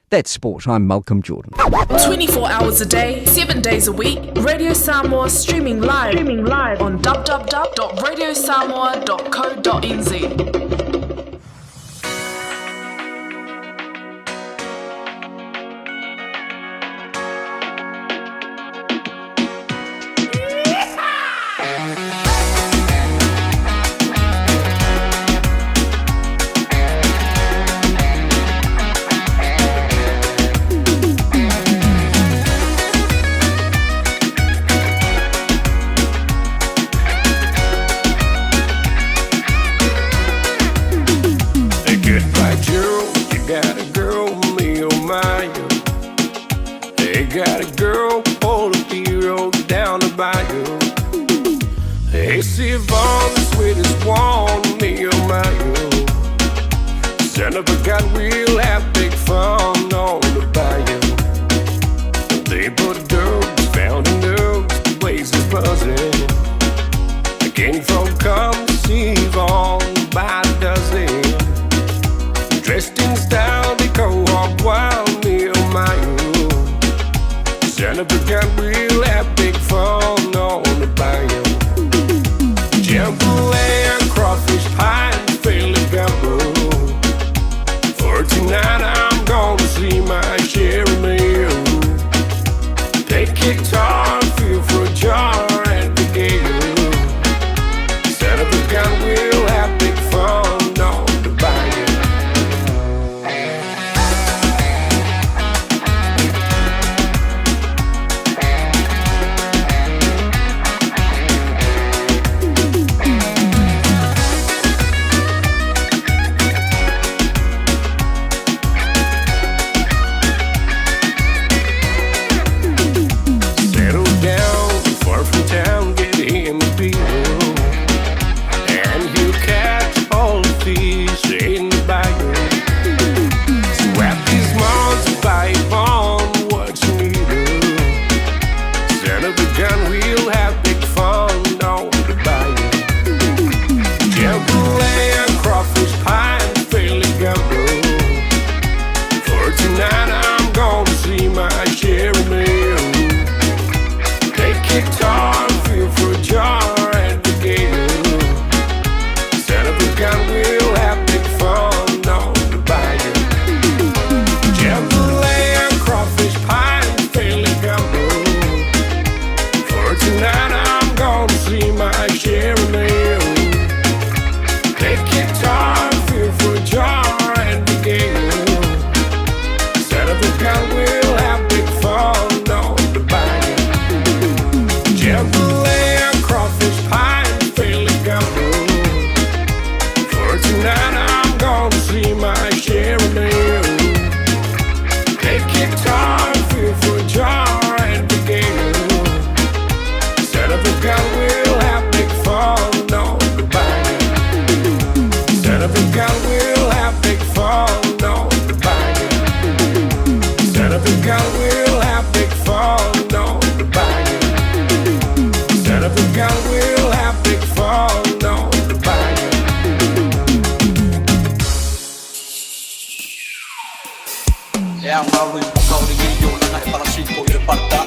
That's sport. I'm Malcolm Jordan. 24 hours a day, 7 days a week. Radio Samoa streaming live, on www.radiosamoa.co.nz. Hey, goodbye, Gerald. You got a girl, me, oh my. oh. Hey, got a girl, pull a hero down the bayou. Hey, see Yvonne, the sweetest one, me, oh my. oh. Son of a gun, we'll have big fun on the bayou. They put dogs, found in dogs, the place is buzzing. The king folk come see Yvonne by the dozen. Dressed in style, they go hog wild, me oh my oh. Son of a gun, we'll have big fun on the bayou. Jambalaya, crawfish pie, and Philly gumbo. For tonight, I'm gonna see my Sherry Mayo. Take guitar, feel for a jar at the gale. Son of a gun, we'll have big fun on the bayou. Settle down, far from town, get him a beer. And he'll catch all the fish in the bayou. Swap his mom's pipe on what you need. Son of a gun, we'll have big fun on the bayou. Jambalaya, crawfish pie, and Philly gumbo. For tonight, I'm gonna see my Sherry Mayo. Take guitar, feel for a jar at the gale. Son of a gun, we'll have big fun on the bayou. Jambalaya, crawfish pie, and Philly gumbo. For tonight, I'm gonna see my Sherry Mayo. Take guitar, feel for a jar at the gale. Son of a gun, we'll have big fun on the bayou. Jambalaya, crawfish pie, and Philly gumbo. For tonight, I'm gonna see my Sherry Mayo. Take guitar, feel for a jar at the gale. Son of a gun, we'll have big fun on the bayou. Son of a gun, we'll have big fun on the bayou. Son of a gun, we'll have big fun on the bayou. Son of a gun, we'll have big fun on the bayou. E ang maui mo ni i o langa e parasi ko i le parta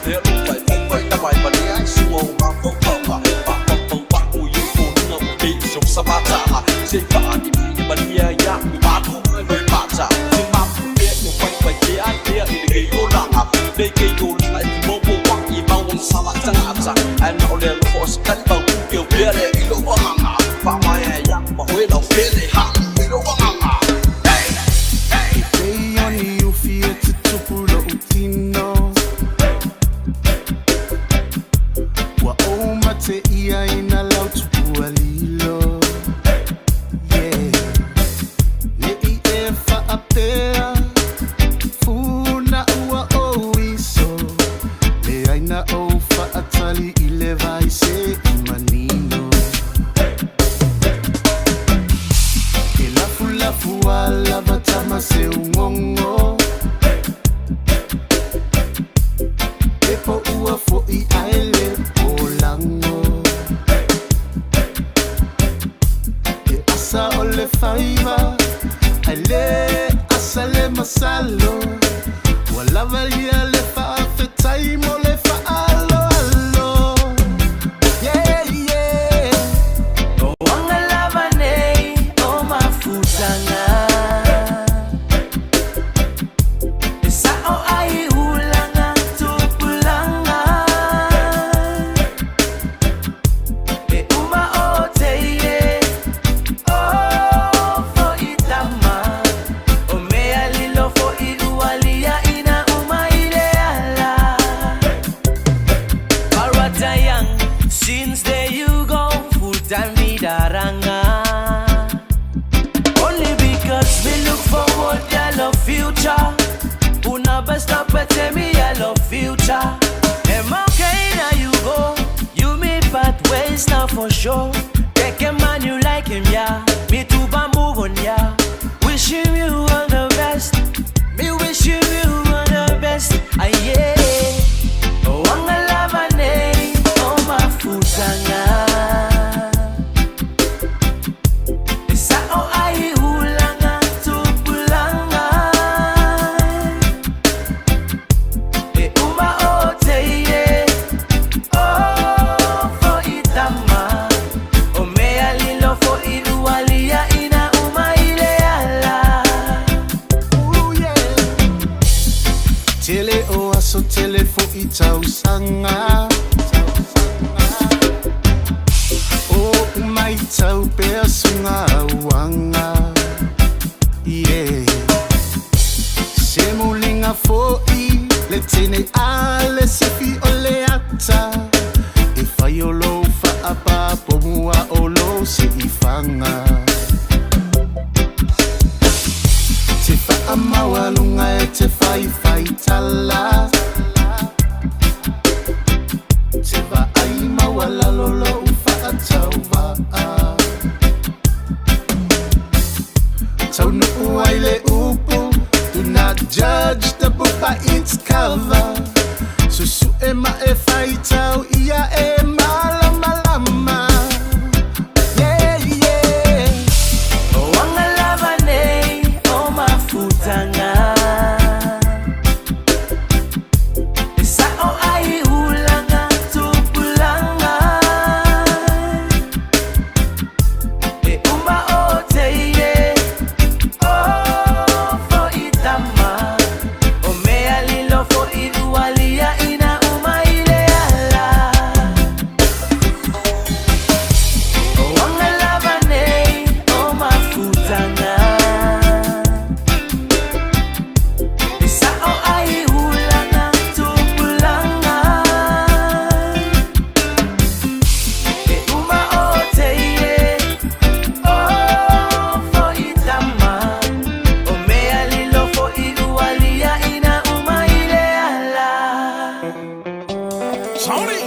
Le lu pai po pai ta mai mani ai sua o ma po pa pa pa pa pa pa o i o nunga o te i so sa mata Se pa ani mi mani ia ia mi ma tu mai mai pata Se ma pu te mo pai pai te a te i le kei o langa Le kei o langa e mo po wa i mau o sa ma tanga ata Ai na o le lo o se kali pau ku ke o pele i lo wanganga Pa mai e ia ma hoe lau pele ha i lo wanganga. Hey! te ia ina lau tupua lilo. Yeah. Ne i e whaapea, funa ua o iso. Le aina o whaatali i le vai se i manino. E lafu lafu a lava tama se ungongo. E po ua fo i aele o lango. E asa o le faiva, ai le asa le masalo. Ua lava ia le faafetai mo le faaaloalo. Yeah, yeah. O anga lava nei o mafutanga. E sao ai ulanga tupulanga. E uma o te ie, o fo i tama. O mea lilo fo i ualia ina uma i le ala. Paratayang, since there you go, full time mi daranga. Only because we look forward, yellow future. Una best up at me yellow future. Am okay now you go, you meet pathways now for sure. Take a man you like him, yeah. Me too, but move on, yeah. Wishing you all the best. Me wishing you all the best. Ah, yeah. Oh, anga lava nei, oh, mafutanga. E sao ai ulanga tupulanga. E uma o te ie, o fo i tama. O mea lilo fo i ualia ina uma i le ala. Ooh, yeah. Tele o aso tele fo i tausanga. O umai tau pea sunga uanga. Yeah. Se mulinga fo i le tene a le sefi o le ata. E whai o lo whaapa po mua o lo se i whanga. Te whaamaua lunga e te whai whai tala. Te vaai maua lalo lo whaatau waa. Tau nuu ai le upu, do not judge the book by its cover. Susu e ma e whai tau ia e malama lama. Yeah, yeah. O anga lava nei o mafutanga. E sao ai ulanga tupulanga. E uma o te ie, o fo i tama. O mea lilo fo i ualia ina uma i le ala. O anga lava nei o mafutanga. E sao ai ulanga tupulanga. E uma o te ie, o fo i tama. O mea lilo fo i ualia ina uma i le ala. Sony!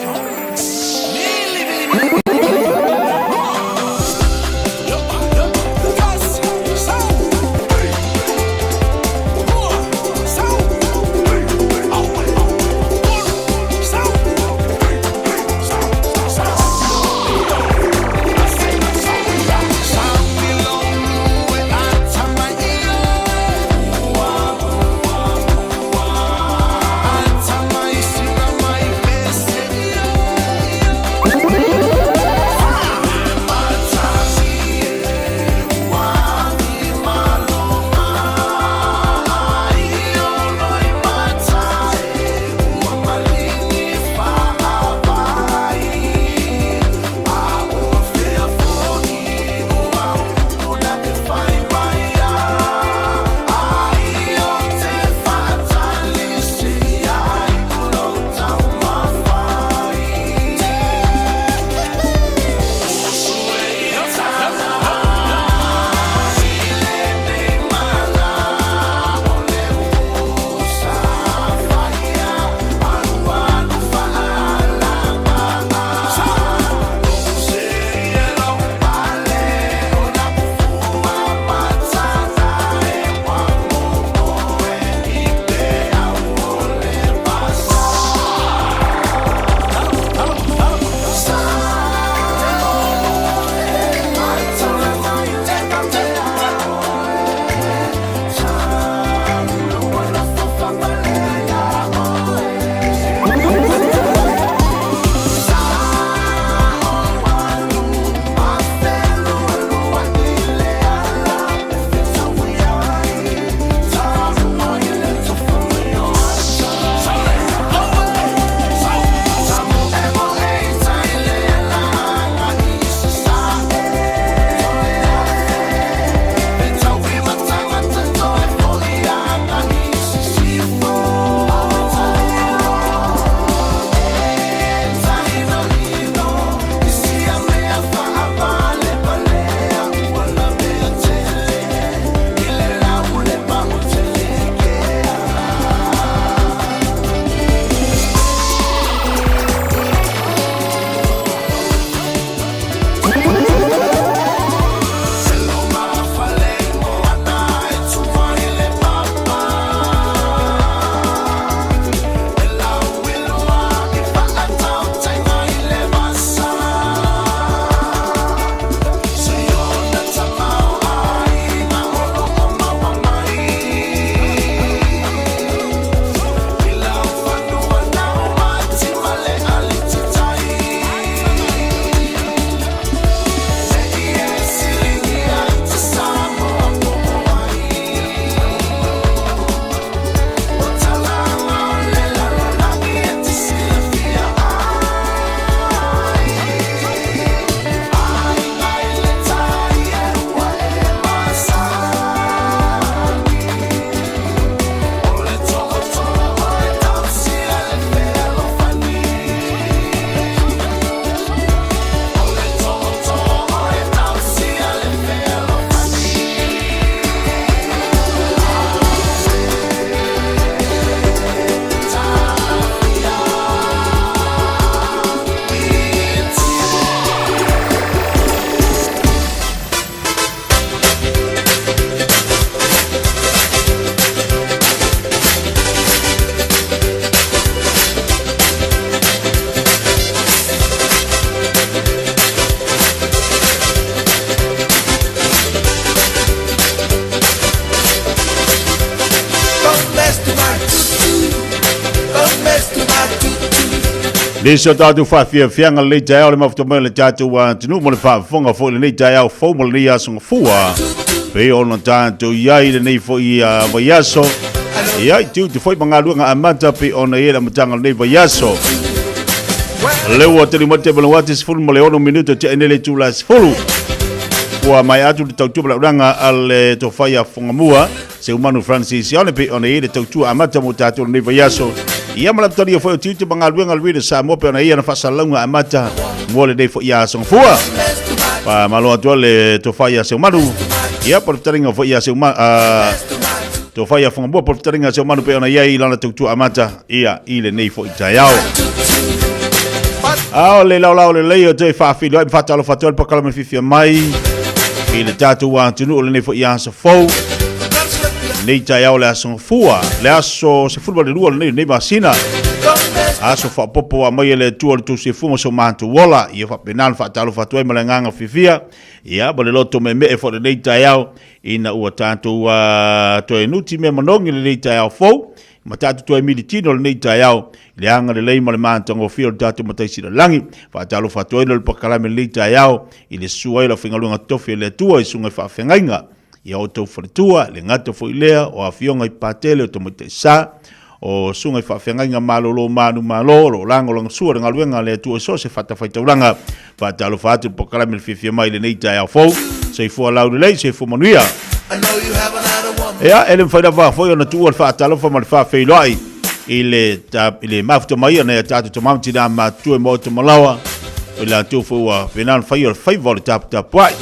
Nisi o tatou faafiafiaga lenei taeao le mafuta mai o le tatou atunuu ma le faafofoga foi lenei taeao fou ma lenei aso gafua pei ona tatou i ai lenei foi vaiaso. Ia, i tiute foi ma galuega amata pei ona i ai le amataga o lenei vaiaso. Lea ua tali mai te malauati 16 minuto te ene le itula 10. Ua mai atu le tautua malaulaga a le tofa ia Fugamua. Seumanu Francis Sione pei ona i ai le tautua amata mo tatou lenei vaiaso. Ia ma lamatalia foi o tiute ma galuega a le Radio Samoa pei ona i ai ana faasalalauga amata mo lenei foi aso gafua. Faamalo atu ai le tofa ia Seumanu. Ia po o le fetalaiga foi ia Seumanu, tofa ia Fugamua po o le fetalaiga a Seumanu pei ona i ai lana tautua amata ia i lenei foi taeao. A o le laolao lelei o toe faafeiloai ma faatalofa atu ai le pakalame fiafia mai i le tatou atunuu o lenei foi aso fou. Lenei taeao le aso Gafua, le aso 12 lenei lenei masina. Aso faaopoopo ua aumai e le Atua o le tou soifua ma so matou ola. Ia faapena ona faatalofa atu ai ma le agaga fiafia. Ia ma le loto meemee foi lenei taeao ina ua tatou toe nuti mea manogi lenei taeao fou. Ma tatou toe militino lenei taeao i le agalelei ma le matagofie o le tatou Matai Sili-o-le-Lagi. Faatalofa atu ai le pakalame lenei taeao i le susu ai o le aufaigaluega totofi a le Atua i susuga i faafeagaiga i a outou faletua, le gata foi lea o afioga i Patele o Tamaitai Sa, o susuga i faafeagaiga malolo manumalo o lo o lagolagosua le galuega a le Atua i so o se fatafaitaulaga. Faatalofa atu le pakalame le fiafia mai i lenei taeao fou. Soifua laulelei, soifua manuia. Ia, e le mafai lava foi ona tuua le faatalofa ma le faafeiloai i le, ta, i le mafuta mai ona ia tatou tama ma tinā matutua i maota malaoa, o i latou foi ua faapena ona faia o le faiva o le taputapuai.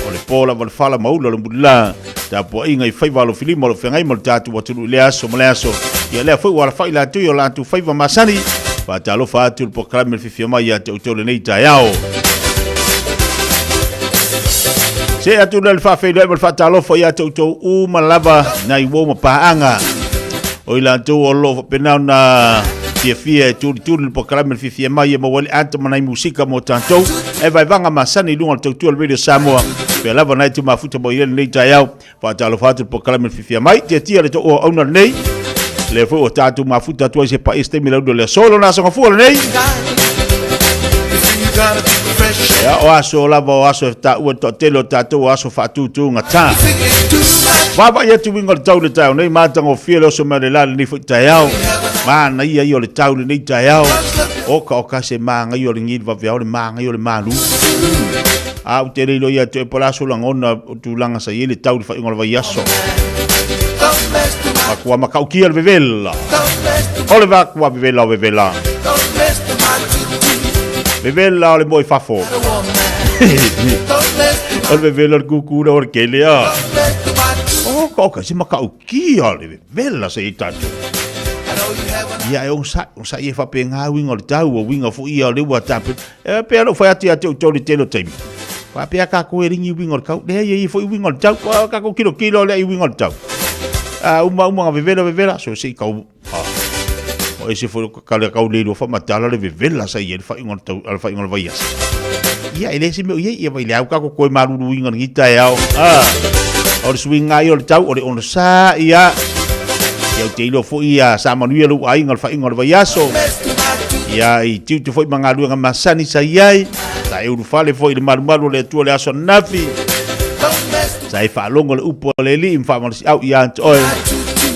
O le po lava le fala ma ula o le mulila, tapuaiga i faiva alofilima o lo o feagai ma le tatou atunuu i lea aso ma lea aso. Ia lea foi ua alafai latou i o latou faiva masani. Faatalofa atu le polokalame le fiafia mai ia te outou lenei taeao. Se atu le faafeiloai ma le faatalofa ia te outou uma lava nai uo ma paaga. O i latou o lo o faapena ona fiafia e tulituli le polokalame le fiafia mai e maua ai le ata ma nai musika mo tatou. E vaevaga masani i luga o le tautua o le Radio Samoa. Pea lava nai te mafuta mai i lenei taeao. Faatalofa atu le polokalame le fiafia mai. Tiatia le to'ua auauna lenei. Lea foi ua tatou mafuta atu ai se paia se taimi lauli o le aso. Lona aso gafua lenei. Ia, o aso lava o aso e taua le toatele o tatou o aso faatutugata. Vaavaai atu uiga o le tau i le taeao nei, matagofie le oso mai o le la lenei foi taeao. Manaia ia o le tau lenei taeao. Oka oka se manaia o le gili vaveao le manaia o le malu. A ou te le iloa ia te oe po o le a sou lagona o tulaga sa i ai le tau i le faaiuga o le vaiaso. Matua matautia le vevela. O le matua vevela o vevela. Vevela o le moe fafo. O le vevela o le kūkū na o le kele a. Oka oka se matautia le vevela sa i ai tatou. Ia e onosai e faapena uiga o le tau, o uiga foi ia o lea ua tape. E pei lava ona ou fai atu ia te outou i le tele o taimi, faapea tatou e ligi uiga o le tau. Leai, e i ai foi uiga o le tau. Ua tatou tilotilo lea i uiga o le tau. A uma uma na vevela vevela, so se i tau a o ese foi ka le kau le lua faamatala le vevela sa i ai le faaiuga o le tau, le faaiuga o le vaiaso. Ia, e le se mea o i ai, ia vai le au tatou toe maluluina i lenei taeao. A, o le suiga ia o le tau, o le onosā ia. Ia ou te iloa foi ia sa manuia lou aiga i le faaiuga o le vaiaso. Ia i tiute foi ma galuega masani sa i ai, sa e ulufale foi i le malumalu o le Atua i le aso ananafi. Sa e faalogo le upu a le Alii ma faamalosiau ia te oe.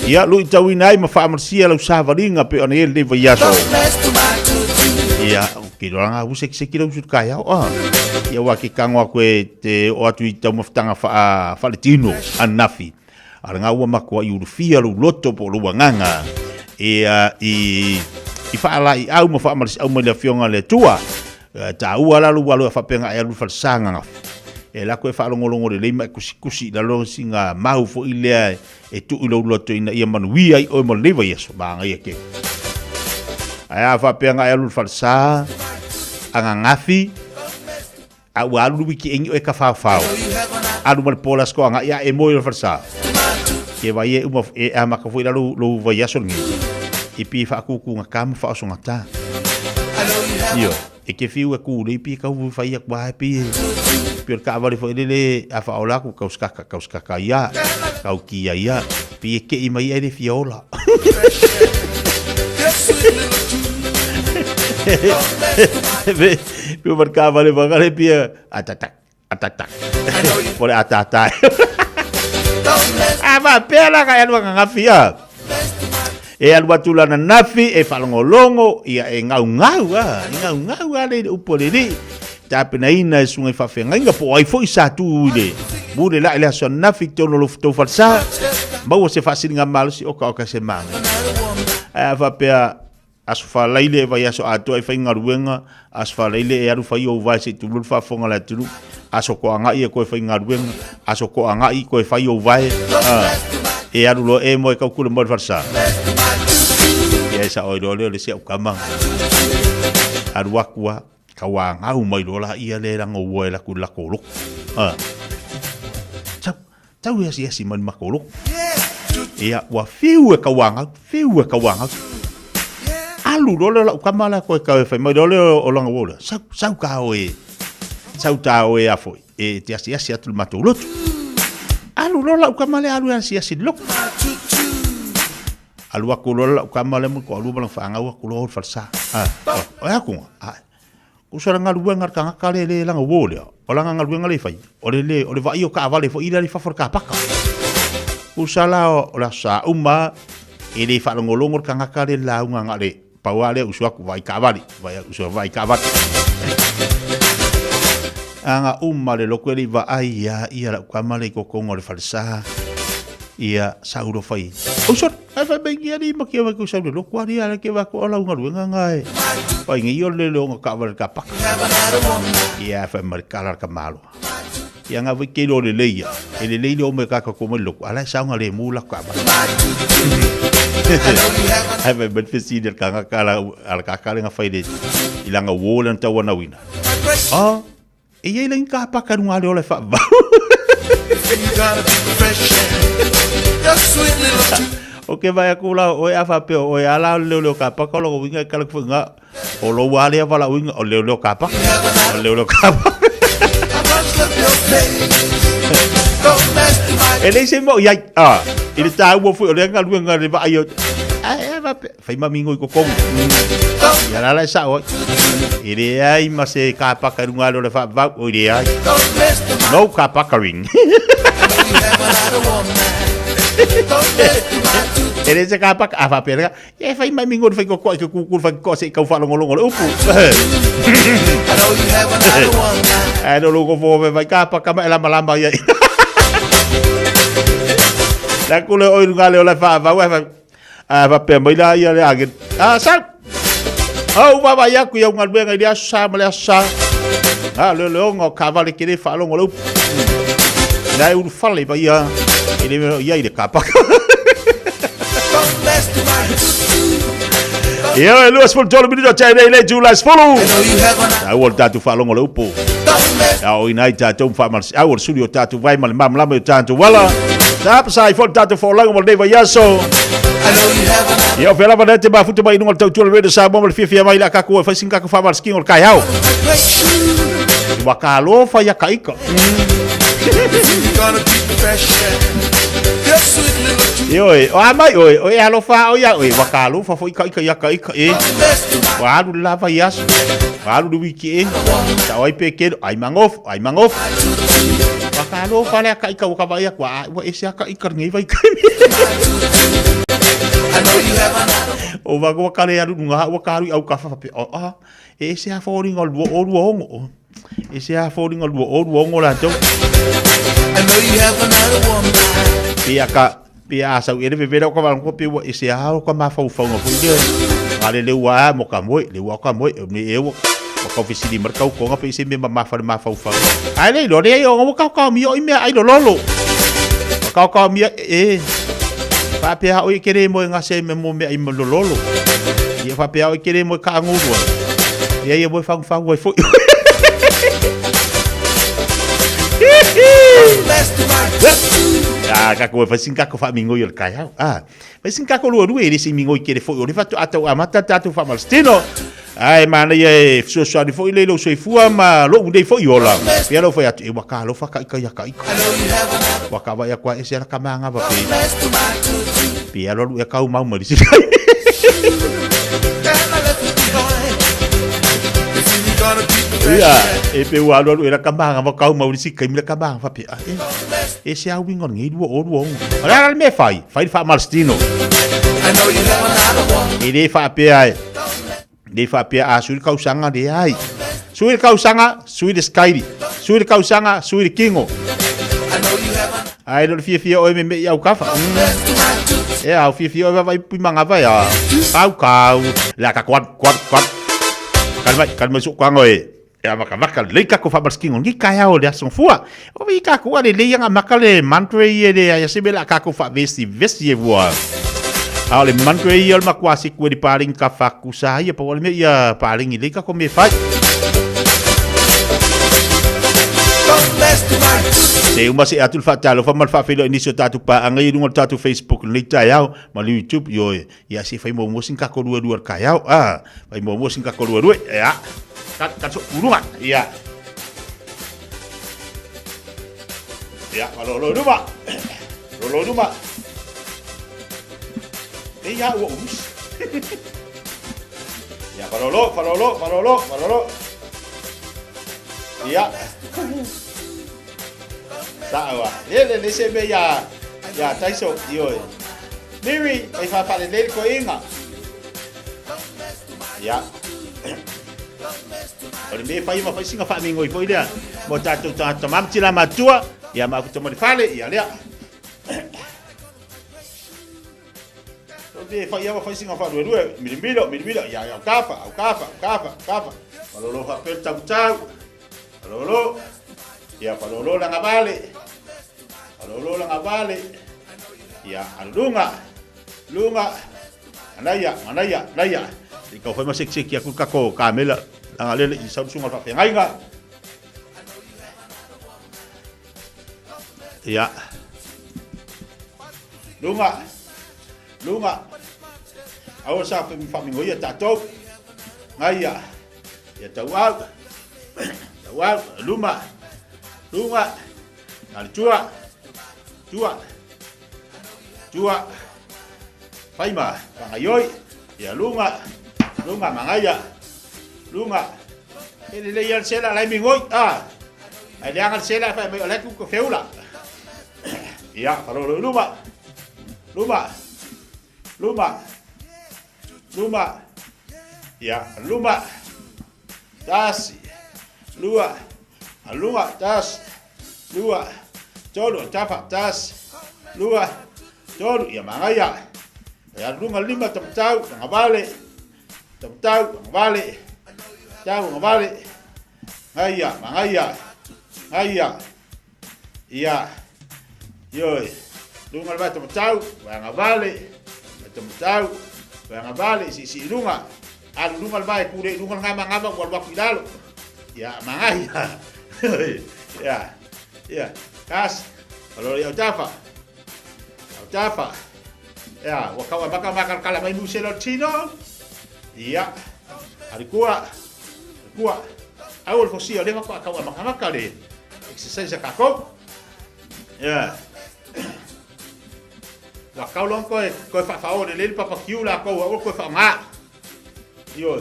Ia luitauina ai ma faamalosia lau savaliga pei ona i ai lenei vaiaso. Ia, ou te iloa lava ua sekiseki lau usu i le taeao. Ah. Ia ua ke tago atu e te oo atu i taumafataga faa, faaletino ananafi. A lena ua matuai ulufia lou loto po o lou agaga ia i, i faalaiau ma faamalosiau mai le Afioga a le Atua. E taua la lou alo e faapena e alu i le falesa ananafi. E alu atu e faalogologo lelei ma e tusitusi i lalo sina mau foi lea e tuu i lou loto ina ia manuia ai oe mo lenei vaiaso. Manaia tele. Ae a faapea na e alu i le falesa ananafi, A ua alu le wiki engi oe ka whawhao. Alu ma le po las koanga ia e moe o le falesa. Ke vai e uma e a maka foi lalo lo vai aso ngi. I pi wha kuku nga kama wha oso ngata. Io, e ke fiu e ku le pi ka uvu whai a kwa e pi. Pi o le kaawale foi lele a wha ola ku kauskaka, kauskaka ia, kau kia ia. Pi e ke i mai e le fia ola. Pio mar kavale wangale pia atatak atatak. Po le atata. A va pea la ka alu ananafi a. E alu atu la ananafi e faalogologo ia e gaugau a, e gaugau a le upu a le Alii. Tapenaina e susuga i faafeagaiga po o ai foi sa tu i le mule la i le aso ananafi i totonu o lou tou falesa, maua se faasiliga malosi oka oka se manaia. Ae a faapea aso faalaile e vaiaso atoa e fai galuega, aso faalaile e alu fai ou vae se i tulou le faafofoga a le atunuu, aso toagai e toe fai galuega, aso toagai toe fai ou vae, a, e alu loa e moe tau tule moe le falesa. Ia e sao ai loa lea o le isi au tama, alu atu lava, Tauagau mai loa laia lea e lagoua e latou i le latou lotu. A. Sau, tau e asiasi mai i le matou lotu. Ia, ua fiu e tauagau, fiu e tauagau. Alu loa lea o lau tama la toe tau e fai mai loa lea o lana uo lea, sau, sau ta o e, sau ta o e a foi, e te asiasi atu i le matou lotu. Alu loa lau tama lea alu e asiasi i le lotu. Alu atu loa lau tama lea ma le toalua ma lana fanau atu loa o i le falesa. A, o le atuga, a, tusa o le galuega a le tagata lea e le lana uo lea, o lana galuega lea e fai, o le le, o le vaai o taavale foi lea i fafo o le kapaka. Tusa la o le aso sa uma e le faalogologo le tagata lea i le lauga na o le pau lava lea usu atu vaai taavale, vaai atu usu atu vaai taavale. Aga uma le lotu e le i vaai lava ia lau tama lea i totonu o le falesa. Ia, sau loa fai. Ou sole, ae fai mai ia ni ma kia mai sau le lotu ali ala ke va ko lau galuega nga e. Fai ngi o le le onga ka vale ka paka. Ia fai mai kala ka malo. Ia nga vai ke lo le leia. E le lei le o me ka ka ko mai lotu. Ala sa nga le mu la ka ba. Ai fai mai fesi le ka nga kala ala ka kala nga fai le ilanga wo le tau ana wina. Ah, E i ai la ka paka runga le ola e whaavau. O ke vai aku la o e a whapea o e ala o leo leo ka paka o loko winga e kala kuwha nga o lo wale a wala winga o leo leo ka paka o leo leo ka paka. E lei se mo iai a i le tāua fui o le galuega le vaai o ai ai vape Fai ma mingoi ko kongu. Ia la la e sao ai. E leai ma se kāpaka i runga ale o le whaavau, oi leai. No kāpakaring. E le se kāpaka, a whapea, e whai mai mingoi whai kokoa i ke kūkuru whai kokoa se i kau whaalongolongo le upu. Ai no loko fo me vai kāpaka ma e lama lama ia. La kule oi runga ale o le whaavau, e whai, A faapea mai la ia le agent, a sau! Au vaavaai atu i au galuega i le aso sa ma le aso sa. A leoleoga o taavale ke le faalogo le upu. Na e ulufale mai ia i le mea o i ai le kapaka. Ia e 23 minuto tai nei le itula e 10. Taua o le tatou faalogo le upu. A o ina ai tatou ma faamalosiau o le suli o tatou vai ma le malamalama i o tatou ala. Sa ai foi le tatou folauga mo lenei vaiaso. Ia o fea lava lea te mafuta mai i luga o le tautua o le Radio Samoa ma le fiafia mai le a tatou e fai sina tatou faamalositiga o le taeao. Ua talofa ia ka ika. Ioe, o a mai oe, o e alofa o ia oe, ua talofa foi ka ika ia ka ika e. Ua alu le la vaiaso, ua alu le wiki e. Sao ai pe kelo, ai mangofu, ai mangofu. Ua talofa le aka ika ua ka vaai atu, a ua ese aka ika lenei vaitaimi. O wako ua kare alu lunga, ua ka alu i au ka whawhape. O, a, e ese a fōringa o lua o lua ongo. E ese a fōringa o lua o lua ongo lātou. Pia ka, Pe a sau ea le vevela o ka valongo pe ua ese a o ka mafaufauga foi lea. A le leu a mo ka moe, leu a o ka moe, o me e ua ua kau fesili mai le kau konga pe se mea mamafa le mafaufau. Ae le iloa leai o ua kaokaomia o i mea ai lololo. Ua kaokaomia e faapea o i ke le moe gase me mo mea ai lololo. Ia faapea o i ke le moe kaangulua. Ia ia moe fagufagu ai foi. Ah, kako e whai kako wha mingoi o le kai hau. Ah, whai sin kako lua lua e resi mingoi kere foi o le whatu atau amata tātou wha malstino. Ai, mana ia e fesoasoani foi le lou soifua ma lou nei foi ola. Pea lou fai atu, e ua ka alofa ka ika ia ka ika. Ua ka vai aku a ese ala ka manga va pe. Pea lo lu e kau mau mai si kai. Ia, e pe ua alualu e la kamaga ma kau mauri si kaimi la kamaga faapea, e, e se au winga o lenei 2026. O le a la le mea e fai? Fai le faamalositino. E le faapea e, le faapea a sui le kausaga, leai. Sui le kausaga, sui le skyli. Sui le kausaga, sui le kingo. Ae le o le fiafia oe me mei au kafa. E au fiafia oe vavai pui mangava ya. Kau kau. Le ka kuan kuan kuan. Kalma kalma su kuango e. E a maka maka lei ka ko fa maskingo ni ka ya o le aso fua. O vi ka ku ale lei nga maka le mantre i le ya se bela ka ko fa vesi vesi e vua. A o le mantre i o le makua si kue di paling ka fa kusa ia pa o le me ia paling i lei ka ko me fai. Se uma se atu le faatalofa ma le faafeiloai nisi o tatou paaga i luga o le tatou Facebook lenei taeao ma le YouTube ioe ia se fai muamua sina kako luelue o le taeao a fai muamua sina kako luelue ia ka so uluga ia ia malolo luma lolo luma e ia ua ulusi ia falolo falolo falolo falolo ia Saʻa le le le se me ia ia taiso ioe. Miri ai fa fa le le ko inga. Ia. O le me fai ma fai singa fa mingoi foi lea. Mo tātou tagata tamam tila matua. Ia ma ku le fale ia lea. O te fai ama fai singa fa lue lue. Milimilo, milimilo. Ia ia kafa, au kafa, kafa, kafa. Malolo fa pel tau tau. Palolo. Ia palolo la ngavale. Palolo la ngavale. Ia alunga. Lunga. Anaia, manaia, naia. I kau whai ma sek sek aku kako kamela. Anga lele i sau sunga whawhengainga. Ia. Lunga. Lunga. Aua sa whamingo ia tātou. Ngaia. Ia tauau. Tauau. Luma. Luma. Na le tua. Tua. Tua. Faima. Pangaioi. Ia lunga. Lunga mangaia. Lunga. E le le ia le sela lai mingoi. Ah. Ai le anga le sela fai mai o le ku ko feula. Ia, falolo luma. Luma. Luma. Luma. Ia, luma. Tasi. Lua. Alunga. Tasi. Lua. Tolu. Tafa. Tasi. Lua. Tolu. Ia, magaia. Ia, lunga lima tamatau. Ngavale. Tamatau. Ngavale. Tau. Ngavale. Ngaia. Magaia. Ngaia. Ia. Ioi. Lunga le vai tamatau, vaega vale, vai tamatau, vaega vale, si si lunga. Alu lunga le vai kule lunga le ngama ngama ua alu atu i lalo. Ia, magaia. Ia. Ia. Kas. Alo ia tafa. Au tafa. Ia, ua kau maka maka kala mai muselo tino. Ia. Arikua. Kua. Au le fosia le maka kau maka maka le. Exercise a kākou. Yeah. Wa kau long koe, koe whawhao le lele papa kiu la kou, au koe whaonga. Io.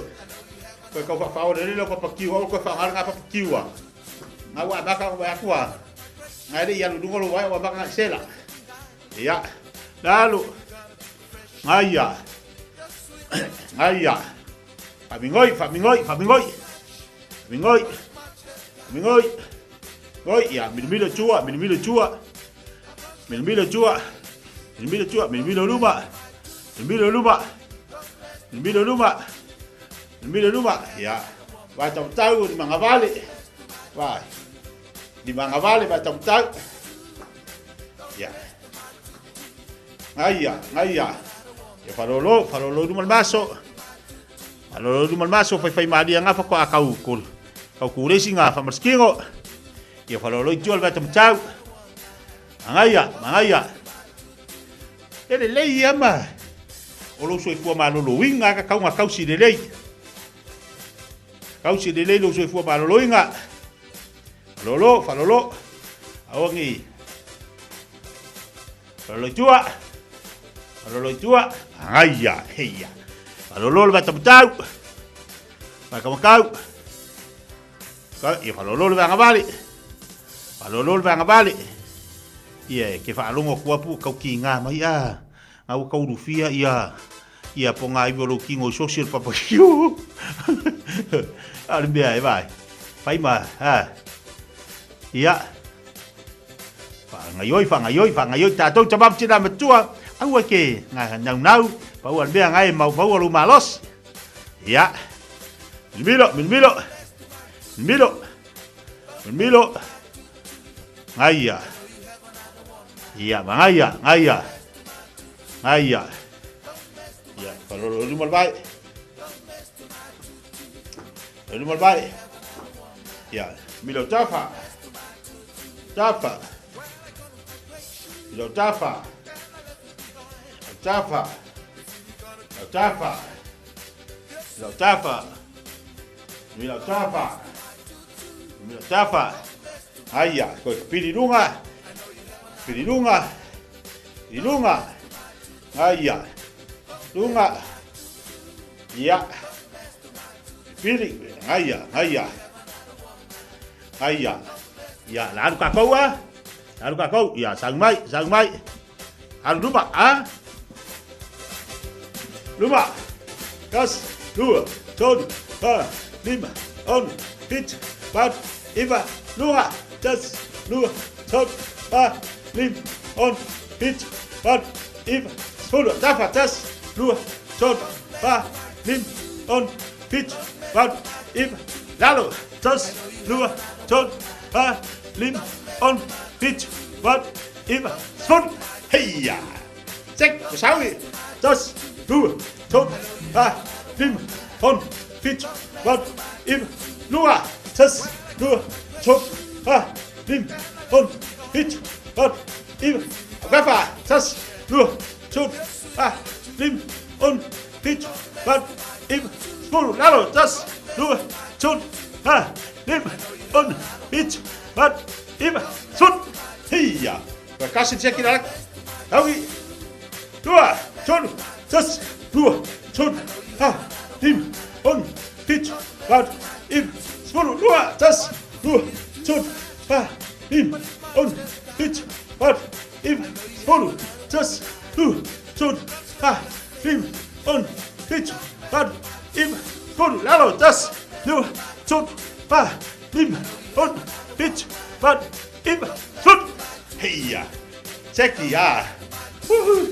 Koe kau whawhao le lele papa kiu, au koe whaonga ngā papa kiu a. Ngā wa maka o akua. Ngā le ia lunga lo wai o maka ngā sela. Ia. Lalo. Ngā ia. Ngā ia. Whamingoi, whamingoi, whamingoi. Whamingoi. Whamingoi. Ngoi, ia, milimilo tua, milimilo tua. Milimilo tua. Milimilo tua, milimilo luma. Milimilo luma. Milimilo luma. Milimilo luma. Ia. Vai tau tau ni mga vale. Vai. Ni mga vale vai tau tau. Ia. Ngaia, ngaia. Ia falolo, falolo luma le maso. Falolo luma le maso, fai fai malia ngafa ko akau kul. Kau kuresi ngā whamaskingo. Ia falolo i tua le vai tamatau. Mangaia, mangaia. E le lei ia ma. O lou soifua maloloina ka kau ngā kausi lelei. Kausi lelei lou soifua maloloina. Falolo, falolo. Awangi. Falolo i tua. Falolo i tua. Mangaia, heia. Falolo le vai tamatau. Vai kamakau. Ka, ia faalolo le vaega vale. Faalolo le vaega vale. Ia e ke faalogo atu apu tau kiga mai a. Nga ua tau ulufia ia ia po ngā iwi o lou kino i sosi o le papa kiu. A le mea e vai. Fai ma, ha. Ia. Whangaioi, whangaioi, whangaioi, tātou tamam tina matua, aua ke ngā nau nau, paua le mea ngai mau maua lou malosi. Ia. Milmilo, milmilo. Milmilo. Milmilo. Ngaia. Ia, mangaia, ngaia. Ngaia. Ia, palolo luma le vai. Luma le vai. Ia, milo tafa. Tafa. Milo tafa. Tafa. Tafa. Milo tafa. Milo tafa. Milo tafa. Aia, koe pili lunga. Pili lunga. I lunga. Aia. Lunga. Ia. Pili. Aia, aia. Aia. Ia, la alu kākou a. La alu kākou. Ia, sang mai, sang mai. Alu luma, a. Luma. Kas, lua, tolu, fa, lima, ono, fitu, valu, iva, lua, tas, lua, tolu, fa, lima, ono, fitu, valu, iva, sefulu, tafa, tas, lua, tolu, fa, lima, ono, fitu, valu, iva, lalo, tas, lua, tolu, fa, lima, ono, fitu, valu, iva, sefulu. Heia! Sek, saui, tas, lua, tolu, fa, lima, ono, fitu, valu, iva, lua, tas, lua, tolu, fa, lima, ono, fitu, valu, iva, gafa, tas, lua, tolu, fa, lima, ono, fitu, valu, iva, sefulu, lalo, tas, lua, tolu, fa, lima, ono, fitu, valu, iva, sefulu. Heia! Koe kasi te ki raka. Tauki. Lua, tolu, tasi, lua, tolu, fa, lima, ono, fitu, valu, iva, sefulu, lua, tasi, lua, tolu, fa, lima, ono, fitu, valu, iva, sefulu, tasi, lua, tolu, fa, lima, ono, fitu, valu, iva, sefulu, lalo, tasi, lua, tolu, fa, lima, ono, fitu, valu, iva, sefulu. Heia! Seki, ah! Woohoo!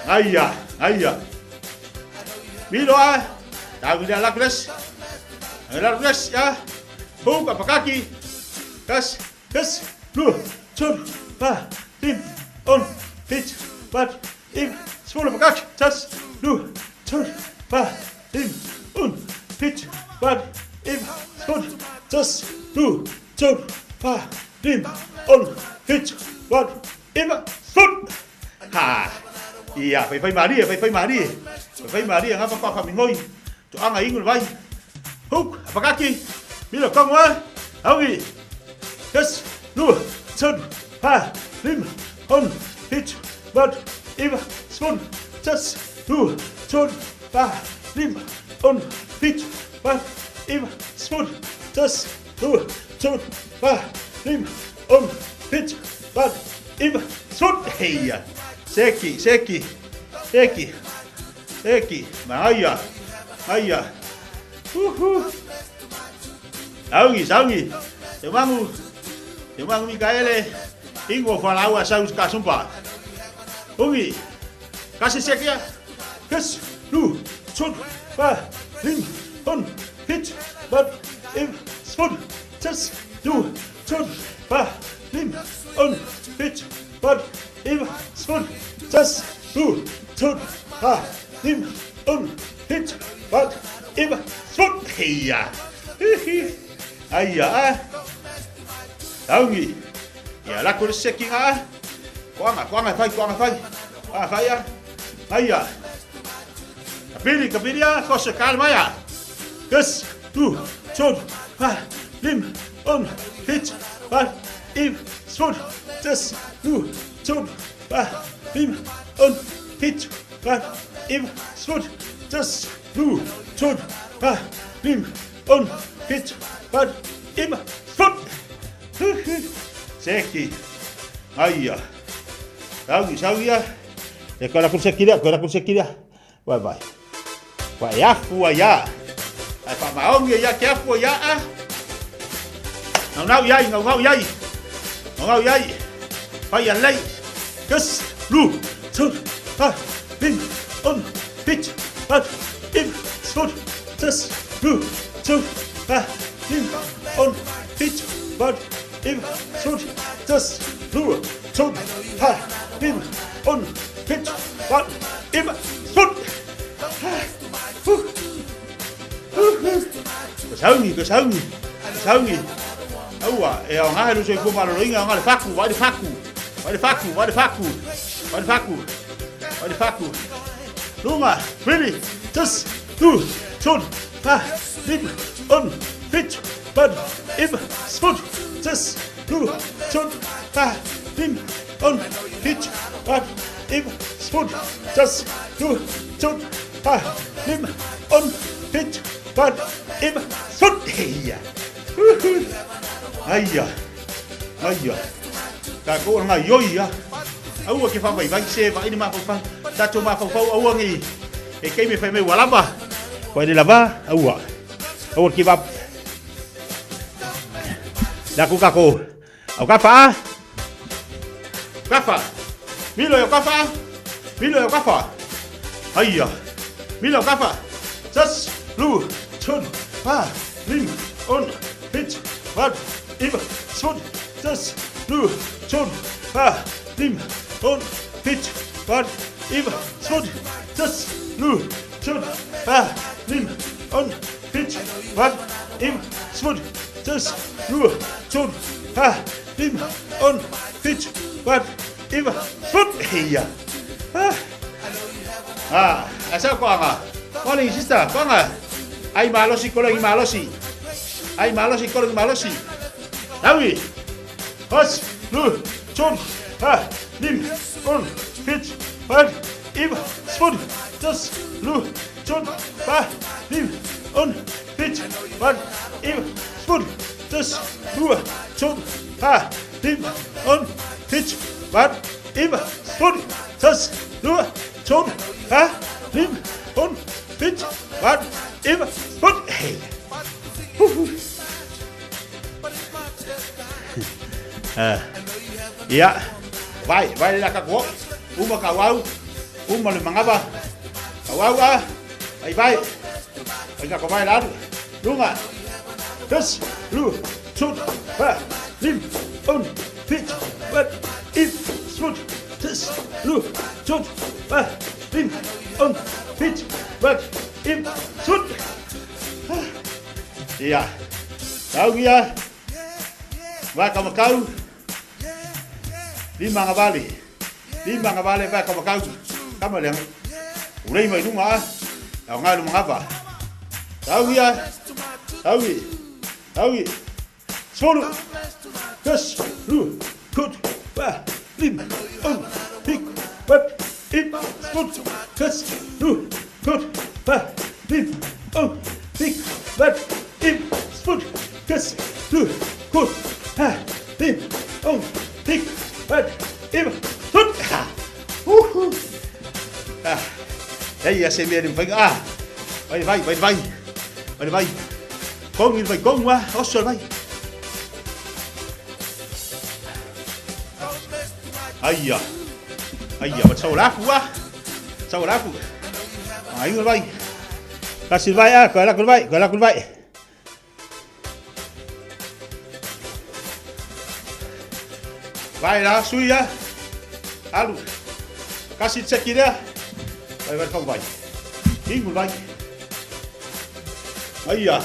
Aia, aia. Milo a, tau ina lakules. Lakules, ya. Huk apa kaki. Kas, kas, lu, tun, pa, lim, on, fit, bat, im, sefulu pa kaki. Tas, lu, tun, pa, lim, un, fit, bat, im, sefulu, tas, lu, tun, pa, lim, on, fit, bat, im, sefulu. Ha! Ia, fai fai marie, fai fai marie. Fai fai marie, ngā papa whamingoi. To anga ingu le vai. Huk, apakaki. Milo kongo a. Augi. Yes, lua, tolu, pa, lima, ono, fitu, valu, iva, sefulu, tasi, lua, tolu, fa, lima, ono, fitu, valu, iva, sefulu, tasi, lua, tolu, fa, lima, ono, fitu, valu, iva, sefulu. Heia. Seki, seki, seki, seki. Magaia, magaia. Uhu. Saugi, saugi. Te mangu, te mangu Mikaele. Ingo whalaua sau ka sumpa. Ungi. Kasi sekia. Kes, lu, tun, fa, lim, un, hit, vat, iv, sfun, tes, du, tun, fa, lim, un, hit, vat, iv, sfun, tes, du, tun, fa, lim, un, hit, vat, iv, sfun. Heia. Hihi. Aia, a. Taungi. Ia lako le seki ngā. Koanga, koanga whai, koanga whai. Koanga whai a. Aia. Kapiri, kapiri a, kosa kāre mai a. Kus, tu, tun, fa, lim, un, hit, fa, iv, sfun, tis, tu, tun, fa, lim, un, hit, fa, iv, sfun, tis, tu, tun, fa, lim, un, hit, valu, iva, sefulu. Seki. Aia. Saugi, saugi ia. E koe la kuru seki lea, koe la kuru seki lea. Vai, vai. Ua e afu ai a. Ai whaamaongi ia ke afu ai a. Ngau ngau iai, ngau ngau iai. Ngau ngau iai. Whai a lei. Kus, lu, tu, ha, lim, un, pit, pat, iv, sfut, tus, lu, tu, ha, lim, un, pit, pat, iv, sfut, tus, lu, tu, ha, lim, un, pit, pat, iv, sfut. Ko saungi, ko saungi, ko saungi. Aua, e au ngahe luso i kua maloloinga, au ngā le whaku, vai le whaku, vai le whaku, vai le whaku, vai le whaku, vai le whaku. Lunga, wili, tus, tu, tun, fa, lim, un, fit, bud, ib, sfut, tus, tu, tun, fa, lim, un, fit, bud, ib, sfut, tus, tu, tun, fa, lim, un, fit, bud, ib, sfut. Heia. Aia. Aia. Ta ko nga yoi a. Aua ke whawhai vai se vai ni mafaufau. Tatou mafaufau aua ngi. E kei me whai mai ua lava. Koe le lava, aua. Aua give up. La ku kako. Au ka wha. Ka wha. Milo ka wha. Milo ka wha. Aia. Milo ka wha. Sas, lu, chun, fa, lim, un, hit, wat, iva, svun, sas, lu, chun, fa, lim, un, hit, wat, iva, svun, sas, lu, chun, fa, lim, un, hit, wat, iva, svun, sas, lu, chun, fa, lim, un, hit, wat, iva, svun. Heia. Ah. Ah, asa koanga. Morning, sister. Koanga. Ai malosi kolongi malosi. Ai malosi kolongi malosi. Lawi. Hos, lu, chun, ha, lim, un, fit, wat, iv, svun, tus, lu, chun, ha, lim, un, fit, wat, iv, svun, tus, lu, chun, ha, lim, un, fit, wat, iv, svun, tus, lu, chun, ha, lim, un, fit, wat, iv, svun. Hey. Ia, vai, vai le laka ko. Uma ka wau, uma le mangava. Ka wau a, vai vai. Vai ka ko vai la. Lunga. Tus, lu, tut, fa, lim, un, fit, wat, if, smut, tus, lu, tut, fa, lim, un, fit, wat, if, smut. Ia. Taugia. Vai ka makau. Lima nga vale. Lima nga vale vai ka makau. Kama le. Urei mai lunga a. Au ngai lu mangava. Taugia. Taugi. Taugi. Solu. Tus. Lu. Kut. Ba. Lim. Un. Pik. Wat. Ip. Sput. Tus. Lu. Kut. Ba. Lim. Un. Pik. Wat. Ip. Sput. Tus. Lu. Kut. Ha. Lim. Un. Pik. Wat. Ip. Sput. Ha. Uhu. Ah. Ei, a se mea ni whainga. Ah. Vai, vai, vai, vai. Vai, vai. Kongi vai kongua, oso vai. Aia. Aia, wa tau lafu wa. Tau lafu. Ai vai. Kasi vai a, ko la vai, ko la vai. Vai la suia. Alu. Kasi tseki rea. Vai vai vai. Ingu vai. Aia.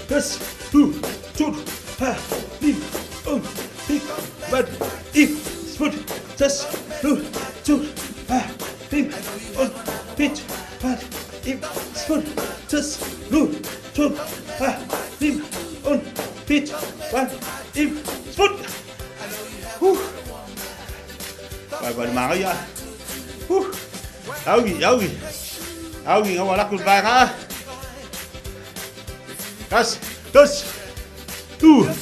Tus, tu, tut, ha, lim, un, pik, vad, if, sput, tus, lu, tut, ha, lim, un, pit, vad, if, sput, tus, lu, tut, ha, lim, un, pit, vad, if, sput. Huh. Vai, vai, Maria. Huh. Augi, augi. Augi, ngau alaku vai nga. Kas, Tasi, lua,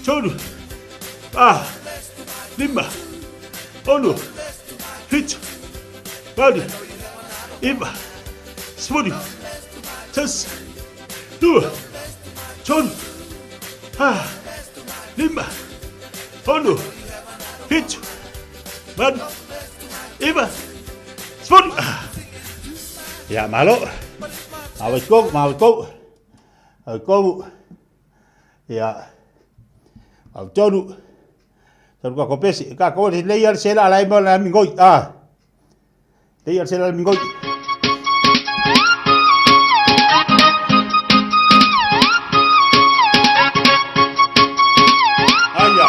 tolu, fa, lima, ono, fitu, valu, iva, sefulu, tasi, lua, tolu, fa, lima, ono, fitu, valu, iva, sefulu. Ia, malo. Maua i kou, maua i kou. Au kou. Ia. Au tolu. Tolu ka kopesi. Ka ko le ia le sela la mo la mingoi. Ah. Le ia le sela la mingoi. Aia.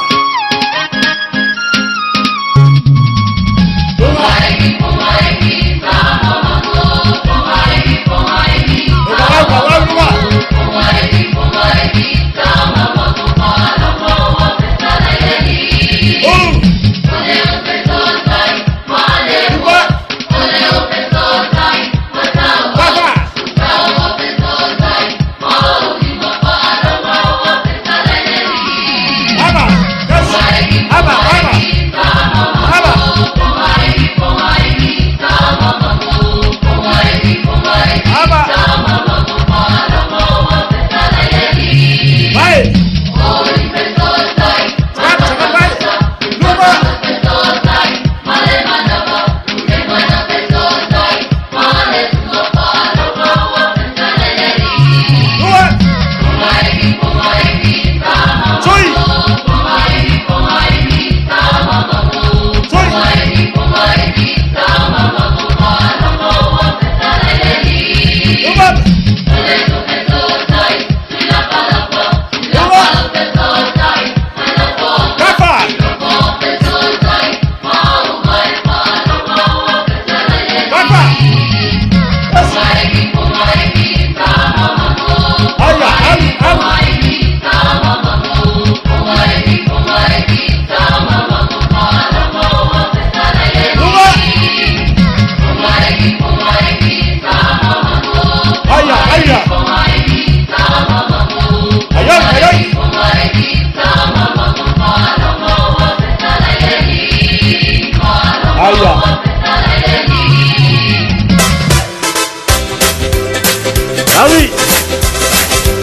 Ali.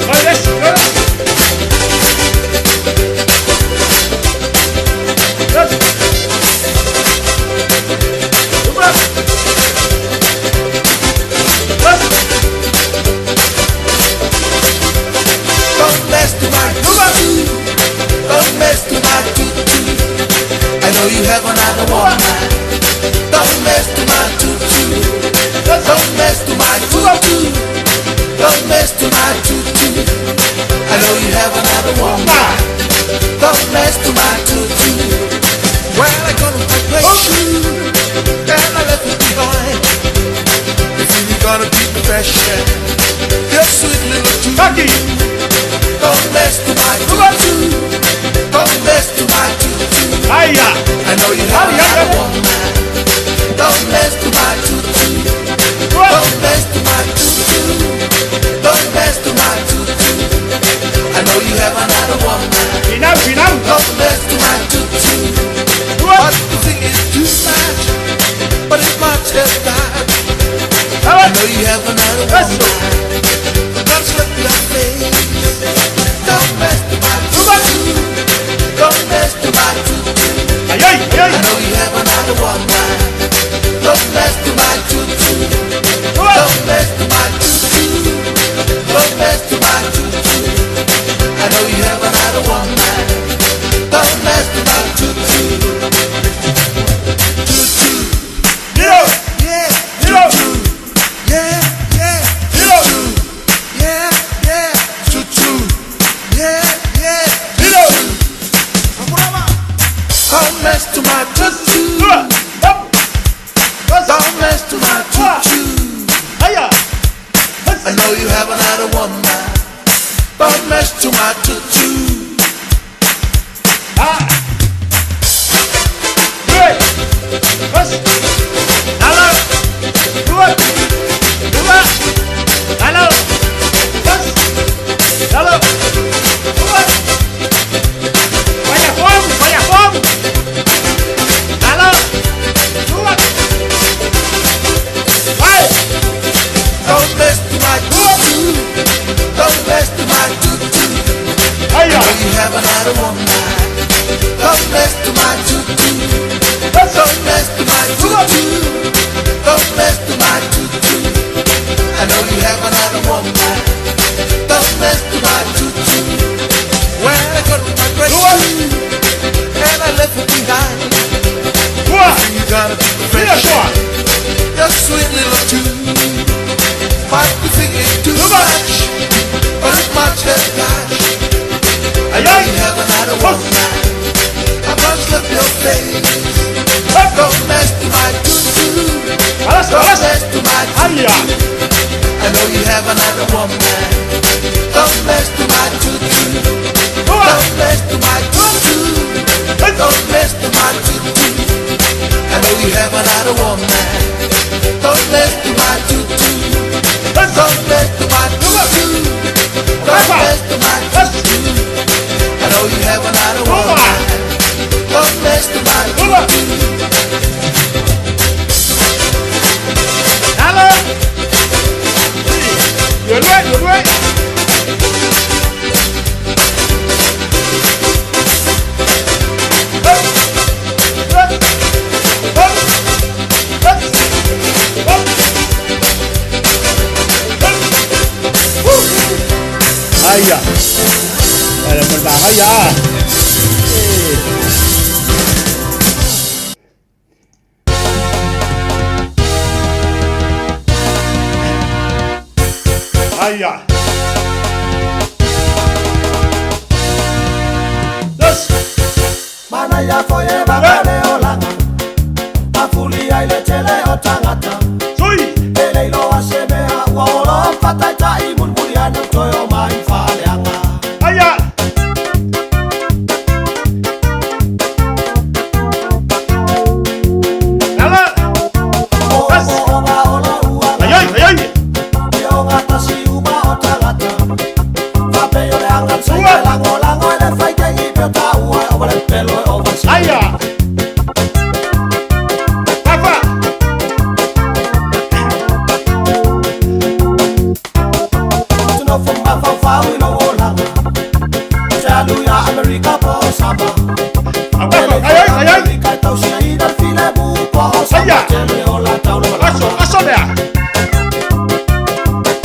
Vai, desce, desce. Don't mess to my tutu. Don't mess to my tutu. I know you have another woman. Don't mess to my tutu. Don't mess to my tutu. Don't mess to my tutu. I know you have another woman. Don't mess to my tutu. Well, I gonna pack my shoe and I left it behind. If you gonna keep the fashion, your sweet little tutu. Don't mess to my tutu. Don't mess to my tutu. I know you have another woman. Don't mess to my tutu. Don't mess to my tutu. Don't mess to my tutu. I know you have another woman. Don't mess to my tutu. But the thing is too much. But it's much as that. I know you have another woman. Don't slip your face. Don't mess to my tutu. Don't mess to my tutu. I know you have another woman. Don't mess to my tutu. Don't mess to my tutu. Don't mess to my tutu. I know you have another woman. Don't mess to my tutu. Tutu. Nilo. Yeah. Nilo. Tutu. Yeah, yeah. Tutu. Yeah, yeah. Tutu. Yeah, yeah. Nilo. Don't mess to my tutu. Don't mess to my tutu. I know you have another woman. Don't mess to my tutu. Halo. Dua. Dua. Halo. Halo. another woman. Don't mess to my tutu. Don't mess to my tutu. Don't mess to my tutu. I know you have another woman. Don't mess to my tutu. When I got my great shoe and I left it behind. You gotta be fresh. Your sweet little tune. But you think it's too much, but it's much less cash. I know you have another woman. I'm gonna slap your face. Don't mess to my tutu. Don't mess to my tutu. I know you have another woman. Don't mess to my tutu. Don't mess to my tutu. Don't mess to my tutu. I know you have another woman. Don't mess to my tutu. Don't mess to my tutu. Don't mess to my tutu. I know you have another woman. Don't mess to my tutu. Hello. 远对，远对。哎呀，哎呀，没打，哎呀，哎呀， Mana ya foye bagale olanga Afulia ile tele otangata Ele ilo asemea ua olo fataitai mulmuliana toyo mai faleanga Aya Aya! Papa!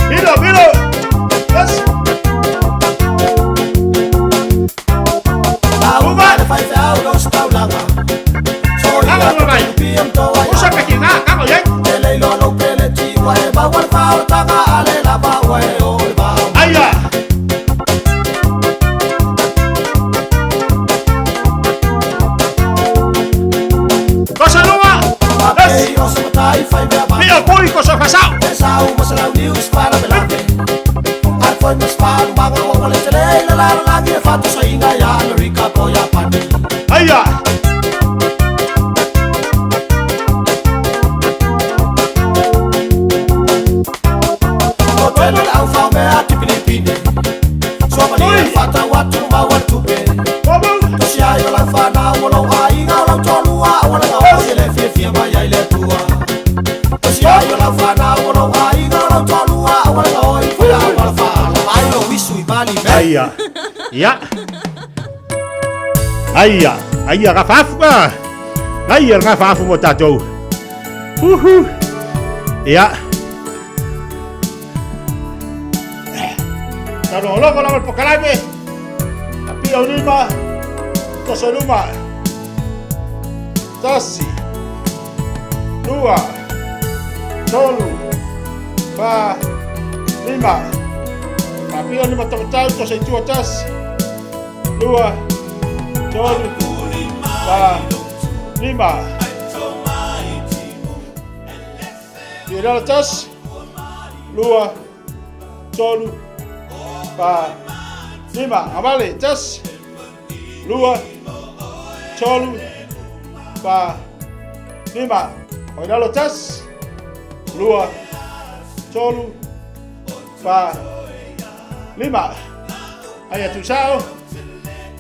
Miro, miro! Yes! Aya! Cosa nueva! Mira, público sorpasado! Aya! Aia. Ia. Aia. Aia gafa afu ka. Aia gafa afu mo tatou. Uhu. Ia. Tano loko lava le pokalame. Apia ulima. Toso luma. Tasi. Lua. Tolu. Fa. Lima. Apia lima tamatau tosa i tua tasi. Lua. Tolu. Fa. Lima. Tirala tasi. Lua. Tolu. Fa. Lima. Avale. Tasi. Lua. Tolu. Fa. Lima. Oilalo tasi. Lua. Tolu. Fa. Lima. Aia tu sao.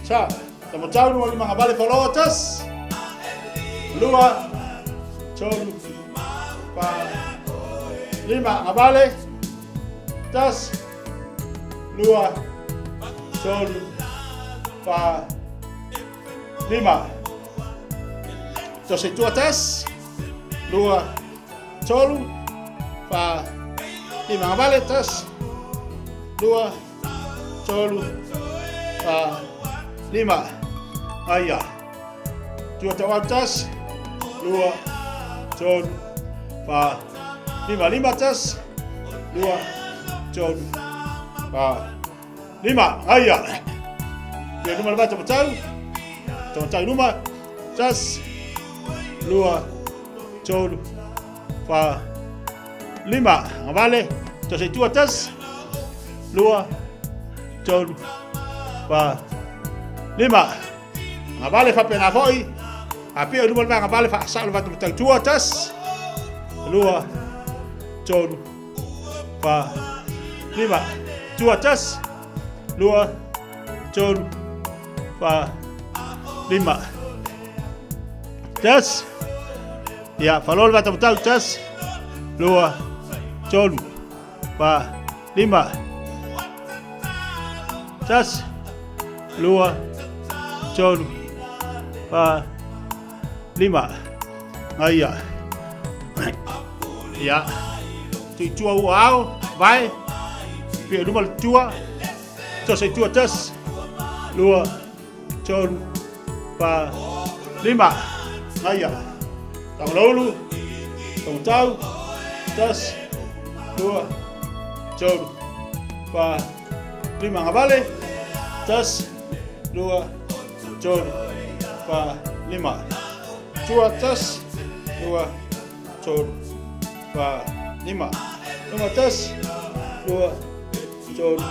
Sa. Tamatau nua lima ngavale foloa tasi. Lua. Tolu. Fa. Lima ngavale. Tasi. Lua. Tolu. fa, lima. Tasi i tua, tasi, lua, tolu, fa, lima. Agavale, tasi, lua, tolu, fa, lima. Aia. Tua tauau, tasi, lua, tolu, fa, lima. Lima, tasi, lua, tolu, fa, lima. Aia. Ia luma le vata matau. Tamatau luma. Tasi, lua, tolu, fa, lima. Agavale. Tasi i tua, tasi, lua, tolu, fa, lima. Agavale faapena foi. Apio i luma le vaega vale faasao le vata matau tua, tasi, lua, tolu, fa, lima. Tua, tasi, lua, tolu, fa, lima. Tasi. Ia, faloa le vata matau, tasi, lua, tolu, fa, lima. Tasi, lua, tolu, fa, lima. Aia. Ia. Tui tua ua ao, vai. Pia luma le tua. Tasi i tua, tasi, lua, tolu, fa, lima. Aia. Tangalaulu, tangatau, tasi, lua, tolu, fa, lima. Ngavale, tasi, lua, tolu, fa, lima. Tua, tasi, lua, tolu, fa, lima. Lima, tasi, lua, tolu,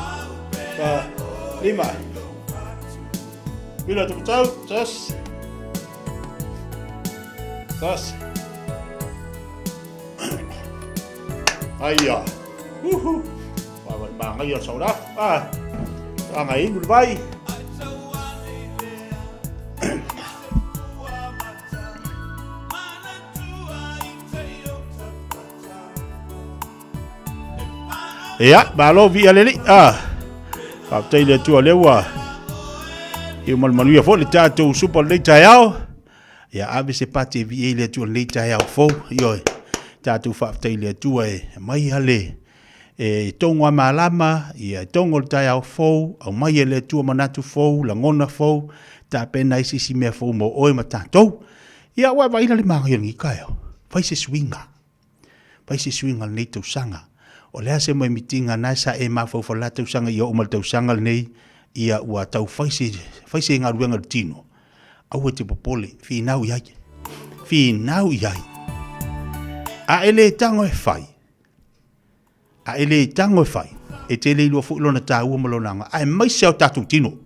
fa, lima. Mila tuku tau, tasi, tasi. Aia. Uhu. Wai wai māngai o sauraf. Ah. Anga inu le vai. Ia, malo viia le alii. Ah, faafetai i le Atua lea ua iu malumaluia foi le tatou supa lenei taeao. Ia, ave se pati e viia i le Atua lenei taeao fou. Ioe, tatou faafetai i le Atua e mai ale e togo a malama, ia e togo le taeao fou, aumai e le Atua manatu fou, lagona fou, tapena ai se isi mea fou mo oe ma tatou. Ia, ua e vaai la le manaia o lenei taeao. Fai se suiga. Fai se suiga o lenei tausaga. O le a se moemitiga na sa e mafaufau la tausaga ia oo mai le tausaga lenei, ia ua tau fai se, fai se galuega i le tino. Aua e te popole, finau i ai. Finau i ai. A e le tago e fai, a e le tago e fai, e tele iloa foi lona taua ma lona aoga, aemaise o tatou tino.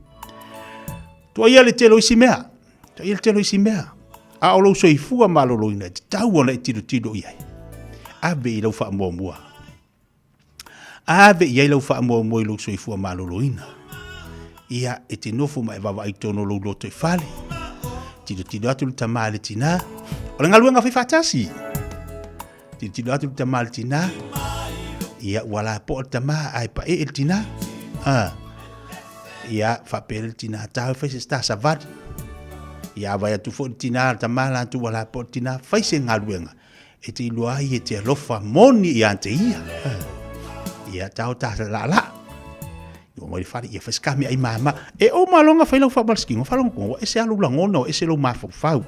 Tuaia le tele o isi mea, tuaia le tele o isi mea, a o lou soifua maloloina e tatau ona e tilotilo i ai. Ave i lau faamuamua. Ave i ai lau faamuamua i lou soifua maloloina. Ia, e te nofo ma e vaavaai tonu o lou loto i fale. Tilotilo atu le tama i le tinā. O le galuega fai faatasi. Tilotilo atu le tama i le tinā. Ia, ua lapoa le tama ae paee le tinā. Ah. Ia, faapea le tinā, tāu fai se ta savali. Ia, vaai atu foi le tinā, le tama latou ua lapoa le tinā, fai se galuega e te iloa ai e te alofa moni ia te ia. Ah. Ia, tāu tā laalaa. Ia mai le fale, ia fai se ka mea ai mama. E o malonga fai lau whaamalaskiga, whalonga konga, ua ese alu lagona, ua ese lou mafaufau.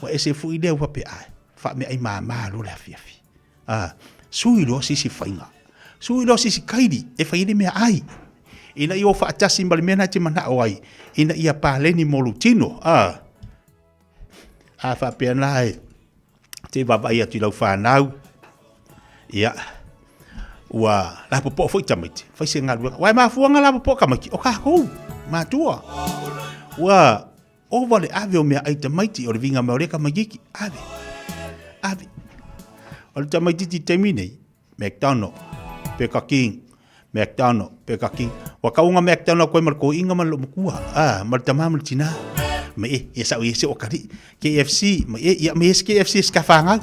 Ua ese fui lea ua pe ai. Faameaai māmā loa le afiafi. Ā, sui loa se isi faiga. Sui loa se isi kaili e fai ai le meaai. Ina ia o faatasi ma le mea lena e te manao ai, ina ia paleni mo lou tino. Ā, a faapea na e te vaavaai atu i lau fanau, ia, ua lapopoa foi tamaiti, fai se galuega. Aua e mafua ona lapopoa tamaiti, o tatou, matua. Ua Ova le ave o meaai tamaiti, o le viga mai o lea tamaititi, ave, ave. O le tamaititi i taimi nei, McDonald, Burger King, McDonald, Burger King. Ua tau ona McDonald koe ma le toeaina ma le loomatua, ah, ma le tama ma le tina. Ma e, ia sao ia se o kali. KFC, ma e, ia ma e se KFC se ka whangau.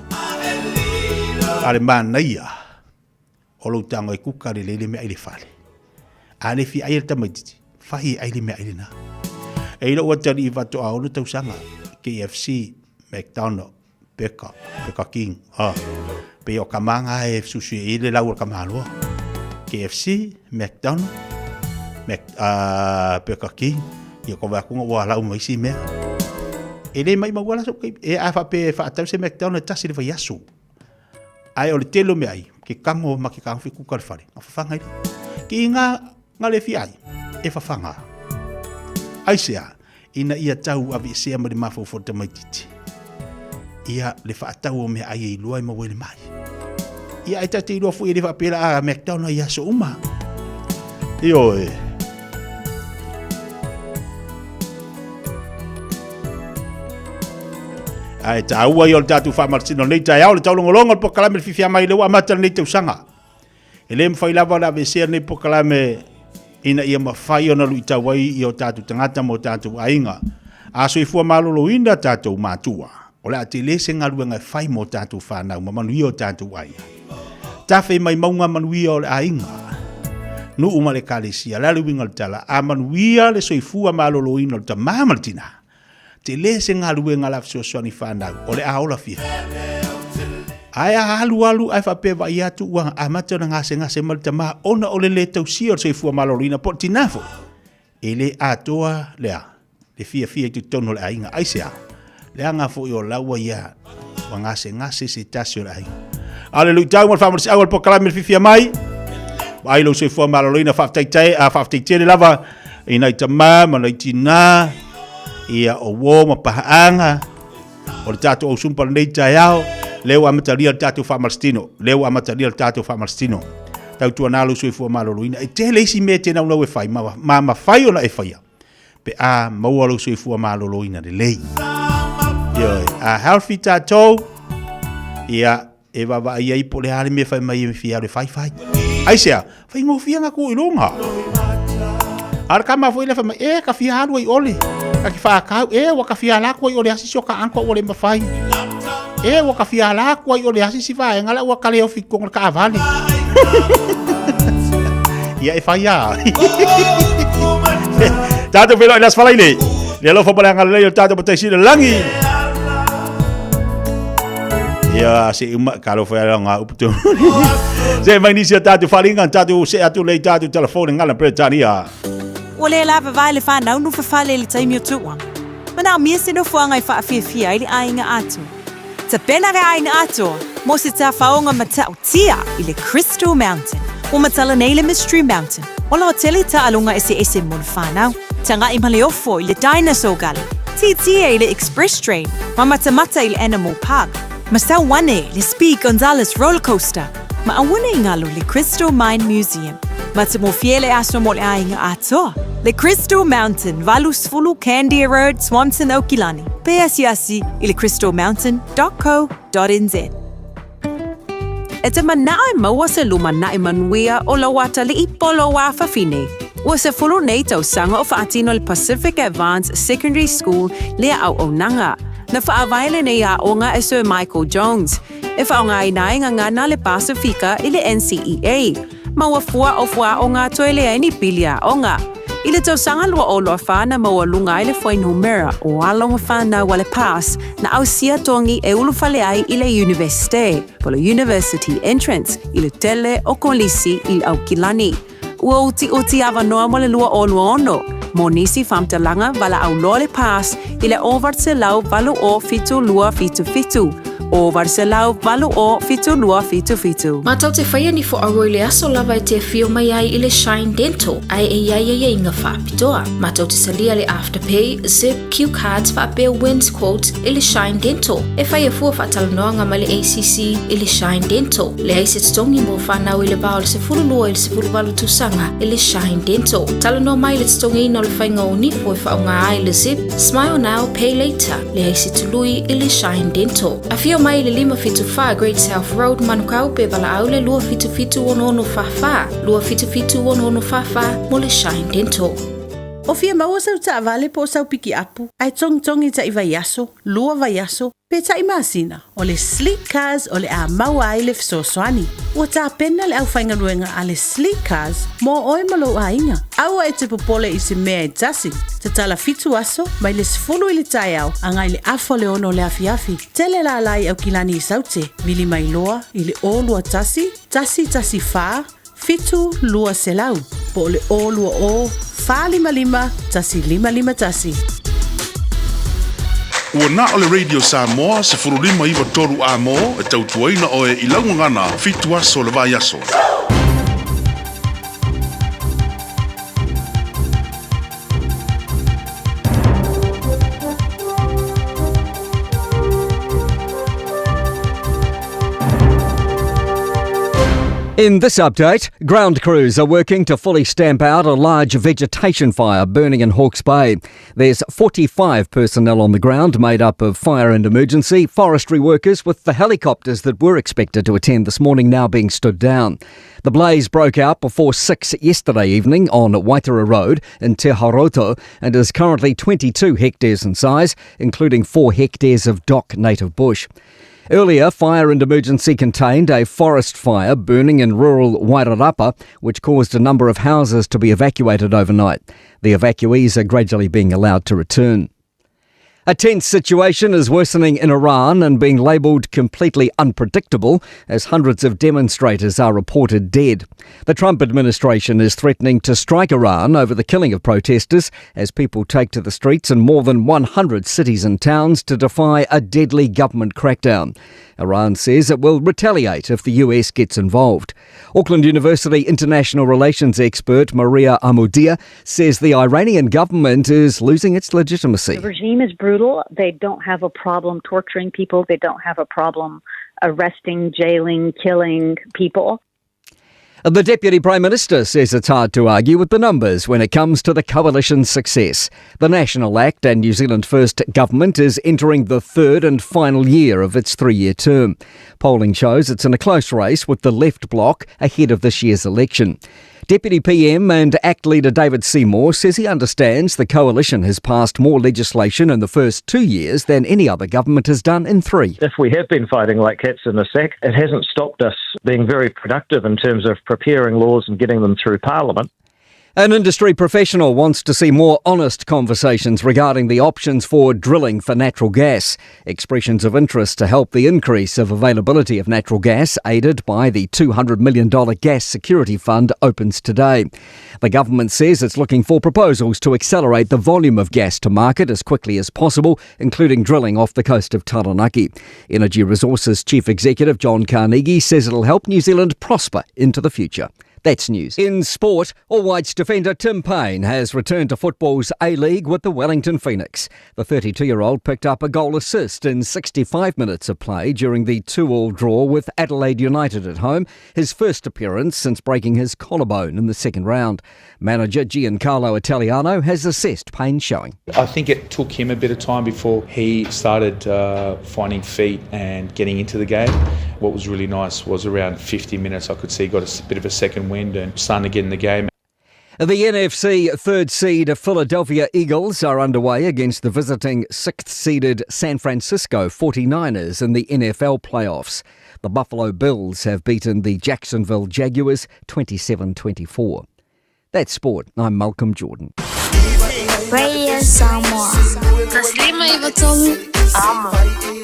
A le manaia o lou tago e kuka lelei le meaai i le fale. A le fia ai e le tamaititi, fai e ai le meaai lena. E i lou atalii faatoa 6 tausaga, KFC, McDonald, Burger, Burger King, ah. Pei o kama nga e susu i le lau o le kamaloa. KFC, McDonald, Mac, Burger King, ia ko vai akunga ua lau mai isi mea. E le mai maua la so e a whape e whaatau se McDonald tasi le vai aso. Ae o le tele o meaai, ke kango ma ke kagofi kuka le fale, nga fafaga ai lea. Ke i nga, nga le fia ai, e fafaga. Aisea, ina ia tau aveesea ma le mafaufau o le tamaititi, ia le faatau o meaai e iloa e maua i le mai. Ia ae ta te iloa foi e le faapea la a McDonald i aso uma. Ioe. Ae tāua ia o le tātou faamalosina o lenei taeao, le taulogologo o le polokalame le fiafia mai lea ua amata lenei tausaga. E le mafai lava ona aveesea lenei polokalame ina ia mafai ona luitau ai i o tātou tagata ma o tātou aiga. A soifua maloloina tātou matua, o le a tele se galuega e fai mō tātou whānau ma manuia o tātou aiga. Tāwhei mai maunga manuia o le aiga. Nuu ma le ekalesia, le a le uiga o le tala, a manuia le soifua maloloina o le tamā ma le tinā. Tele se galuega la fesoasoani whānau, o le a ola fiafia. Ae a alu alu ae faapea vaai atu ua amata ona gasegase mai le tamā ona o le lē tausia o le soifua maloloina po o le tinā foi. E le atoa le a? Le fiafia i totonu o le aiga. Aisea? Leaga foi o la ua ia ua gasegase se tasi o le aiga. A o le luitau ma le faamalosiau o le polokalame le fiafia mai. Vaai lou soifua maloloina faafetai faafetai tele lava i nai tamā ma nai tinā ia o uō ma pahaaga o le tatou ausumpa lenei taeao, lea ua amatalia le tatou faamalositino, lea ua amatalia le tatou faamalositino. Tautuana lou soifua maloloina. E tele isi mea e te naunau e fai, ma, ma mafai ona e faia, pe a maua lou soifua maloloina lelei. Ioe, a healthy tatou, ia, E vaavaai ai po o le a le mea fai mai e fia alu e faifai. Aisea, faigofie nga ku i luga. A le kama foi le fai mai, e ka fia alu ai ole. Ka ki whaakau, e ua ka fia ala aku ai ole asisi o ka anko ua le mawhai. E ua ka fia ala aku ai ole asisi vaenga la ua kale ofi konga le kaavale. Ia e whai a. Tātou whenua i las whalaile. Le alofa ma le agalelei o tātou matai sila langi. Ia, se uma, ka alofa ia ngā upu tō. Se mai nisi o tātou wharinga, tātou se atu lei tātou telefone ngana Peretania. Ua le lava vae le whanau no whawhale i le taimi o tuua. Manaomia se nofoanga e whaafiafia ai le aiga atoa. Tapena le aiga atoa mo se tawhaonga matautia i le Crystal Mountain. Ua matala nei le Mystery Mountain, o lo o tele taaloga eseese mo le whanau. Tagai ma le ofo i le Dinosaur Gully, tietie i le Express Train, ma matamata i le Animal Park, ma sau ane le Speed Gonzales Roller Coaster, ma auana i ngalo le Crystal Mine Museum. Matamofie le aso mo le aiga atoa, le Crystal Mountain, 80 Candia Road, Swanson, Aukilani. Pe asiasi i le crystalmountain.co.nz. E te manaʻo e maua se lumanaʻi manuia o lou atalii po o lou afafine. Ua 10 nei tausaga o faatino le Pacific Advance Secondary School lea auaunaga. Na faavae lenei aoga e Sir Michael Jones, e faaaogaina ai gagana le Pasifika i le NCEA. Maua fua o fuaaoga toe leai ni pili aoga. I le tausaga 2024 na maualuga ai le fuainumera o alo ma fanau a le PASS na ausia togi e ulufale ai i le Iunivesite, po le University Entrance, i le tele o Kolisi i Aukilani. Ua utiuti avanoa mo le 2026 mo nisi faamatalaga valaau loa le PASS i le 808 277, 808 7277. Mātou te whaia ni fo aua i le aso lava e te awhio mai ai i le Shine Dental, ae e iai aiaiga whaapitoa. Mātou te salia le Afterpay, Zip, Cue Cards whaapea Wins Quote i le Shine Dental. E whaia fua whaatalanoaga mai le ACC i le Shine Dental. Leai se totogi mo whanau i le va o le 12 i le 18 tausaga i le Shine Dental. Talanoa mai le totogiina o le whainga o nipo e whaonga ai le Zip, Smile Now, Pay Later. Leai se tului i le Shine Dental. Afio mai i le 574 Great South Road, Manukau, pe valaau le 277 6644, 277 6644 mo le Shine Dental. O fia maua sau taavale po o sau pikiapu ae togitogi taʻi vaiaso, lua vaiaso, pe taʻi masina, o le Sleek Cars o le a maua ai le fesoasoani. Ua tapena le aufaigaluega a le Sleek Cars mo oe ma lou aiga. Aua e te popole i se mea e tasi. Tatala fitu aso, mai le 10 i le taeao agai le afa o le 6 o le afiafi. Tele lala i Aukilani i Saute, vili mai loa i le 021 114 7 200 po o le 020 455 1551. Ua na o le Radio Samoa 1593 amo e tautuaina oe i lau gagana fitu aso o le vaiaso. In this update, ground crews are working to fully stamp out a large vegetation fire burning in Hawke's Bay. There's 45 personnel on the ground made up of fire and emergency, forestry workers with the helicopters that were expected to attend this morning now being stood down. The blaze broke out before 6 yesterday evening on Waitara Road in Te Haroto and is currently 22 hectares in size, including 4 hectares of dock native bush. Earlier, fire and emergency contained a forest fire burning in rural Wairarapa, which caused a number of houses to be evacuated overnight. The evacuees are gradually being allowed to return. A tense situation is worsening in Iran and being labelled completely unpredictable as hundreds of demonstrators are reported dead. The Trump administration is threatening to strike Iran over the killing of protesters as people take to the streets in more than 100 cities and towns to defy a deadly government crackdown. Iran says it will retaliate if the US gets involved. Auckland University international relations expert Maria Amudia says the Iranian government is losing its legitimacy. The regime is brutal. They don't have a problem torturing people. They don't have a problem arresting, jailing, killing people. The Deputy Prime Minister says it's hard to argue with the numbers when it comes to the coalition's success. The National Act and New Zealand First government is entering the third and final year of its three year term. Polling shows it's in a close race with the left bloc ahead of this year's election. Deputy PM and ACT leader David Seymour says he understands the coalition has passed more legislation in the first two years than any other government has done in three. If we have been fighting like cats in a sack, it hasn't stopped us being very productive in terms of preparing laws and getting them through Parliament. An industry professional wants to see more honest conversations regarding the options for drilling for natural gas. Expressions of interest to help the increase of availability of natural gas, aided by the $200 million Gas Security Fund, opens today. The government says it's looking for proposals to accelerate the volume of gas to market as quickly as possible, including drilling off the coast of Taranaki. Energy Resources Chief Executive John Carnegie says it'll help New Zealand prosper into the future. That's news. In sport, All Whites defender Tim Payne has returned to football's A League with the Wellington Phoenix. The 32 year old picked up a goal assist in 65 minutes of play during the 2 all draw with Adelaide United at home, his first appearance since breaking his collarbone in the second round. Manager Giancarlo Italiano has assessed Payne's showing. I think it took him a bit of time before he started uh, finding feet and getting into the game. What was really nice was around 50 minutes, I could see he got a bit of a second wind and starting to get in the game. The NFC third seed Philadelphia Eagles are underway against the visiting sixth seeded San Francisco 49ers in the NFL playoffs. The Buffalo Bills have beaten the Jacksonville Jaguars 27 24. That's sport. I'm Malcolm Jordan. Radio Samoa. Taslima Amo.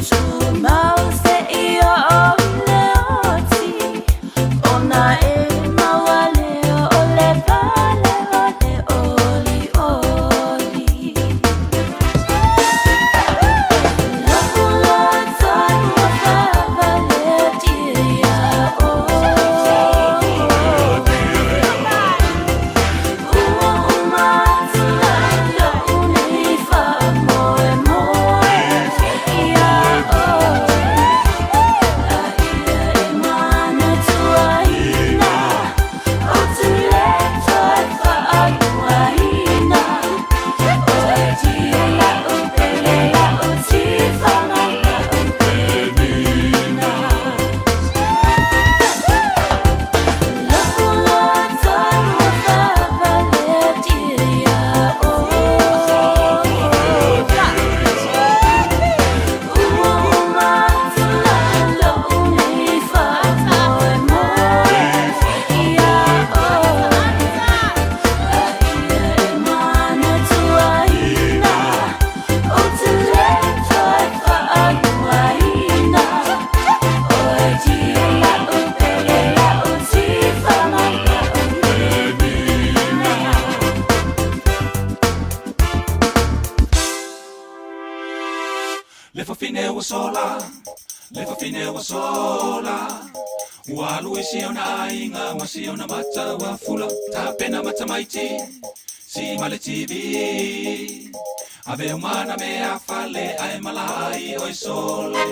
tumau seia oo i le oti, ona e maua lea o le pale o le olioli. Lo'u loto ua faavaleatia iā oe. Ua uma atu la lo'u nei faamoemoe iā oe, a ia e manatuaina, ou te le toe faaluaina. Oe tia la'u pele, la'u tifaga, la'u penina. Lo'u loto ua faavaleatia iā oe. Ua uma atu la lo'u nei faamoemoe iā oe, a ia e manatuaina, ou te le toe faaluaina. Oe tia la'u pele, la'u tifaga, la'u penina. Le fafine ua sola, le fafine ua sola, ua alu i si ona aiga ma si ona mata ua fula, tapena matamaiti, si ma le TV. Ave umana mea fale ae malai oi sole.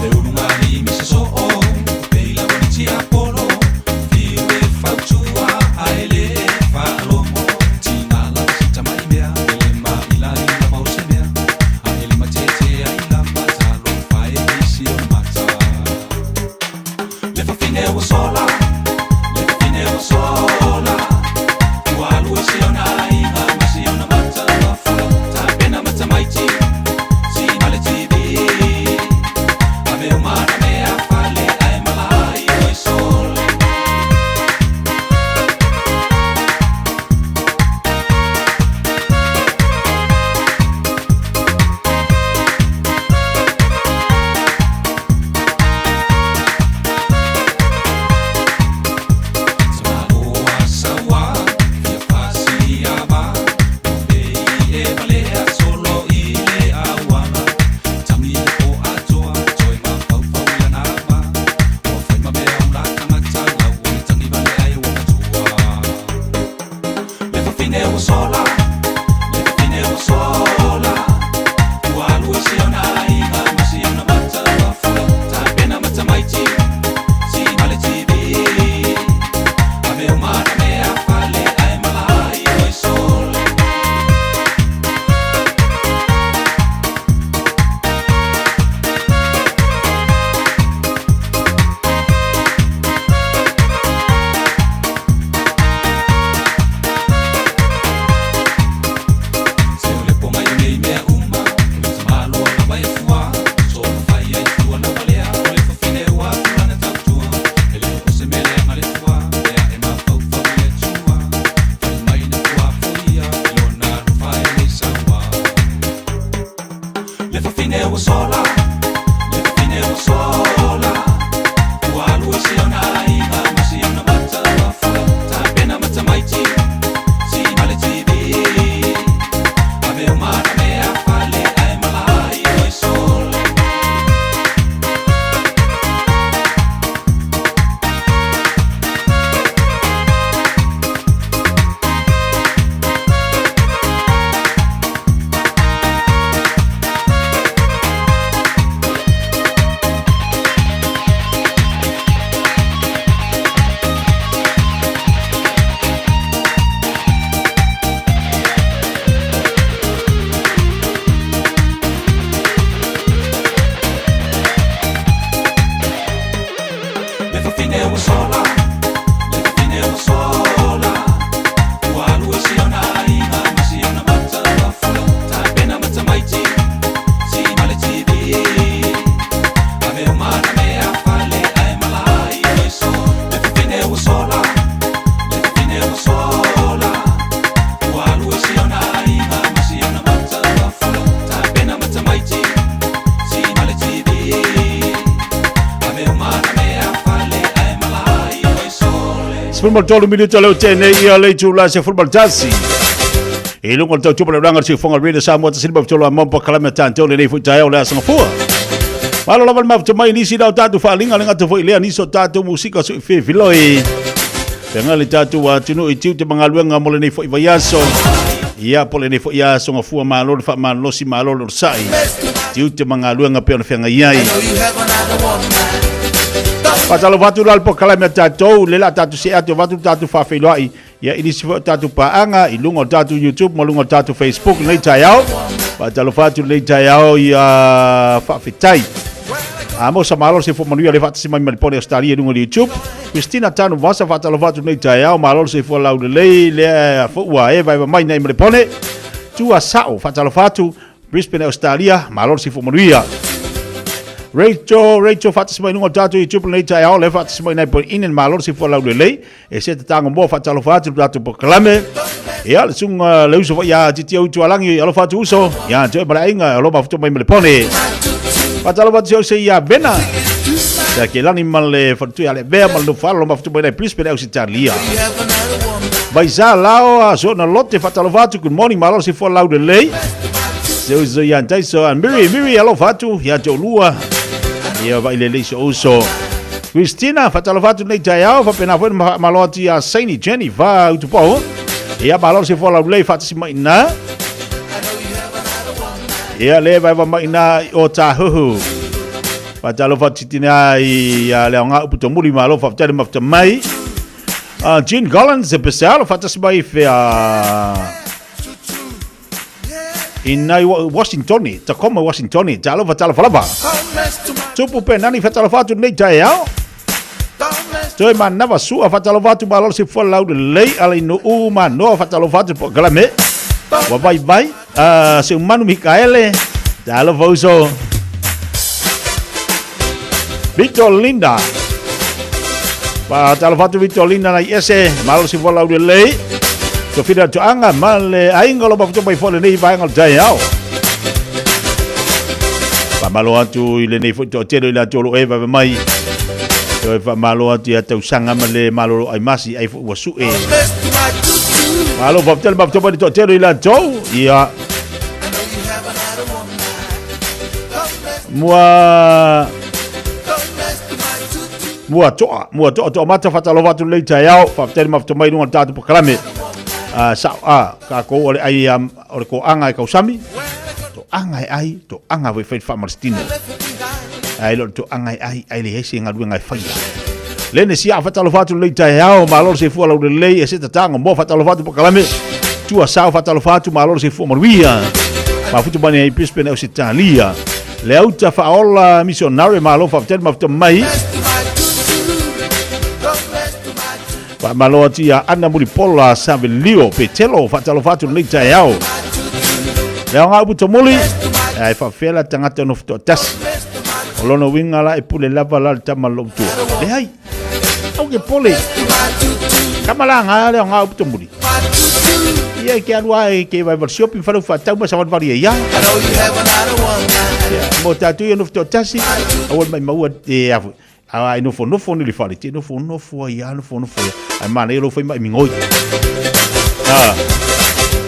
Le ulugalii misa soo, pei lava ni tiapolo, fiu e fautua ae lē faalogo. Tiga lava si tamai mea, e le mailai lava o se mea, ae limatētē ai lava talofa e i si ona mata. Le fafine ua sola, le fafine ua sola, ua alu i si ona aiga ma si ona mata ua fula, tapena matamaiti, si ma le TV. Ave umana mea fale ae malai oi sole. Tamaloa saua, fia fasiava, ua pei e valea solo i le auala. Tagi le po atoa, toe mafaufau i lana ava, ua fai ma mea ula tagata, lau o le tagi vale ai ua matua. Le fafine ua sola, le fafine ua sola, ua alu i si ona aiga ma si ona mata ua fula, tapena matamaiti, si ma le TV. Ave umana mea fale ae malai oi sole. Se o le ponga i nei mea uma, tamaloa lava e fua, sola fai ai fua lava lea, o le fafine ua tulana tautua, e le o se mea leaga le fua, lea e mafaufau i le Atua, fai mai na tua foia, i lona alofa e le saua. Le fafine ua sola, le fafine ua sola, ua alu i si ona aiga ma si ona mata ua fula, tapena matamaiti, si ma le TV. Ave umana mea fale ae malai oi sole. 13 minuta leo tēnei ia le itula se 11. I lunga o le tautupa le ulaga o le siufoga o Radio Samoa tasili ma fitolo a mampa kalame tānteo lenei foi taeao le aso gafua. Malo lava le mafuta mai nisi lau tātou faalinga le gata foi lea nisi o tātou musika sui fefiloi. Fenga le tātou atunuu i tiute ma galuega mo lenei foi vaiaso. Ia po lenei foi aso gafua malo le faamalolosi malo le onosai. Tiute ma galuega pei ona feagai ai. Faatalofa atu la le polokalame a tatou, le la tatou see atu avatu le tatou faafeiloai ia i nisi foi o tatou paaga i luga o le tatou YouTube ma luga o le tatou Facebook lenei taeao. Faatalofa atu lenei taeao ia faafetai. Amosa malo se fo manuia le faatasi mai ma le pone Australia i luga o le YouTube. Christina Tanu Vasa faatalofa atu lenei taeao malo se fo laulelei lea fo ua eva eva mai nei ma le pone. Tua Sao faatalofa atu Brisbane, Australia, malo le sifo manuia. Rachel, Rachel faatasi mai luga o tatou YouTube lenei taeao, le faatasi mai nai pone inen malo le sifo laulelei. E se tatango moa faatalofa atu le tatou polokalame. Ia, le susuga le uso foi ia Titia Utualangi, alofa atu uso. Ia, toe ma le aiga, alo mafuta mai ma le pone. Faatalofa atu si au se ia Vena. Ia ke lani ma le faletua ia le Vea ma le nofo alo mafuta mai nai Brisbane, Australia. Vaisa lao a so na lote faatalofa atu, good morning, malo le sifo laulelei. Se uso ia Taiso, Miri, Miri, alofa atu, ia te olua. Ia vai lelei so uso. Christina, faatalofa atu nei taeao, faapena foi na faamalo atu ia Saini Jenny Va Utupou. Ia malo se fola ulei faatasi mai ina. Ia le vaeva mai ina o Tāhuhu. Faatalofa atu tina i a le aoga upu tomuli malo faafetai le mafuta mai. Jean Collins e Pesalo faatasi mai fea I nai Washingtoni, Tacoma, Washingtoni, talofa, talofa lava. Tupu pe nani whatalofa atu nei taeao. Toe manawa sua whatalofa atu malo se fua lau lelei ala i nuu manoa whatalofa atu po kalame. Wa vai vai, se umanu Mikaele, talofa uso. Victor Linda. Faatalofa atu Victor Linda nai ese, malo se fua lau lelei. Sofia Toanga ma le aiga o lo mafuta mai foi lenei vaega o le taeao. Faamalo atu i lenei foi toatele i latou o lo o eva mai. Toe faamalo atu ia tausaga ma le malolo ai masi ai foi ua sue. Malo faafetai le mafuta mai le toatele i latou. Ia. Mua Mua toa, mua toa toa mata faatalofa atu lenei taeao, faafetai le mafuta mai luga o le tatou polokalame. Sao a kākou o le ai o le koaga e kausami, toaga e ai, toaga foi e fai le faamalositino. Ae le o le toaga e ai, ai leai se galuega e faia. Lene sia faatalofa atu lenei taeao, malo le soifua laulelei e se tataga mo faatalofa atu polokalame. Tua sao faatalofa atu, malo le soifua manuia. Mafuta mai ai Brisbane Ausetalia. Le auta faaola missionary malo faafetai le mafuta mai. Faamalo atu ia Ana Mulipola Savelio Petelo faatalofa atu lenei taeao. Le aoga upu tomuli ai faafefea la tagata nofo toatasi. O lona uiga la e pule lava la le tama lou tua. Leai. Au ke pole. Kama la ngā le aoga upu tomuli. Ia ke alu ai ke vai wal shopping whalau whatau ma sawan wari ia. Ia, mo tātou ia nofo toatasi, aua le mai maua e afu. A ai nofo nofo ni le whare, te nofo nofo ai a nofo nofo ia. Ai mana ia lo whai mai mingoi. Ah.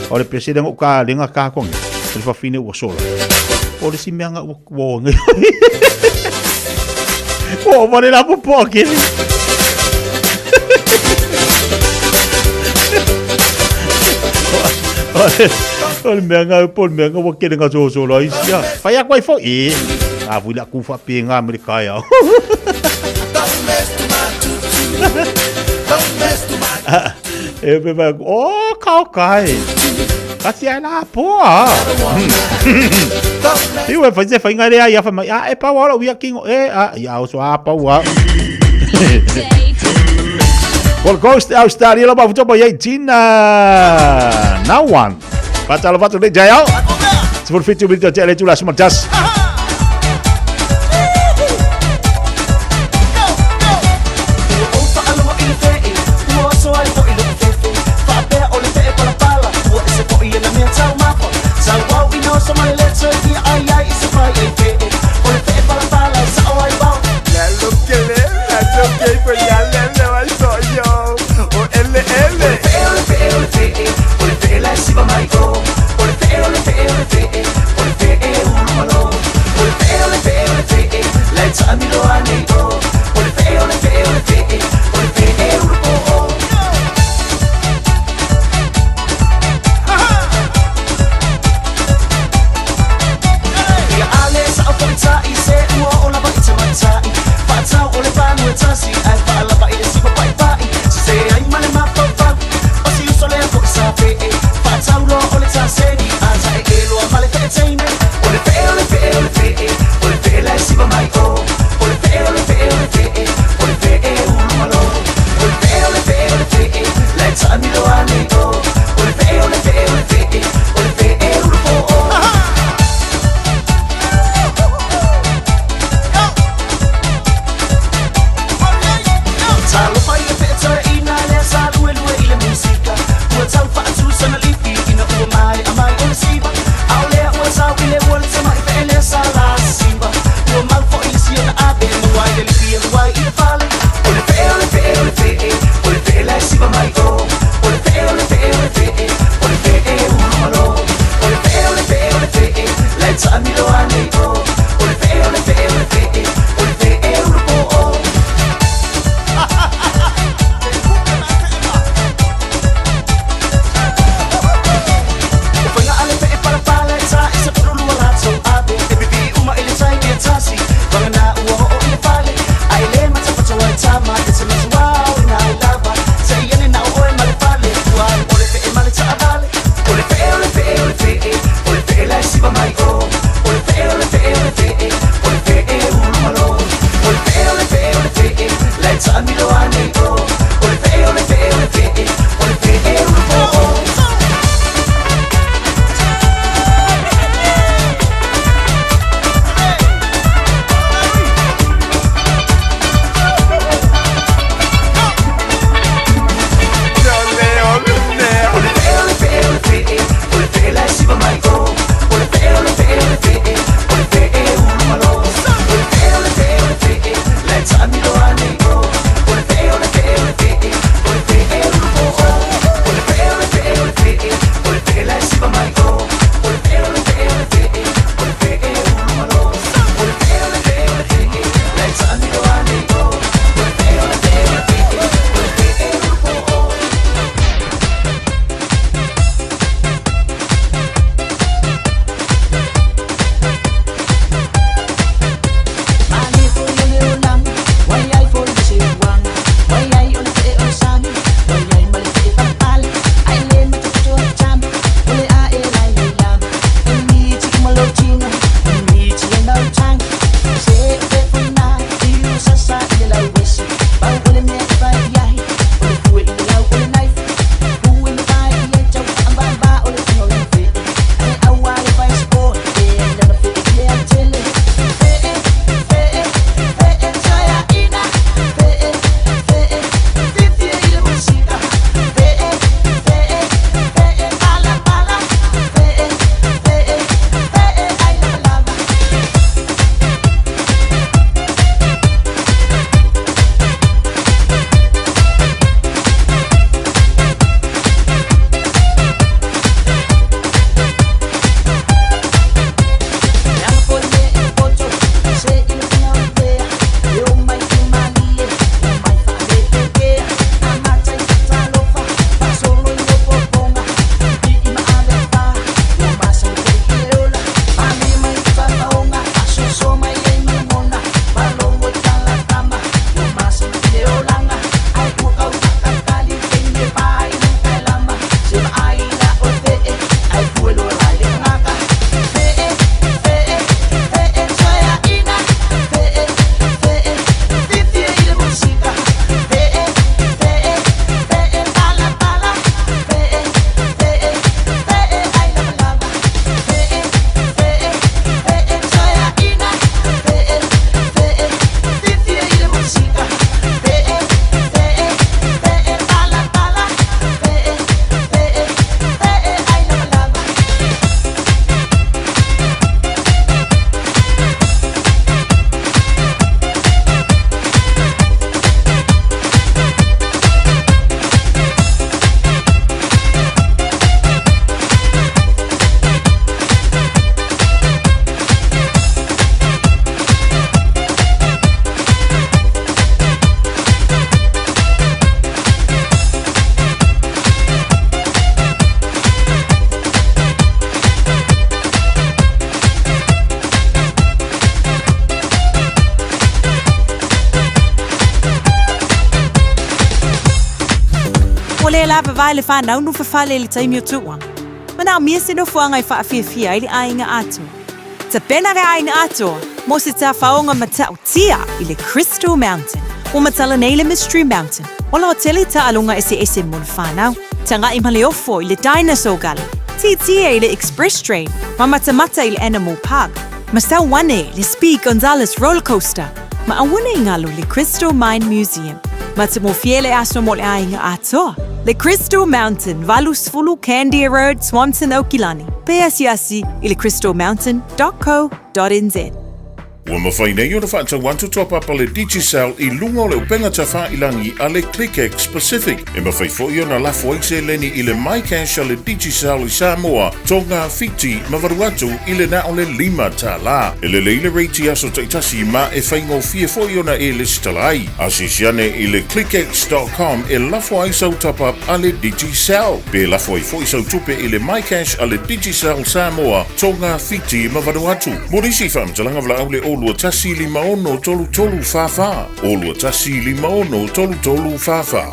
O le pese lenga ka lenga ka konge. O le whawhine ua sola. O le si mea nga ua ua ngai. Ua wale la popo a kele. O le mea nga po le mea nga ua kele nga so sola isi ia. Whai a koe fo e. A vui la ku whape ngā me le kai au. E pe mai, oh, kao kai. Kasi ai la poa. I ue whai se whai ngai rea ia whai mai, a e pau ora uia kingo, e a, ia o so a pau a. Gold Coast, Australia, lo mafuto mai ai Tina Nawan. Fatalo fatu nei jai au. 17 minute te le tula suma tas. le vavae le whanau no whawhale i le taimi o tua. Manaomia se nofoaga e faafiafia ai le aiga atoa. Tapena le aiga atoa mo se tafaoga matautia i le Crystal Mountain ua matala nei le Mystery Mountain o lo o tele taaloga eseese mo le whanau. Taga'i ma le ofo i le Dinosaur Gully, tietie i le Express Train ma matamata i le Animal Park, ma sau ane i le Speed Gonzales Roller Coaster ma aua ne i galo le Crystal Mine Museum. Matagofie le aso mo le aiga atoa. Le Crystal Mountain, 80 Candia Road, Swanson, Aukilani. Pe asiasi i le crystalmountain.co.nz. Ua mafai nei ona faatau atu top up a le Digicel i luga o le upega tafailangi a le ClickX Pacific. E mafai foi ona lafo ai seleni i le MyCash a le Digicel i Samoa, Tonga, Fiti ma Vanuatu i le na o le $5. E lelei le rate i aso taitasi ma e faigofie foi ona e lesitala ai. Asiasi ane i le clickx.com e lafo ai sau top up a le Digicel. Pe lafo ai foi sau tupe i le MyCash a le Digicel Samoa, Tonga, Fiti ma Vanuatu. Mo nisi faamatalaga valaau le 021 56 33 44. 021 56 33 44.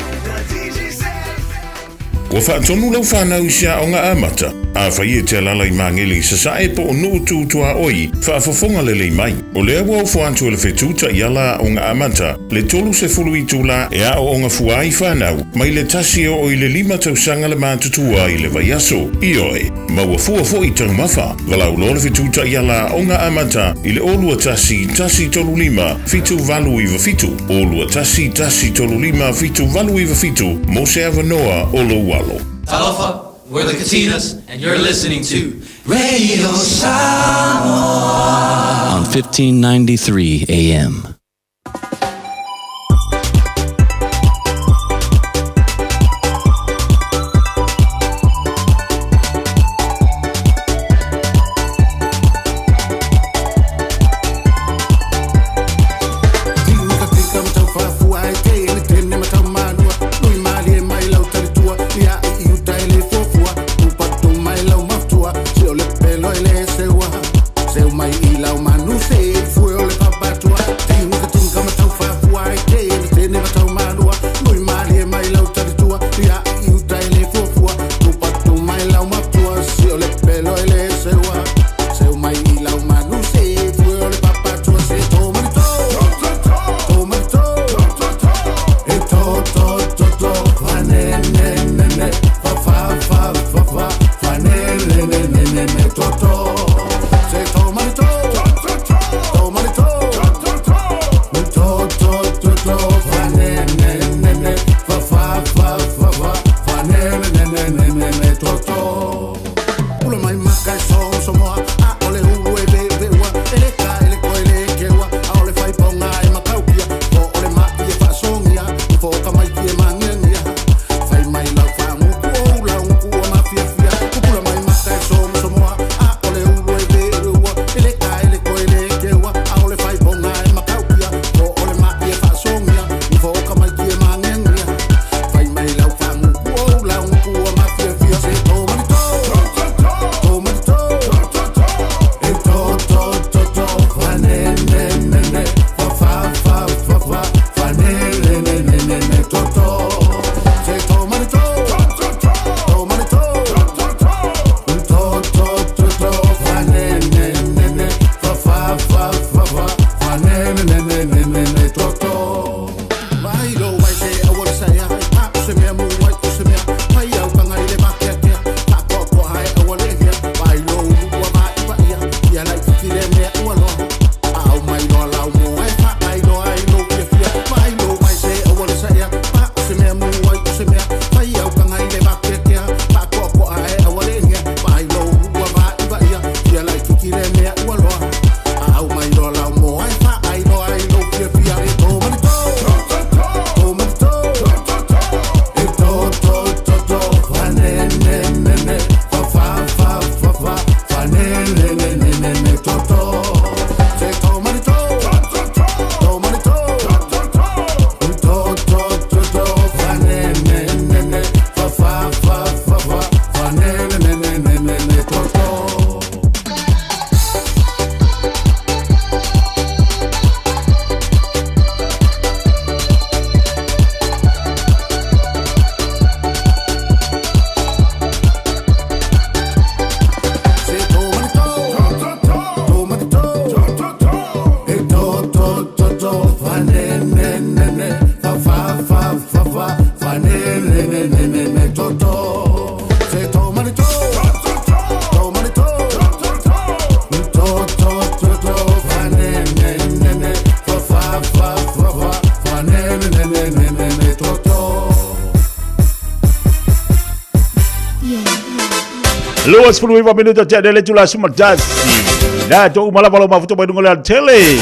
Ua faatonu lau fanau i se aoga amata. Afai e te alaala i Magele i Sasae po o Nuu Tu Tuaoi, faafofoga lelei mai. O lea ua ofo atu e le Fetu Taiala Aoga Amata le 30 itula e aooga fua ai fanau mai le 1 e oo i le 5 tausaga le matutua i le vaiaso. Ioe, ma ua fua foi taumafa. Valaau loa le Fetu Taiala Aoga Amata i le 021 135 7897, 021 135 7897 mo se avanoa o lou alo. Talofa, we're the Katinas, and you're listening to Radio Samoa on 1593 AM. 29 minuta te le tula suma tasi. La to uma lava lo mafuto mai lunga le tele.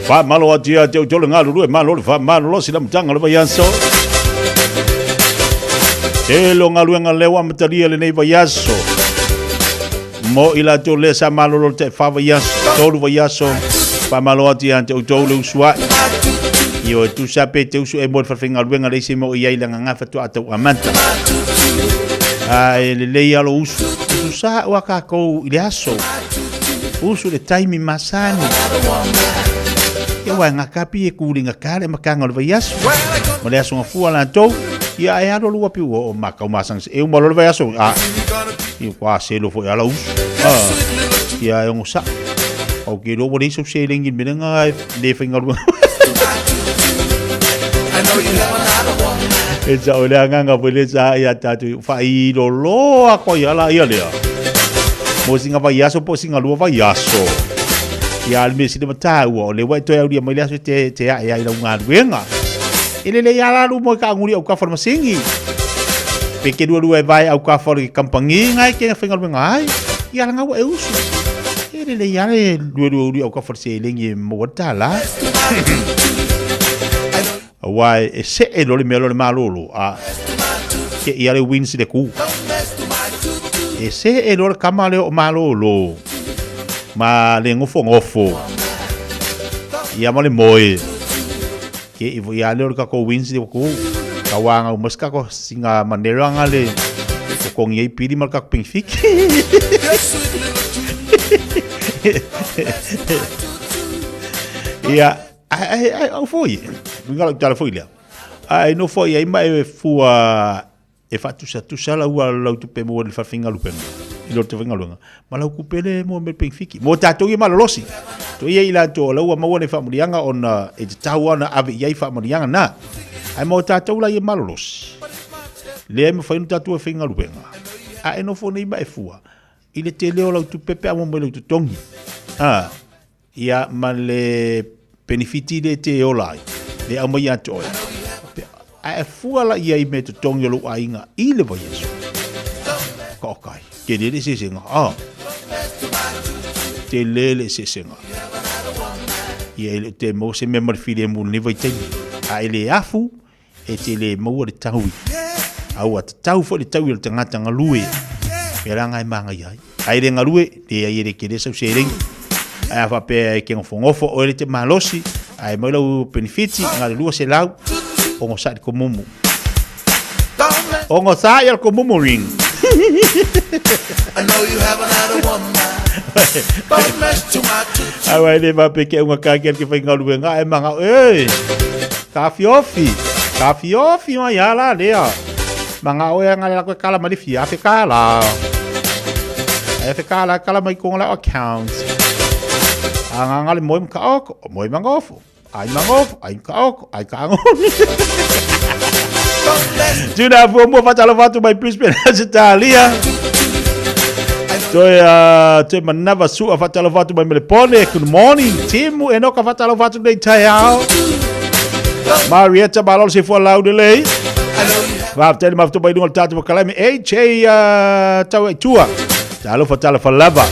Fa malo atia te utole ngalu lue malo le fa malo lo sila mtanga le vaiaso. Te lo ngaluenga lewa matalia le nei vaiaso. Mo i latou le sa malolo te fa vaiaso, tolu vaiaso, fa malo atu ia te outou le usu ai. Io e tusa pe te usu e mo le falefaigaluega le isi mo i ai le agaga faatoa tau amata. A e lelei alo usu. Usu sa ua kākou i le aso. Usu le taimi masani. Ia ua ngā kapi e kūlinga kāre makanga o le vaiaso. Ma le aso ngafua latou. Ia e alo lua piu o makau masanga. E uma lo le vaiaso. A, Ia kua selo foi ala usu. Ah, ia e ongo sa. Au ke lo wale so se lengi me nga le whainga E sa o le anganga foi le sa ia tātou whai loloa koa ia la ia lea. Mo singa vai aso po singa lua vai aso. Ia al me sile matāua o le wai toi auria mai le aso te te a e ai lau ngā E lele ia la lu mo ka nguri au ka wharmasingi. Pe ke lua lua e vai au ka whare ke kampangi ngai ke whainga luenga ai. Ia la ngaua e usu. E lele ia le lua lua uri au ka whare se lengi e maua tā la. Aua e se e lole mea lole malolo. A ke ia le wins le ku. E se e lole kama le o malolo. Ma le ngofo ngofo. Ia ma le moe. Ke i ia le o ka ko wins le ko ka wanga o maska ko singa manera nga le ko kongi ei pili mal ka ping fik. Ia ai ai ai au foi. Ngala tala foi lea. Ai no foi ai mai fua E faatusatusa lau a lau tupe mo le faalefaigaluega i lo te faigaluega ma lau kupe le mo me penefiti mo tatou ia malolosi. To ia i latou o la ua maua le faamanuiaga ona e tatau lava ona ave i ai faamanuiaga na. Ae mo tatou la ia malolosi, lea e mafai ona tatou e faigaluega a e nofo nei ma e fua i le tele o lau tupe pe a maua mai lau totogi. A Ia ma le penefiti le te ola ai, le aumai ia te oe. A e fua la ia i me totogi o lou aiga i le vaiaso. Ka okai, ke le le sesenga. Ah. Te le le sesenga. Ia e le te mo se mea ma le file mu le vaitaimi. A e le afu, e te le maua le taui. A ua tatau foi le taui o le tagata galue, me ranga e māngai ai. Ai le galue, le ai e le kele sau seleni. Ai a faapea e ke ngofongofo oe le te malosi, ai mai lau penefiti, nga le 200, o ngosa i le komumu. O ngosa i le komumu ring. I know you haven't had a woman. Don't mess too much. Ai wai le mape ke unga ka ke ke whaingaluenga e manga, e, ka fiofi, ka fiofi mai ala lea. Manga oe anga le la koe kala mai le fia fe kala. E fe kala kala mai konga la account. Anga anga le moe mka oko, moe mangofo. Ai mangofo, ai mka oko, ai ka angoni. Tuna fua mua whatalo whatu mai Brisbane Australia. Toe uh, toe manawa sua whatalo whatu mai Melepone. Good morning. Timu enoka whatalo whatu nei tai ao. Marietta Malolo se fua lau lelei. Faafetai le mafuta mai luga o le tatou kalame AJ uh, tau ai tua. Talofa talofa lava.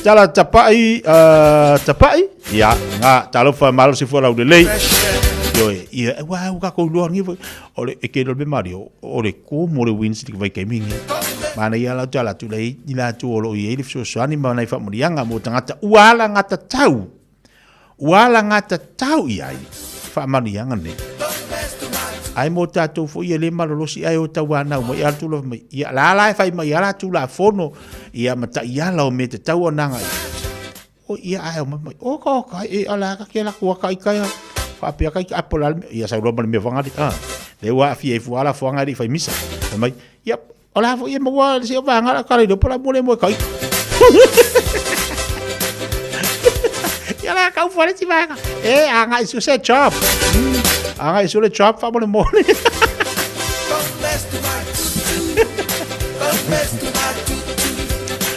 Tala tapai uh, tapai. Ia nga talofa malo se fua lau lelei. Ioe, ia ua ua ka lua ngi o le e ke lo me Mario o le ko mo le wins ti vai kaimingi. Mana ia la tala tu le i la tu o lo i le fesoasoani ma nai faamanuiaga mo tagata ua alagatatau. Ua alagatatau i ai faamanuiaga nei. Ai mo tātou foi e le malolosi ai o tauanau mai a tula mai. Ia la la e fai mai ala tulafono ia ma taiala o me te tau o nanga i. O ia ae o mai mai. O ka o ka e ala ka ke la kua ka i kai. Whaapea kai ka apola ia sau loa ma le mea whangari. Ah. Le ua awhia i fuala fuanga i whai misa. Mai, ia, o la fo ia maua le se o vanga la kare le pola mo le mo kai. Ia la kau fuale ti vanga. E anga isu se chop. Anga isu le chop fa mo le mo.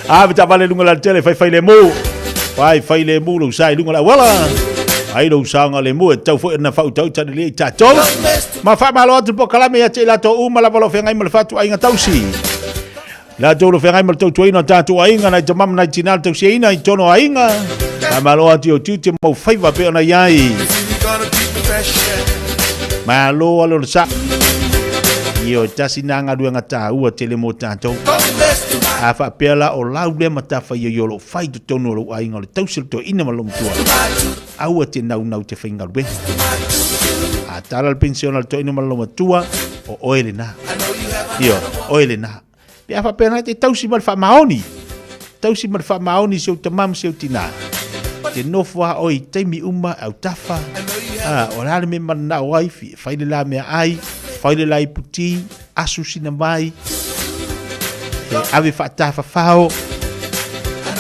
A vita vale lunga la tele fai fai le mu. Fai fai le mu lo sai lunga la wala. Ai lo saunga le mu e tau foi na fau tau tani le tatou. Ma fa malo atu po kalame ia te la to uma lava lo whengai ma le whatu ainga tausi. Latou lo feagai ma le tautuaina o tatou aiga, nai tama ma nai tina le tausiaina i tonu o aiga. Faamalo atu i ou tiute ma ou faiva pei ona i ai. Malo ale o le sa. Ioe, tasi na galuega taua tele mo tatou. A faapea la o lau lea matafaioi o lo o fai i totonu o lou aiga o le tausi o le toeaina ma le matua, aua te naunau te faigaluega. A tala le penisione a le toeaina ma le matua, o oe lena. Ioe, oe lena. Pe a faapea na te tausi ma le faamaoni, tausi ma le faamaoni si ou tama ma si ou tina. Te nofo a oe i taimi uma e autafa, a, o le a le mea mananao ai, fi, fai le la mea ai, fai le la ipu ti, asu sina mai, e ave faatafafao,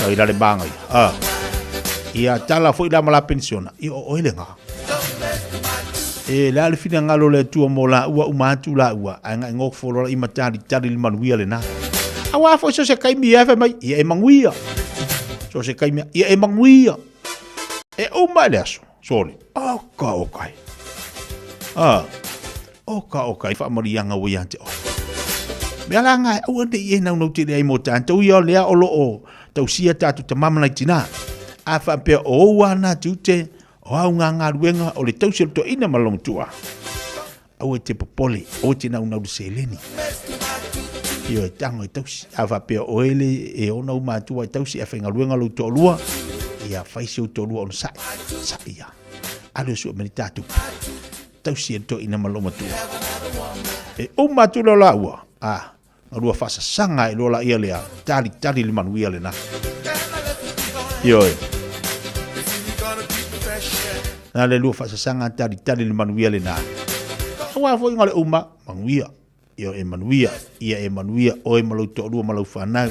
o i la le māngai, a, ia tala foi la ma la penisiona, ia o oe lena. E le a le finagalo o le Atua mo laua uma atu laua, ae gae gofo loa i matalitali le manuia lena. Auā foi so se taimi ia e fai mai, ia e manuia. So se taimi ia e manuia. E uma i le aso, sole, oka oka e. Ah, oka oka e faamaliaga ua ia te oe. Mea la nga e aua nei e naunau tele ai mo tatou ia lea o lo o tausia tatou tama ma nai tina. A faapea o ou ana tiute, O au ngā galuega o le tausi o le toeaina ma lona matua. Aua e te popole, aua e te naunau le seleni. Ioe, tago e tausi. A faapea o oe le e ona ou matua e tausi ae faigaluega lou toalua, ia fai si ou toalua ona sa'i, sa'i ia. Alu e sue mai le ta tupe. Tausi e le toeaina ma lona matua. E uma atu loa laua, a, Galua faasasaga e loa laia lea, talitali le manuia lena. Ioe. Na le lua faasasaga talitali le manuia lena. Aua foi nga le uma, manuia. Ioe, e manuia. Ia e manuia oe ma lou toalua ma lau fanau.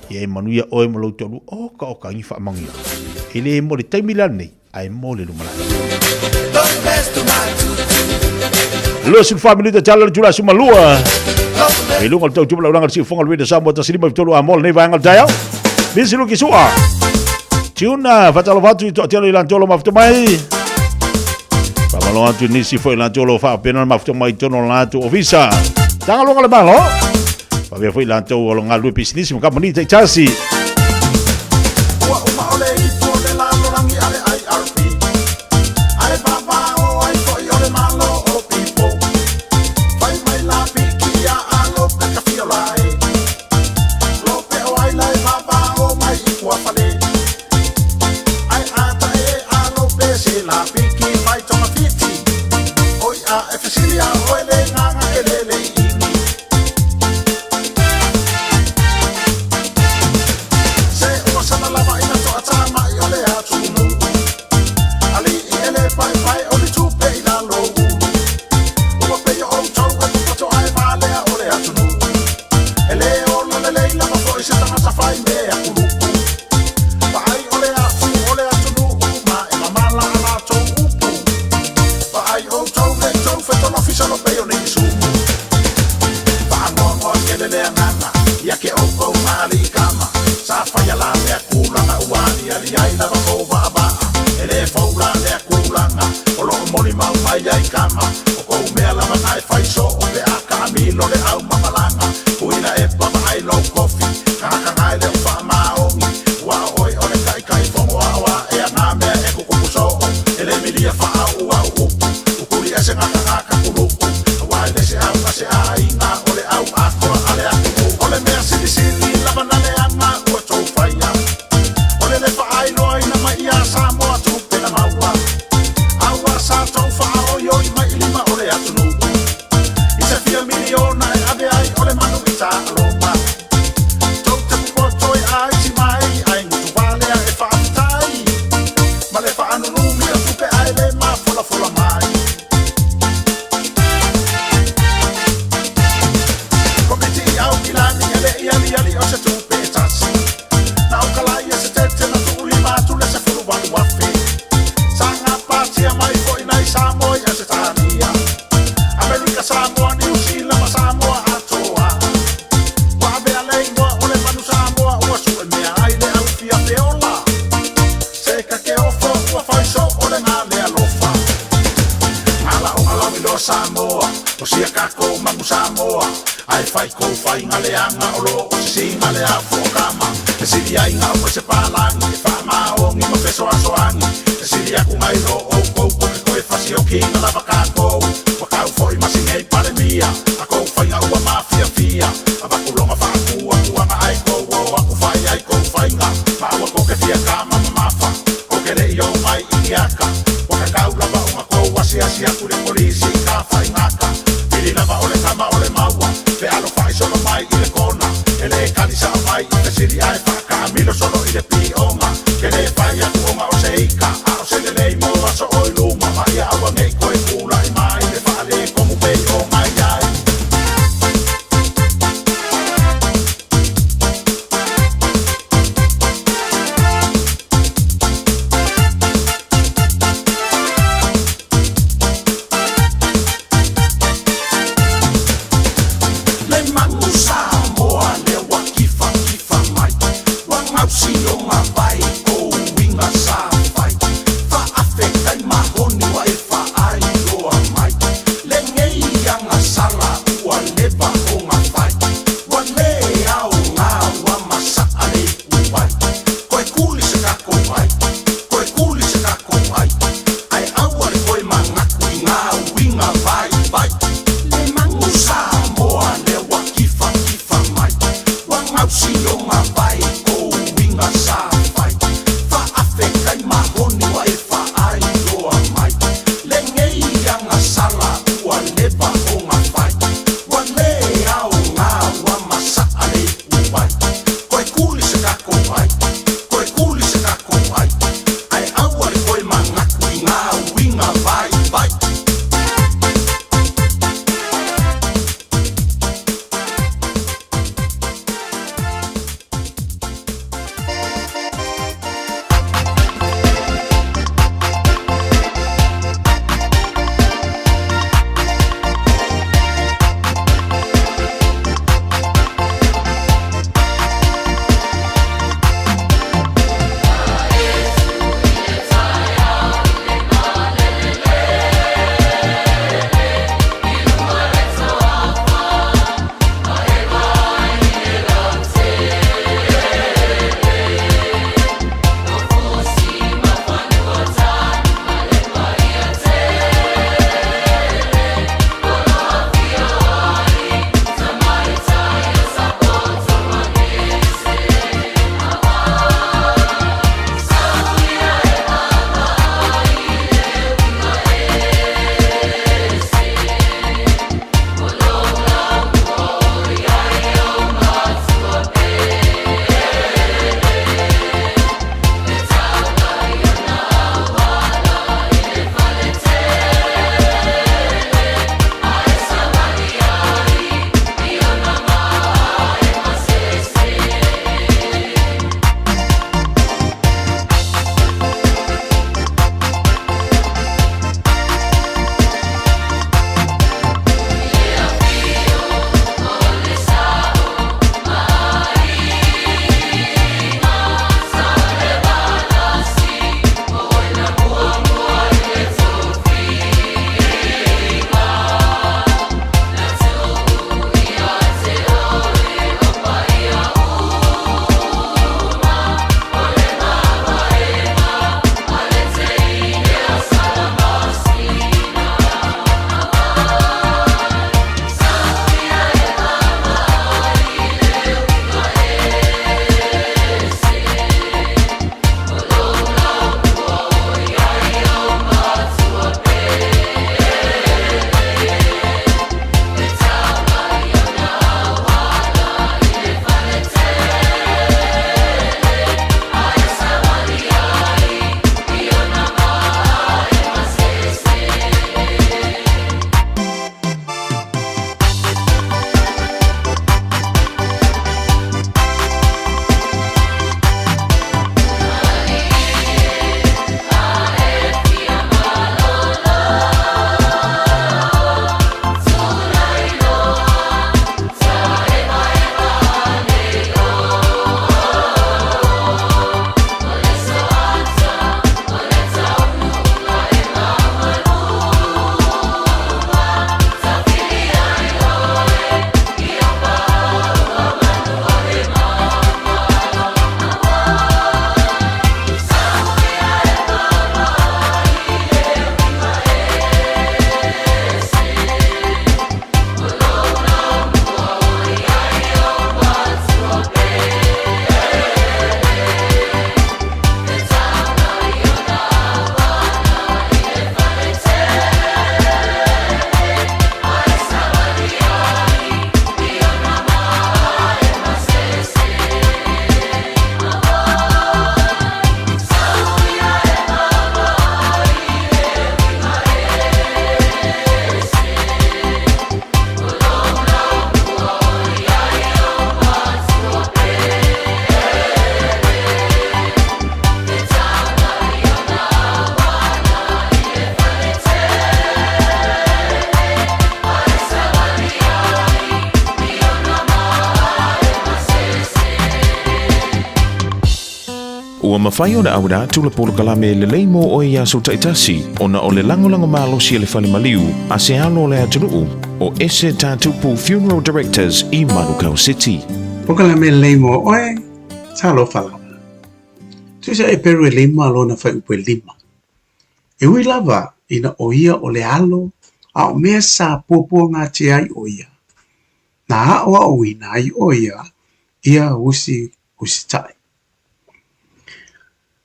Ia e manuia oe ma lou toalua. Oka oka ngi faamanuia. E le mo le taimi la lenei, ae mo le lumanai. 24 minuta tala le tula suma lua. I luga o le tautupa laulaga le siufoga le Rita Samoa 153 a mo lenei vaega o le taeao. Misi Luki Sua. Tiuna, faatalofa atu i toatele i latou o mafuta mai. Faamalo atu i nisi foi latou o lo o faapena ona mafuta mai i totonu o latou ofisa. Tagaloga le Malo. Faapea foi latou o lo o galulue pisinisi ma kamupani taitasi. Ua uma o le ipu o le lalolagi a le IRP. Ae vavao ai foi o le Malo o Pipo. Fai mai la piki ia a lope ka fiola e. Lope o ai la e vavao mai i tuafale. Ae ata e a lope se la piki fai tonga fiti. Oi a e fesili a oe le nganga e lele i ini. Se ua sana lava ina toatamai o le atunuu. Alii e le paepae o ni tupe i lalo ulu. Ua pei o outou e popoto ae valea o le atunuu. E le ola lelei lava foi se tagata fai mea kuluku. Vaai o le afu o le atunuu ma e mamala a latou upu. Vaai outou nei tou fetolofi solo pei o ni isumu. Faanoanoa tele le agaga ia ke oukou ma alii kama. Sa faia la lea kulaga ua aliali ai lava kou vaavaa. E le fou la lea kulaga o loo molimau mai ai kama. O kou mea lava na e fai soo pe a kaamilo le au mamalaga. Huina e pa vaai lou kofi kagakaga e le o faamaoni. Ua o oe o le kaikai fogo ao ae a ngā mea e kukupu soo. E le milia faauu au upu ukuli ese gakagaka kuluku. Aua e le se au a se aiga o le au atoa a le atunuu. O le mea silisili lava na leaga ua tou faia. O le le faailoaina mai ia Samoa tupe na maua. A ua sa tou faaoioi mai i lima o le atunuu. I se fia miliona e ave ai o le manu i taaloga. Tou te popoto e aiti mai ai gutu valea e faafetai. Ma le faanunumi o tupe ae le mafolafola mai. Komiti i au ki lani e le i aliali o se tupe e tasi. Na o kalaia se tete na tuulima atu le 18,000. Sa gapatia mai foi nai Samoa i Asetania, Amerika Samoa, Niu Sila ma Samoa atoa. Ua avea le igoa o le manu Samoa ua sue mea ai le au fia feola. Se ka ke ofo ua fai so o le ngā le alofa. Ngā la o ngā lauiloa Samoa, o sia kākou manu Samoa. Ae fai kou faiga leaga o loo sisiga le afuokama. E sili ai gau e se palagi e faamaogi ma fesoasoagi. E sili aku nai lo oukou ko ke koe fasiokiga lava kakou. Ua kau fo'i masigei palemia a kou faiga ua mafiafia. Avakuloga faakuakuaga ae kou o aku fai ai kou faiga. Ma aua ko ke fia kama mamafa. Ko ke le'i o mai i niaka. Ua kakau lava o kou asiasi aku le polisi i ka faigaka. Pili lava o le kama o le maua. Fe alo fai solo mai i le kona. E le kalisa o mai i fesili ae whakaamilo solo i le pionga. Ke le fai aku onga o se ika. A o se lelei mo aso oi luma. Ma ia aua nei koe kula i mai le whaale komu pei o ngai ai. Le manu Samoa le ua kifakifa mai. Ua gausi o gavai kou uiga sa fai. Faafetai mahoni ua e faailoa mai. Lenei agasala ua leva ona fai. Ua lē aogā ua masaa le ipuvai. Koe kuli se takou ai, koe kuli se takou ai. Ae aua le koe manatu i ngā uiga vaivai. Le manu Samoa lea ua kifakifa mai. Ua gausi o gavai kou uiga sa fai. Faafetai mahoni ua e faailoa mai. Lenei agasala ua leva ona fai. Ua lē aogā ua masaa le ipuvai. Koe kuli se takou ai, koe kuli se takou ai. Ae aua le koe manatu i ngā uiga vaivai. Malele. Ua mafai ona auina atu le polokalame lelei mo oe i aso taitasi ona o le lagolago malosi a le fale maliu a se alo o le atunuu o Ese Tatupu Funeral Directors i Manukau City. Polokalame lelei mo oe, talofa lava. Tusa Eperu e lima lona fuaiupu e lima. E ui lava ina o ia o le alo a o mea sa puapuagatia ai o ia, na aʻoaʻoina ai o ia ia usi usitai.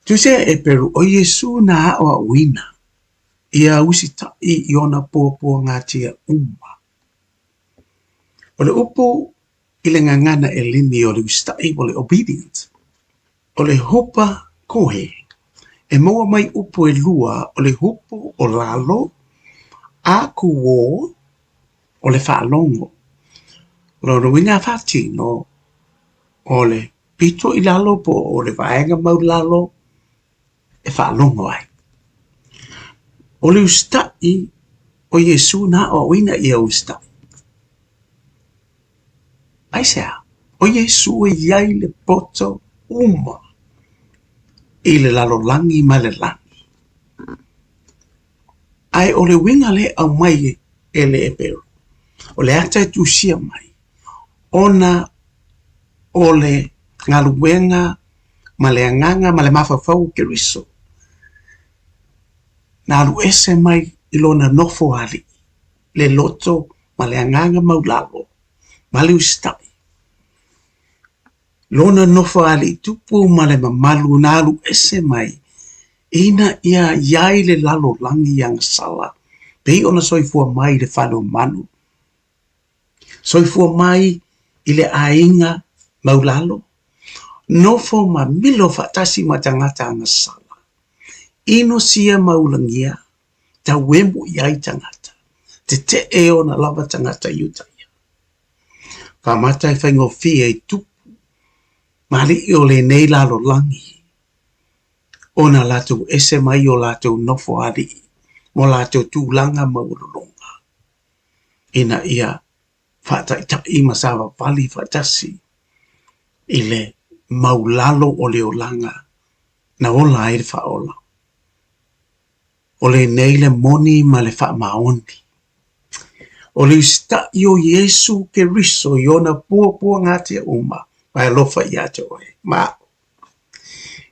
Tusa Eperu o Iesū na aʻoaʻoina ia usitaʻi i ona puapuagatia uma. O le upu i le gagana ʻEleni o le usitaʻi o le obedient, o le hupa kohe, e maua mai upu ʻelua o le hupu o lalo a kūō o le faalogo. O lona uiga a faatino o le pito i lalo po o le vaega maulalo e faalogo ai. O le usitaʻi o Iesū na aʻoaʻoina ia usitaʻi. Aisea? O Iesū e i ai le poto uma i le lalolagi ma le lagi. Ae o le uiga lea e aumai e le Eperu, o le ata e tusia mai, ona o le galuega ma le agaga ma le mafaufau o Keriso, na alu ese mai i lona nofo alii, le loto ma le agaga maulalo ma le usitai. Lona nofo alii tupu ma le mamalu na alu ese mai ina ia i ai le lalolagi agasala, pei ona soifua mai i le fale o manu, Soifua mai i le aiga maulalo, nofo ma milo faatasi ma tagata agasala, inosia ma ulagia, tauemu i ai tagata, tetee ona lava tagata Iutaia. Faamata e faigofie i tupu ma alii o lenei lalolagi ona latou ese mai o latou nofo alii mo latou tulaga maualuluga. ina ia faataitai ma savavali faatasi i le maulalo o le olaga na ola ai le Faaola. O lenei le moni ma le faamaoni. O le usitaʻi o Iesu Keriso i ona puapuagatia uma ma e alofa ia te oe ma aʻu,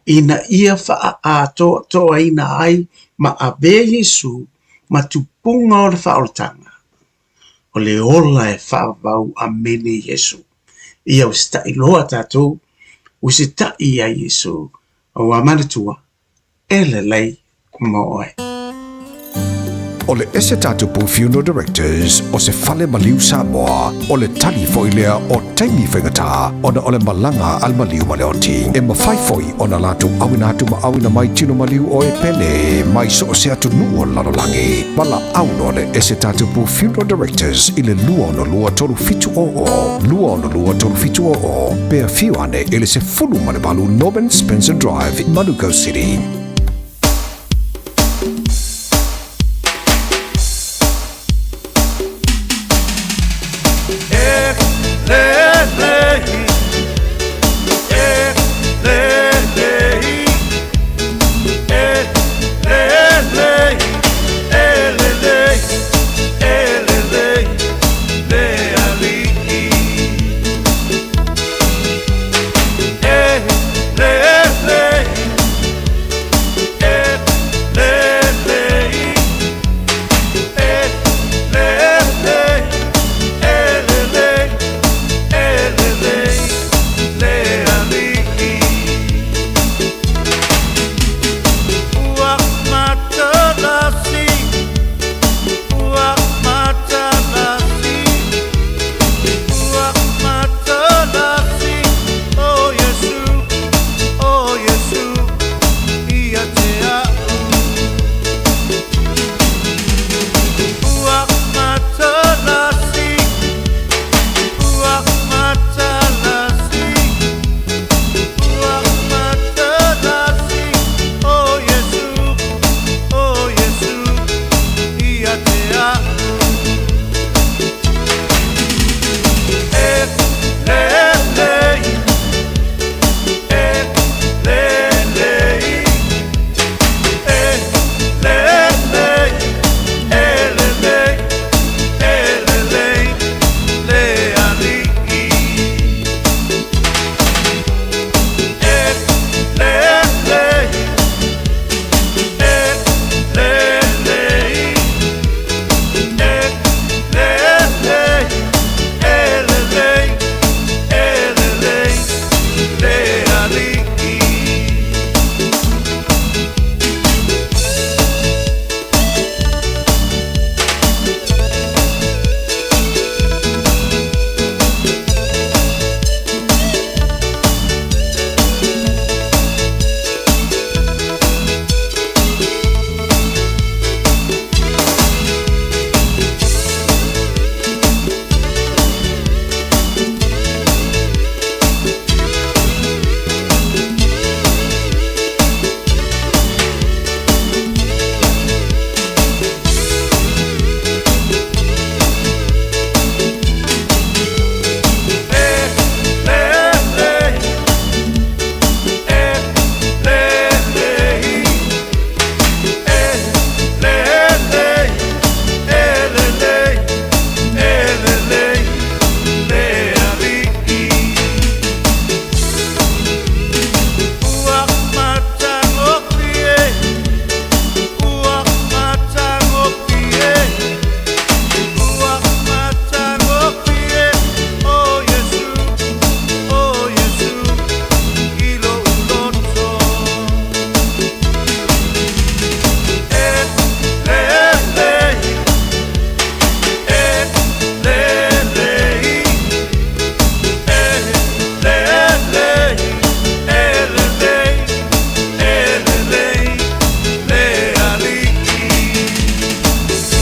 ina ia faaatoatoaina ai ma avea Iesū ma tupuga o le faaolataga, o le ola e faavavau Amene Iesū. Ia usitaʻi loa tatou, usitaʻi iā Iesū, ua manatua, e lelei mo oe. O le Ese Tatupu Funeral Directors o se fale maliu Samoa, o le tali foi lea o taimi faigata ona o le malaga a le maliu ma le oti. E mafai foi ona latou auina atu ma auina mai tino maliu o e pele mai so o se atunuu o le lalolagi. Valaau loa le Ese Tatupu Funeral Directors i le 262 3700, 262 3700, pe afio ane i le 18 Norman Spencer Drive, Manukau City.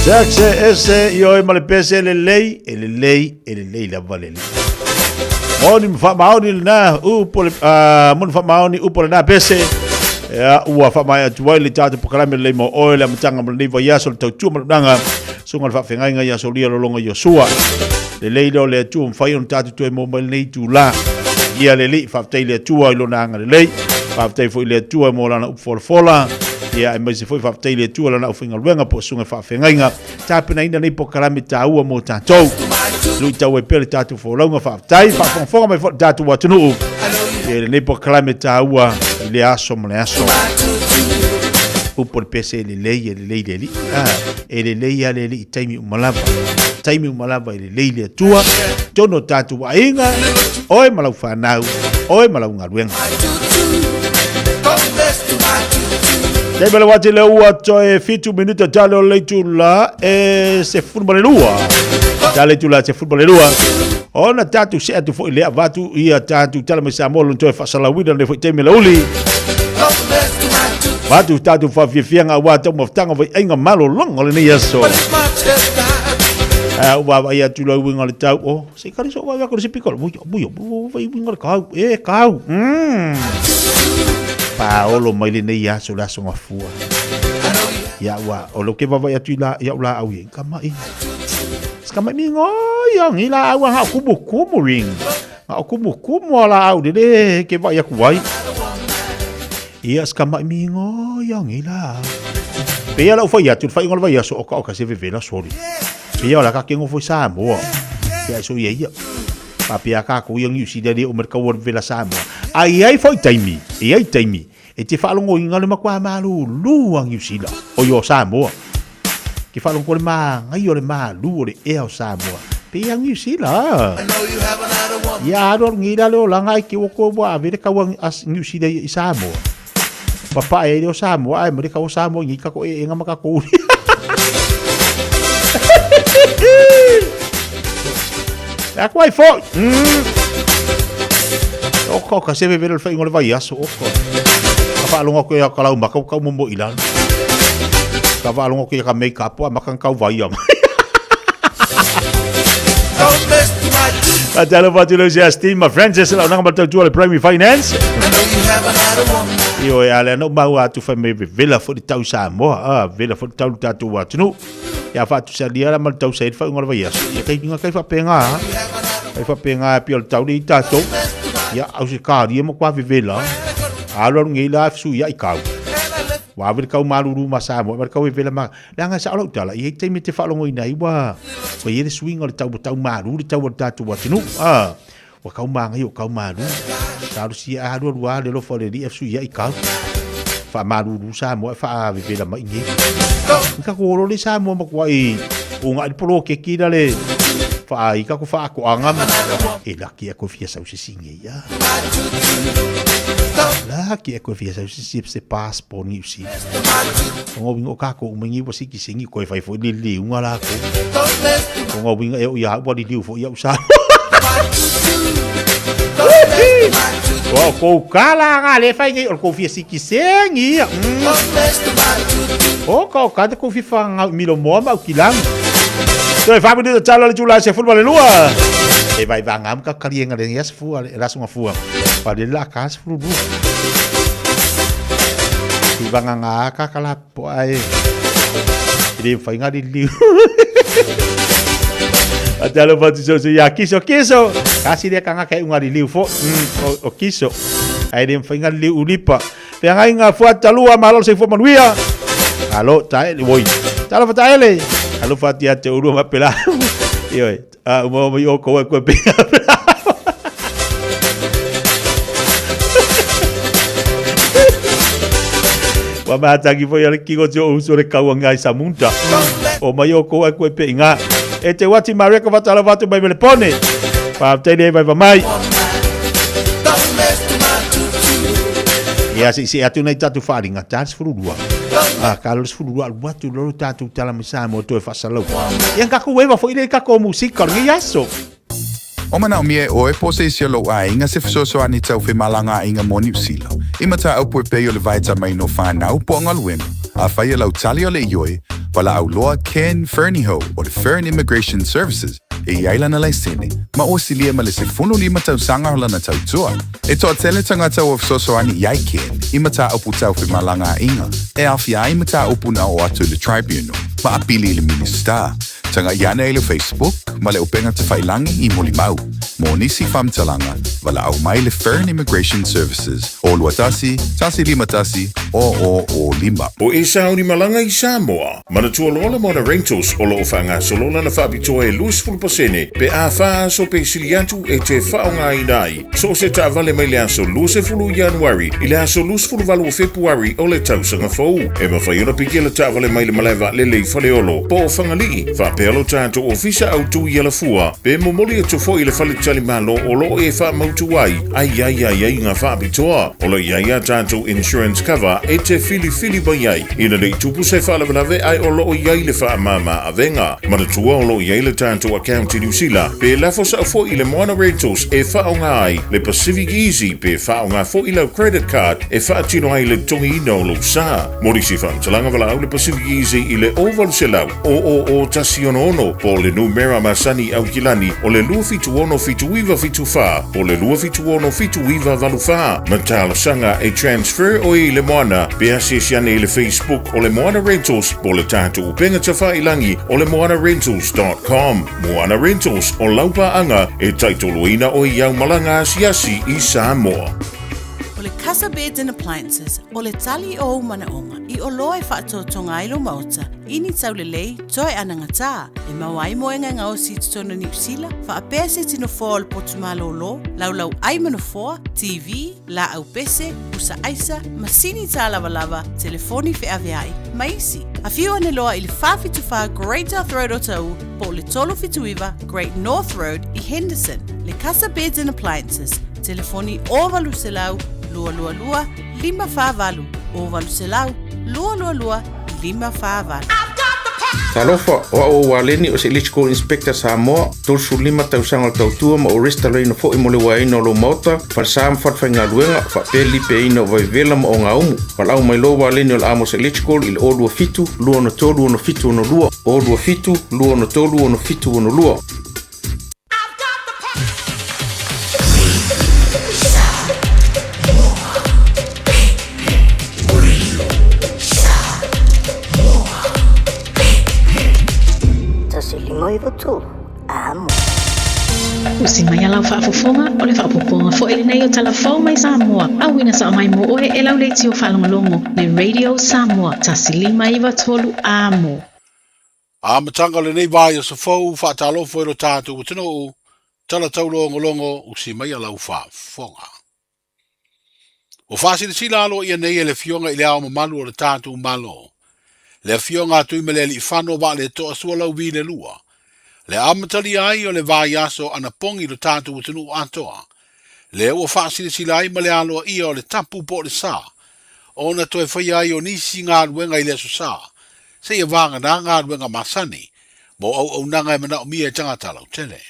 Sexe ese i oe ma le pese e lelei, e lelei, e lelei lava le alii. Moni ma faamaoni lena upu o le, moni faamaoni upu o lena pese. Ia, ua faamaea atu ai le tatou polokalame lelei mo oe le amataga mo lenei vaiaso le tautua ma le unaga susuga le faafeagaiga ia Solia Lolonga Iosua. Lelei lea o le Atua mafai ona tatou toe maua mai lenei itula. Ia le Alii, faafetai i le Atua i lona agalelei. Faafetai foi i le Atua mo lana upu folafola. Ia aemaise foi faafetai i le Atua lana aufaigaluega po o susuga faafeagaiga tapenaina nei polokalame taua mo tatou. Luitau ai pea le tatou folauga faafetai, faafogafoga mai foi le tatou atunuu i lenei polokalame taua i le aso ma le aso. Upu o le pese e lelei, e lelei le Alii. Ah, e lelei lava le Alii i taimi uma lava. Taimi uma lava e lelei le Atua. Totonu o tatou aiga, oe ma lau fanau, oe ma lau galuega. Taimi le wati le ua toe 7 minuta tale o le itula e 12. Tale itula 12. Ona tatou see atu foi lea avatu ia tatou tala mai Samoa lona toe faasalauina lenei foi taimi le uli. Vatu tatou faafiafiaga aua taumafataga o vaiaiga malologa o lenei aso. Ua vaavaai atu lau uiga o le tau, oh, se i kali so vaai atu le se piko, muio, muio, vai uiga o le kau, e kau. Paolo mai lenei aso le aso gafua. Ia ua, o leo ke vaavaai atu i la, ia u laau i kama'i. Kama'i mi ngoi o ngi laau a ngao kumu kumu ring. Ngao kumu kumu a laau le le ke vai aku ai. Ia skama'i mi ngoi o ngi laau. Pea lau fai atu, le faiga o le vaiaso o ka o ka se vevela soli. Pea o la ka kengo foi Samoa. Pea so ia ia. Pa pea ka ko ia New Zealand le o merka o vela Samoa. Ai ai foi taimi, e ai taimi. E te faalogoina le matua malūlū a Niu Sila, o i o Samoa. Ke faalogo le māngai o le malū o le ea o Samoa. Pe ia Niu Sila. Ia alu alu nei la le olaga ai ke ua koe ua ave le kau a Niu Sila i Samoa. Papae ai le o Samoa ae ma le kau o Samoa i nei kako eega ma kako uli. E aku ai foi. Oka oka se vevela le faiga o le vaiaso oka. Ka faalogo atu ia ka lau maka ua tau momoʻi i lalo. Ka faalogo atu ia ka make up a maka na tau vaia mai. Talo fatu leu se Steve ma Francis lau nanga ma tautua le Primary Finance. Io e ale no mau atu fai me vela fo tau Samoa, ah vela fo tau tatou atunuu. Ia faatusalia la ma le tausa ai le faaiuga o le vaiaso. Ia kai inga kai faapena ha. Kai faapena pei o le tau lea i tatou. Ia au se kalia ma kua vevela. Alu alu nei la fesuiai kau. Ua ave le kau malulu ma Samoa ma le kau vevela ma leaga e sao lau tala i ai taimi e te faalogoina ai ua ua i ai le suiga o le tau ua tau malu le tau o le tatou atunuu. Ah ua kau magaia ua kau malu. Talosia alu alu lava le alofa o le Alii ae fesuiai kau. Faamalulu Samoa e faavevela mai nei. I kako olo le Samoa matuai ugaʻi le poloketi la le faa i kako faakoaga ma e laki e koe fia sau se singe ia. Laki e koe fia sau se se passport Niu Sila. O ngā winga o kako umengi wa siki singi koe fai foi li liunga la ko. O ngā winga e o ia ua li liu foi ia usa. O kou kala ngā le fai nei o kou fia siki sengi ia. O ka o kata kou fia whangau milo moa mau kilang. Toe whamu ni talo le tula se fulma le lua. E vai vanga ka kalienga le ngia se fua le lasunga fua. Pa le la ka se fulu lua. I vanga ngā ka kala po ai. I le whai ngā li liu. A te alo whatu so so ia kiso kiso. Kasi le kanga kai unga li liu fo. O kiso. Ai le whai ngā liu ulipa. Pe ngai ngā fua talua malo se fua manuia. Alo tae le woi. Talo fa tae le. Alo fa tia te urua ma pela. Ioi. A uma uma i o koe koe pe. Wa mātangi foi ale kingo te o uso le kaua ngai samunta. O mai o koe koe pe inga. E te wati mareka whatala watu mai mele pone. Whātei le vai mai. Ia se se atu nei tatu wharinga, tā 12. A, ka lo 12 alu atu lolo tātou tala mai Samoa toe whaasalau. Ia kako wewa foi le kako musika o lenei aso. O manaomia e oe po o se isi o lou aiga se fesoasoani tau femalagaaiga mo Niu Sila. I mataupu e pei o le vaetamai no whanau po o galuega. Afai e lau tali o le ioe, Valaau loa Ken Fernihough o le Fern Immigration Services e i ai lana laisene ma ua silia ma le 15 tausaga o lana tautua. E toatele tagata ua fesoasoani i ai Ken i mataupu tau femalagaaiga e aofia ai mataupu na oo atu i le Tribunal ma apili i le Minisita. Tagai ane i le Facebook ma le upega tafailagi i Molimau. Mo nisi faamatalaga, valaau mai le Fern Immigration Services o 21 151 0005. O Esau ni malaga i Samoa. Manatua loa le Moana Rentals o lo o faagasolo lana faapitoa e 20% pe a fa aso pe sili atu e te faaaogaina ai so o se taavale mai le aso 20 Ianuari i le aso 28 o Fepuari o le tausaga fou. E mafai ona pikia le taavale mai le malae vaalele i Faleolo po o Fagalii, faapea lo tatou ofisa autu i Alafua, pe momoli atu foi i le faletalimalo o lo o e faamautu ai ai ai ai ai ngā faapitoa. O lo o i ai a tatou insurance cover e te filifili mai ai ina nei tupu se faalavelave ae o lo o i ai le faamama avega. Manatua o lo o i ai le tatou account i Niu Sila, pe lafo sao foi i le Moana Rentals e faaaoga ai le Pacific Easy pe faaaoga foi lau credit card e faatino ai le totogiina o lou sa. Mo nisi faamatalaga valaau le Pacific Easy i le 0800 000 166 po o le numera masani i Aukilani o le 276 7974 po o le 276 7984 ma talosaga e transfer oe i le Moana pe asiasi ane i le Facebook o le Moana Rentals po o le tatou upega tafailagi o le moanarentals.com. Moana Rentals o lau paaga e taitoloina oe i au malaga asiasi i Samoa. O le Casa Beds and Appliances, o le tali o ou manaoga i oloa e faatotoga ai lou maota i ni taulelei toe anagatā e maua ai moega e gaosi i totonu o Niu Sila, faapea se tino foa o le potu malōlō, laulau ai ma nofoa, TV, laau pese, pusa aisa, masini tālavalava, telefoni feaveai, ma isi. Afio ane loa i le 474 Great South Road o Taʻu po o le 379 Great North Road i Henderson. Le Casa Beds and Appliances, telefoni 0800 222 548, 0800 222 548. Talofa, o au o Waleni o se Electrical Inspector Samoa, 35 tausaga o le tautua ma o resitalaina foi mo le uaeina o lou maota, falesa ma falefaigaluega, faapea le lipeaina o vaivevela ma ogaumu. Valaau mai loa Waleni o le Amos Electrical i le 027 263 6762, 027 263 6762. Amo. Usi mai a lau faafofoga, o le faaopoopoga foi lenei o Tala Fou mai Samoa, auina sao mai mo oe e lau leitio faalogologo, le Radio Samoa, 1593 Amo. Amataga o lenei vaiaso fou, faatalofa i lo tatou atunuu, tala taulogologo, usi mai a lau faafofoga. Ua faasilasila aloaia nei e le Afioga i Le Ao Mamalu o le tatou Malo, le Afioga a Tuimalealiifano Vaaletoa Sualauvi le Lua, le amatalia ai o le vaiaso anapogi i lo tatou atunuu atoa, lea ua faasilasila ai ma le aloaia o le tapu po o le sa, ona toe faia ai o nisi galuega i le Aso Sa, seia vagana galuega masani mo auaunaga e manaomia e tagata lautele.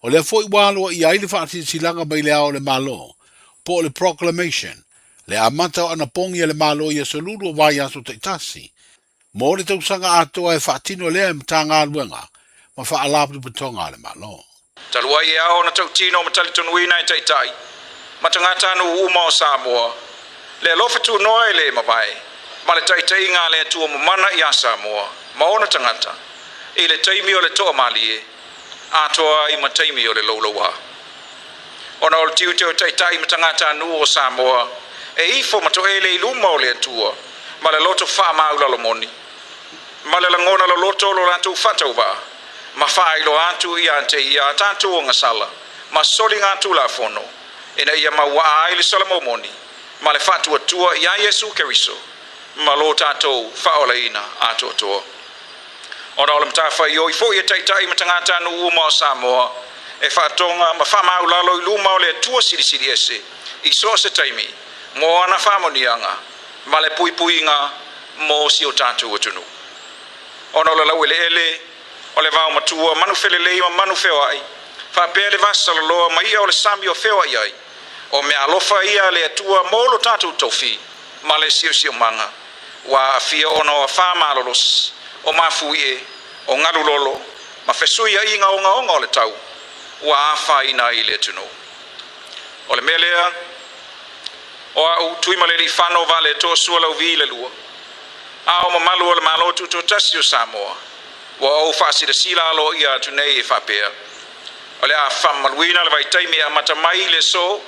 O lea foi ua aloaia ai le faasilasilaga mai le Ao o le Malo, po o le Proclamation, le amata o anapogi a le Malo i aso lulu o vaiaso taitasi, mo le tausaga atoa e faatino lea e Matagaluega ma Faalapotopotoga a le Malo. Talu ai e ao ona tautino ma talitonuina e Taitai ma tagatanuu uma o Samoa le alofa tunoa e le mavae ma le taitaiga a le Atua Mamana iā Samoa ma ona tagata i le taimi o le toamalie atoa ai ma taimi o le loulouā. Ona o le tiute o Taitai ma tagatanuu o Samoa e ifo ma toele i luma o le Atua ma le loto faamaualalo moni ma le lagona loloto o lo latou faatauvaa ma faailoa atu ia te ia a tatou ogasala ma soligatulafono ina ia mauaa ai le salamomoni ma le faatuatua iā Iesu Keriso ma lo tatou faaolaina atoatoa. Ona o le matafaioi foi e Taitai ma tagatanuu uma o Samoa e faatoga ma faamaualalo i luma o le Atua Silisili Ese i so o se taimi mo ana faamanuiaga ma le puipuiga mo si o tatou atunuu. Ona o le laueleele o le vaomatua, manu felelei ma manu feoai, faapea le vasaloloa ma i'a o le sami o feoai ai, o meaalofa ia a le Atua mo lo tatou tofi ma le siosiomaga, ua aafia ona o afa malolosi o mafuie, o galu lolo, ma fesuiaiga ogaoga o le tau ua afaina ai le atunuu. O le mea lea, o a'u Tuimalealiifano Vaaletoa Sualauvi i le lua, Ao Mamalu o le Malo Tutoatasi o Samoa, ua ou faasilasila aloaia atu nei e faapea, o le a faamamaluina le vaitaimi e amata mai i le aso,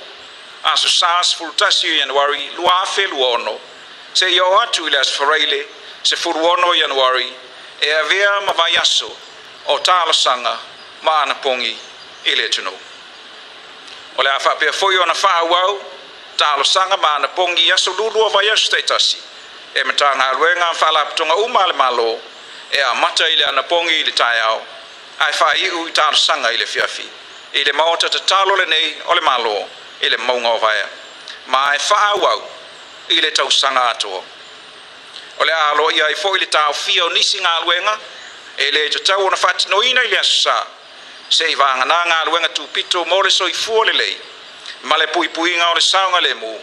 Aso Sa 11 o Ianuari 2026, seia oo atu i le Aso Faraile 16 o Ianuari e avea ma vaiaso o talosaga ma anapogi i le atunuu. O le a faapea foi ona faaauau talosaga ma anapogi i aso lulua vaiaso taitasi e Matagaluega ma Faalapotopotoga uma a le Malo e amata i le anapogi i le taeao ae faaiu i talosaga i le afiafi i le Maota tatalo lenei o le Malo i le mauga o Vaea ma e faaauau i le tausaga atoa. O le a aloaia ai foi le taofia o nisi galuega e le tatau ona faatinoina i le Aso Sa, se i vagana galuega tupito mo le soifua lelei ma le puipuiga o le saogalemu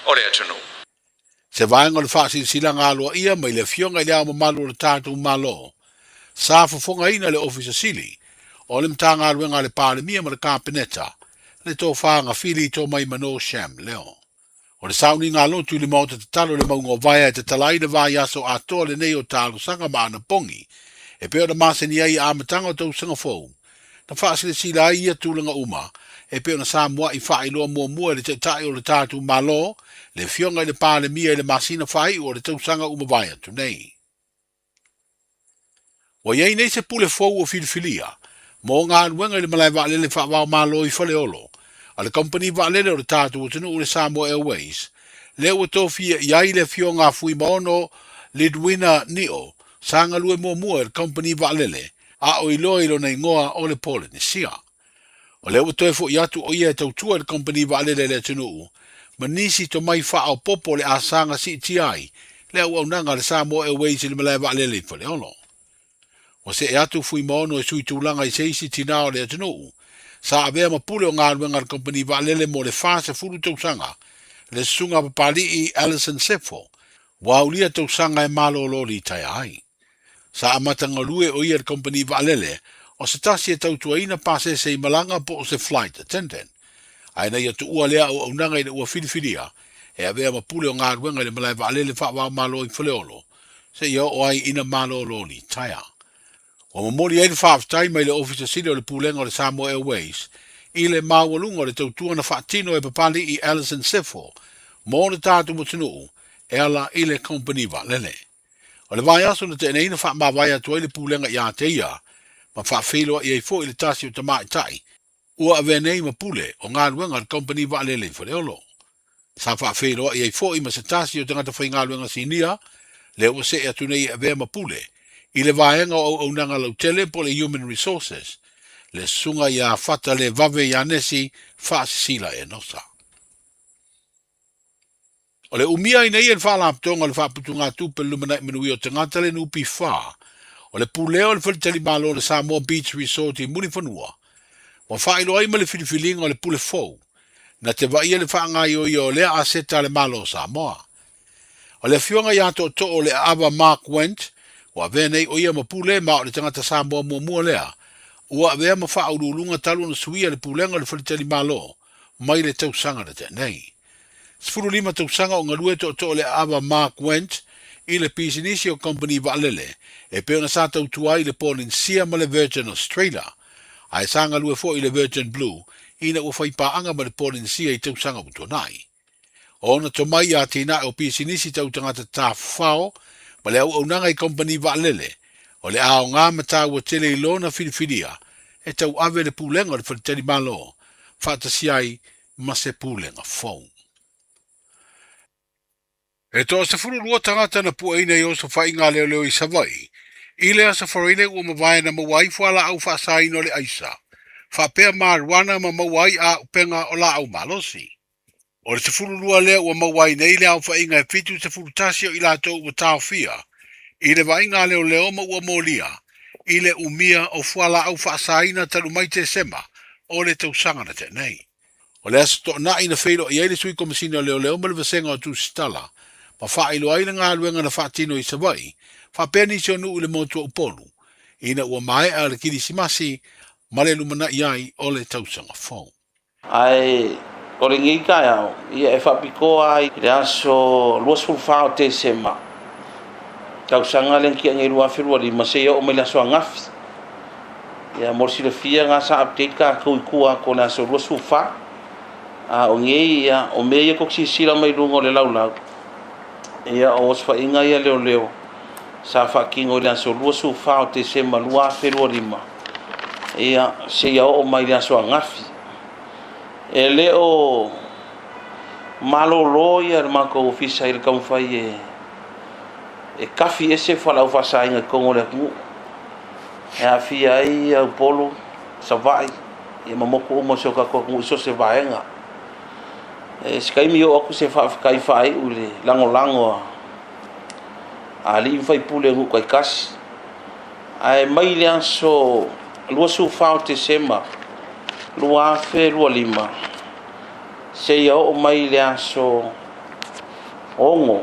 o le atunuu. Se vaega o le faasilasilaga aloaia mai le Afioga i Le Ao Mamalu o le tatou Malo, sa fofogaina le Ofisa Sili o le Matagaluega a le Palemia ma le Kapeneta, le Tofa Gafili Tomaimano Sham Leo. O le sauniga lotu i le Maota Tatalo i le mauga o Vaea e tatala ai le vaiaso atoa lenei o talosaga ma anapogi e pei ona masani ai i amataga o tausaga fou, na faasilasila ai ia tulaga uma e pei ona sa mua'i faailoa muamua e le Taitai o le tatou Malo, le Afioga i le Palemia i le masina faaiu o le tausaga ua mavae atu nei. Ua i ai nei se pule fou ua filifilia mo galuega i le malae vaalele faava-o-Malo i Faleolo a le kamupani vaalele o le tatou atunuu le Samoa Airways, lea ua tofia i ai le Afioga a Fuimaono Lidwina Nio sa galue muamua i le kamupani vaalele a o iloa i lona igoa o le Polenisia. O lea ua toe foi atu o ia e tautua i le kamupani vaalele a le atunuu ma nisi tomai faaopoopo o le asaga siitia ai le auaunaga a le Samoa Airways i le malae vaalele i Faleolo. Ua see atu Fuimaono e sui tulaga i se isi tinā o le atunuu sa avea ma pule o galuega a le kamupani vaalele mo le 40 tausaga, le Susuga Papali'i Allison Sefo, ua aulia tausaga e malolo litaea ai. Sa amata galue o ia i le kamupani vaalele o se tasi e tautuaina pasese i malaga po o se flight attendant. Ae na ia tuua lea auaunaga ina ua filifilia e avea ma pule o galuega i le malae vaalele faava-o-Malo i Faleolo seia oo ai ina malolo litaea. Ua momoli ai le faafetai mai le Ofisa Sili o le Pulega o le Samoa Airways i le maualuga o le tautua na faatino e Papali'i Allison Sefo mo le tatou atunuu e ala i le kamupani vaalele. O le vaiaso na tea nei na faamavae atu ai le Pulega ia te ia ma faafeiloai ai foi le tasi o tamaitai ua avea nei ma pule o galuega a le kamupani vaalele i Faleolo. Sa faafeiloai ai foi ma se tasi o tagata faigaluega sinia lea ua see atu nei e avea ma pule i le vaega o auaunaga lautele po o le Human Resources, le Susuga ia Fata Levave Ianesi Faasisila Enosa. O le umia ai nei e le Faalapotopotoga o le Faaputugatupe o le Lumanai Manuia o Tagata le NPF, o le pulea o le faletalimalo o le Samoa Beach Resort i Mulifanua, ua faailoa ai ma le filifiliga o le pule fou na te vaaia le faagaioia o lea aseta a le Malo o Samoa. O le afioga ia Tootoo o Leaava Mark Wendt, ua avea nei o ia ma pule ma o le tagata Samoa muamua lea ua avea ma faauluuluga talu ona suia le pulega o le faletalimalo mai le tausaga na tea nei. 15 tausaga o galue tootoo le aava Mark Wendt i le pisinisi o kamupani vaalele e pei ona sa tautua ai i le Polynesia ma le Virgin Australia, ae sa galue foi i le Virgin Blue ina ua fai paaga ma le Polynesia i tausaga ua tuanai. O ona tomai i atinae o pisinisi tau tagata tafafao ma le auaunaga i kamupani vaalele, o le aoga ma taua tele i lona filifilia e tauave le pulega o le faletalimalo faatasi ai ma se pulega fou. E toa-12 tagata na pueina i osofaiga a leoleo i Savaii i le Aso Faraile ua mavae na maua ai fualaau faasaina o le aisa, faapea marijuana ma maua ai auupega o laau malosi. O le 12 lea ua maua ai nei le aofaiga e 71 o i latou ua taofia i le vaaiga a leoleo ma ua molia i le umia o fualaau faasaina talu mai Tesema o le tausaga na tea nei. O le aso toonai na feiloai ai le Sui Komesina o Leoleo ma le Vasega o Tusitala ma faailoa ai le galuega na faatino i Savaii Faapea nisi o nuu i le motu o Upolu, ina ua maea le Kirisimasi ma le lumanai ai o le tausaga fou. Ae o lenei taeao, ia e faapitoa ai i le aso 24 o Tesema, tausaga lea na tea nei 2025 seia oo mai le aso ananafi. Ia mo le silafia na sa update tatou i tua atu o le aso 24. A o nei ia, o mea ia tou te silasila mai luga o le laulau, ia o osofaiga ia leoleo sa faatino i le aso 24 o Tesema 2025, ia seia oo mai le aso ananafi. E le o malolo ia le matou ofisa i le taumafai e e tafi ese fualaau faasaina i totonu o le atunuu e aafia ai Upolu, Savaii ia ma motu uma o si o tatou atunuu i so o se vaega. E se taimi oo atu se faafetai faaiu i le lagolago a alii ma faipule o nuu taitasi. Ae mai le aso 24 o Tesema 2025 seia oo mai le aso 6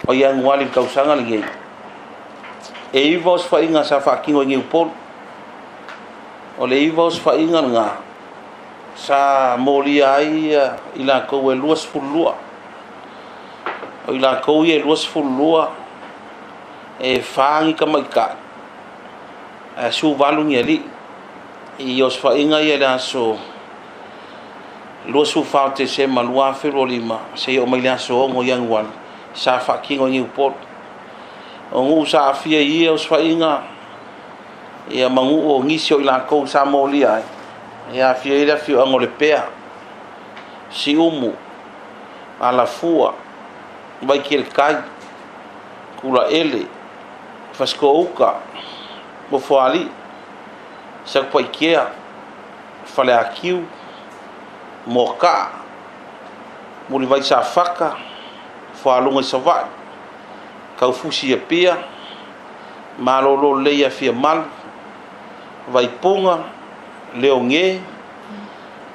o Ianuari i le tausaga lenei, e 9 osofaiga sa faatino i nei Upolu. O le 9 osofaiga lena sa molia ai i latou e 22. O i latou ia e 22, e 4 ni tamaitai ae 18 ni alii. I osofaiga ia i le aso 24 o Tesema 2025 seia oo mai le aso 6 o Ianuari sa faatino i nei Upolu. O nuu sa aafia i ia osofaiga ia ma nuu o nisi o i latou sa molia ai, e aafia ai le afioaga o Lepea, Siumu, Alafua, Vaikeletai, Tulaele, Fasitoo-uta, Nofoalii, Satupaitea, Faleatiu, Moataa, Mulivai Safata, Fualuga i Savaii, Taufusi i Apia, Malolo Lelei i Afiamalu, Vaipuga, Leoge,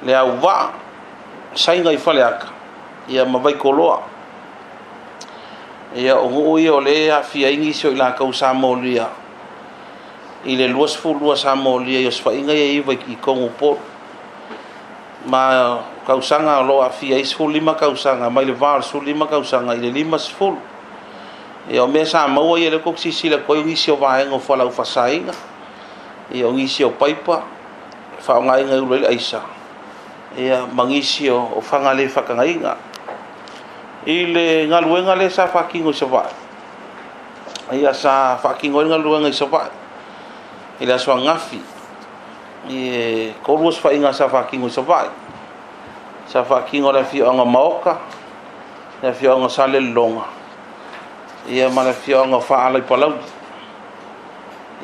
Leauvaa, Saina i Faleata, ia ma Vaitoloa. Ia, o nuu ia o lea e aafia ai nisi o i latou sa molia i le 22 sa molia i osofaiga ia e 9 i totonu o Upolu. Ma o tausaga o lo o aafia ai 15 tausaga, mai le va o le 15 tausaga i le 50. Ia, o mea sa maua ia lea tou te silasila atu ai o nisi o vaega o fualaau faasaina, ia o nisi o paipa e faaaogaina e ulu ai le aisa, ia ma nisi o faga le faatagaina. I le galuega lea sa faatino i Savaii, ia sa faatino ai le galuega i Savaii i le aso ananafi, e 3 osofaiga sa faatino i Savaii. Sa faatino i le afioaga o Maoka, le afioaga o Salelologa, ia ma le afioaga o Faala i Palauli.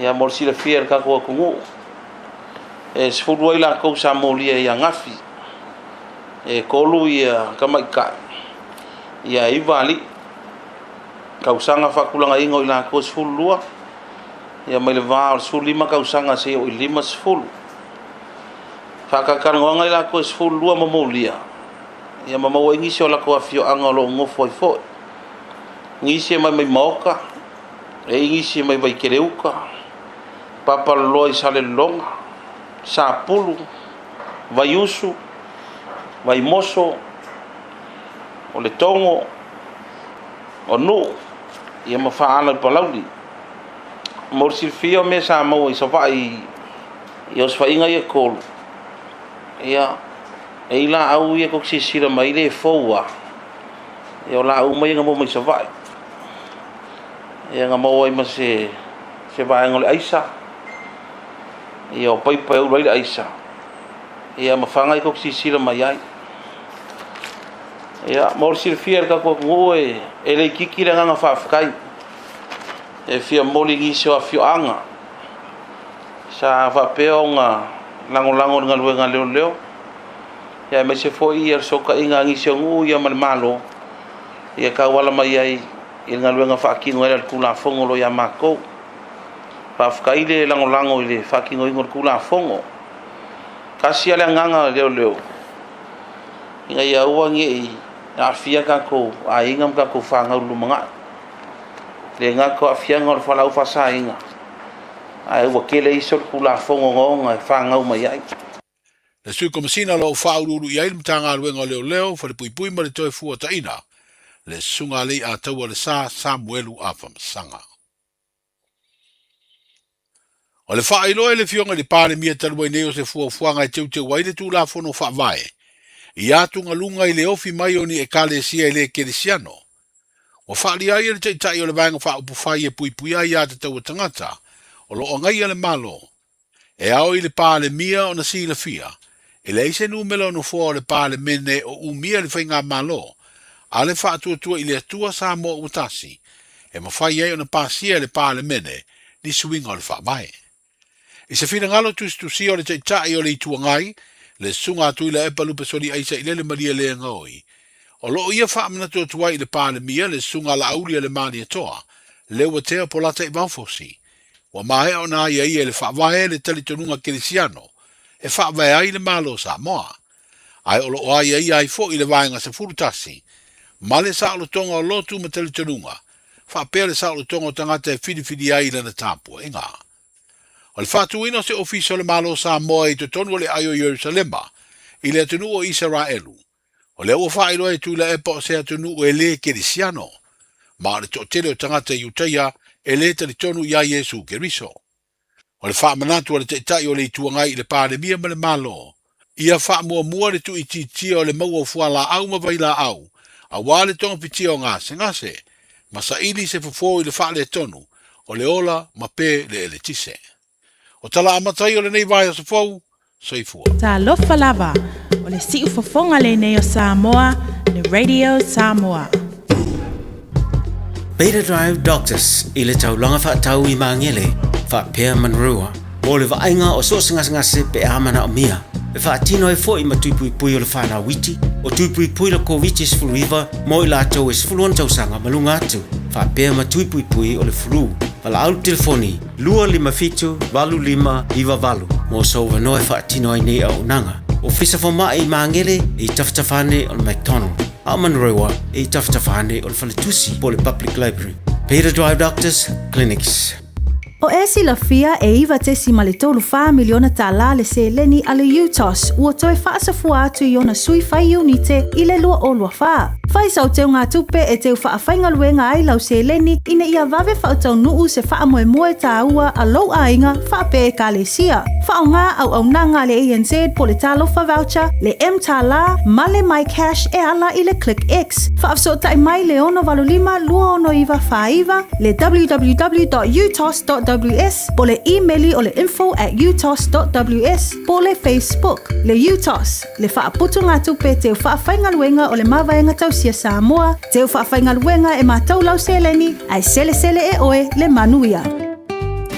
Ia mo le silafia e le tatou atunuu, e 10 ai latou sa molia i Agafi, e 3 ia tamaitai, ia 9 alii. Tausaga faatulagaina o i latou e 12, ia mai le va o le 15 tausaga seia oo i le 50. Faatalatalanoaga i latou e 12 ma molia, ia ma maua ai nisi o latou afioaga o lo o nofo ai foi. Nisi e mai mai Maoka, e i ai nisi e mai Vaikeleuta, Papaloloa i Salelologa, Sapulu, Vaiusu, Vaimoso, o Letogo, o Nuu, ia ma Faala i Palauli. Mo le silafia o mea sa maua i Savaii i osofaiga ia e 3, ia, e i ai laau ia tou te silasila mai le fou lava, ia o laau uma ia na maua mai Savaii. Ia na maua ai ma se vaega o le aisa, ia o paipa e ula ai le aisa, ia ma faga ia tou te silasila mai ai. Ia, mo le silafia e le tatou atunuu e le itiiti le agaga faafetai e fia momoli i nisi o afioaga sa faapea ona lagolago i le galuega a leoleo, ia aemaise foi le fesootaiga a nisi o nuu ia ma le Malo ia tauala mai ai i le galuega faatino ai a le Tulafono o lo o ia matou. Faafetai le lagolago i le faatinoina o le Tulafono. Tasi lava le agaga o leoleo ina ia aua ne i aafia tatou aiga ma tatou fanau i le lumanai. Le gata o aafiaga o le fualaau faasaina, ae ua tele isi o le Tulafono ogaoga e fanau mai ai. Le Sui Komesina o lo o faauluulu i ai le Matagaluega o Leoleo, Falepuipui ma le Toefuataiga, le Susuga Alei-a-Taualesa Samuelu Afamasaga. O le faailoa e le Afioga i le Palemia talu ai nei o se fuafuaga e teuteu ai le Tulafono Faavae i atugaluga i le ofi mai o ni Ekalesia e le kerisiano. Ua faaalia ai e le Taitai o le Vaega Faaupufai e puipuia aiatatau a tagata o lo o agaia le Malo. E ao i le Palemia ona silafia, e leai se numera o nofoa o le Palemene o umia le Faigamalo a le Faatuatua i le Atua Samoa ua tasi, e mafai ai ona pasia e le Palemene ni suiga o le Faavae. I se finagalo tusitusia o le Taitai o le Itu Agai, le Susuga a Tuilaepa Lupesoliaisa i Lele Malie Leagaoi, o lo o ia faamanatu atu ai i le Palemia le Susuga a Laauli a le Malietoa, Leuatea Polata Ivaofosi, Ua maea ona aiaia e le Faavae le talitonuga kerisiano e faavae ai le Malo o Samoa, ae o lo o aiaia ai foi le Vaega 11 ma le saolotoga o lotu ma talitonuga, faapea le saolotoga o tagata e filifili ai i lana tapuaiga. O le faatuina o se Ofisa o le Malo o Samoa i totonu o le ai o Ierusalema i le atunuu o Isaraelu, o lea ua faailoa e Tuilaepa o se atunuu e lē kerisiano, ma o le toatele o tagata Iutaia e lē talitonu iā Iesu Keriso. O le faamanatu a le Taitai o le Itu Agai i le Palemia ma le Malo, ia faamuamua le tuuitiitia o le maua o fualaau ma vailaau aua le togafitia o gasegase, ma saili se fofo i le faaletonu o le ola ma pe le eletise. O tala amata ia o lenei vaiaso fou, Soifua. Talofa lava, o le siufofoga lenei o Samoa, le Radio Samoa. Beta Drive Doctors i le taulaga faatau i Magele faapea Manurewa mo le vaaiga o so o se gasegase pe a manaomia. E faatino ai foi ma tui puipui o le whanau iti, o tui puipui la Koviti-19 mo i latou e 16 tausaga ma luga atu, faapea ma tui puipui o le flu. Valaau le telefoni 257 8598 mo sou avanoa e faatino ai nei auaunaga. Ofisa Fomai i Magele e i tafatafa ane o le McDonald, a o Manurewa e i tafatafa ane o le Faletusi po o le Public Library. Beta Drive Doctors Clinics. O e silafia e $9.34 miliona tālā le seleni a le UTOS ua toe faasafua atu i ona sui fai iunite i le 2024. Fai sau teugatupe e teu faafaigaluega ai lau seleni ina ia vave faataunuu se faamoemoe tāua a lou aiga faapea Ekalesia. Faaaoga auaunaga a le ANZ po o le Talofa Voucher, le mTālā ma le MyCash e ala i le ClickX. Faafesootai mai le 685 269 49, le www.utos.ws po o le imeli o le info@utos.ws po o le Facebook. Le UTOS, le faaputugatupe teu faafaigaluega o le Mavaega Tausia Samoa, teu faafaigaluega e matau lau seleni, ae selesele e oe le manuia.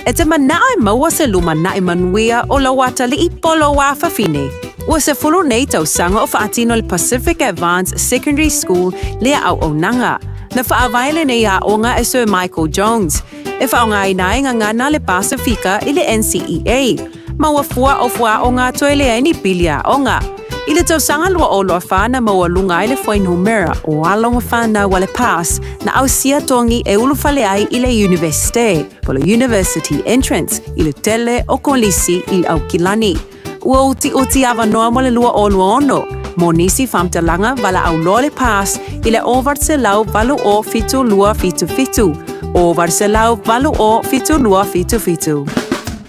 E te manao e maua se lumanai manuia o lou atalii po o lou afafine. Ua 10 nei tausaga o faatino le Pacific Advance Secondary School lea auaunaga. Na faavae lenei aoga e Sir Michael Jones, e faaaogaina ai gagana le Pasifika i le NCEA. Ma ua fua o fuaaoga toe leai ni pili aoga. I le tausaga 2024 na maualuga ai le fuainumera o alo ma fanau a le PASS na ausia togi e ulufale ai i le Iunivesite, po o le University Entrance, i le tele o kolisi i Aukilani. Ua utiuti avanoa mo le 2026 mo nisi faamatalaga valaau loa le PASS i le 808 7277, 808 7277.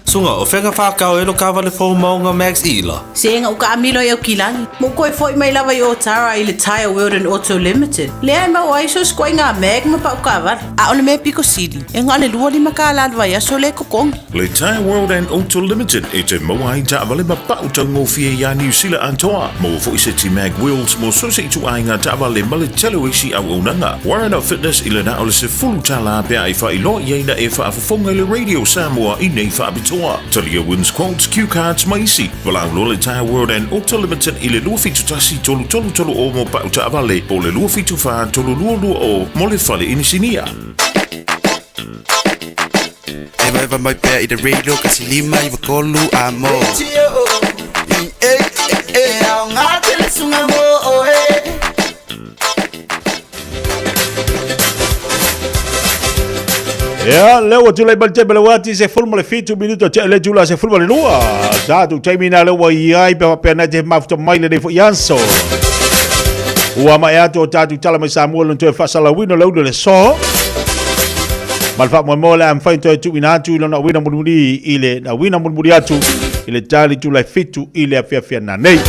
Suga, o fea whakao e lo kawale fou maunga Max Ila? Sega u kaamilo i Aukilani, ma u koe foi mai lava i Otara i le Tyre World and Auto Limited, lea e maua ai so sikoaiga mag ma pau kaavale. A o le mea piko sili, e na o le 25 kālā le vaiaso lea e totogi. Le Tyre World and Auto Limited e te maua ai taavale ma pau taugofie iā Niu Sila atoa. Maua foi seti mag wheels mo so se ituaiga taavale ma le tele o isi auaunaga. Warren of Fitness i le na o le $10 pe a e faailoa i ai na e faafofoga i le Radio Samoa i nei faapitoa. Talia Wins Quotes, Cue Cards ma isi. Valaau loa le Tyre World and Auto Limited i le 271 333 o mo pau taavale po o le 274 322 mo le fale inisinia. Evaeva mai pea i le radio kasi lima iwa tolu a mo. E aoga tele suga mo oe. Ia, lea ua tulai mai le taimi o le uati 17 minuta tea le itula 12. Tatou taimi na lea ua i ai pe faapea nei te mafuta mai lenei foi aso. Ua maea atu o tatou tala mai Samoa lona toe faasalauina o le ulu o le so. Ma le faamoemoe le a mafai ona toe tuuina atu i lona auina mulimuli i le auina mulimuli atu i le tali itula e 7 i le afiafi ananei.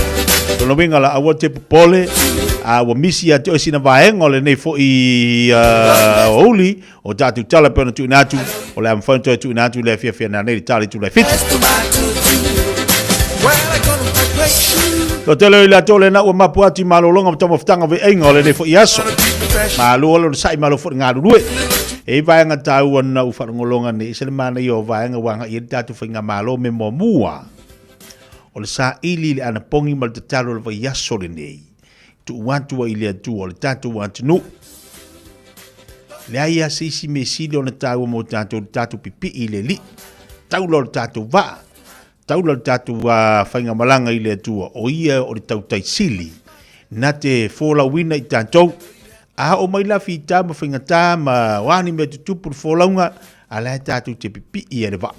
Lona uiga la aua te popole a ua misi ia te oe sina vaega o lenei foi aoauli o tatou tala pei ona tuuina atu, o le a mafai ona toe tuuina atu i le afiafi ananei i le tala itula e 7. Toatele o i latou lena ua mapu atu i malologa ma taumafataga o veaiga o lenei foi aso. Malo le onosai, malo foi le galulue. E i ai vaega taua na ou faalogologa nei, e ese le manaia o vaega ua agai i ai le tatou faigamalo me muamua. O le saili i le anapogi ma le tatalo o le vaiaso lenei, tuu atu ai i le Atua o le tatou atunuu. Leai lava se isi mea sili ona taua mo tatou le tatou pipii i le Alii, taula o le tatou vaa, taula o le tatou faigamalaga i le Atua, o Ia o le tautai sili na te folauina i tatou. A oo mai la fita ma faigata ma o a ni mea tutupu le folauga, a la e tatou te pipii ai le vaa.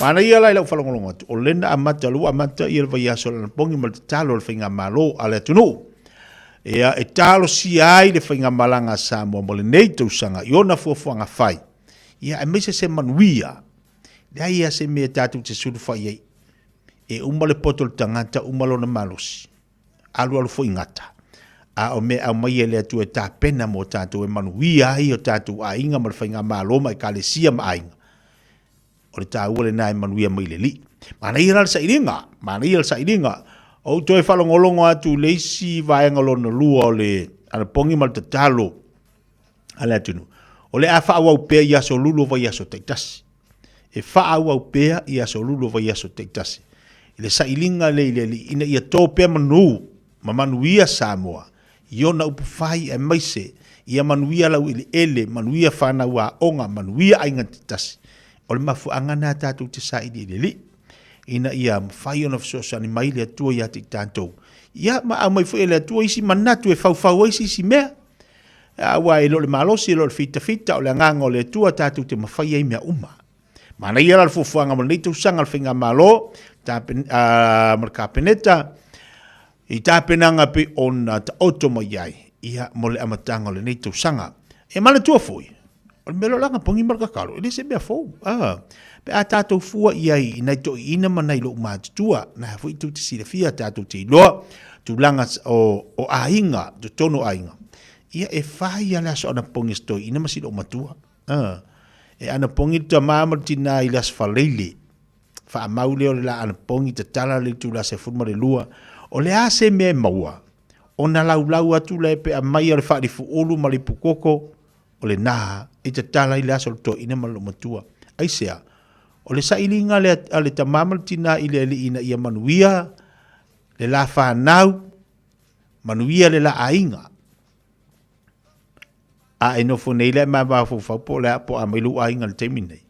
Manaia la i lau faalogologo atu, o lena amata, lua amata ia le vaiaso o le anapogi ma le tatalo a le faigamalo a le atunuu. Ia, e talosia ai le faigamalaga a Samoa mo lenei tausaga i ona fuafuaga fai, ia aemaise se manuia. Leai lava se mea tatou te sulufai ai. E uma le poto o le tagata, uma lona malosi. Alualu foi gata. A o mea e aumai e le Atua e tapena mo tatou e manuia ai o tatou aiga ma le faigamalo ma ekalesia ma aiga. O le taua lena e manuia mai le Alii. Manaia la le sailiga, manaia le sailiga. Ou toe faalogologo atu i le isi vaega lona lua o le anapogi ma le tatalo a le atunuu. O le a faaauau pea i aso lulu o vaiaso taitasi. E faaauau pea i aso lulu o vaiaso taitasi. I le sailiga lea i le Alii ina ia to pea manu ma manuia Samoa i ona upu fai aemaise ia manuia laueleele, manuia fanau aoga, manuia aiga taitasi. O le mafuaaga lena tatou te saili i le Alii ina ia mafai ona fesoasoani mai le Atua ia te i tatou. Ia ma aumai foi e le Atua isi manatu e faufau ai se isi mea. Aua e le o le malosi, e le o le fitafita, o le agaga o le Atua tatou te mafai ai mea uma. Manaia la le fuafuaga mo lenei tausaga a le Faigamalo ma le Kapeneta i tapenaga pei ona taoto mai ai ia mo le amataga o lenei tausaga. E manatua foi, o le mea lea o le agapogi ma le tatalo, e le se mea fou. Pe a tatou fua i ai i nai toeaiina ma nai loomatutua, na foi tou te silafia, tatou te iloa tulaga o aiga, totonu o aiga. Ia e fai lava le aso anapogi a si toeaina ma si loomatua. E anapogi le tama ma le tina i le Aso Faraile. Faamau lea o le la anapogi tatala le itula 12. O le a se mea e maua? Ona laulau atu lea pe aumai o le faalifuulu ma le ipukoko, o lena e tatala i le aso o le toeaina ma le loomatua. Aisea? O le sailiga a le tama ma le tina i le alii ina ia manuia le la fanau, manuia le la aiga. A e nofo nei la e mafaufau po o le a po o a mai lou aiga i le taimi nei.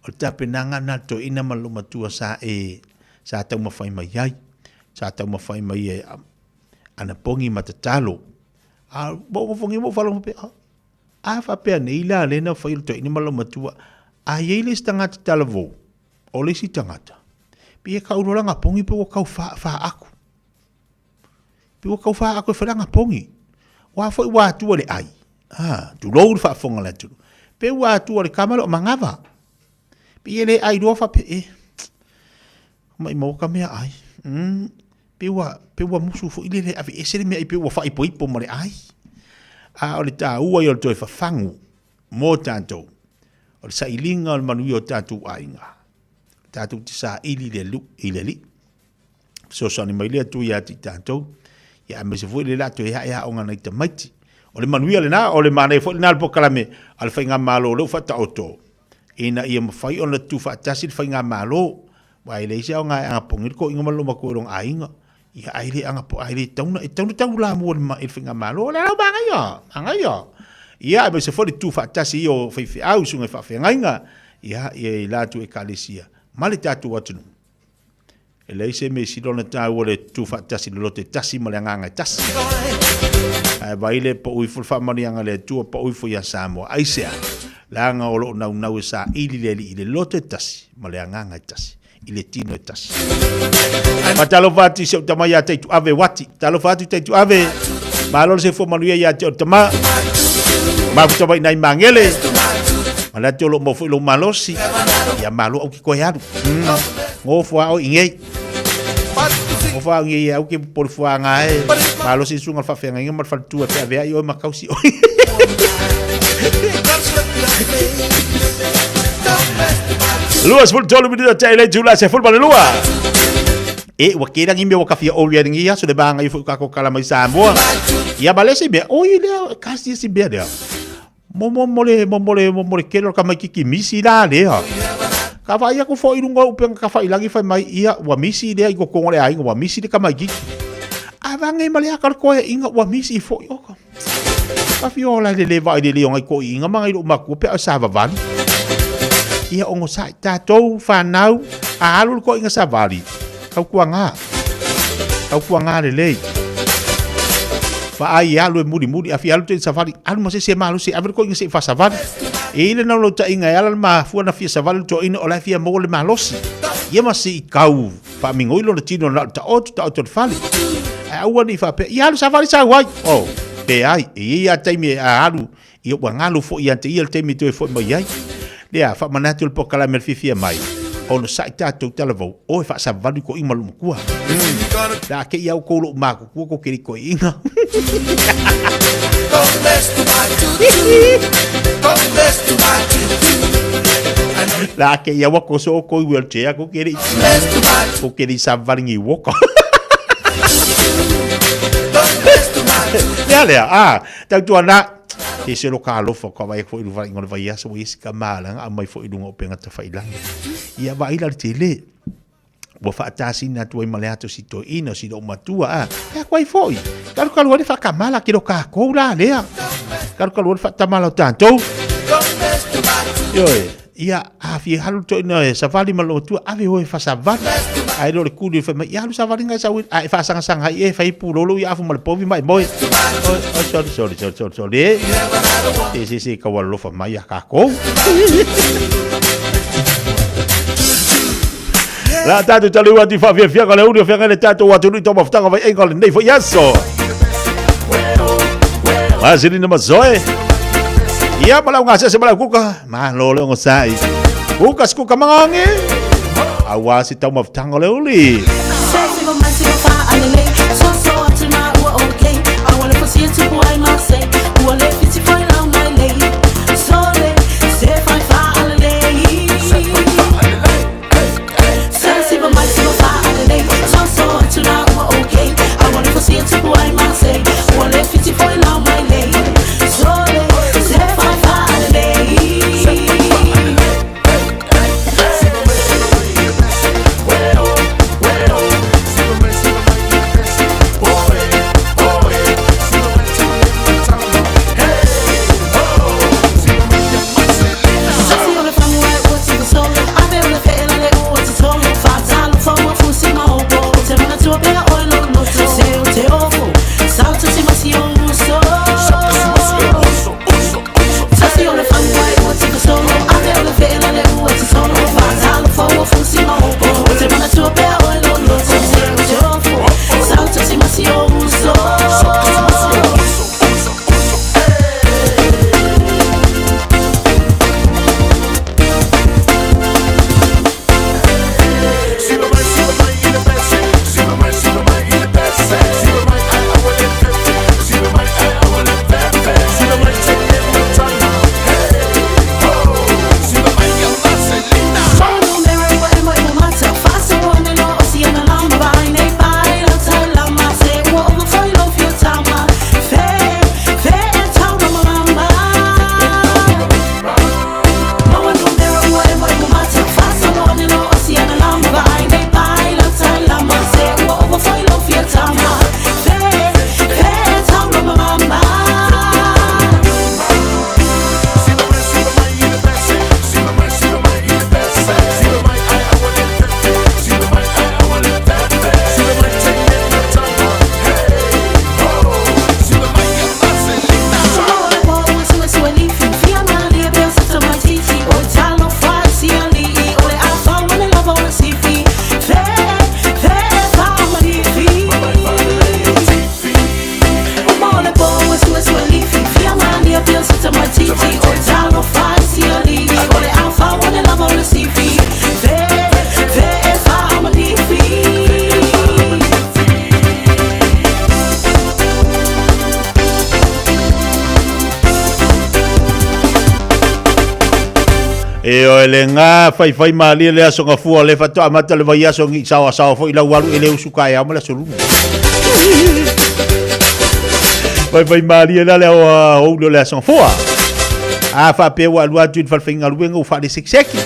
O le tapenaga lena a le toeaina ma le loomatua sa e sa taumafai mai ai. Sa taumafai mai e anapogi ma tatalo. A ua ou nofongia ma ou faalogo faapea, a faapea nei la lea na fai e le toeaina ma le loomatua, a i ai le isi tagata talavou, o le isi tagata, pei e tau loa le anapogi pe ua tau faaaku. Pe ua tau faaaku e fai le anapogi. Ua foi ua atua le ai, tulou le faafofoga a le atunuu, pe ua atua le tama lea o Manava. Pei e le ai loa faapea, e, maumau ka mea ai. Pe ua, pe ua musu foi lele e aveese le mea ai, pe ua faaipoipo ma le ai. A o le taua ia o le toe fafagu mo tatou, o le sailiga o le manuia o tatou aiga, tatou te saili i le Alii. Fesoasoani mai le Atua ia te i tatou, ia aemaise foi le la toe ae aoga nai tamaiti. O le manuia lena, o le manaia foi lena o le polokalame a le Faigamalo o lea ua faataoto, ina ia mafai ona tutufaatasi le Faigamalo, aua e leai se aoga e agapogi le toeaina ma le loomatua i lona aiga, ia ae le agapo, ae le tatau ona, e tatau ona taulamua i le Faigamalo. O le ala o manaia, manaia. Ia aemaise foi le tutufaatasi ia o faifeau, susuga i faafeagaiga, ia, i latou ekalesia ma le tatou atunuu. E leai se mea sili ona taua le tutufaatasi i le loto e tasi ma le agaga e tasi. Ae vai le pau ifo le faamanuiaga a le Atua, pau ifo ia Samoa. Aisea? Leaga o lo o naunau e saili le Alii i le loto e tasi ma le agaga e tasi, i le tino e tasi. Faatalofa atu i si ou tama ia Taituave Wati. Talofa atu Taituave. Malo le soifua manuia ia te oe le tama. Mafuta mai nai Magele. Manatu o lo o maua foi lou malosi. Ia malo au ki koe alu. Ngofo a o i ngei. Ngofo a o i ngei au ke popole fuaga e. Malosi le susuga o le faafeagaiga ma le faletua e feaveai oe ma kausi oe. 23 minute te le tula se fulba le lua. E ua ke rangi mea ua kawhia ori ai ngi aso le maanga i fo kako kala mai Samoa. Ia ma le se mea, oi lea, kasi se mea lea. Mo mo mo le mo mo le mo mo le kelo ka mai kiki misi la lea. Ka vai aku fo i runga o upenga ka whailangi whai mai ia ua misi lea i kokongo le ainga ua misi le kamaikiki. A vange ma le aka le koe inga ua misi i fo i oka. Ka whio la le le vai le le o ngai ko i inga manga i lo makua pe au sa vavali. Ia ongo sa i tātou whanau a alu le ko inga sa vali. Kau kua ngā. Kau kua ngā le lei. Vaai e alu e muli muli a fia alu te savali alu ma se se malo se ave ko inga se fa savali e ile na lo ta inga e ala ma fua na fia savali to ina o la fia mo le malosi ia ma se i kau fa mingoi lo le tino na ta o ta o te fale a aua ni fa pe ia alu savali sa wai o pe ai e ia taimi a alu Ia ua galo foi ia te ia le taimi toe foi mai ai. Lea, faamanatu le polokalame le fiafia mai, ona sa'i tatou talavou, o e faasavalu i koʻiga ma lou makua. La ke ia oukou lou makukua ko keli koʻiga. La ke ia ua koso o koi wheelchair ko keli ko keli savali ngi woka. Lea lea, a, tautuana, Te se lo ka alofa ka vai foi luva ingo le vai aso ua isi ka malanga a mai foi lunga o penga tafailangi. Ia vai la le tele. Ua faatasina atu ai ma le ato si toeaina si lou matua a. E aku ai foi. Kalukalu ai le faakamala ke lo kākou la lea. Kalukalu ai le faatamala o tatou. Ioe. Ia, a fia halu toeaina e savali ma lou matua, ave oe e faasavali. Ae le o le kuli e fai mai, ia alu savali ngai sau a e faasagasanga ai e fai pulolo ia afu ma le povi ma e moe. Oi, oi, sorry, sorry, sorry, sorry, sorry. Se, se, se, kau alofa mai ia kākou. La tātou taliu atu i whaafiafianga le uri o whianga le tātou atunui tō mafutanga vai enga le nei fo iaso. Masilina mazoe. Ia malau ngā sese malau kuka. Malo le onosai. Kuka se kuka magangi. Aua se taumafataga o le uli. E oe le ngā faifai malie le aso gafua le faatoa amata le vaiaso gi saoasaoa foi lau alu e le usu taeao ma le aso luma. Faifai malie la le aoauli o le aso gafua. A faapea ua alu atu i le falefaigaluega ua faalesekiseki.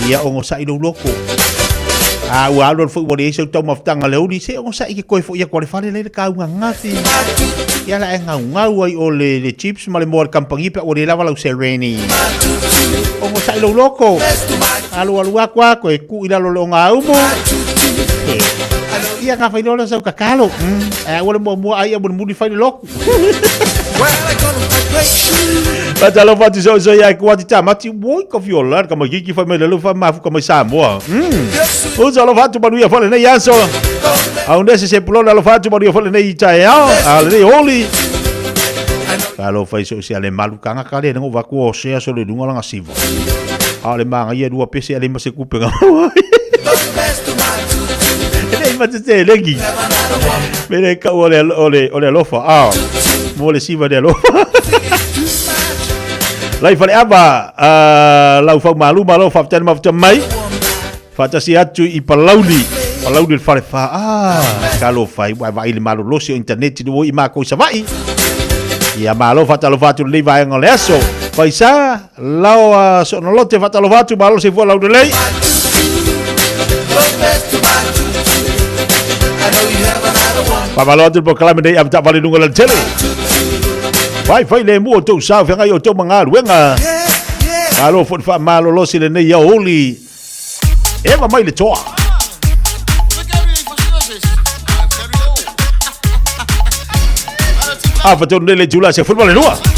Ia ogosa'i lou loto. A ua alu alu foi ua leai sau taumafataga le aouli, se ogosa'i ke toe fo'i atu a le fale la i le kauga ananafi. Ia la e gaugau ai o le, le chips ma le moa le kamupani pe ua le lava lau seleni. Ogosa'i lou loto. Alu alu atu a toe tuu i lalo o le ogaumu. Ia ka fai loa lea o sau tatalo. Ae aua le muamua ai a mulimuli fai le lotu. Faatalofa atu soisoi ia ku atu tamati woi ka fiola ka makiki fai mai lalo fa mafuka mai Samoa. Uso alofa atu manuia foi lenei aso. Au nese se pulola alofa atu manuia foi lenei taeao. A lenei holi. Alofa i so se ale malu kanga kale ngo vaku o se aso le lunga langa siva. A le manga ia lua pese ale ma se kupe nga. E le ma te te lengi. Me le ka o le o le o le alofa. Ah. Mo le siva le alofa. Lai fale ava lau fau malu malo faafetai le mafuta mai. Faatasi atu i Palauli. Palauli le fale fa. Ah, talofa ai ua vaai le malolosi o internet i i mākou i Savaii. Ia malo faatalofa atu lenei vaega o le aso. Faisa, lao a sonolote faatalofa atu malo soifua laulelei. Faamalo atu le polokalame nei avetaavale i luga o le alatele. Faifai lemu o tou sa feagai o tou ma galuega. Malo foi le faamalolosi lenei aoauli. Eva mai le toa. A fatonu nei le itula se 12.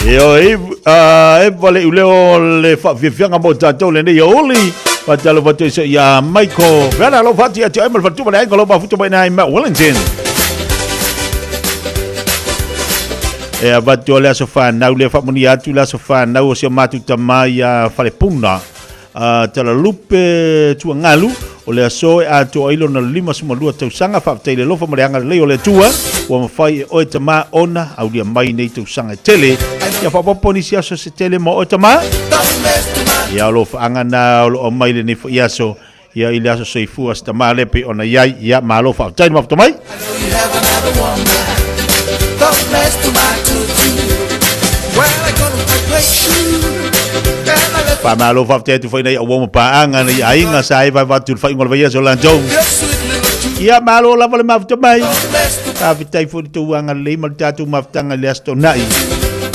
Io e Eva le uleo le whawhiwhianga mō tātou le nei uli. Whatalo whatu iso ia Michael. Vela lo whati atu ai ma le whatu ma le ainga lo mafutu mai nai Matt Wellington. E a whatu o le aso whanau le whamuni atu le aso whanau o si o mātu tama ia Whalepuna. Tala lupe tuangalu o le aso e atoa ai lona 52 tausaga. Faafetai i le alofa ma le agalelei o le Atua ua mafai e oe tamā ona aulia mai nei tausaga e tele. Ia faaopoopo nisi aso se tele mo oe tamā. Ia o lou faaga na o lo o aumai lenei foi aso ia i le aso soifua se tamā lea pei ona i ai. Ia malo faafetai le mafuta mai. Faamalo faafetai atu foi nei au ma paaga nei aiga sa e vaeva atu le faaiuga o le vaiaso latou. Ia malo lava le mafuta mai. Faafetai foi le tou agalelei ma le tatou mafutaga i le Aso Toonai.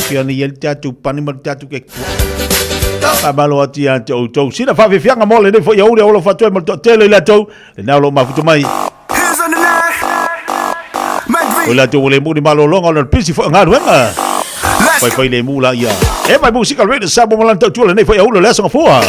Pei ona i ai le tatou pani ma le tatou keke puaa. Faamalo atu ia te outou. Sina faafiafiaga mo lenei foi aoauli o alofa atu ai ma le toatele i latou. Lena o lo o mafuta mai. O latou ua le mu ni malologa ona o le pisi foi o galuega. Faifai le mu la ia. E mai musika radio Samoa ma lana tautua lenei foi aoauli o le Aso Gafua.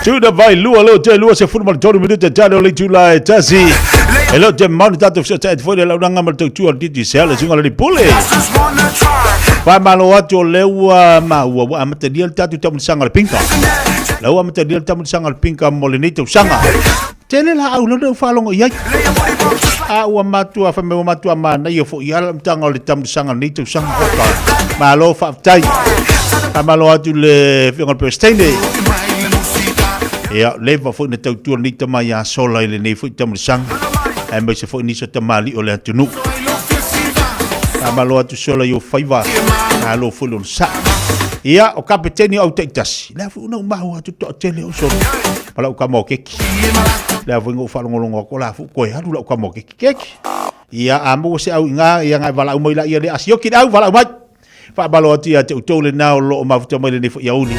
Tuna vai lua leo te lua se fulu ma le tolu minute tale o le itula e tasi. E leo te maunu tātou fesoatai atu foi le launaga ma le tautua o le Digicel le suiga o le Pule. Faamalo atu o lea ua maua ua amatalia le tatou taamilosaga o le pinka. La ua amatalia le taamilosaga o le pinka mo lenei tausaga. Tele laau lea ua faalogo i ai. A ua matua fai mai ua matua manaia foi i ala amataga o le taamilosaga o lenei tausaga. Oka. Malo faafetai. Faamalo atu le Afioga i le Peresetene. Ia, leva foi na tautua lenei tama ia Sola i lenei foi taamilosaga. Aemaise foi nisi o tamalii o le atunuu. Faamalo atu Sola i ou faiva. Malo foi lona saa. Ia, o kapeteni o au taitasi. Lea foi una u mahu atu toatele o Sola. Ma lau kama o keki. Lea foi ngou faalogologo atu o la foi koe alu lau kama o keki. Keki. Ia, a maua se au i ngā, ia ngai valaau mai la ia le asioki le au valaau mai. Faamalo atu ia te outou lena o lo o mafuta mai lenei foi aoauli.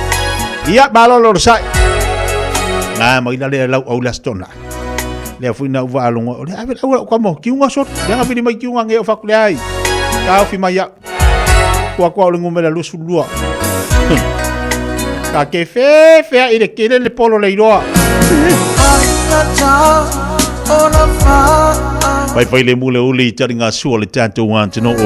Ia, malo le onosai. Ngā mai la lea lau au le aso tona. Lea foi na uva alongo. O le ave lau lau kamo, kiunga sot. Lea nga vili mai kiunga nge o faku le ai. Ka ofi mai au. Kua kua o le ngumela 22. Ka ke fe fea i le kele le polo le iloa. Pai pai le mule uli i tari ngā sua le tātou atunuu.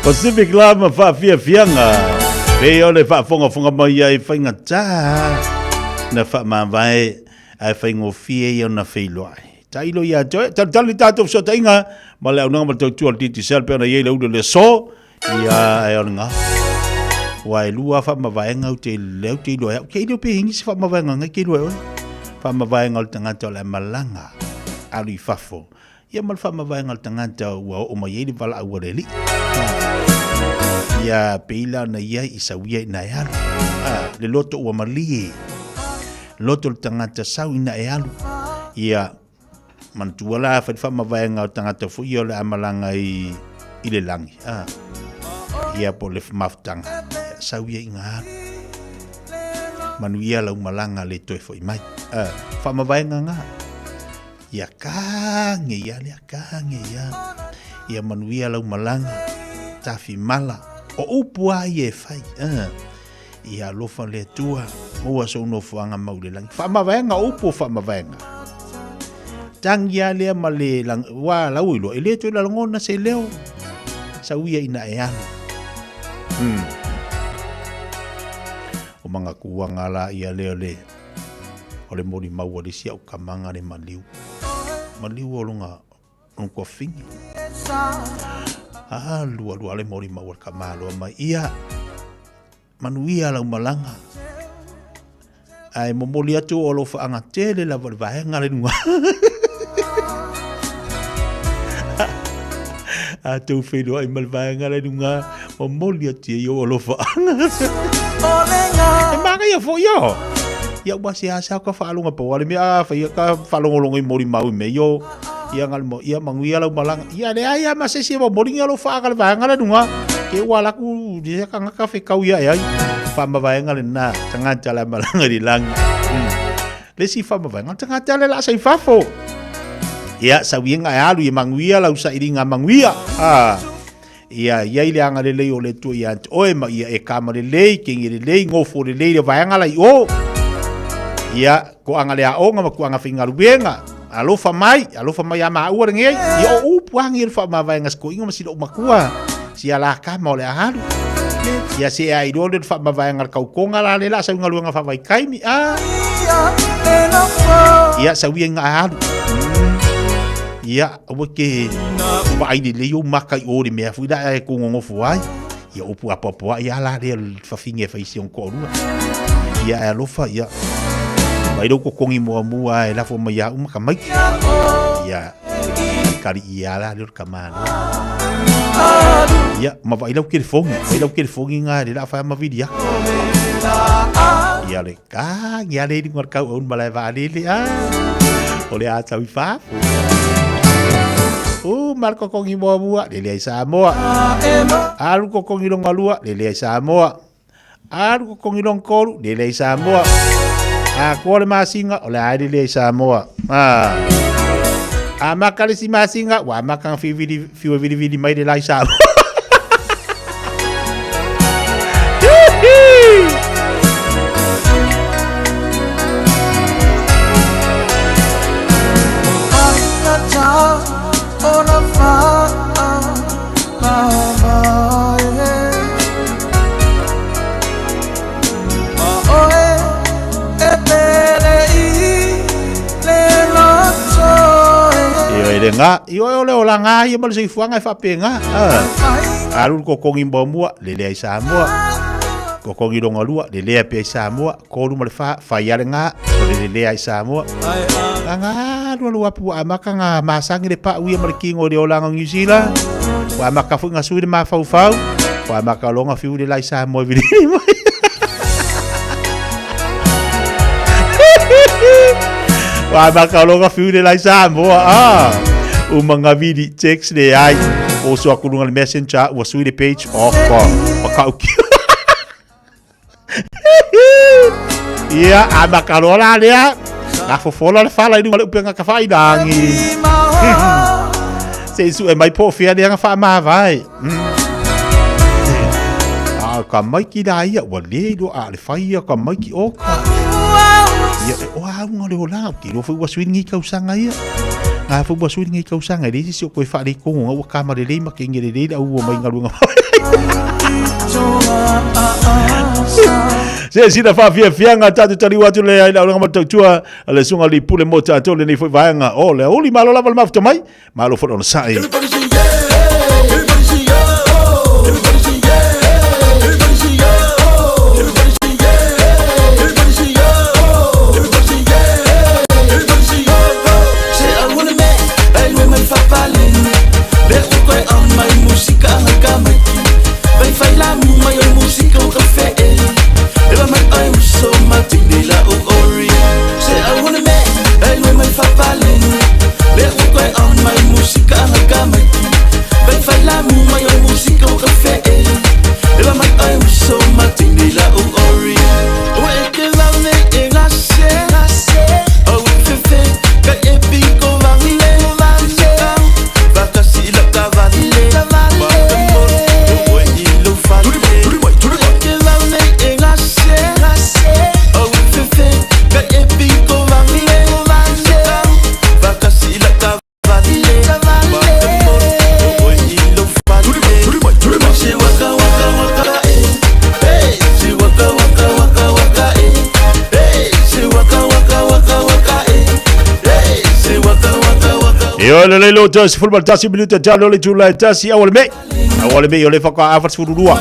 Pacific la ma faafiafiaga pei o le faafogafoga mai ai faigata na faamavae ae faigofie ia ona feiloai. Tailo ia te oe, talitalu i tatou fesootaiga ma le auaunaga ma le tautua a le Digicel pei ona i ai le ulu o le aso. Ia, e o le ngā. Ua e lua whaamavaenga u te leo te iloa au. Ke ilio pe ingi se whaamavaenga ngai ke iloa oe. Whaamavaenga o le tangata o le malanga alu i fafo. Ia ma le whaamavaenga o le tangata ua o mai ei le vala au le li. Ia peila na ia i sauia i na e alu. Le loto ua malie. Loto le tangata sau ina e alu. Ia manatua la fai faamavaega o tagata foi ia o le a malaga i i le lagi a ia po o le mafutaga ia sau ia i ga alu manuia lau malaga le toe fo'i mai a faamavaega ga ia kage ia lea kage ia ia manuia lau malaga tafimala o upu a ia e fai a Ia alofa le Atua, maua sou nofoaga mau i le lagi. Faamavaega o upu o faamavaega. Tangi a lea ma le lang, wa lau iloa, e le toe lalagona se leo. Sau ia ina e alu. O mangakuanga la ia lea le, o le moli maua le isi au kamaga le maliu. Maliu o longa, longa kuafini. Alu alu ale moli maua le kamaloa mai. Ia, Manuia lau malaga. Ae momoli atu o alofaaga tele lava i le vaega le luga. A tou feiloai ma le vaega le luga, momoli atu i ai ou alofaaga. E manaia foi o. Ia ua se asa ka faaloga pau ale mea a fai ka faalogologo i molimau i mea io. Ia ngal mo ia manuia lau malaga. Ia leai a ma se isi e momoli ni alofaaga le vaega le luga. Ke ua laku ni se kangaka fekau ia e ai. Faamavaega lena tagata la malaga i le lagi. Le isi faamavaega tagata le lasa i fafo. Ia sauiega e alu ia manuia lau sailiga manuia. Ah. Ia i ai le agalelei o le Atua ia te oe ma ia e kama lelei, kenge lelei, gofo lelei le vaega la i o. Ia, koaga le aoga ma koaga faigaluega. Alofa mai, alofa mai a maua lenei. Ia o upu agi le faamavaega se koiga ma sila o makua. Si ala kama o le ahalu. Ia se ai iloa le faamavaega le kaukonga la le la sau galuega faavaikaimi. Ah. Ia sau ia nga ahalu. Ia Aua ke vaai lelei ou maka i o le mea foi la e kogogofo ai. Ia upu apoapoai a la lea le fafine e fai si ona toalua. Ia e alofa, ia vaai lou totogi muamua e lafo mai ia au ma tamaiti. Ia kali ia la lea o le tamaloa. Ia ma vaai lau telefoni, vaai lau telefoni nga le la fai ma vili atu. Ia le Ka ngi ale i runga kau au malae vaalele a. O le a tau i fafo. U mal kokongi muamua, lele ai Samoa. Alu kokongi longa lua, lele ai Samoa. Alu kokongi longa kolu, lele ai Samoa. A koa le masinga, o le a lele ai Samoa. A. A maka le si masinga, wa maka fiu vili, vili vili mai le lai Samoa. Ioe le ngā, ioe o le ola ngā ia ma le soifuaga e faapena. Ah. Alu le kokongi muamua, lelea i Samoa. Kokongi longa lua, lelea pea i Samoa. Kolu ma le fa, fai ale ngā, o le lelea i Samoa. Nga ngā lua lua apu ua amaka ngā masangi le pau ia ma le kingo i le olaga o New Zealand. Ua amaka foi ngā sui le mafaufau. Ua amaka longa fiu le lai Samoa e vilivili mai. Ua amaka longa fiu le lai Samoa. Ah. Uma ngā vili text le ai. Oso aku lunga le messenger, ua sui le page. Oh, ko. Makau ki. Ia, a makaloa la lea. Na fofola le fala i lunga le upenga ka whailangi. Se isu e mai po fia lea nga whaamavae. A ka mai ki la ia, ua le iloa a le whai ia ka mai ki oka. Ia, e oa aunga le ola, ki iloa foi ua sui lenei tausaga ia. Ngā foi ua sui lenei tausaga, e leai se isi o koe whaalekongo nga ua kama lelei ma ke inge lelei le au ua mai galuega. Se sina faafiafiaga tatou taliu atu le ai le aulaga ma le tautua a le susuga alii pule mo tatou lenei foi vaega o le aoauli. Malo lava le mafuta mai, malo foi le onosai. mai o musika o ka fe'e E la mai ai uso matini la u ori O e te vave e gase O e fefe ka e piko vale Vakasi la ka vale Ma te mo o e i lo fale O e te vave e gase O e fefe ka e piko vale Vakasi la ka vale Ma te mo o e i lo fale Se waka waka waka e Hey, se waka waka waka waka e Hey, se waka waka waka waka e Hey, se waka waka waka Io le le lo tasi fulbal tasi minuta talo le tula tasi awal me. Awal me yo le faka afa sfururua.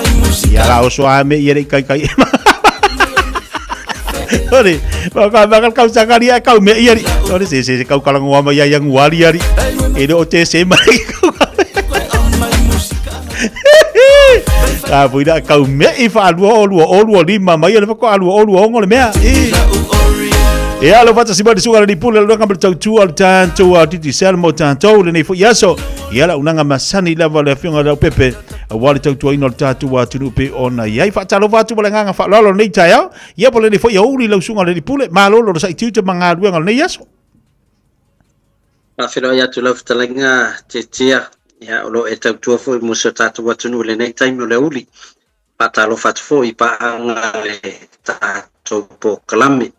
Ia la oso a me ia le kai kai. Ore, baka baka kau sakari a kau me ia ri. Ore se se se kau kalango ama ia yang wali ari. E no te se mai kau. A pui da kau me i wha alua o lua o lua lima mai le faka alua o lua ongo le mea. I. Ia lo fata sima suga le pule lo ngam tau tu al tanto a titi selmo tanto le nei fo yaso ia la unanga masani lava le afionga lau pepe a wali tau tuaina o le tatou atunuu pei ona i ai faatalofa atu ma le agaga faaaloalo lenei taeao ia po lenei foi aouli lau susuga le pule malolo le saitiuta ma galuega o lenei aso. Faafeiloai atu lau fetalaiga Tetea, ia o lo o e tautua foi mo si o tatou atunuu i lenei taimi o le aouli. Faatalofa atu foi i paaga a le tatou polokalame.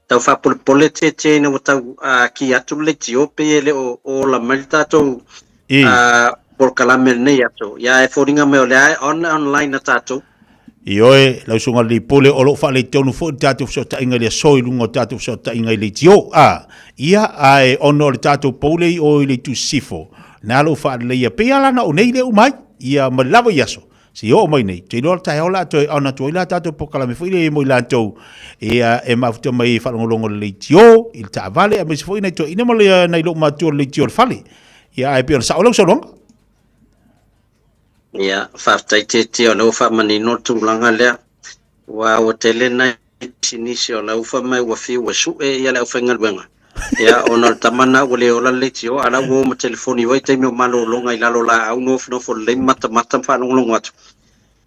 Tau faapolepole Tetea ina ua tau ki atu le leitio pei e le o ola mai le tatou polokalame i lenei aso. Ia e foliga mai o lea e on online a tatou. Ioe, lau susuga i le Pule, o lo o faaleitonu foi le tatou fesootaiga i le aso i luga o tatou fesootaiga i leitio. A, ia, ae ona o le tatou poule i o i le itu sisifo, na lou faaleleia pei lava la na o nei le uma ai, ia ma le lava i aso, seia oo mai nei, te iloa le taeao la toe on atu ai la tatou polokalame foi lea mo i latou ia e mafuta mai e faalogologo i le leitio, i le taavale, aemaise foi nai toeaiina ma le, nai lou matua o le leitio o le fale. Ia, ae pei ona sao lau saunoaga. Ia, faafetai Tetea o lea ua faamanino le tulaga lea. Aua ua tele nai pisinisi o la ua fai mai ua fiu ua sue ia le aufaigaluega. Ia, ona o le tama lena ua le ola le leitio, a o la ua o ma telefoni i vaitaimi o malologa i lalo o laau nofonofo lelei ma matamata ma faalogologo atu.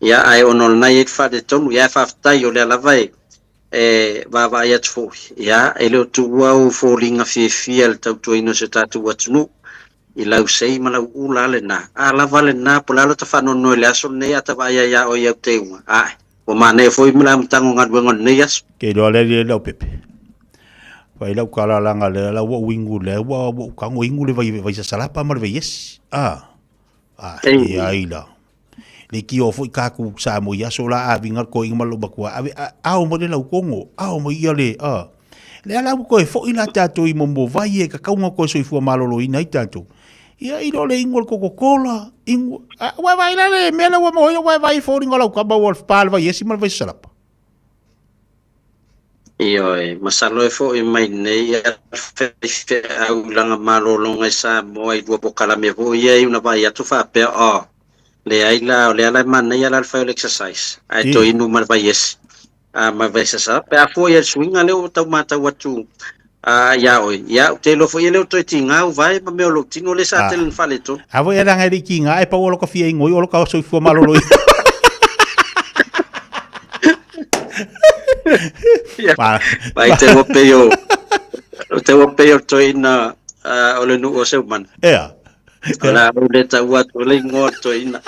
Ia, ae ona o lena e i ai le faaletonu, ia ae faafetai o lea lava e e vaavaai atu foi, ia, e le o tuua ou foliga fiafia i le tautuaina o si o tatou atunuu. I lau sei ma lau ula lena. A lava lena, po o le a lota faanoanoa i le aso lenei a ta vaai ai ia oe i au teuga. Ae, ua manaia foi ma le amataga o galuega o lenei aso. Ke iloa lea le lau pepe. Fai lau kalalanga lea la ua uingu lea ua ua ukango ingu le vai vai sasalapa ma le vai esi. Ah. Ah, e ai la. Le ki o foi ka ku sa mo ia so la a vinga ko inga malo bakua. Ave ao mo le lau kongo, ao mo ia le ah. Le ala ua koe foʻi la tatou i momo vai e kakaunga koe soifua maloloina ai tatou. Ia i lo le ingo le Coca-Cola, ingo, a, ua vai la le mea la ua maua ua vai foliga o lau kama ua pa le vai esi ma le vai salapa. Ioe, masalo e foʻi mai nei ia faifeau i lana malologa i Samoa i lua polokalame foi ia e una vaai atu faapea, oh, leai la, o lea la e manaia la le fai o le exercise, ae toe inu ma le vai esi. A ma vai sasa pe a fua ia le suiga lea ua tau matau atu a ia oe, ia ou te iloa foi e le o toe tiga au vae ma mea o lou tino lea sa tele na faaletonu. A foi e leaga e le i tiga ae pau o loka fia ingo i o loka soifua malolo i. Ia, vai te ua pei o, te ua pei o toeaina o le nuu o Seumana. Ea. O le a ou le taua atu le ingoa o le toeaina.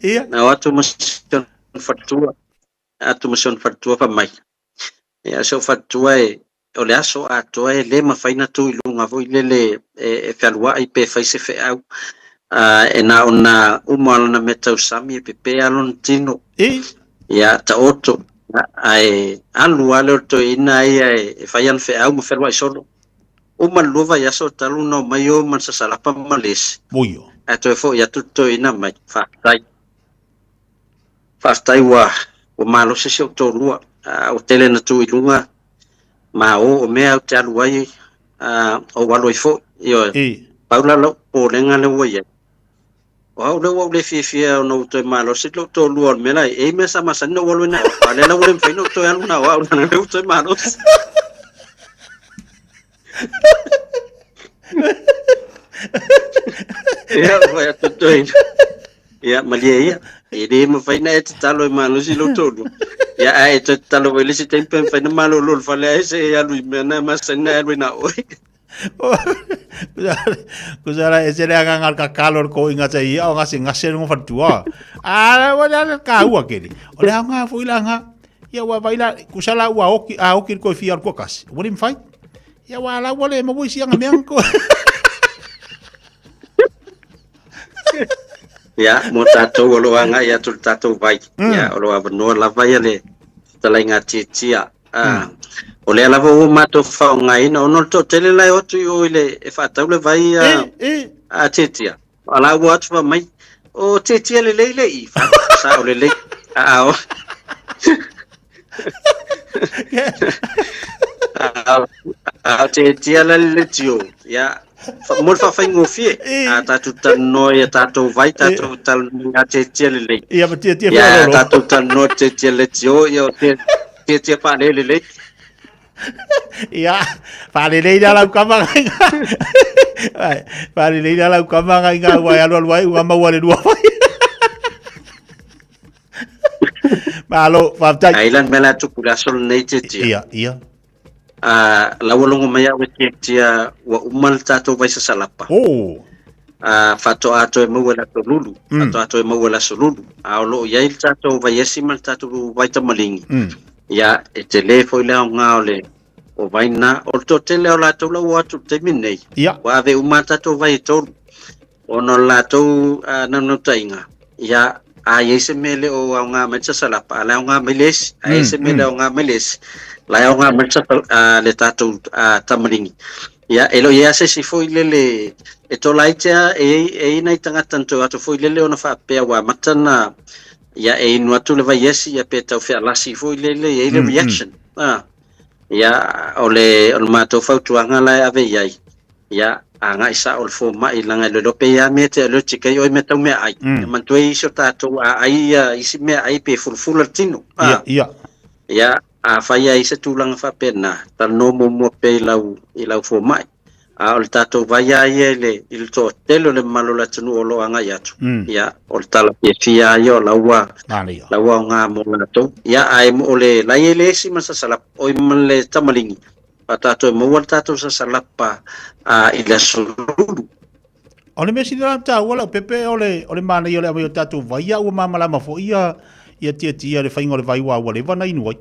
Ia. Na o atu ma si ona faletua. Atu ma si ona faletua fai mai, Ia, si ou faletua e, o le aso atoa e le mafai ona tu i luga foi lele e fealuai pe fai se feau, e na ona uma o lana mea tausami e pepe lava lona tino. Ia, taoto, ae alu lava lea o le toeaina ia e fai ana feau ma fealuai solo. Uma le lua vaiaso talu ona omai o ma le sasalapa ma le esi. Ae toe foi atu le toeaina mai, faafetai. Faafetai ua ua malosi si ou toalua, ua tele ina tu i luga ma o o mea ou te alu ai ou alu ai foi. Ioe. Pau la lou popolega lea ua i ai, o au lea ua ou le fiafia ona ua toe malosi lou toalua o le mea la e i ai mea sa masani ona ou alu ai na o, a o lea la ua le mafai ona ou toe alu na o au leaga o lea ua toe malosi. Ia, ua fai atu le toeaina. Ia, malie ia. E le mafai na e tatalo e malosi lou toalua. Ia, ae e toe tatalo foi i le isi taimi pe mafai na malolo le fale ae se e alu i mea na e masani na e alu ai na oe. Kusa la e se le agaga o le tatalo o le toeaina sa ia o gasegase luga o faletua. A ua le ala taua tele. O le aoga foi la na. Ia ua vai la kusa la ua oki a oki le toe fia o le tuatasi. Ua le mafai. Ia ua la ua le maua isi aga mea ko. Ia, mo tātou o lo o agai atu le tātou vai. Ia, o lo o avanoa lava ia le fetalaiga tietia. Ah, o lea lava ua matou faaaogaina ona o le toatele la e o atu i o i le e faatau le vai a, a tietia. A la ua atu fai mai, o tietia lelei le i, fa, sao lelei. A o A o tietia la le tio, ia, mo le faafaigofie, a tatou talanoa i a tatou vai, tatou talanoa i a tietia lelei. Ia ma tietia Ia, a tatou talanoa i tietia le tio, ia o tietia faalelei lelei. Ia, faalelei la lau kama ngai. Ai, faalelei la lau kama ngai ngā ua e alu alu ai ua maua le lua vai. Malo, faafetai. Ai la le mea la e tupu i le aso lenei tietia. Ia, ia. A la ua logo mai au e tietia ua uma le tatou vai sasalapa. Oh. A faatoa toe maua i le aso lulu. Faatoa toe maua i le aso lulu. A o lo o i ai le tatou vaiesi ma le tatou vai tamaligi. Ia, e tele foi le aoga o le o vai na. O le toatele o latou la ua o atu i le taimi lenei. Ia. Ua ave uma a tatou vai e tolu. Ona o le latou naunautaiga, ia, a i ai se mea e le o aoga mai le sasalapa, a la e aoga mai le isi. A i ai se mea e le aoga mai le isi, la e aoga mai le, le tatou tamaligi. Ia, e le o i ai lava se isi foi lele e tola ai tea, e i ai nai tagata na toe o atu foi lele ona faapea ua amata ona, ia, e inu atu le vaiesi, ia pe tau fealasi foi lele, e i ai le reaction. Ia, o le, o le matou fautuaga la e ave i ai, ia, agai sao i le fomai, leaga e iloiloa pe i a mea e te allergic ai oe i mea tau meaai. E manatua e isi o tatou a ai ia isi meaai pe fulafula le tino. Ia, ia. Ia, afai e i ai se tulaga faapena, talanoa muamua pea i lau, i lau fomai. A o le tatou vai lava ia i le, i le toatele o le mamalu o le atunuu o lo o agai atu, ia, o le tala fiafia lava ia o la ua, la ua aoga mo latou. Ia, ae o le la i ai le esi ma le sasalapa, oi ma le tamaligi, a tatou e maua le tatou sasalapa i le aso lulu. O le mea sili ona taua lau pepe o le, o le manaia o le aumai o tatou vai, a ua malamalama foi ia, ia tietia le faiga o le vai ua ua leva ona inu ai.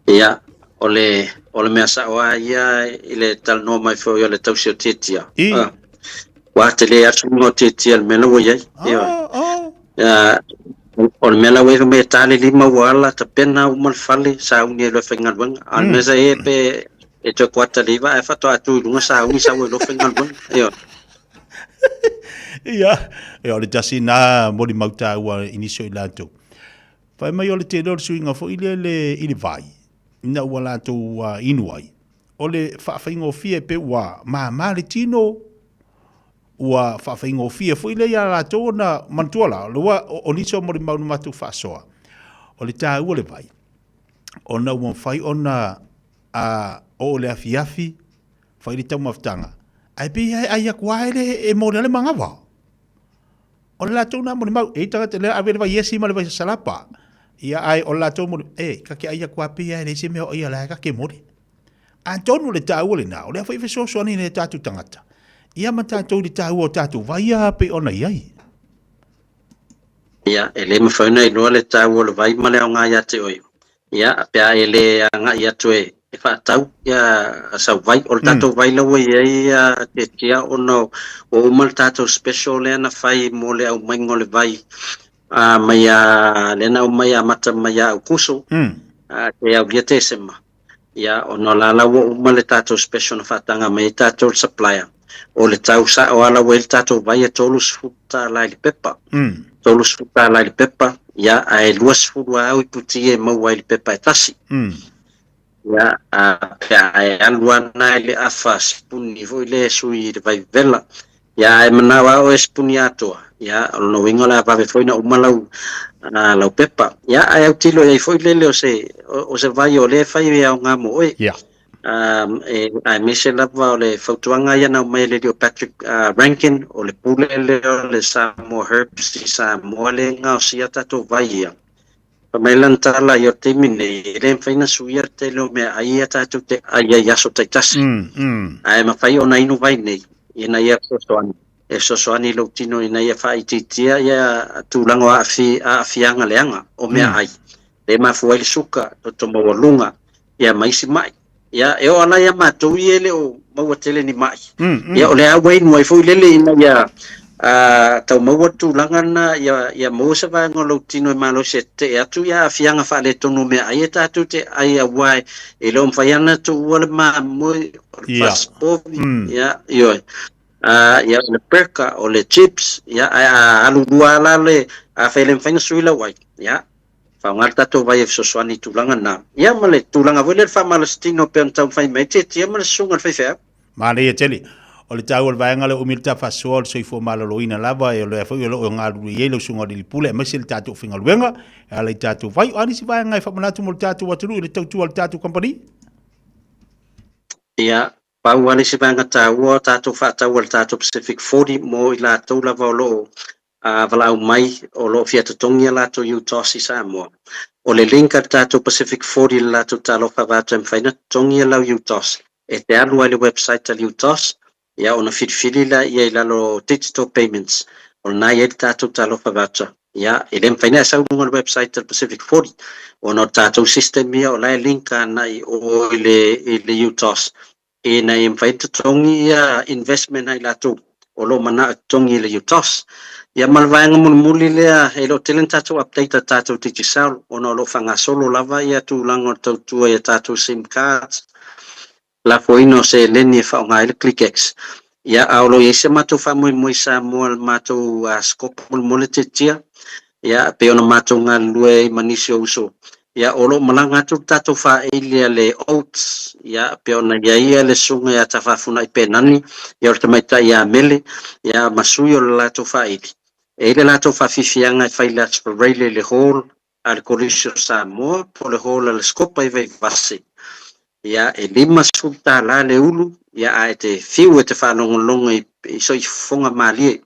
Ia, o le, o le mea sao lava ia i le talanoa mai foi o le tausi o Tietia. I. Ah, ua tele atu luga o Tietia i le mea la ua i ai. Ioe. Ah, o le mea la ua i ai fai mai e ta le lima ua ala, tapena uma le fale, sauni ai loa e faigaluega. A o le mea sa i ai pe e toe kuata le iva ae faatoa tu i luga sauni sau ai loa faigaluega. Ioe. Ia, ia o le tasi na molimau taua i nisi o i latou. Fai mai o le tele o le suiga foi lea le, i le vai, ina ua latou inu ai, o le faafaigofie pe ua māmā le tino, ua faafaigofie foi lea iā latou ona manatua la, o, ua, o nisi o molimau na matou faasoa, o le taua le vai, ona ua mafai ona a, oo le afiafi, fai le taumafataga, ae pei e ai atu lava e le e mole le manava. O le latou na molimau, e i tagata lea ave le vaiesi ma le vaisasalapa. Ia ae o le latou moli, e, ka te ai atu a pei a e leai se mea o ia la ka te moli. Atonu le taua lena, o lea foi e fesoasoani i tatou tagata. Ia ma tatou i le taua o tatou vai a pei ona i ai. Ia, e le mafai ona iloa le taua o le vai ma le aoga ia te oe. Ia, pe a e le agai atu e faatau ia sau vai. O le tatou vai la ua i ai ia Tietia ona ua uma le tatou special lea na fai mo le aumaiga o le vai mai a lea na aumai amata mai ia Aukuso e aulia Tesema. Ia, ona o la la ua uma le tatou special na faataga mai ai tatou le supplier. O le tau sao lava la ua i ai le tatou vai e $30 i le pepa. $30 i le pepa, ia, ae 20 lava au iputi e maua ai i le pepa e tasi. Ia, a, pe a e alu lava na i le afa sipuni foi lea e sui i le vai vevela, ia, a e manao lava oe e sipuni atoa, ia, o lona uiga o le a vave foi ona uma lau, lau pepa. Ia, ae autilo i ai foi lele o se, o se vai o lea e fai e aoga mo oe. Ia. E aemaise lava o le fautuaga ia na aumai e le alii o Patrick Rankin, o le pule lea o le Samoa Herbs i Samoa lea e gaosia tatou vai ia. Fai mai lana tala ia o le taimi nei, e le mafai ona suia le tele o meaai ia tatou te ai ai i aso taitasi. Ae mafai ona inu vai nei ina ia fesoasoani, e fesoasoani i lou tino ina ia faaitiitia ia tulaga o aafiaga leaga o meaai, lea e mafua ai le suka, toto maualuga, ia ma isi ma'i. Ia, e oo ala ia matou ia e le o maua tele ni ma'i. Ia, o le a ua inu ai foi lele ina ia tau maua le tulaga lena, ia maua se vaega o lou tino e malosi e tetee atu ia aafiaga faaletonu o meaai e tatou te ai aua e le o mafai lava ona tuua le mamoe, o le fasipovi, ia, ioe. Ia, o le burger, o le chips, ia, ae a alu lua lava la le, afai e le mafai ona sui lau ai, ia, Faaaoga le tatou vai e fesoasoani i tulaga na. Ia ma le tulaga foi lea le faamalositino pei ona taumafai mai ai Tietie ma le susuga i le faifeau. Manaia tele. O le taua o le vaega lea o umi le ta faasoa o le soifua maloloina lava e o lea foi o lo o galulue i ai lau susuga o le Pule aemaise le tatou aufaigaluega e ala i tatou vai. O a nisi vaega e faamanatu mo le tatou atunuu i le tautua a le tatou kamupani? Ia, pau lava le isi vaega taua o tatou faatau a le tatou Pacific 40 mo i latou lava o lo o valaau mai o lo o fia totogi a latou UTOS i Samoa. O le link a le tatou Pacific 40 i le latou talofa voucher e mafai ona totogi e lau UTOS. E te alu lava i le website a le UTOS, ia ona filifili laia i lalo o digital payments, o lena e i ai le tatou talofa voucher. Ia, e le mafai ona e sau i luga o le website a le Pacific 40 ona o le tatou system ia o la e link agai i o i le UTOS ina ia mafai ona totogi ia investment a i latou o lo o manao e totogi i le UTOS. Ia ma le vaega mulimuli lea, e le o tele ni tatou update a tatou Digicel ona o lo o faagasolo lava ia tulaga o le tautua i a tatou sim cards, lafoina o seleni e faaaoga ai le ClickX. Ia, a o lo o i ai se matou faamoemoe i Samoa i le matou scope mulimuli tiatia, Ia, pei ona matou galulue ai ma nisi o uso, ia, o lo o malaga atu le tatou faaili a le Oates, ia, pei ona i ai ia le susuga ia Tafafunai Penani, ia o le tamaitai ia Mele, ia, ma sui o le latou faaili. E i ai le latou faafiafiaga e fai i le Aso Faraile i le Hall a le Kolisi o Samoa po o le Hall a le Scopa i Vaivase. Ia, e $50 le ulu, ia, ae te fiu e te faalogologo i soifofoga malie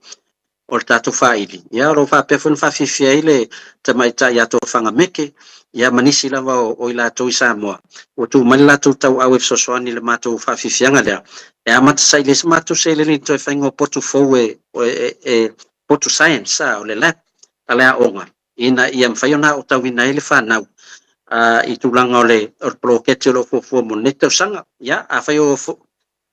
o le tatou faaili, ia o lo o faapea foi ona faafiafia ai le tamaitai ia Tofaga Meke, ia ma nisi lava o i latou i Samoa, ua tuu mai le latou tauau e fesoasoani i le matou faafiafiaga lea. E amata saili ai se matou seleni i le toe faiga o potu fou e, e, potu science, a, o le lab a le aoga, ina ia mafai ona aotauina ai le fanau i tulaga o le poloketi o lo o fuafua mo lenei tausaga. Ia, afai o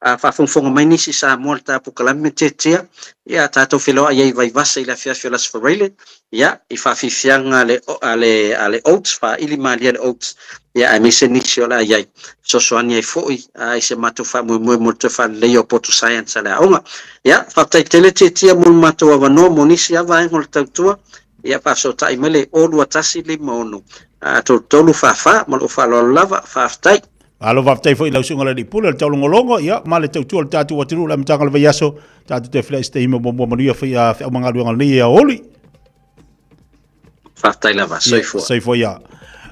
faafogafoga mai nisi i Samoa i le ta polokalame tiatia, ia tatou feiloai ai i Vaivase i le afiafi o le Aso Faraile, ia, i faafiafiaga a le, a le Oates, faaili malie a le Oates, ia, aemaise nisi o le a i ai, fesoasoani ai foi i se matou faamoemoe mo le toe faaleleia o potu science a le aoga. Ia, faafetai tele Tiatia mo le matou avanoa mo nisi lava vaega o le tautua. Ia, faafesootai mai le 02156 3344 ma lou faaaloalo lava. Faafetai. Malo faafetai foi i lau susuga i le Alii Pule o le taulogologo, ia, ma le tautua o le tatou atunuu i le amataga o le vaiaso. Tatou toe feiloai i se taimi muamua manuia foi a feau ma galuega o lenei aoauli. Faafetai lava, soifua. Soifua ia.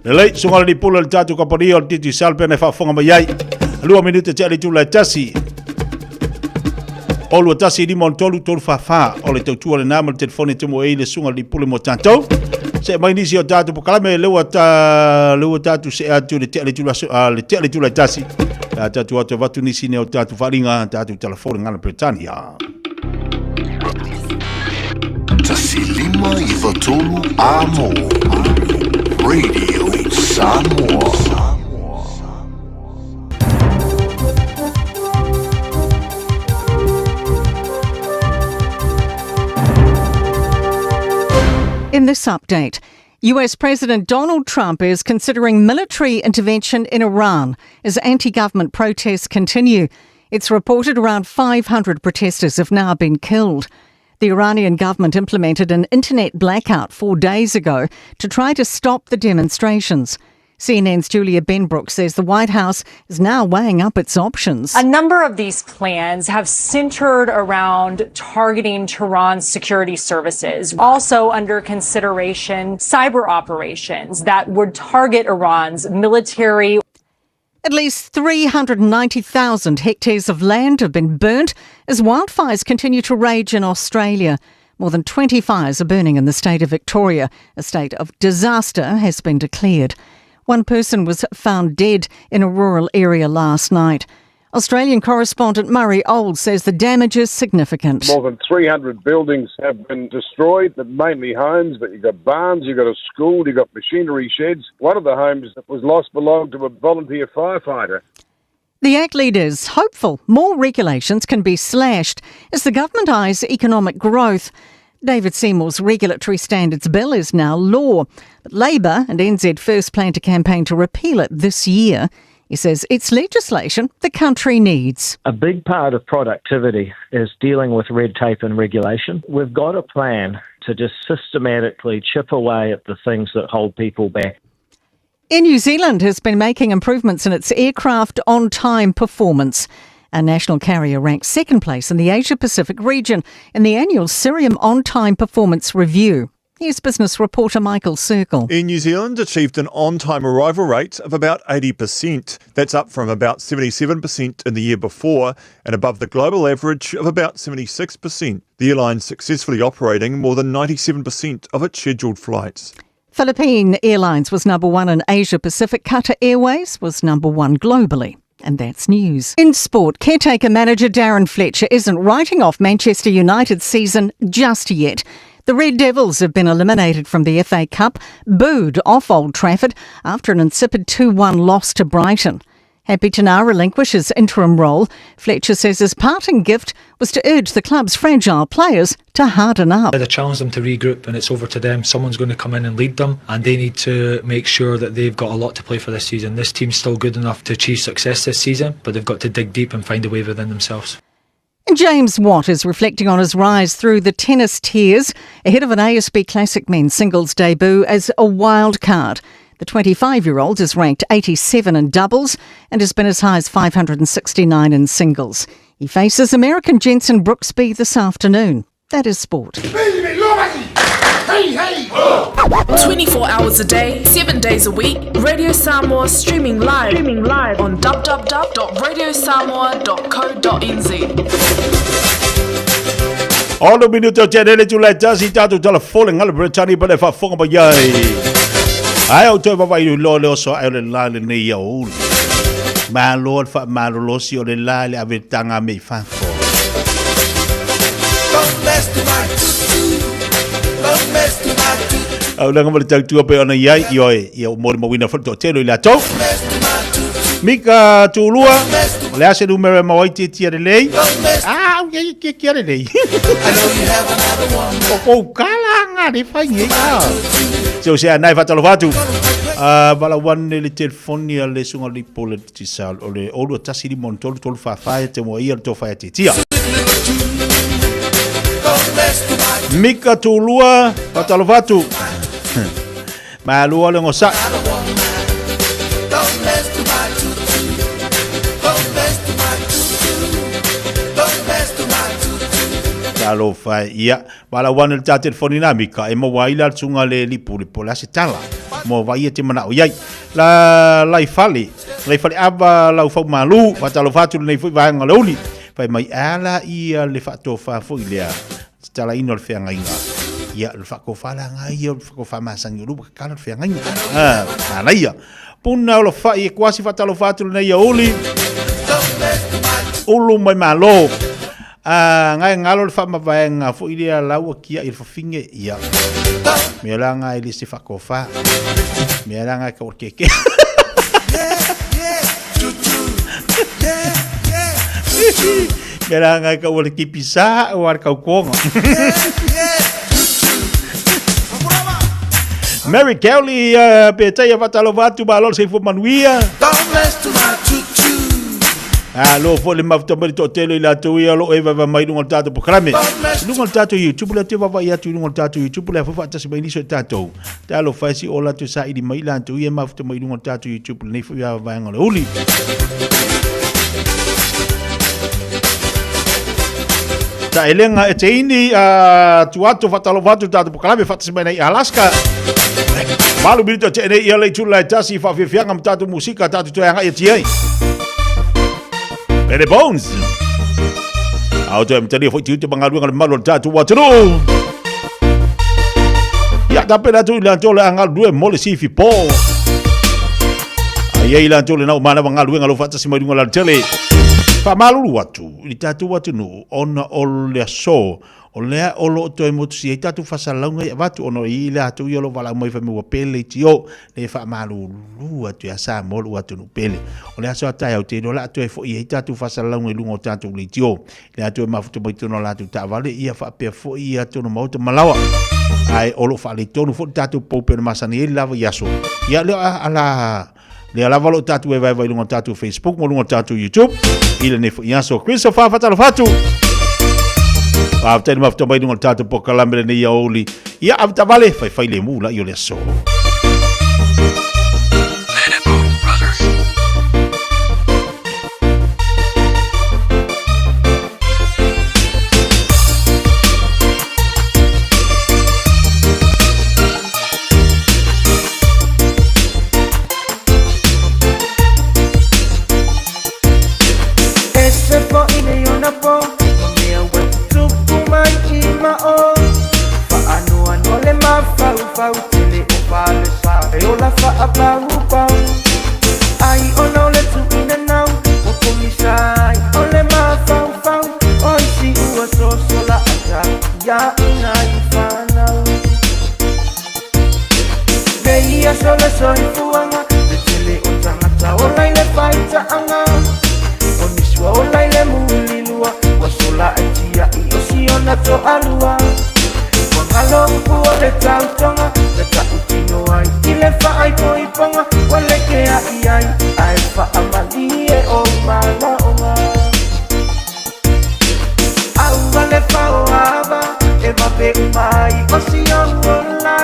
Lelei, susuga i le Alii Pule o le tatou kamupani o le Digicel pe na e faafofoga mai ai. 2 minute tea le itula e tasi. O 21 5 3 3 4 4 o le tautua lena ma le telefoni e tumu ai le susuga i le Alii Pule mo tatou. Se mai nisi o tatou polokalame le ua ta le ua tatou se atu le tea le itula le tea le itula e tasi. A tatou atu avatu nisi nei o tatou faaaliga tatou telefoni ngana Peretania. 1593 Amo Radio Samoa. In this update, US President Donald Trump is considering military intervention in Iran as anti government protests continue. It's reported around 500 protesters have now been killed. The Iranian government implemented an internet blackout 4 days ago to try to stop the demonstrations. CNN's Julia Benbrook says the White House is now weighing up its options. A number of these plans have centered around targeting Tehran's security services. Also under consideration, cyber operations that would target Iran's military. At least 390,000 hectares of land have been burnt as wildfires continue to rage in Australia. More than 20 fires are burning in the state of Victoria. A state of disaster has been declared. One person was found dead in a rural area last night. Australian correspondent Murray Old says the damage is significant. More than 300 buildings have been destroyed, mainly homes, but you've got barns, you've got a school, you've got machinery sheds. One of the homes that was lost belonged to a volunteer firefighter. The ACT leaders hopeful more regulations can be slashed as the government eyes economic growth. David Seymour's Regulatory Standards Bill is now law, but Labor and NZ First plan to campaign to repeal it this year. He says it's legislation the country needs. A big part of productivity is dealing with red tape and regulation. We've got a plan to just systematically chip away at the things that hold people back. Air New Zealand has been making improvements in its aircraft on-time performance. A national carrier ranks second place in the Asia-Pacific region in the annual Cirium On-Time Performance Review. Here's business reporter Michael Circle. Air New Zealand achieved an on-time arrival rate of about 80%. That's up from about 77% in the year before and above the global average of about 76%. The airline successfully operating more than 97% of its scheduled flights. Philippine Airlines was number one in Asia Pacific. Qatar Airways was number one globally. And that's news. In sport, caretaker manager Darren Fletcher isn't writing off Manchester United's season just yet. The Red Devils have been eliminated from the FA Cup, booed off Old Trafford after an insipid 2-1 loss to Brighton. Happy to now relinquish his interim role, Fletcher says his parting gift was to urge the club's fragile players to harden up. I challenge them to regroup and it's over to them. Someone's going to come in and lead them, and they need to make sure that they've got a lot to play for this season. This team's still good enough to achieve success this season, but they've got to dig deep and find a way within themselves. And James Watt is reflecting on his rise through the tennis tiers ahead of an ASB Classic men's singles debut as a wild card. The 25-year-old is ranked 87 in doubles and has been as high as 569 in singles. He faces American Jensen Brooksby this afternoon. That is sport. 24 hours a day, 7 days a week, Radio Samoa streaming live, on www.radiosamoa.co.nz. Ono minuta o te rere tu lai tasi tātou tala fole ngala Britani pa le whaafonga mai ai. Ai au toe vava i lo le oso ai o le la le nei ia o uli. Malo le wha malolosi o le la le ave tanga me i whafo. Au langa ma le tautua pe ona iai i oe ia o mori mawina wha to telo i la tau. Mika Tūlua, o le ase numere mawai te tia le lei. Ah, au ia kia kia le lei. O kou kala ngā le whai nge ah. Se o se anai whatalo whatu. Vala wane le telefoni a le sunga li pole ti sal o le olua tasi li mon tolu tolu whawhaia te moa ia le tō whaia te tia. Mika Tūlua, whatalo whatu. Malua le ngosa. Talofa ia. Wala wane le tā telefoni nā Mika e maua ila le tunga le lipu le po le ase tala. Mo vai e te mana o iai. La lai fale. Lai fale ava lau fau malu. Whatalofa atu le nei fui vaenga le uli. Whai mai ala ia le whaatofa fui lea. Tala ino le wheanga inga. Ia le whakofa la ngā ia le whakofa masangi ulu kala le wheanga inga. Ah, ala ia. Puna o le whai e kuasi whatalofa atu le nei ia uli. Ulu mai malo. Ngai ngalo le whamavaenga fo i lea laua kia i le whawhinge ia. Mea la ngai le se whakofa. Mea la ngai ka o keke. Mea la ngai ka o le kipisa o ar kaukonga. Mary Kelly, pe taia whatalofa atu malo se fo manuia. Lo fo le mafuta mai to tele i la tu ia lo eva va mai lunga tato po krame. Lunga tato YouTube la te va va ia tu lunga tato YouTube la fo fa tasi mai ni so tato. Ta lo fa si ola tu sa i mai la tu ia mafuta mai lunga tato YouTube nei fo ia va ngolo uli. Taelega e te ini a tu atu faatalofa atu tatou pokalame faatasi mai nei Alaska. 8 minute o tea nei ia le itula e tasi faafiafiaga ma tatou musika tatou toe agai atu ai. Bene Bones. Au toe amatalia foi tiute ma galuega le mamalu o le tatou atunuu. Ia tapena atu i latou le a galulue mo le sifi po. Ai ai latou le nau manawa galuega lo faatasi mai luga o le alatele. Faamalulu atu i le tatou atunuu ona o le aso o lea o lo o toe motusia ai tatou faasalalauga i avatu ona o i latou ia o lo o valaau mai fai mai ua pele leitio le faamalulu atu ia Samoa lou atunuu pele. O le aso a taeao te iloa o le a toe foi ai tatou faasalalauga i luga o tatou leitio. Le a toe mafuta mai totonu o latou taavale ia faapea foi ia totonu o maota ma laoa. Ae o lo o faaletonu foi le tatou pou pei ona masani ai le lava i aso. Ia lea ala lea lava lo tatou e vaevae i luga o tatou Facebook ma luga o tatou YouTube i lenei foi aso. Christopher faatalofa atu. Faafetai le mafuta mai luga o le tatou polokalame lenei aoauli. Ia avetaavale faifai lemu lai o le aso. Ese foʻi nei ona po Ma mea ua tutupu mai i mao Faanoanoa le mafaufau Tele o falesa E ola faapaupau Ai ona o le tuuina nau Ua pogisa ai o le mafaufau O isi ua soso laata Ia ina i fanau Nei aso le soifuaga Le tele o tagata ola i le faitaaga O nisi ua ola i le mulilua Ua sola ai tiai o siona toalua Ua galo upu o le tautoga Na tautino ai i le faaipoipoga Ua lekeai ai ae faamalie ou manaoga Aua le faoava e vave uma ai o si ou ola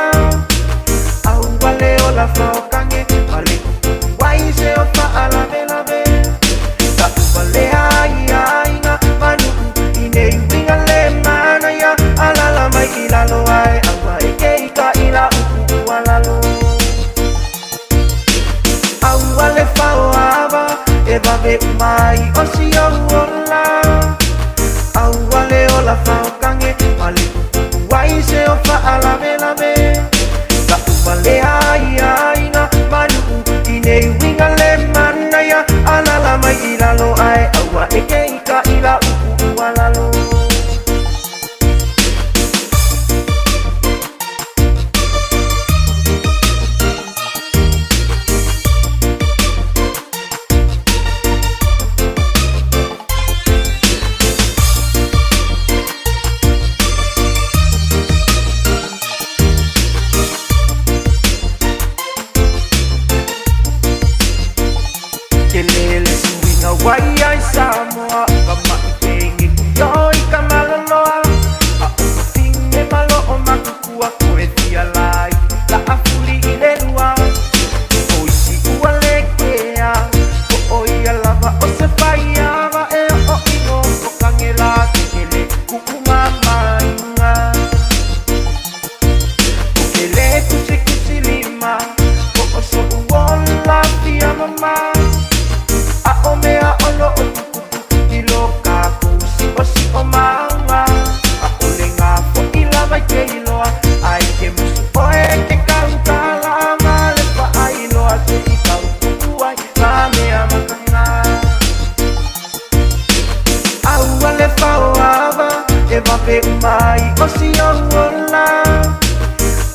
Aua le ola faokange ma le kukuku ai se o faalavelave Taʻu valea ai aiga ma nuu i nei uiga le manaia Alala mai i lalo ae aua e ke i ka i la upu ua lalo Aua le faoava e vave uma ai o si ou ola Aua le ola faokange ma le kukuku ai se o faalavelave Taʻu valea ai aiga ma nuu i nei uiga le manaia Alala mai i lalo ae aua e ke i ka i la upu ua lalo Tele le suiga ua i ai Samoa Ka maʻi pegeki o i ka maloloa A o ka finge malo o makukua Koe fia lai la afuli i le lua O isi ua le kea Po o ia lava o se faiava E o ino o kangela Kekele kuku mamainga O ke le kusikusi lima Po o soʻu ola fia mama A o mea o lo o tuputupu I lo kākou siʻosiʻo maga A o le gafoʻi lava i ke iloa Ai ke musu ʻoe ke kaukala Ma le paʻailoa se i kaukuʻu ai Ka mea makaga Aua le faoava e vave uma ai o si ou ola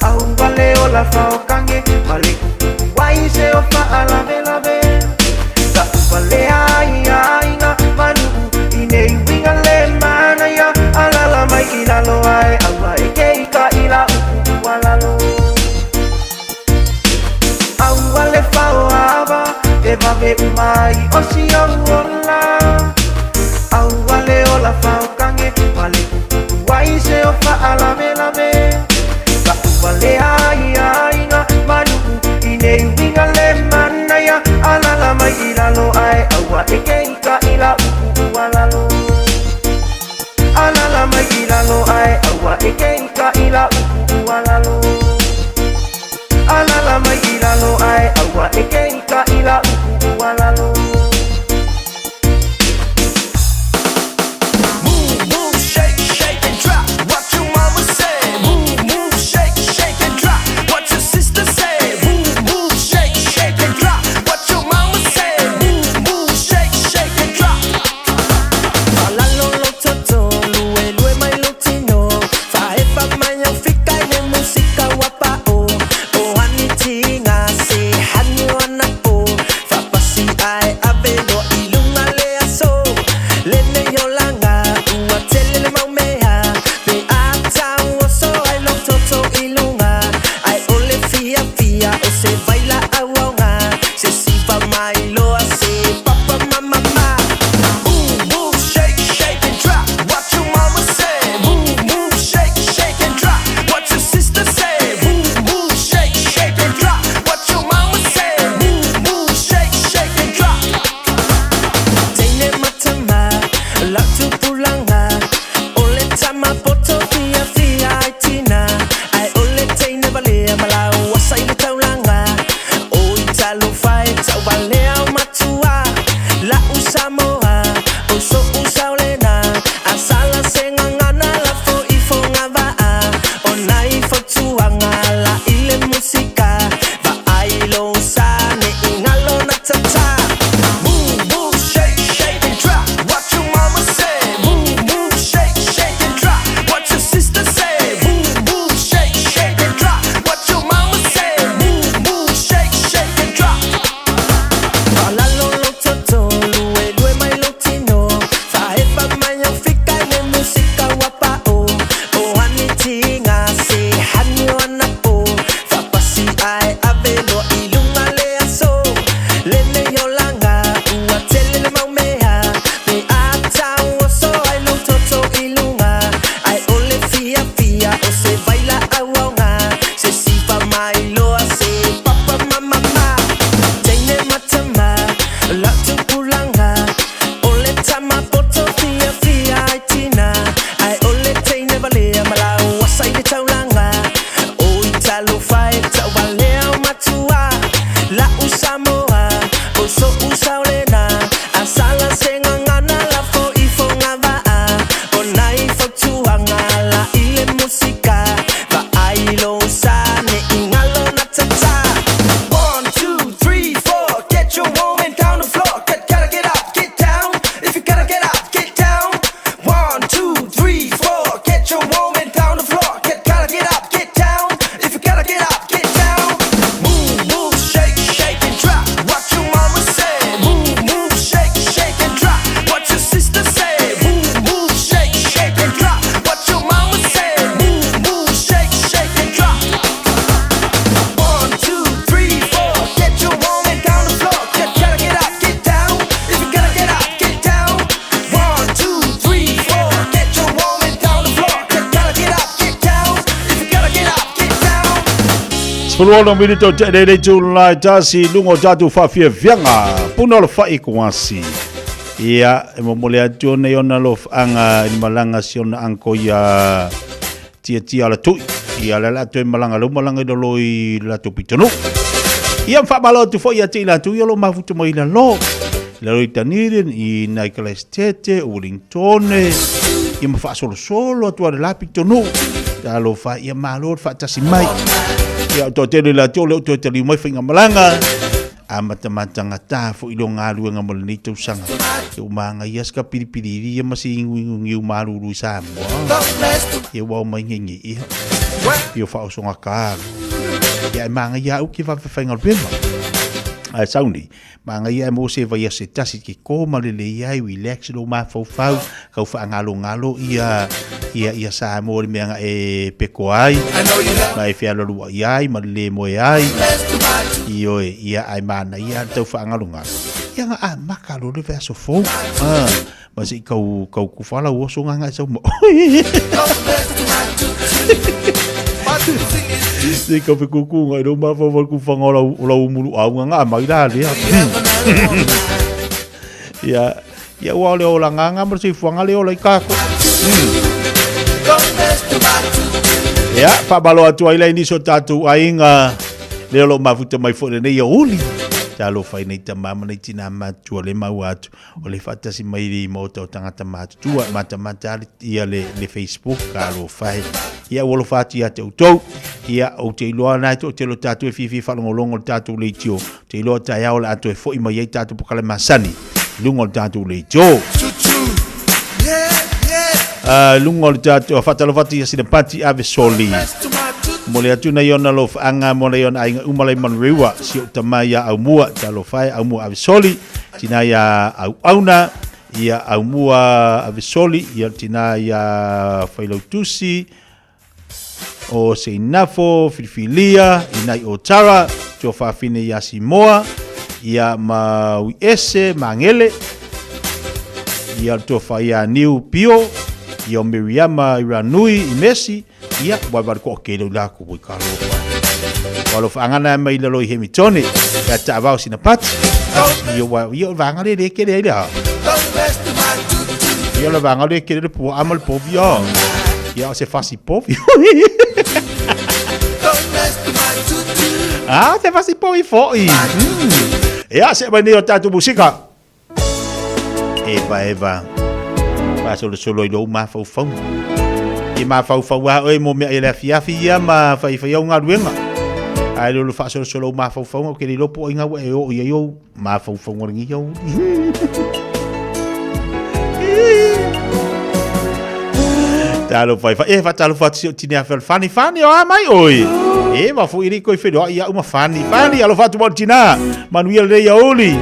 Aua le ola faokange ma le kukuku ai se o faalavelave Taʻu valea ai aiga ma nuu i nei uiga le manaia Alala mai i lalo ae aua e ke i ka i la upu ua lalo Aua le faoava e vave uma ai o si ou ola Aua le ola faokange ma le kukuku ai se o faalavelave Taʻu valea ai aiga ma nuu i nei uiga le manaia Alala mai i lalo ae aua e ke i ka i la upu ua lalo Alala e ke ika i la uku ua lalo. Alala mai i lalo ae aua e ke ika i la uku ua lalo. Move, move, shake, shake and drop. What your mama say? Move, move, shake, shake and drop. What your sister say? Move, move, shake, shake and drop. What your mama say? Move, move, shake, shake and drop. Falalo lo toto, lue lue mai lo tino. Faefa mai au fika i le musika wa pa'o. O hani tinga se hani o anapo. Fapasi ae ave loa i luga le aso. Lenei olaga ua tele le mau mea. Pe a tau oso ai lou toto i luga. Ai o le fiafia o se vaila auaoga. Se siva mai loa se papa ma mama. Move, move, shake, shake and drop. What your mama say? Move, move, shake, shake and drop. What your sister say? Move, move, shake, shake and drop. What your mama say? Move, move, shake, shake and drop. Teine matama, lau tupulaga. O le tama poto fiafia ai tina. Ai o le teine valea ma lau asa i le taulaga. O i talofa e tauvalea o matua. La'u Samoa, o so'u saolena. Asala se gagana lafo i fogava'a. O nai fautuaga la i le musika. Vaai lou sa ne'i galo na tata. Move, move, shake, shake and drop. What your mama say? Move, move, shake, shake and drop. What your sister say? Move, move, shake, shake and drop. What your mama say? Move, move, shake, shake and drop. Falalo lou toto, lue lue mai lou tino. Faefa mai au fika i le musika ua pa'o. O hani tiga se hani o anapo. Fapasi ae ave loa i luga le aso. Lenei olaga ua tele le mau mea. Pe a tau oso ai lou toto i luga. Ai o le fiafia o se vaila auaoga. Se siva mai loa se papa ma mama. Teine matama, lau tupulaga. O le tama poto fiafia ai tina. Ai o le teine valea ma lau asa i le taulaga. O i talofa e tauvalea o matua. La'u Samoa, o so'u saolena. Asala se gagana lafo i fogava'a. O nai fautuaga la i le musika. Vaai lou sa ne'i galo na tata. 1, 2, 3, 4. Get your woman down the floor. Get, gotta get up, get down. If you gotta get up, get down. 1, 2, 3, 4. Get your woman down the floor. Get, gotta get up, get down. If you gotta get up, get down. Move, move, shake, shake and drop. What your mama say? Move, move, shake, shake and drop. What your sister say? Move, move, shake, shake and drop. What your mama say? Move, move, shake, shake and drop. 1, 2, 3, 4. Get your woman down the floor. Get, gotta get up, get down. If you gotta get up, get down. 1, 2, 3, 4. Get your woman down the floor. Get, gotta get up, get down. If you gotta get up, get down. 16 minute o te le tu la tasi lungo tatu whawhiawhianga puna o le whai kuasi. Ia, e momole atu ona i ona alofaga i le malaga si ona uncle ia Tiatia la Tui. Ia le la toe malaga leu malaga i lalo i le latou pitonuu. Ia ma faamalo atu foi ia te i latou ia o lo o mafuta mai i lalo. I lalo i Dunedin, i Naikalestete, o Wellingtone, ia ma faasolosolo atu a le la pitonuu. Talofa ia malo le faatasi mai. Ia o toatele i latou o lea ua toe taliu mai faigamalaga. Amatamata gata foi lo galuega mo lenei tausaga. Ia ua magaia se kapilipilili ia ma se iguigugiu malulu i Samoa. Ia ua omai ngenge ia. Ia faaosoga kalu. Ia e magaia au ke vave faigaluega. Ae sau nei, magaia e mo se vai se tasi ke ko ma le lei ai, relax lo mafaufau, kau whaangalongalo ia ia ia Samoa le mea nga e peko ai, ma e fealualua'i ai, ma le le moe ai. Ioe, ia ae manaia le tau whaangalongalo. Ia nga a maka lo le vaiaso fou. Ah, ma se i kau, kau kufa lau oso nga nga e sau ma oe. Se i kau fekuku nga i rau mafaufau le kufaga o lau, o lau umulu auga nga mai la lea. Ia, ia ua o le olagaga ma le soifuaga le ola i kako. Ia, faamalo atu ai la i nisi o tatou aiga lea o lo o mafuta mai foi lenei aoauli. Talofa i nei tama ma nei tinā matutua le maua atu o le faatasi mai i maota o tagata matutua e matamata ia le, le Facebook talofa e. Ia ua alofa atu ia te outou. Ia ou te iloa na e toatele o tatou e fiafia faalogologo i le tatou leitio. Ou te iloa taeao o le a toe foi mai ai tatou pokale masani i luga o le tatou leitio. Luga o le tatou faatalofa atu ia Sinapati ave soli. Momoli atu nai ona alofaaga mo nai ona aiga uma lai Manurewa, si ou tama ia Aumua, talofa e Aumua ave soli, tina ia Auauna, ia Aumua ave soli, ia tina ia Failautusi, o Seinafo, Filifilia, i nai o Tara, Tuafafine ia Simoa, ia ma Uiese, Mangele, ia le tofa ia Niu Pio, ia o Miriama Iranui i Mesi, ia wai wale ko ke la ko wai ka lo wa lo whaangana mai lalo i Hemitone, ia ta vau sina pati, ia wa ia o vanga le le ke le ia. Ia le vanga le ke le po amal po via. Ia o se fasi po via. Ah, se fasi po i fo i. Ia se mai nei o tātou musika. Eva, Eva. Faasolosolo i lou mafaufauga. E mafaufau lava oe mo mea i le afiafi ia ma faifai au galuega. Ae le o le faasolosolo ou mafaufauga, ou te le iloa po o ai ua e oo i ai ou mafaufauga o lenei aoauli. Talofa e fa, e faatalofa atu si ou tine afe o le Fani, Fani o a mai oe. E ma foi le koe whenua i au ma Fani, Fani alofa atu mo le tina. Manuia lenei aoauli.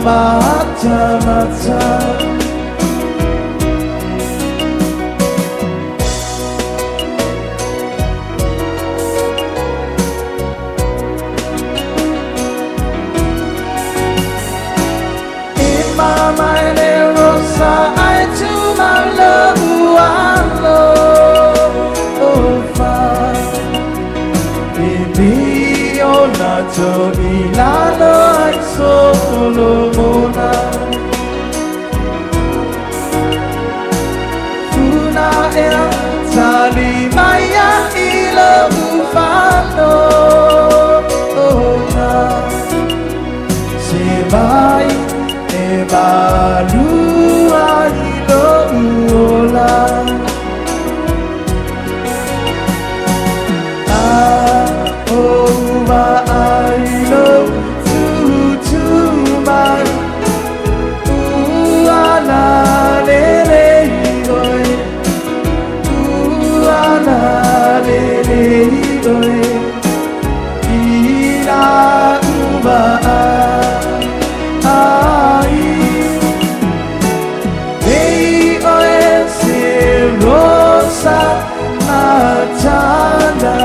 matamata. E mama e le rosa ai tu malo alo ofa. Baby o na to ilalo ai Solomona. Funa ea tali maia i lo ufano ona. Se mai e malua i lo uola. A o ma ai lo tutu mai. Ua la le le oi. Ua la le le oi. I la uma ai. Ei oe se rosa matana.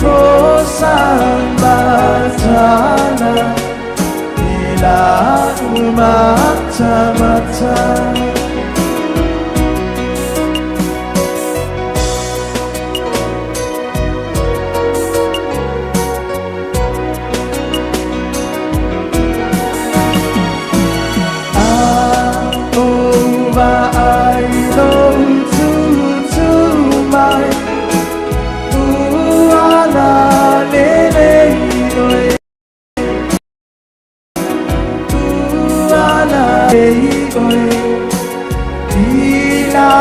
Rosa matana. I la uma mata. A o ma ai lo tutu mai. Ua la le le oi. Ua la le oi. I la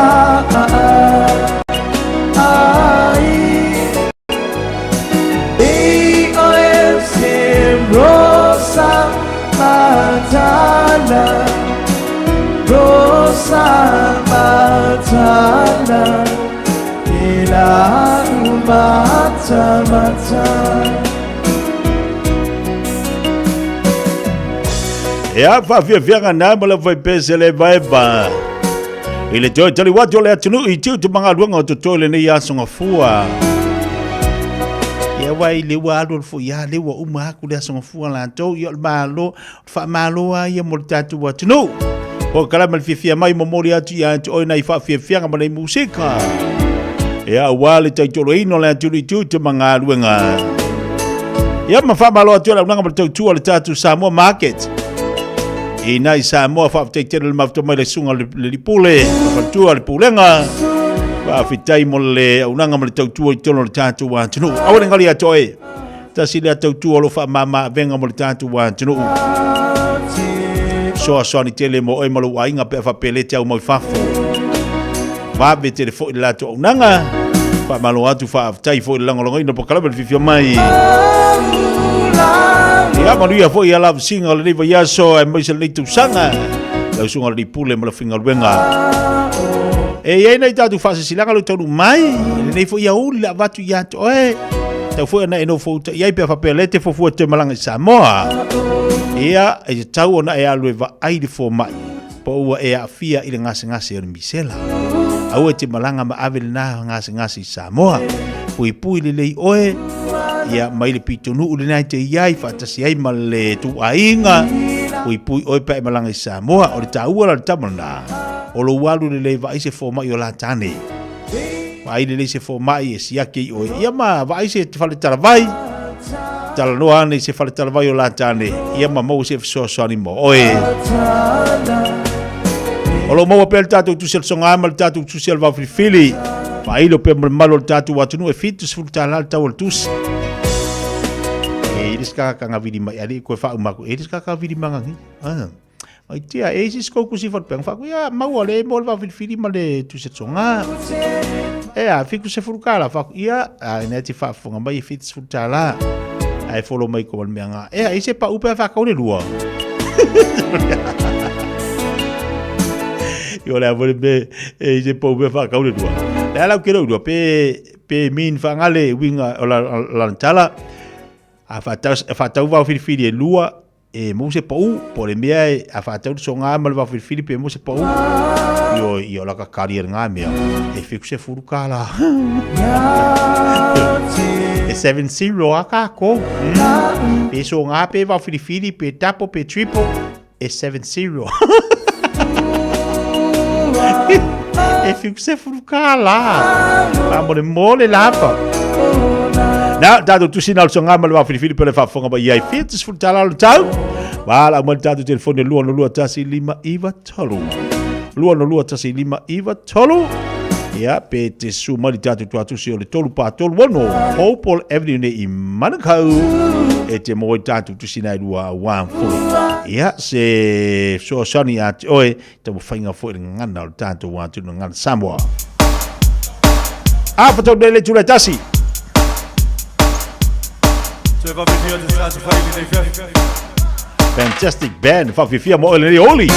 ai. Ei oe se rosa matana. Rosa matana. I la mata mata. Ia, faafiafiaga na ma le faipese le vaeva. I le toe tali watu o le atunuu i tiute ma galuega o totoe lenei aso gafua. Ia wai le ua alu alu foi ia le ua uma aku le aso gafua latou ia o le malo, o le faamalo a ia mo le tatou atunuu. Po kalama le fiafia mai momoli atu ia te oe nai faafiafiaga ma nei musika. Ia aua le taitoloina o le atunuu i tiute ma galuega. Ia ma faamalo atu le aunaga ma le tautua o le tatou Samoa Market. I nai Samoa faafetai tele le mafuta mai le suga le lipule, le faletua le pulega. Faafetai mo le aunaga ma le tautua i totonu o le tatou atunuu. Aua ne gali ia te oe. Tasi lea tautua o lo faamama avega mo le tatou atunuu. Soasoani tele mo oe ma lou aiga pe a faapea le te au mau i fafo. Vave tele foi le latou auaunaga. Faamalo atu faafetai foi le lagolagoina o polokalame le fiafia mai. Ia manuia foi ia lavasiga o lenei vaiaso aemaise lenei tausaga. Lau susuga i le Pule ma le aufaigaluega. E i ai nai tatou faasilasilaga o lo o taunuu mai i lenei foi aoauli le avatu ia te oe. Tau foi ona e nofo uta i ai pe a faapea o lea e te fuafua e toe malaga i Samoa. Ia, e tatau ona e alu e vaai le fomai po ua e aafia i le gasegase o le misela. Aua e te malaga ma ave lena gasegase i Samoa. Puipui lelei oe, ia mai le pitonuu lena e te i ai faatasi ai ma le tuaiga. Puipui oe pe a e malaga i Samoa. O le taua la o le tama lena, o lou alu lelei vaai se fomai o la tane. Vaai lelei se fomai e siaki ai oe. Ia ma vaai se fale talavai. Talanoa ane i se fale talavai o la tane. Ia ma maua se fesoasoani mo oe. O lo o maua pea le tatou tusi o le soga ma le tatou tusi o le vaofilifili. Faailo pea mo le mamalu o le tatou atunuu e $70 le tau o le tusi. E i le sikakakanga vili mai ali koe whauma ko e le sikakakanga vili manga ngi. Ah. Ai tia e isi skou kusi whatpenga whaku ia maua le mo le vaofilifili ma le tusi o le soga. E a $70 whaku ia a ina te whaafonga mai e $70. Ai follow mai ko mea ngā. E a ise pa upe a whakau le lua. I o le a me e ise pa upe a whakau le lua. Le ala ke lua pe pe min whangale winga o la la tala a whatau whao whiriwhiri e lua. E maua se pau, po o le mea e, a faatau le soga ma le vaofilifili pe maua se pau. Ioe, ia o la ka kali e lena mea, e 70 tala. E 70 a kākou. Pe soga, pe vaofilifili, pe double, pe triple, e 70. E 70 tala. Faamolemole lava. Na, tatou tusi na o le soga ma le vaofilifili pe le faafofoga mai ai. 70 tala o le tau. Valaau mai le tatou telefoni e 2 2 1 5 9 3. 2 2 1 5 9 3. Ia, pe te susu mai le tatou tuatusi o le 3 pa 3 6 Hopewell Avenue nei i Manukau. E te maua i tatou tusi na e lua auā foi. Ia, se fesoasoani ia te oe, taumafaiga foi le gagana o le tatou atunuu gagana Samoa. A, whatau nei le tūrai tasi. Fantastic band, whawhiwhia mo oe lenei oli.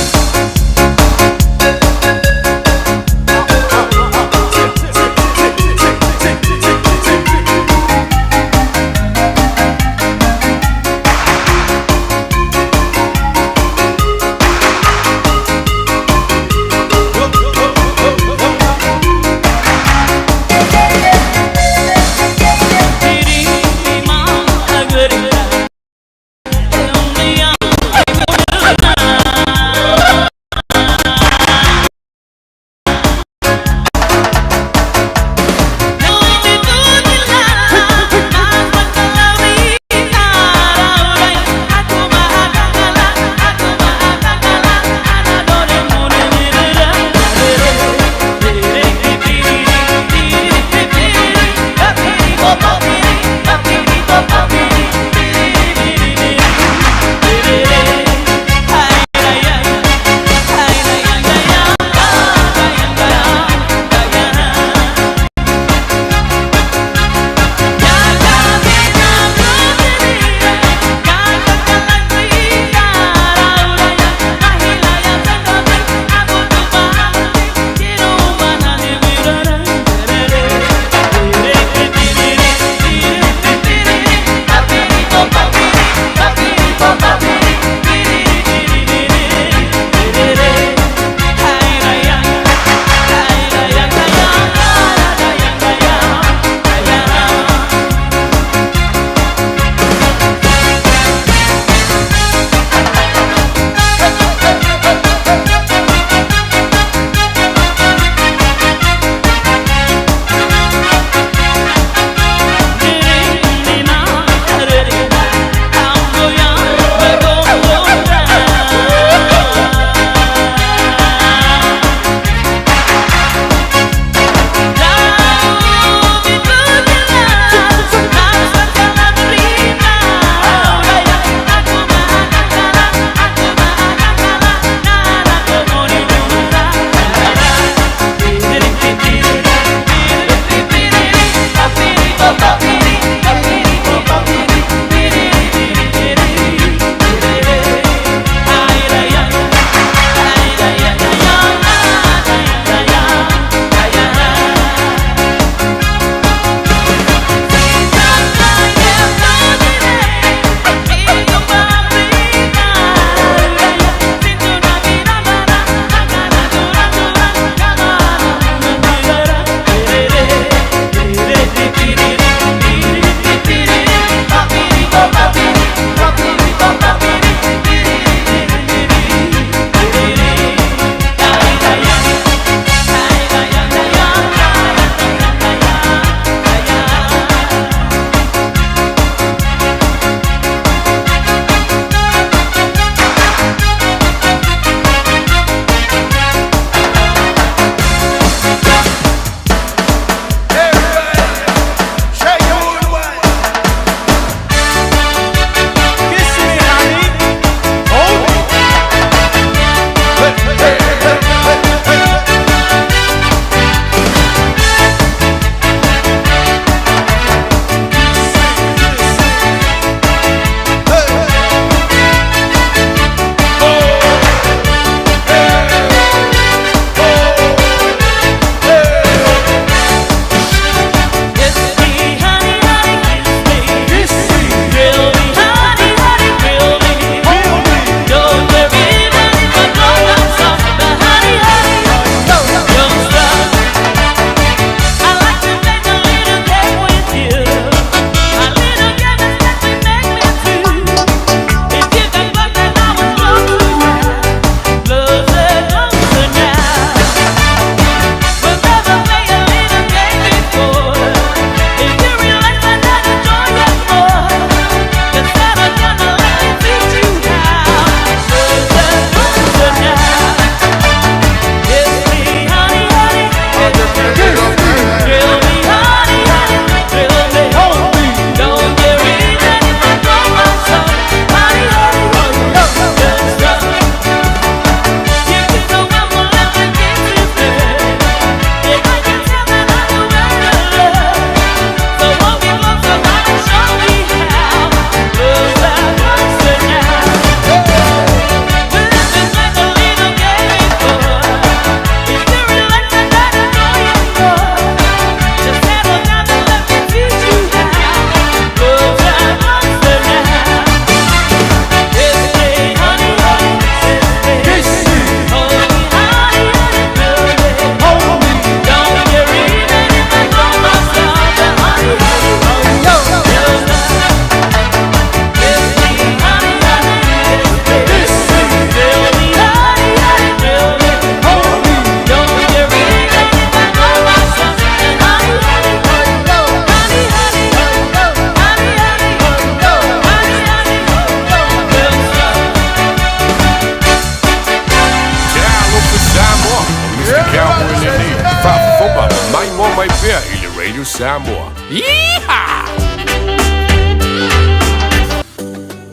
Radio Samoa. Yeehaw!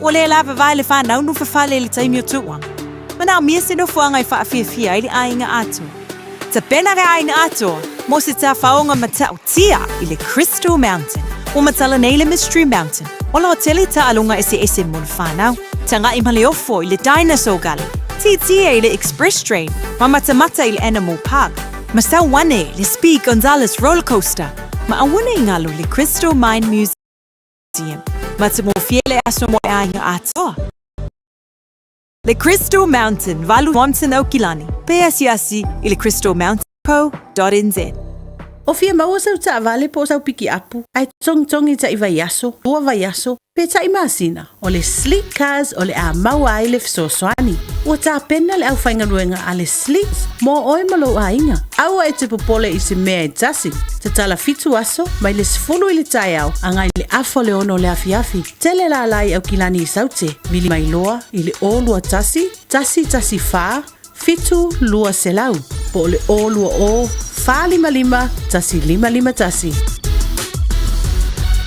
Ua le lava vae le fanau nofofale i le taimi o tauaga. Manaomia se nofoaga e faafiafia ai le aiga atoa. Tapena le aiga atoa mo se tafaoga matautia i le Crystal Mountain. Ua matala nei le Mystery Mountain o lo o tele taaloga eseese mo le fanau. Tagai ma le ofo i le Dinosaur Gully, tietie i le Express Train ma matamata i le Animal Park, ma sau ane le Speed Gonzales Roller Coaster ma aua ne i galo le Crystal Mine Museum. Matamofie le aso mo le aiga atoa. Le Crystal Mountain, valu Mountain Aukilani, pe asiasi i le Crystal Mountain co dot nz. O fia maua sau taavale po o sau pikiapu, ae togitogi taʻi vaiaso, lua vaiaso, pe taʻi masina, o le Sleek Cars o le a maua ai le fesoasoani. Ua tapena le aufaigaluega a le Sleek mo oe ma lou aiga. Aua e te popole i se mea e tasi. Tatala fitu aso, mai le 10 i le taeao agai le afa o le ono o le afiafi. Tele lala i Aukilani i Saute, vili mai loa i le 021 114 7200 po o le 020 455 1551.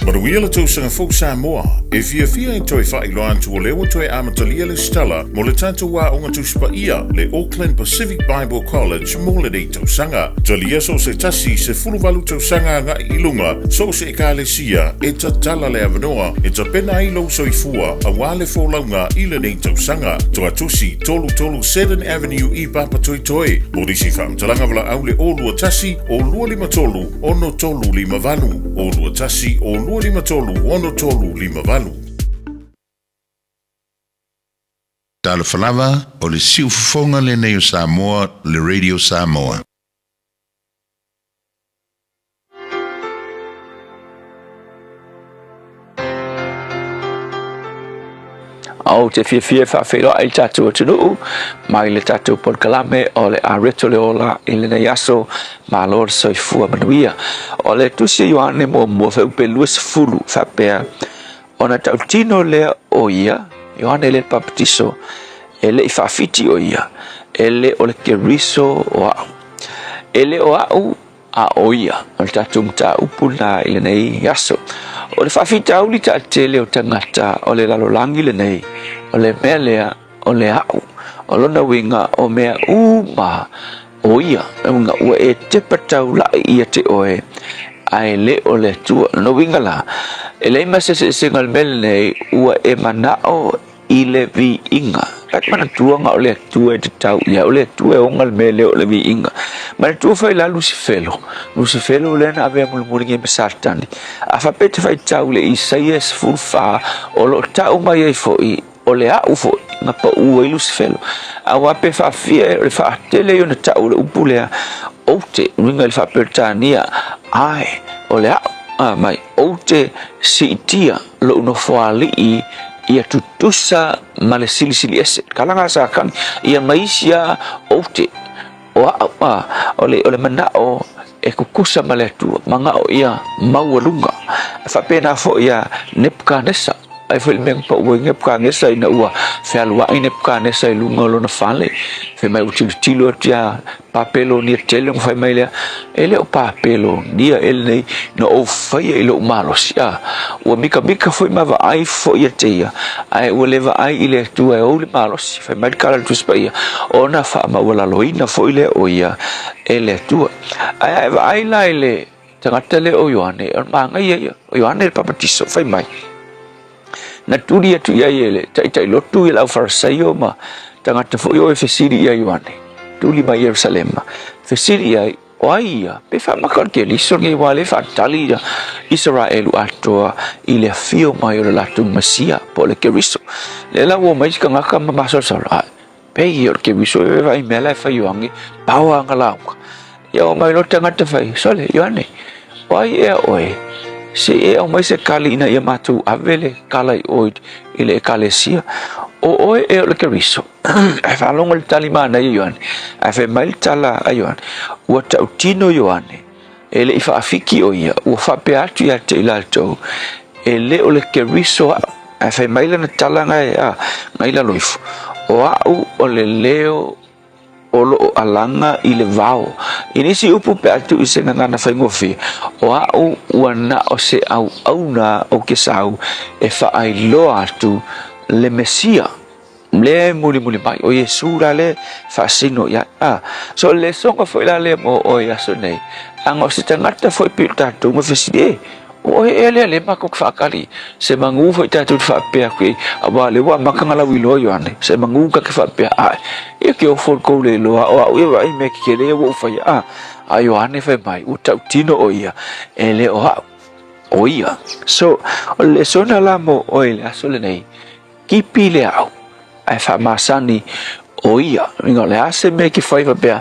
Manuia le tausaga fou Samoa! E fiafia e toe faailoa atu o lea ua toe amatalia le stala mo le tatou aoga Tusi Paia, le Auckland Pacific Bible College mo lenei tausaga. Talia so o se tasi 18 tausaga agai i luga, so o se Ekalesia e tatala le avanoa e tapena ai lou soifua aua le folauga i lenei tausaga. Toatusi, 33 Seddon Avenue i Papatoetoe. Mo nisi faamatalaga valaau le 021 o 253 6358, 021 o 253 6358. Talofa lava, o le siufofoga lenei o Samoa, le Radio Samoa. Ou te fiafia e faafeiloai i le tatou atunuu mai le tatou polokalame o le Areto le Ola i lenei aso. Malo le soifua manuia. O le tusi a Ioane muamua fuaiupe 20 faapea, Ona tautino lea o ia, Ioane le Papatiso, e le i faafiti o ia, e le o le Keriso o a'u. E le o a'u, a o ia. O le tatou mataupu lena i lenei aso. O le faafitauli taatele o tagata o le lalolagi lenei, o le mea lea o le a'u. O lona uiga o mea uma o ia, uiga ua e tepa taula'i ia te oe, ae le o le Atua. O lona uiga la, e leai ma se eseesega o le mea lenei, ua e mana'o i le viiga. Ta te manatua na o le Atua e tatau i ai, o le Atua e ona le mea lea o le viiga. Manatua foi la Lusifelo, Lusifelo lea na avea mulimuli nei ma Satani. A faapea e te faitau i le Isaia 14, o lo o tau mai ai foi, o le a'u foi na pau ai Lusifelo. Aua pe faafia o le faatele ia ona tau o le upu lea, ou te, uiga i le faa-Peretania, I, o le a'u, a mai, ou te siitia lou nofoalii ia tutusa ma le silisili ese. Kalaga a Satani, ia ma isi a ou te, o a'u, a, o le, o le mana'o e kukusa ma le Atua, mana'o ia maualuga. E faapena foi ia Nepukanesa, ai foi le mea na pau ai Nepukanesa ina ua fealuai Nepukanesa i luga o lona fale, fai mai ua tilotilo atu ia Papelonia tele ona fai mai lea, e le o Papelonia e lenei na ou faia i lou malosi. A, ua mikamika foi ma vaai foi ia te ia, ae ua le vaai i le Atua e ou le malosi. Fai mai le tala a le Tusi Paia, ona faamaualaloina foi lea o ia e le Atua. Ae a e vaai la i le tagata lea o Ioane, o le manaia ia, o Ioane le Papatiso, fai mai, na tuli atu i ai e le taitai lotu i le aufarasaio ma tagata foi o e fesili ia Ioane, tuli mai Ierusalema, fesili i ai, o ai ia, pe faamaka o le Keriso lenei ua le faatali ia Isaraelu atoa i le afio mai o le latou Mesia, po o le Keriso. Lea la ua omai si tagata ma masalosalo, ai, pei ia o le Keriso e vaai mea la e fai Ioane, pao ana lauga. Ia omai loa tagata fai, sole, Ioane, o ai ea oe? Se i e aumai se kali ina ia matou ave le kala i oe i le ekalesia. O oe ea o le Keriso? Ae faalogo le tali manaia Ioane. Ae fai mai le tala a Ioane, ua tautino Ioane, e le i faafiki o ia, ua faapea atu ia te i latou, e le o le Keriso a'u. Ae fai mai lana tala ngai, a, ngai lalo ifo, o a'u o le leo o lo o alaga i le vao I nisi upu pe a tuu i se gagana faigofie, o a'u ua na o se auauna ou ke sau e faailoa atu le Mesia lea e mulimuli mai, o Iesu la lea e faasino i ai. A, so o le lesoga foi la lea mo oe i aso nei, aga o se tagata foi pei o tatou ma fesili, e, o oe ea lea lea matou te faatali, se manu foi tatou te faapea atu i ai, aua o lea ua amata ona lauiloa Ioane, se manu ta te faapea ae, ia ke ofo le tou le iloa, o au ia vaai i mea tetele ia ua ou faia, a, a Ioane fai mai, ua tautino o ia, e le o au, o ia. So, o le lesona la mo oe i le aso lenei, Kipi le au, ae faamasani o ia. Uiga o le a se mea e te fai faapea,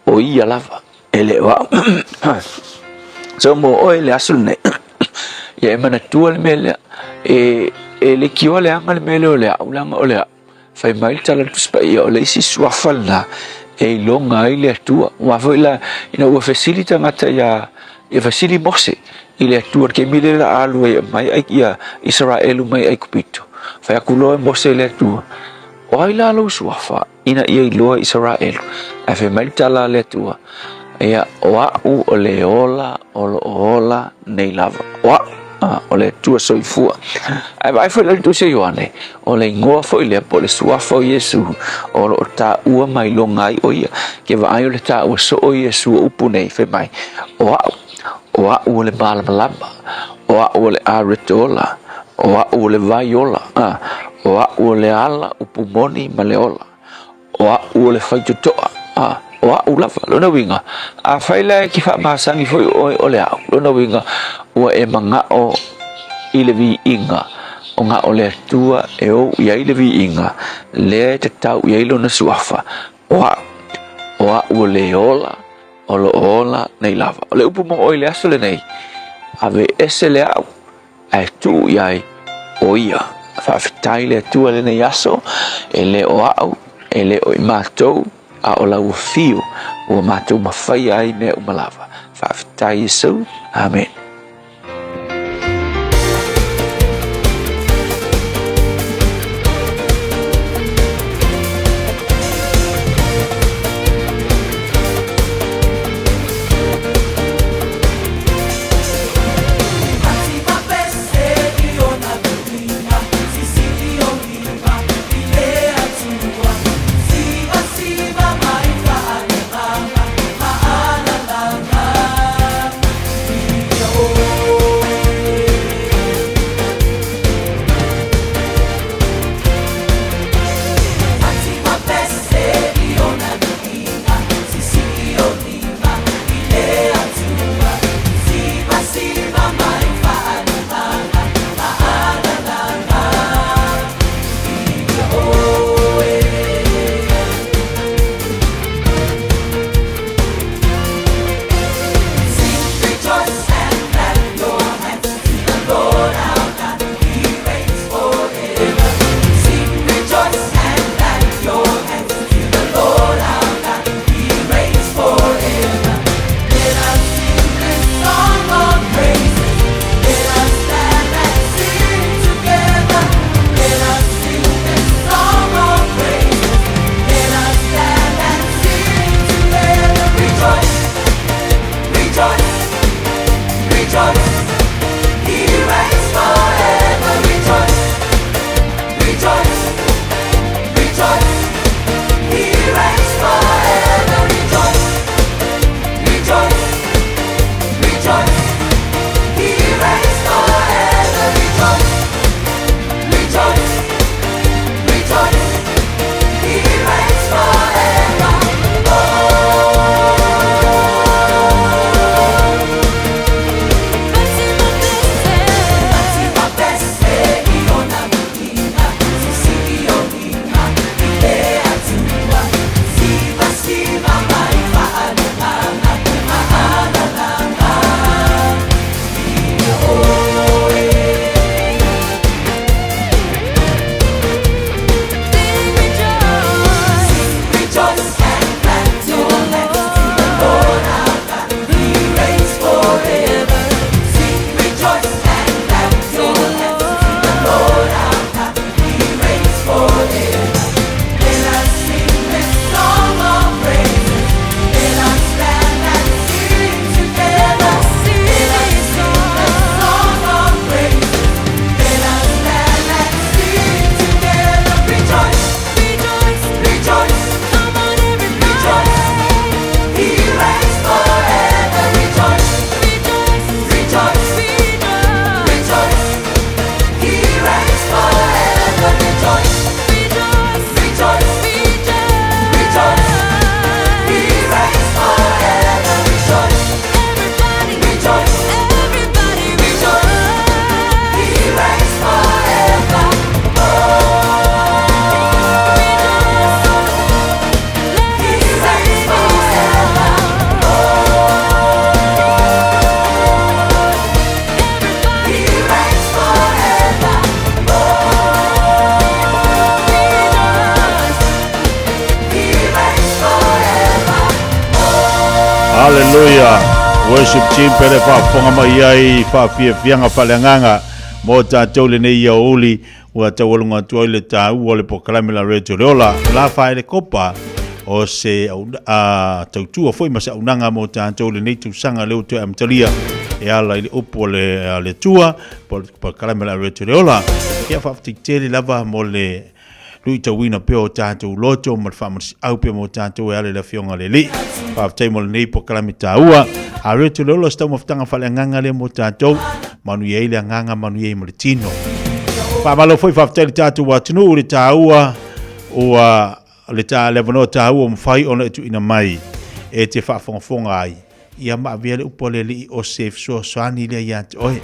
o ia lava, e le o au. So mo oe le aso lenei, ia e manatua le mea lea, e, e leitioa leaga le mea lea o le au, leaga o le au. Fai mai le tala a le Tusi Paia, o le isi suafa lena e iloga ai le Atua. Aua foi la, ina ua fesili tagata ia, ia fesili Mose, i le Atua i le taimi lea la alu ai e aumai ai ia Isaraelu mai Aikupito. Fai atu loa e Mose i le Atua, O ai la lou suafa ina ia iloa Isaraelu? Ae fai mai le tala a le Atua, Ia, o a'u o le ola o lo o ola nei lava. O a'u, a, o le Atua soifua. Ae vaai foi la i le Tusi a Ioane, o le igoa foi lea po o le suafa o Iesu o lo o taua mai iloga ai o ia. Ke vaai o le taua soo o Iesu o upu nei, fai mai, O a'u, O a'u o le malamalama, o a'u o le areto ola, o a'u o le vai ola, a, o a'u o le ala upu moni ma le ola, o a'u o le faitotoa, a, o a'u lava. Lona uiga, afai la e te faamasani foi oe o le a'u, lona uiga, ua e mana'o i le viiga, o na o le Atua e ou i ai le viiga, lea e tatau i ai lona suafa, o a'u, o a'u o le ola, o lo o ola nei lava. O le upu mo oe i le aso lenei, ave ese le au, ae tuu i ai o ia. Faafetai le Atua i lenei aso, e le o au, e le o i matou, a o lau afio ua matou mafaia ai mea uma lava. Faafetai Iesu. Amen. Haleluia! Worship team pele faafofoga mai ai faafiafiaga faaleagaga mo tatou lenei aoauli ua taualuga atu ai le taua o le polokalame la Radio Le Ola la faele kopa o se tautua foi ma se aunaga mo tatou lenei tausaga lea ua toe amatalia e ala i le upu o le Atua polokalame la Radio Le Ola. Ia faafetai tele lava mo le luitauina pea o tatou loto ma le faamalosiau pea mo tatou e ala i le Afioga a le Alii. Faafetai mo lenei polokalame taua. A Radio Le Ola o se taumafataga faaleagaga lea mo tatou, manuia ai le agaga, manuia ai ma le tino. Faamalo foi faafetai i le tatou atunuu i le taua ua le ta le avanoa taua ua mafai ona e tuuina mai e te faafogafoga ai. Ia ma avea le upu a le Alii o se fesoasoani lea ia te oe.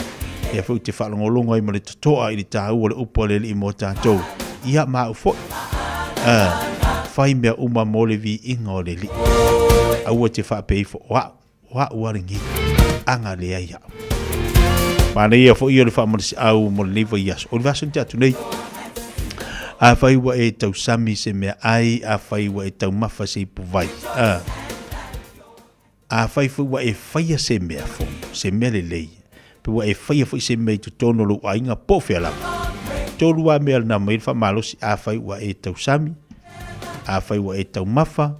Ia foi te faalogologo ai ma le totoa i le taua o le upu a le Alii mo tatou. Ia ma au foi. Fai mea uma mo le viiga o le Alii. Aua te faapea ifo o au, o au a lenei. Aga leai au. Manaia foi ia o le faamalosiau mo lenei vaiaso. O le vaiaso na tea atu nei. Afai ua e tausami se meaai, afai ua e taumafa se ipuvai. Afai foi ua e faia se mea fou, se mea lelei, pe ua e faia foi se mea i totonu o lou aiga po o fea lava. Tolu lava mea na aumai ai le faamalosi, afai ua e tausami, afai ua e taumafa,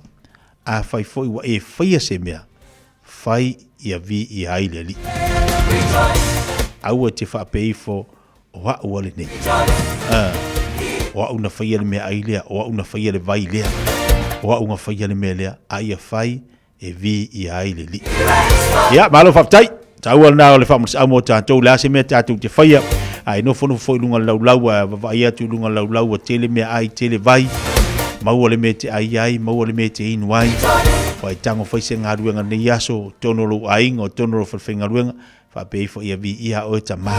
afai foi ua e faia se mea, fai ia viia ai le Alii. Aua e te faapea ifo, o au a lenei. O au na faia le meaai lea, o au na faia le vai lea, o au na faia le mea lea, a ia fai e viia ai le Alii. Ia, malo faafetai. Taua lena o le faamalosiau mo tatou, le a se mea tatou te faia, a e nofonofo foi i luga o le laulau, a vaavaai atu i luga o le laulau ua tele meaai, tele vai, maua le mea e te ai ai, maua le mea e te inu ai, ua e tago fai se galuega lenei aso, o totonu o lou aiga, o totonu o lou falefaigaluega, faapea ifo ia viia oe Tama,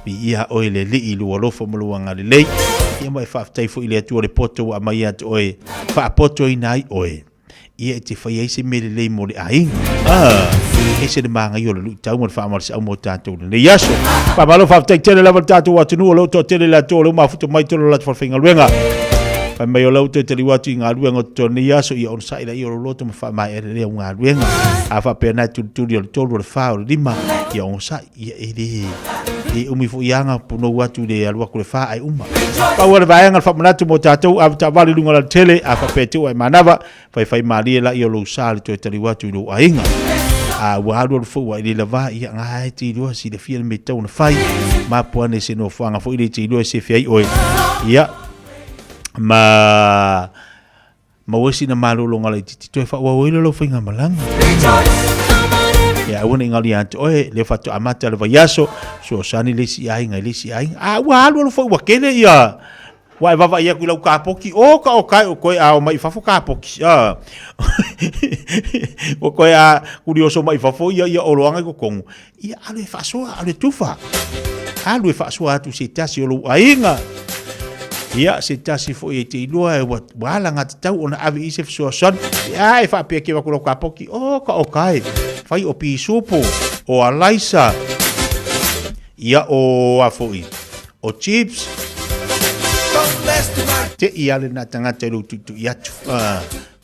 viia oe le Alii i lou alofa ma lou agalelei. Ia ma e faafetai foi i le Atua le poto ua aumai ia te oe, faapotoina ai oe. Ia e te fai ai se mea lelei mo le aiga. Ah, ese le māngai o le luitau ma le faamalosiau mo tatou lenei aso. Faamalo faafetai tele lava le tatou atunuu o lo o toatele le atoa o lea ua mafuta mai tolo latou falefaigaluega. Fai mai o la ua toe taliu atu i galuega o totonu lenei aso, ia onosai laia o lou loto ma faamaea lelei au galuega. A faapea na e tulituli o le 3, o le 4, o le 5, ia onosai, ia e le e umi foi aga punou atu i le alu atu le 4 ae uma. Pau le vaega le faamanatu mo tatou ave taavale i luga o le alatele, a faapea te ua e manava, faifai malie laia o lou sa le toe taliu atu i lou aiga. A ua alu alu foi ua e le lava, ia ngā e te iloa silafia le mea e tatau ona fai, mapu ane se nofoaga foi le te iloa e sefe ai oe. Ia, ma maua sina malologa laitiiti toe faaauau ai lou faigamalaga. Ia aua ne i galo ia te oe, lea faatoa amata le vaiaso, fesoasoani le isi aiga i le isi aiga. A ua alu alu foi ua tele ia ua e vaavaai atu i lau kapoki, o ka o kai o koe a o mai i fafo kapoki. A. Ua koe a kuli oso mai i fafo ia ia oloaga i totonu. Ia alu e faasoa, alu e tufa. Alu e faasoa atu se tasi o lou aiga. Ia, se tasi foi e te iloa e ua, ua alagatatau ona ave i se fesoasoani. Ia, e faapea ke aku lau kapoki, o ka o kai. Fai o pisupo, o alaisa, ia o a foi, o chips. Te i ale nā tangata i lou tuitui atu. Ah.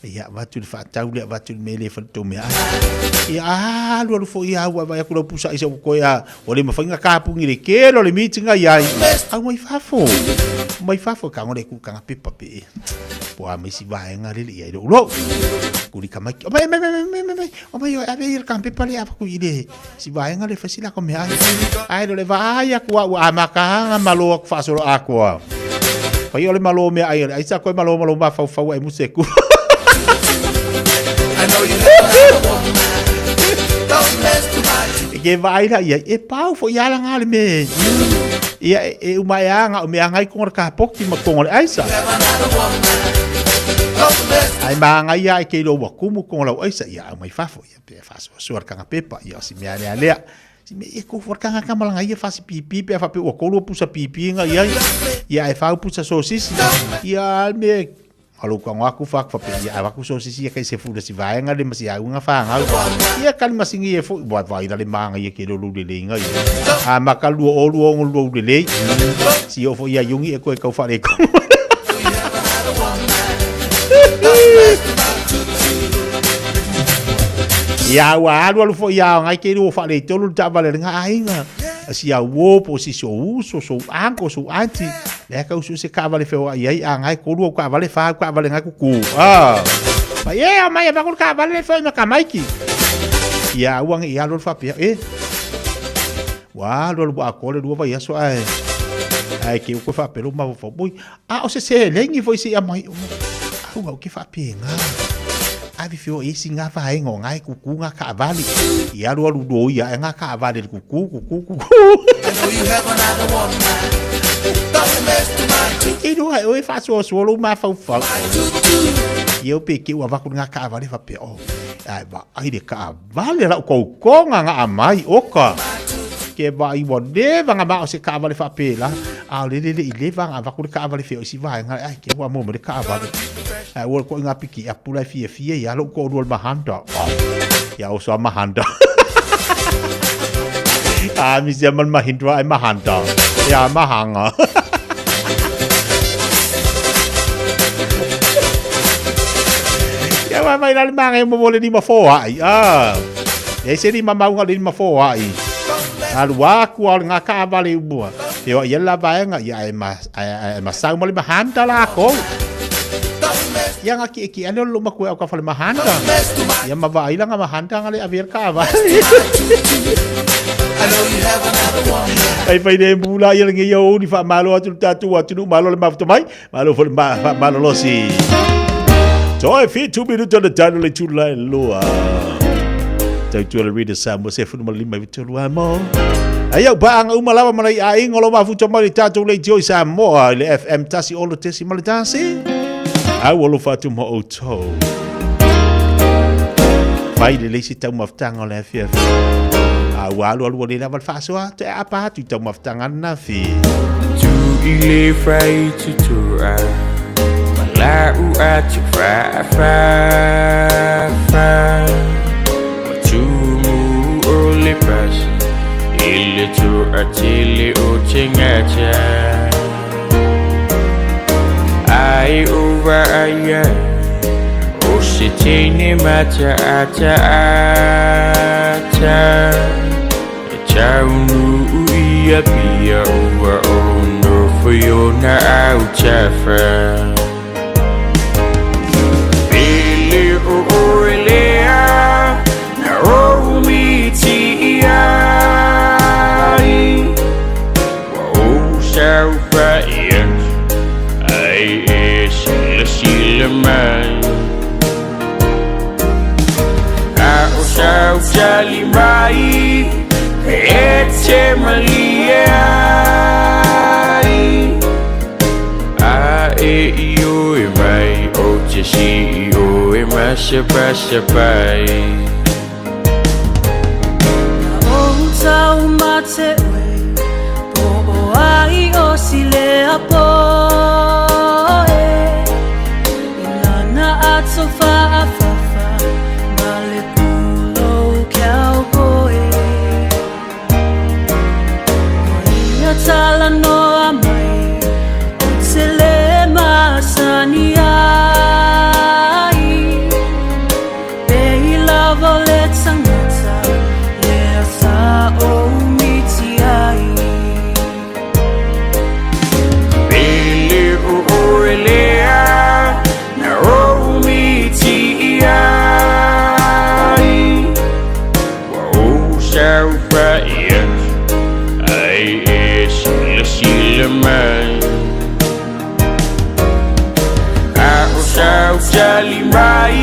Ia, avatu le faatau lea, avatu le mea lea e fai tou meaai. Ia, alu alu foi ia ua vaai atu lau pusa aisa ua koe a, ua le mafai ona kapugi le tele o le mitinga iai. Au mai fafo, mai fafo, ka ngore ku kanga pepa pe e. Po a mai si vaega lele ia i lou lou. Kuli ka mai, o mai, mai, mai, mai, mai, mai, o mai, ave ia le kanga pepa le ava ku i le si vaega le fai si lako meaai. Ai lo le vaai aku au a makahanga malo aku faasolo akoa. Fai o le malo meaai o le aisa koe malo malo mafaufau ai muse ku. E ke vaai la ia, e pau fo ia la ngā le me. Ia e uma e anga o mea ngai konga le kapoki ma konga le aisa. Ai ma ngai ia e ke ilo ua kumu konga lau aisa ia au mai fafo ia. Pe faasoasoa le kanga pepa, ia o si mea lea lea. Si mea ia kofu le kanga kamalanga ia fasi pipi pe fa pe ua kolu pusa pipi nga ia. Ia e fau pusa sosisi. Ia me alo ka ngā ku fa fa pe ia ava ku sosisi ia kai se fula si vaenga le masi au nga fa ngau. Ia kali masingi e fo wa vai le manga ia ke lolu le le nga ia. A maka lua o lua o lua le le. Si o fo ia yungi e koe kau fa le ko. Ia ua alualu foi ia ngai ke ua faaletonu le taavale a le aiga. A si au uo po o se isi ou uso, sou uncle, sou aunty, lea tau sue se taavale feoai ai, a ngai tolu au taavale, fa au taavale ngai kuku. Ah. Mai e omai avatu le taavale le feoai ma tamaiti. Ia aua ne i alualu faapea, e. Ua alualu ua atoa le lua vaiaso ae ae ke uko faapea lou mafaufau. Oi, a o se seleni foi se i aumai. Au au ke faapena. Ave feoai ai si ngā vaega o ngā e kuku ngā taavale. I alualu loi ae ngā taavale le kuku, kuku, kuku. Ke iloa e oe faasoasoa lou mafaufau. Ia pe ke ua avatu le ngā taavale faapea, oh, ae vaai le taavale. Vale lau koukonga nga amai oka. Ke vaai ua leva nga mao se kaavale faapela, a o le lele i leva nga avaku le kaavale fea o isi vaega ai ke ua mo le kaavale. Ai ua ko nga piki a pula fia fia ia lo ko lua mahanda. Ia o so mahanda. A mi se man mahindra ai mahanda. Ia mahanga. Ia wa mai la le manga e mo le lima fo ai. Ah. E se lima maunga le lima fo ai. Alu aku au ngā kaavale umua. E o ia la vaenga ia e ma e ma sau ma le mahanda la ko. Ia ngā ki e ki ane o lo makue au ka whale mahanda. Ia ma vaai la ngā mahanda ngā le avia kaavale. Ai fai le mula ia le ia o ni wha malo atu le tātou atunuu malo le mafuta mai. Malo fo le malolosi. Toe 7 minuto le tano le tula e lua. Tautua le Reader Samoa se funu ma le lima i tolu a mo. Ai au paanga uma lava ma nei aiga o lo mafuta mai le tātou leitio i Samoa i le FM 106.1. Au alofa atu ma outou. Fai lelei se taumafataga o le afiafi. A ua alualu ua le lava le faasoa, toe aapa atu i taumafataga ananafi. Tu i le fai tutua Ma lau atu fa fa fa Ma tumu o le pasi I le toa tele o te ngata Ai o vaai ai O se teine mata ata ata E taunu ia pia ua o nofo i ona au tafa Pele o oe lea na ou miti ai Ua ou saofai atu ai e silasila mai A o sau tali mai e te malie ai A e ioe mai o te si ioe masapasapai. Na ou tau mate oe, po o ai o silea poe. I lana ato faafafa, ma le pulou cowboy. Ua ia talanoa mai, o te le masani ai. E i lava le tangata, lea sa ou miti ai. Pele o oe lea na ou miti ai. Ua ou saofai atu ai e silasila mai. A o sau tali mai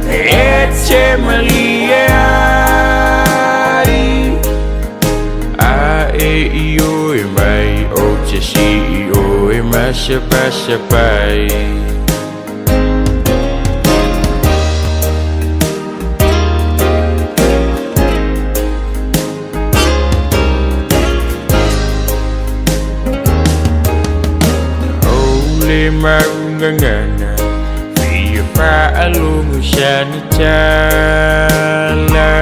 e te malie ai. A e ioe mai o te si ioe masapasapai. O le maugagana fia faalogo sana tala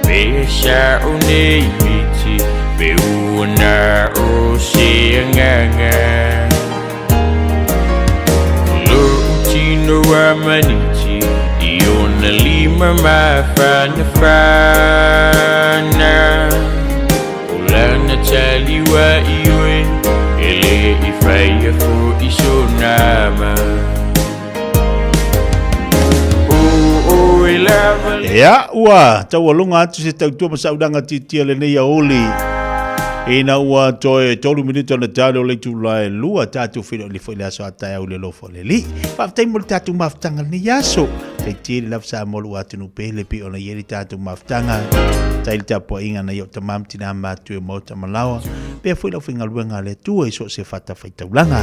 Pe sao nei miti pe ua na o se agaga Lou tino a maniti i ona Lona lima mafanafana O lana taliua i oe E le i whaia fo i so nama O oe lava Ia, ua taualoga atu se tautua ma saudaga tiatia lenei aoli. Ina ua toe tolu minute ona talo le itula e lua tatou feiloai foi le aso a taeao i le alofa o le Alii. Faafetai mo le tatou mafutaga lenei aso. Tai tele lava Samoa lou atunuu pele pei ona i ai le tatou mafutaga. Tai le tapuaiga nai ou tama ma tina matua i Maota Malaoa. Pea foi lau faigaluega a le Atua i so o se fatafaitaulaga.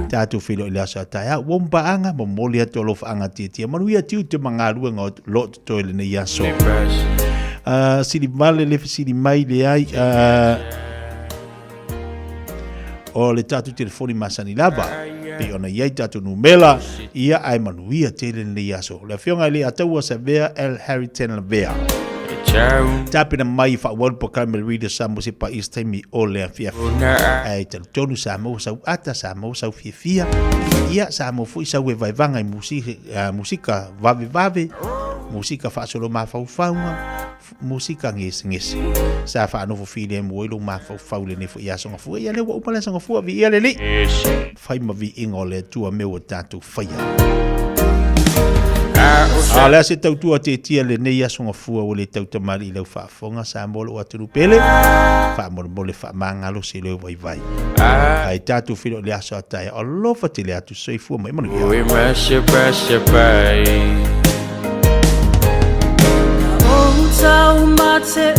Tatou feiloai le aso a taeao. Ua paaga, momoli atu alofaaga tiatia. Manuia tiute ma galuega o lo o totoe lenei aso. Sili vale le fesili mai leai. O le tatou telefoni masani lava pei ona i ai tatou numera ia ae manuia tele lenei aso. Le afioga i le Ataua Savea L. Harrington Lavea. Tapena mai faaauau le polokalame le Radio Samoa se paia se taimi o le afiafi. Ae talitonu sa maua sau ata, sa maua sau fiafia, ia sa maua foi sau vaevaega i musika vavevave, musika faasolo mafaufauga, musika gesegese. Sa faanofo filemu ai lou mafaufau i lenei foi aso gafua. Ia lea ua uma le aso gafua, viia le Alii. Fai ma viiga o le Atua mea ua tatou faia. A o le a se tautua tietia lenei aso gafua ua le tautamalii i lau faafofoga Samoa lou atunuu pele, faamolemole faamagalo se leo vaivai. Ae tatou feiloai i le aso a taeao. Alofa tele atu, soifua ma ia manuia. Oi masepasepai. Ou tau mate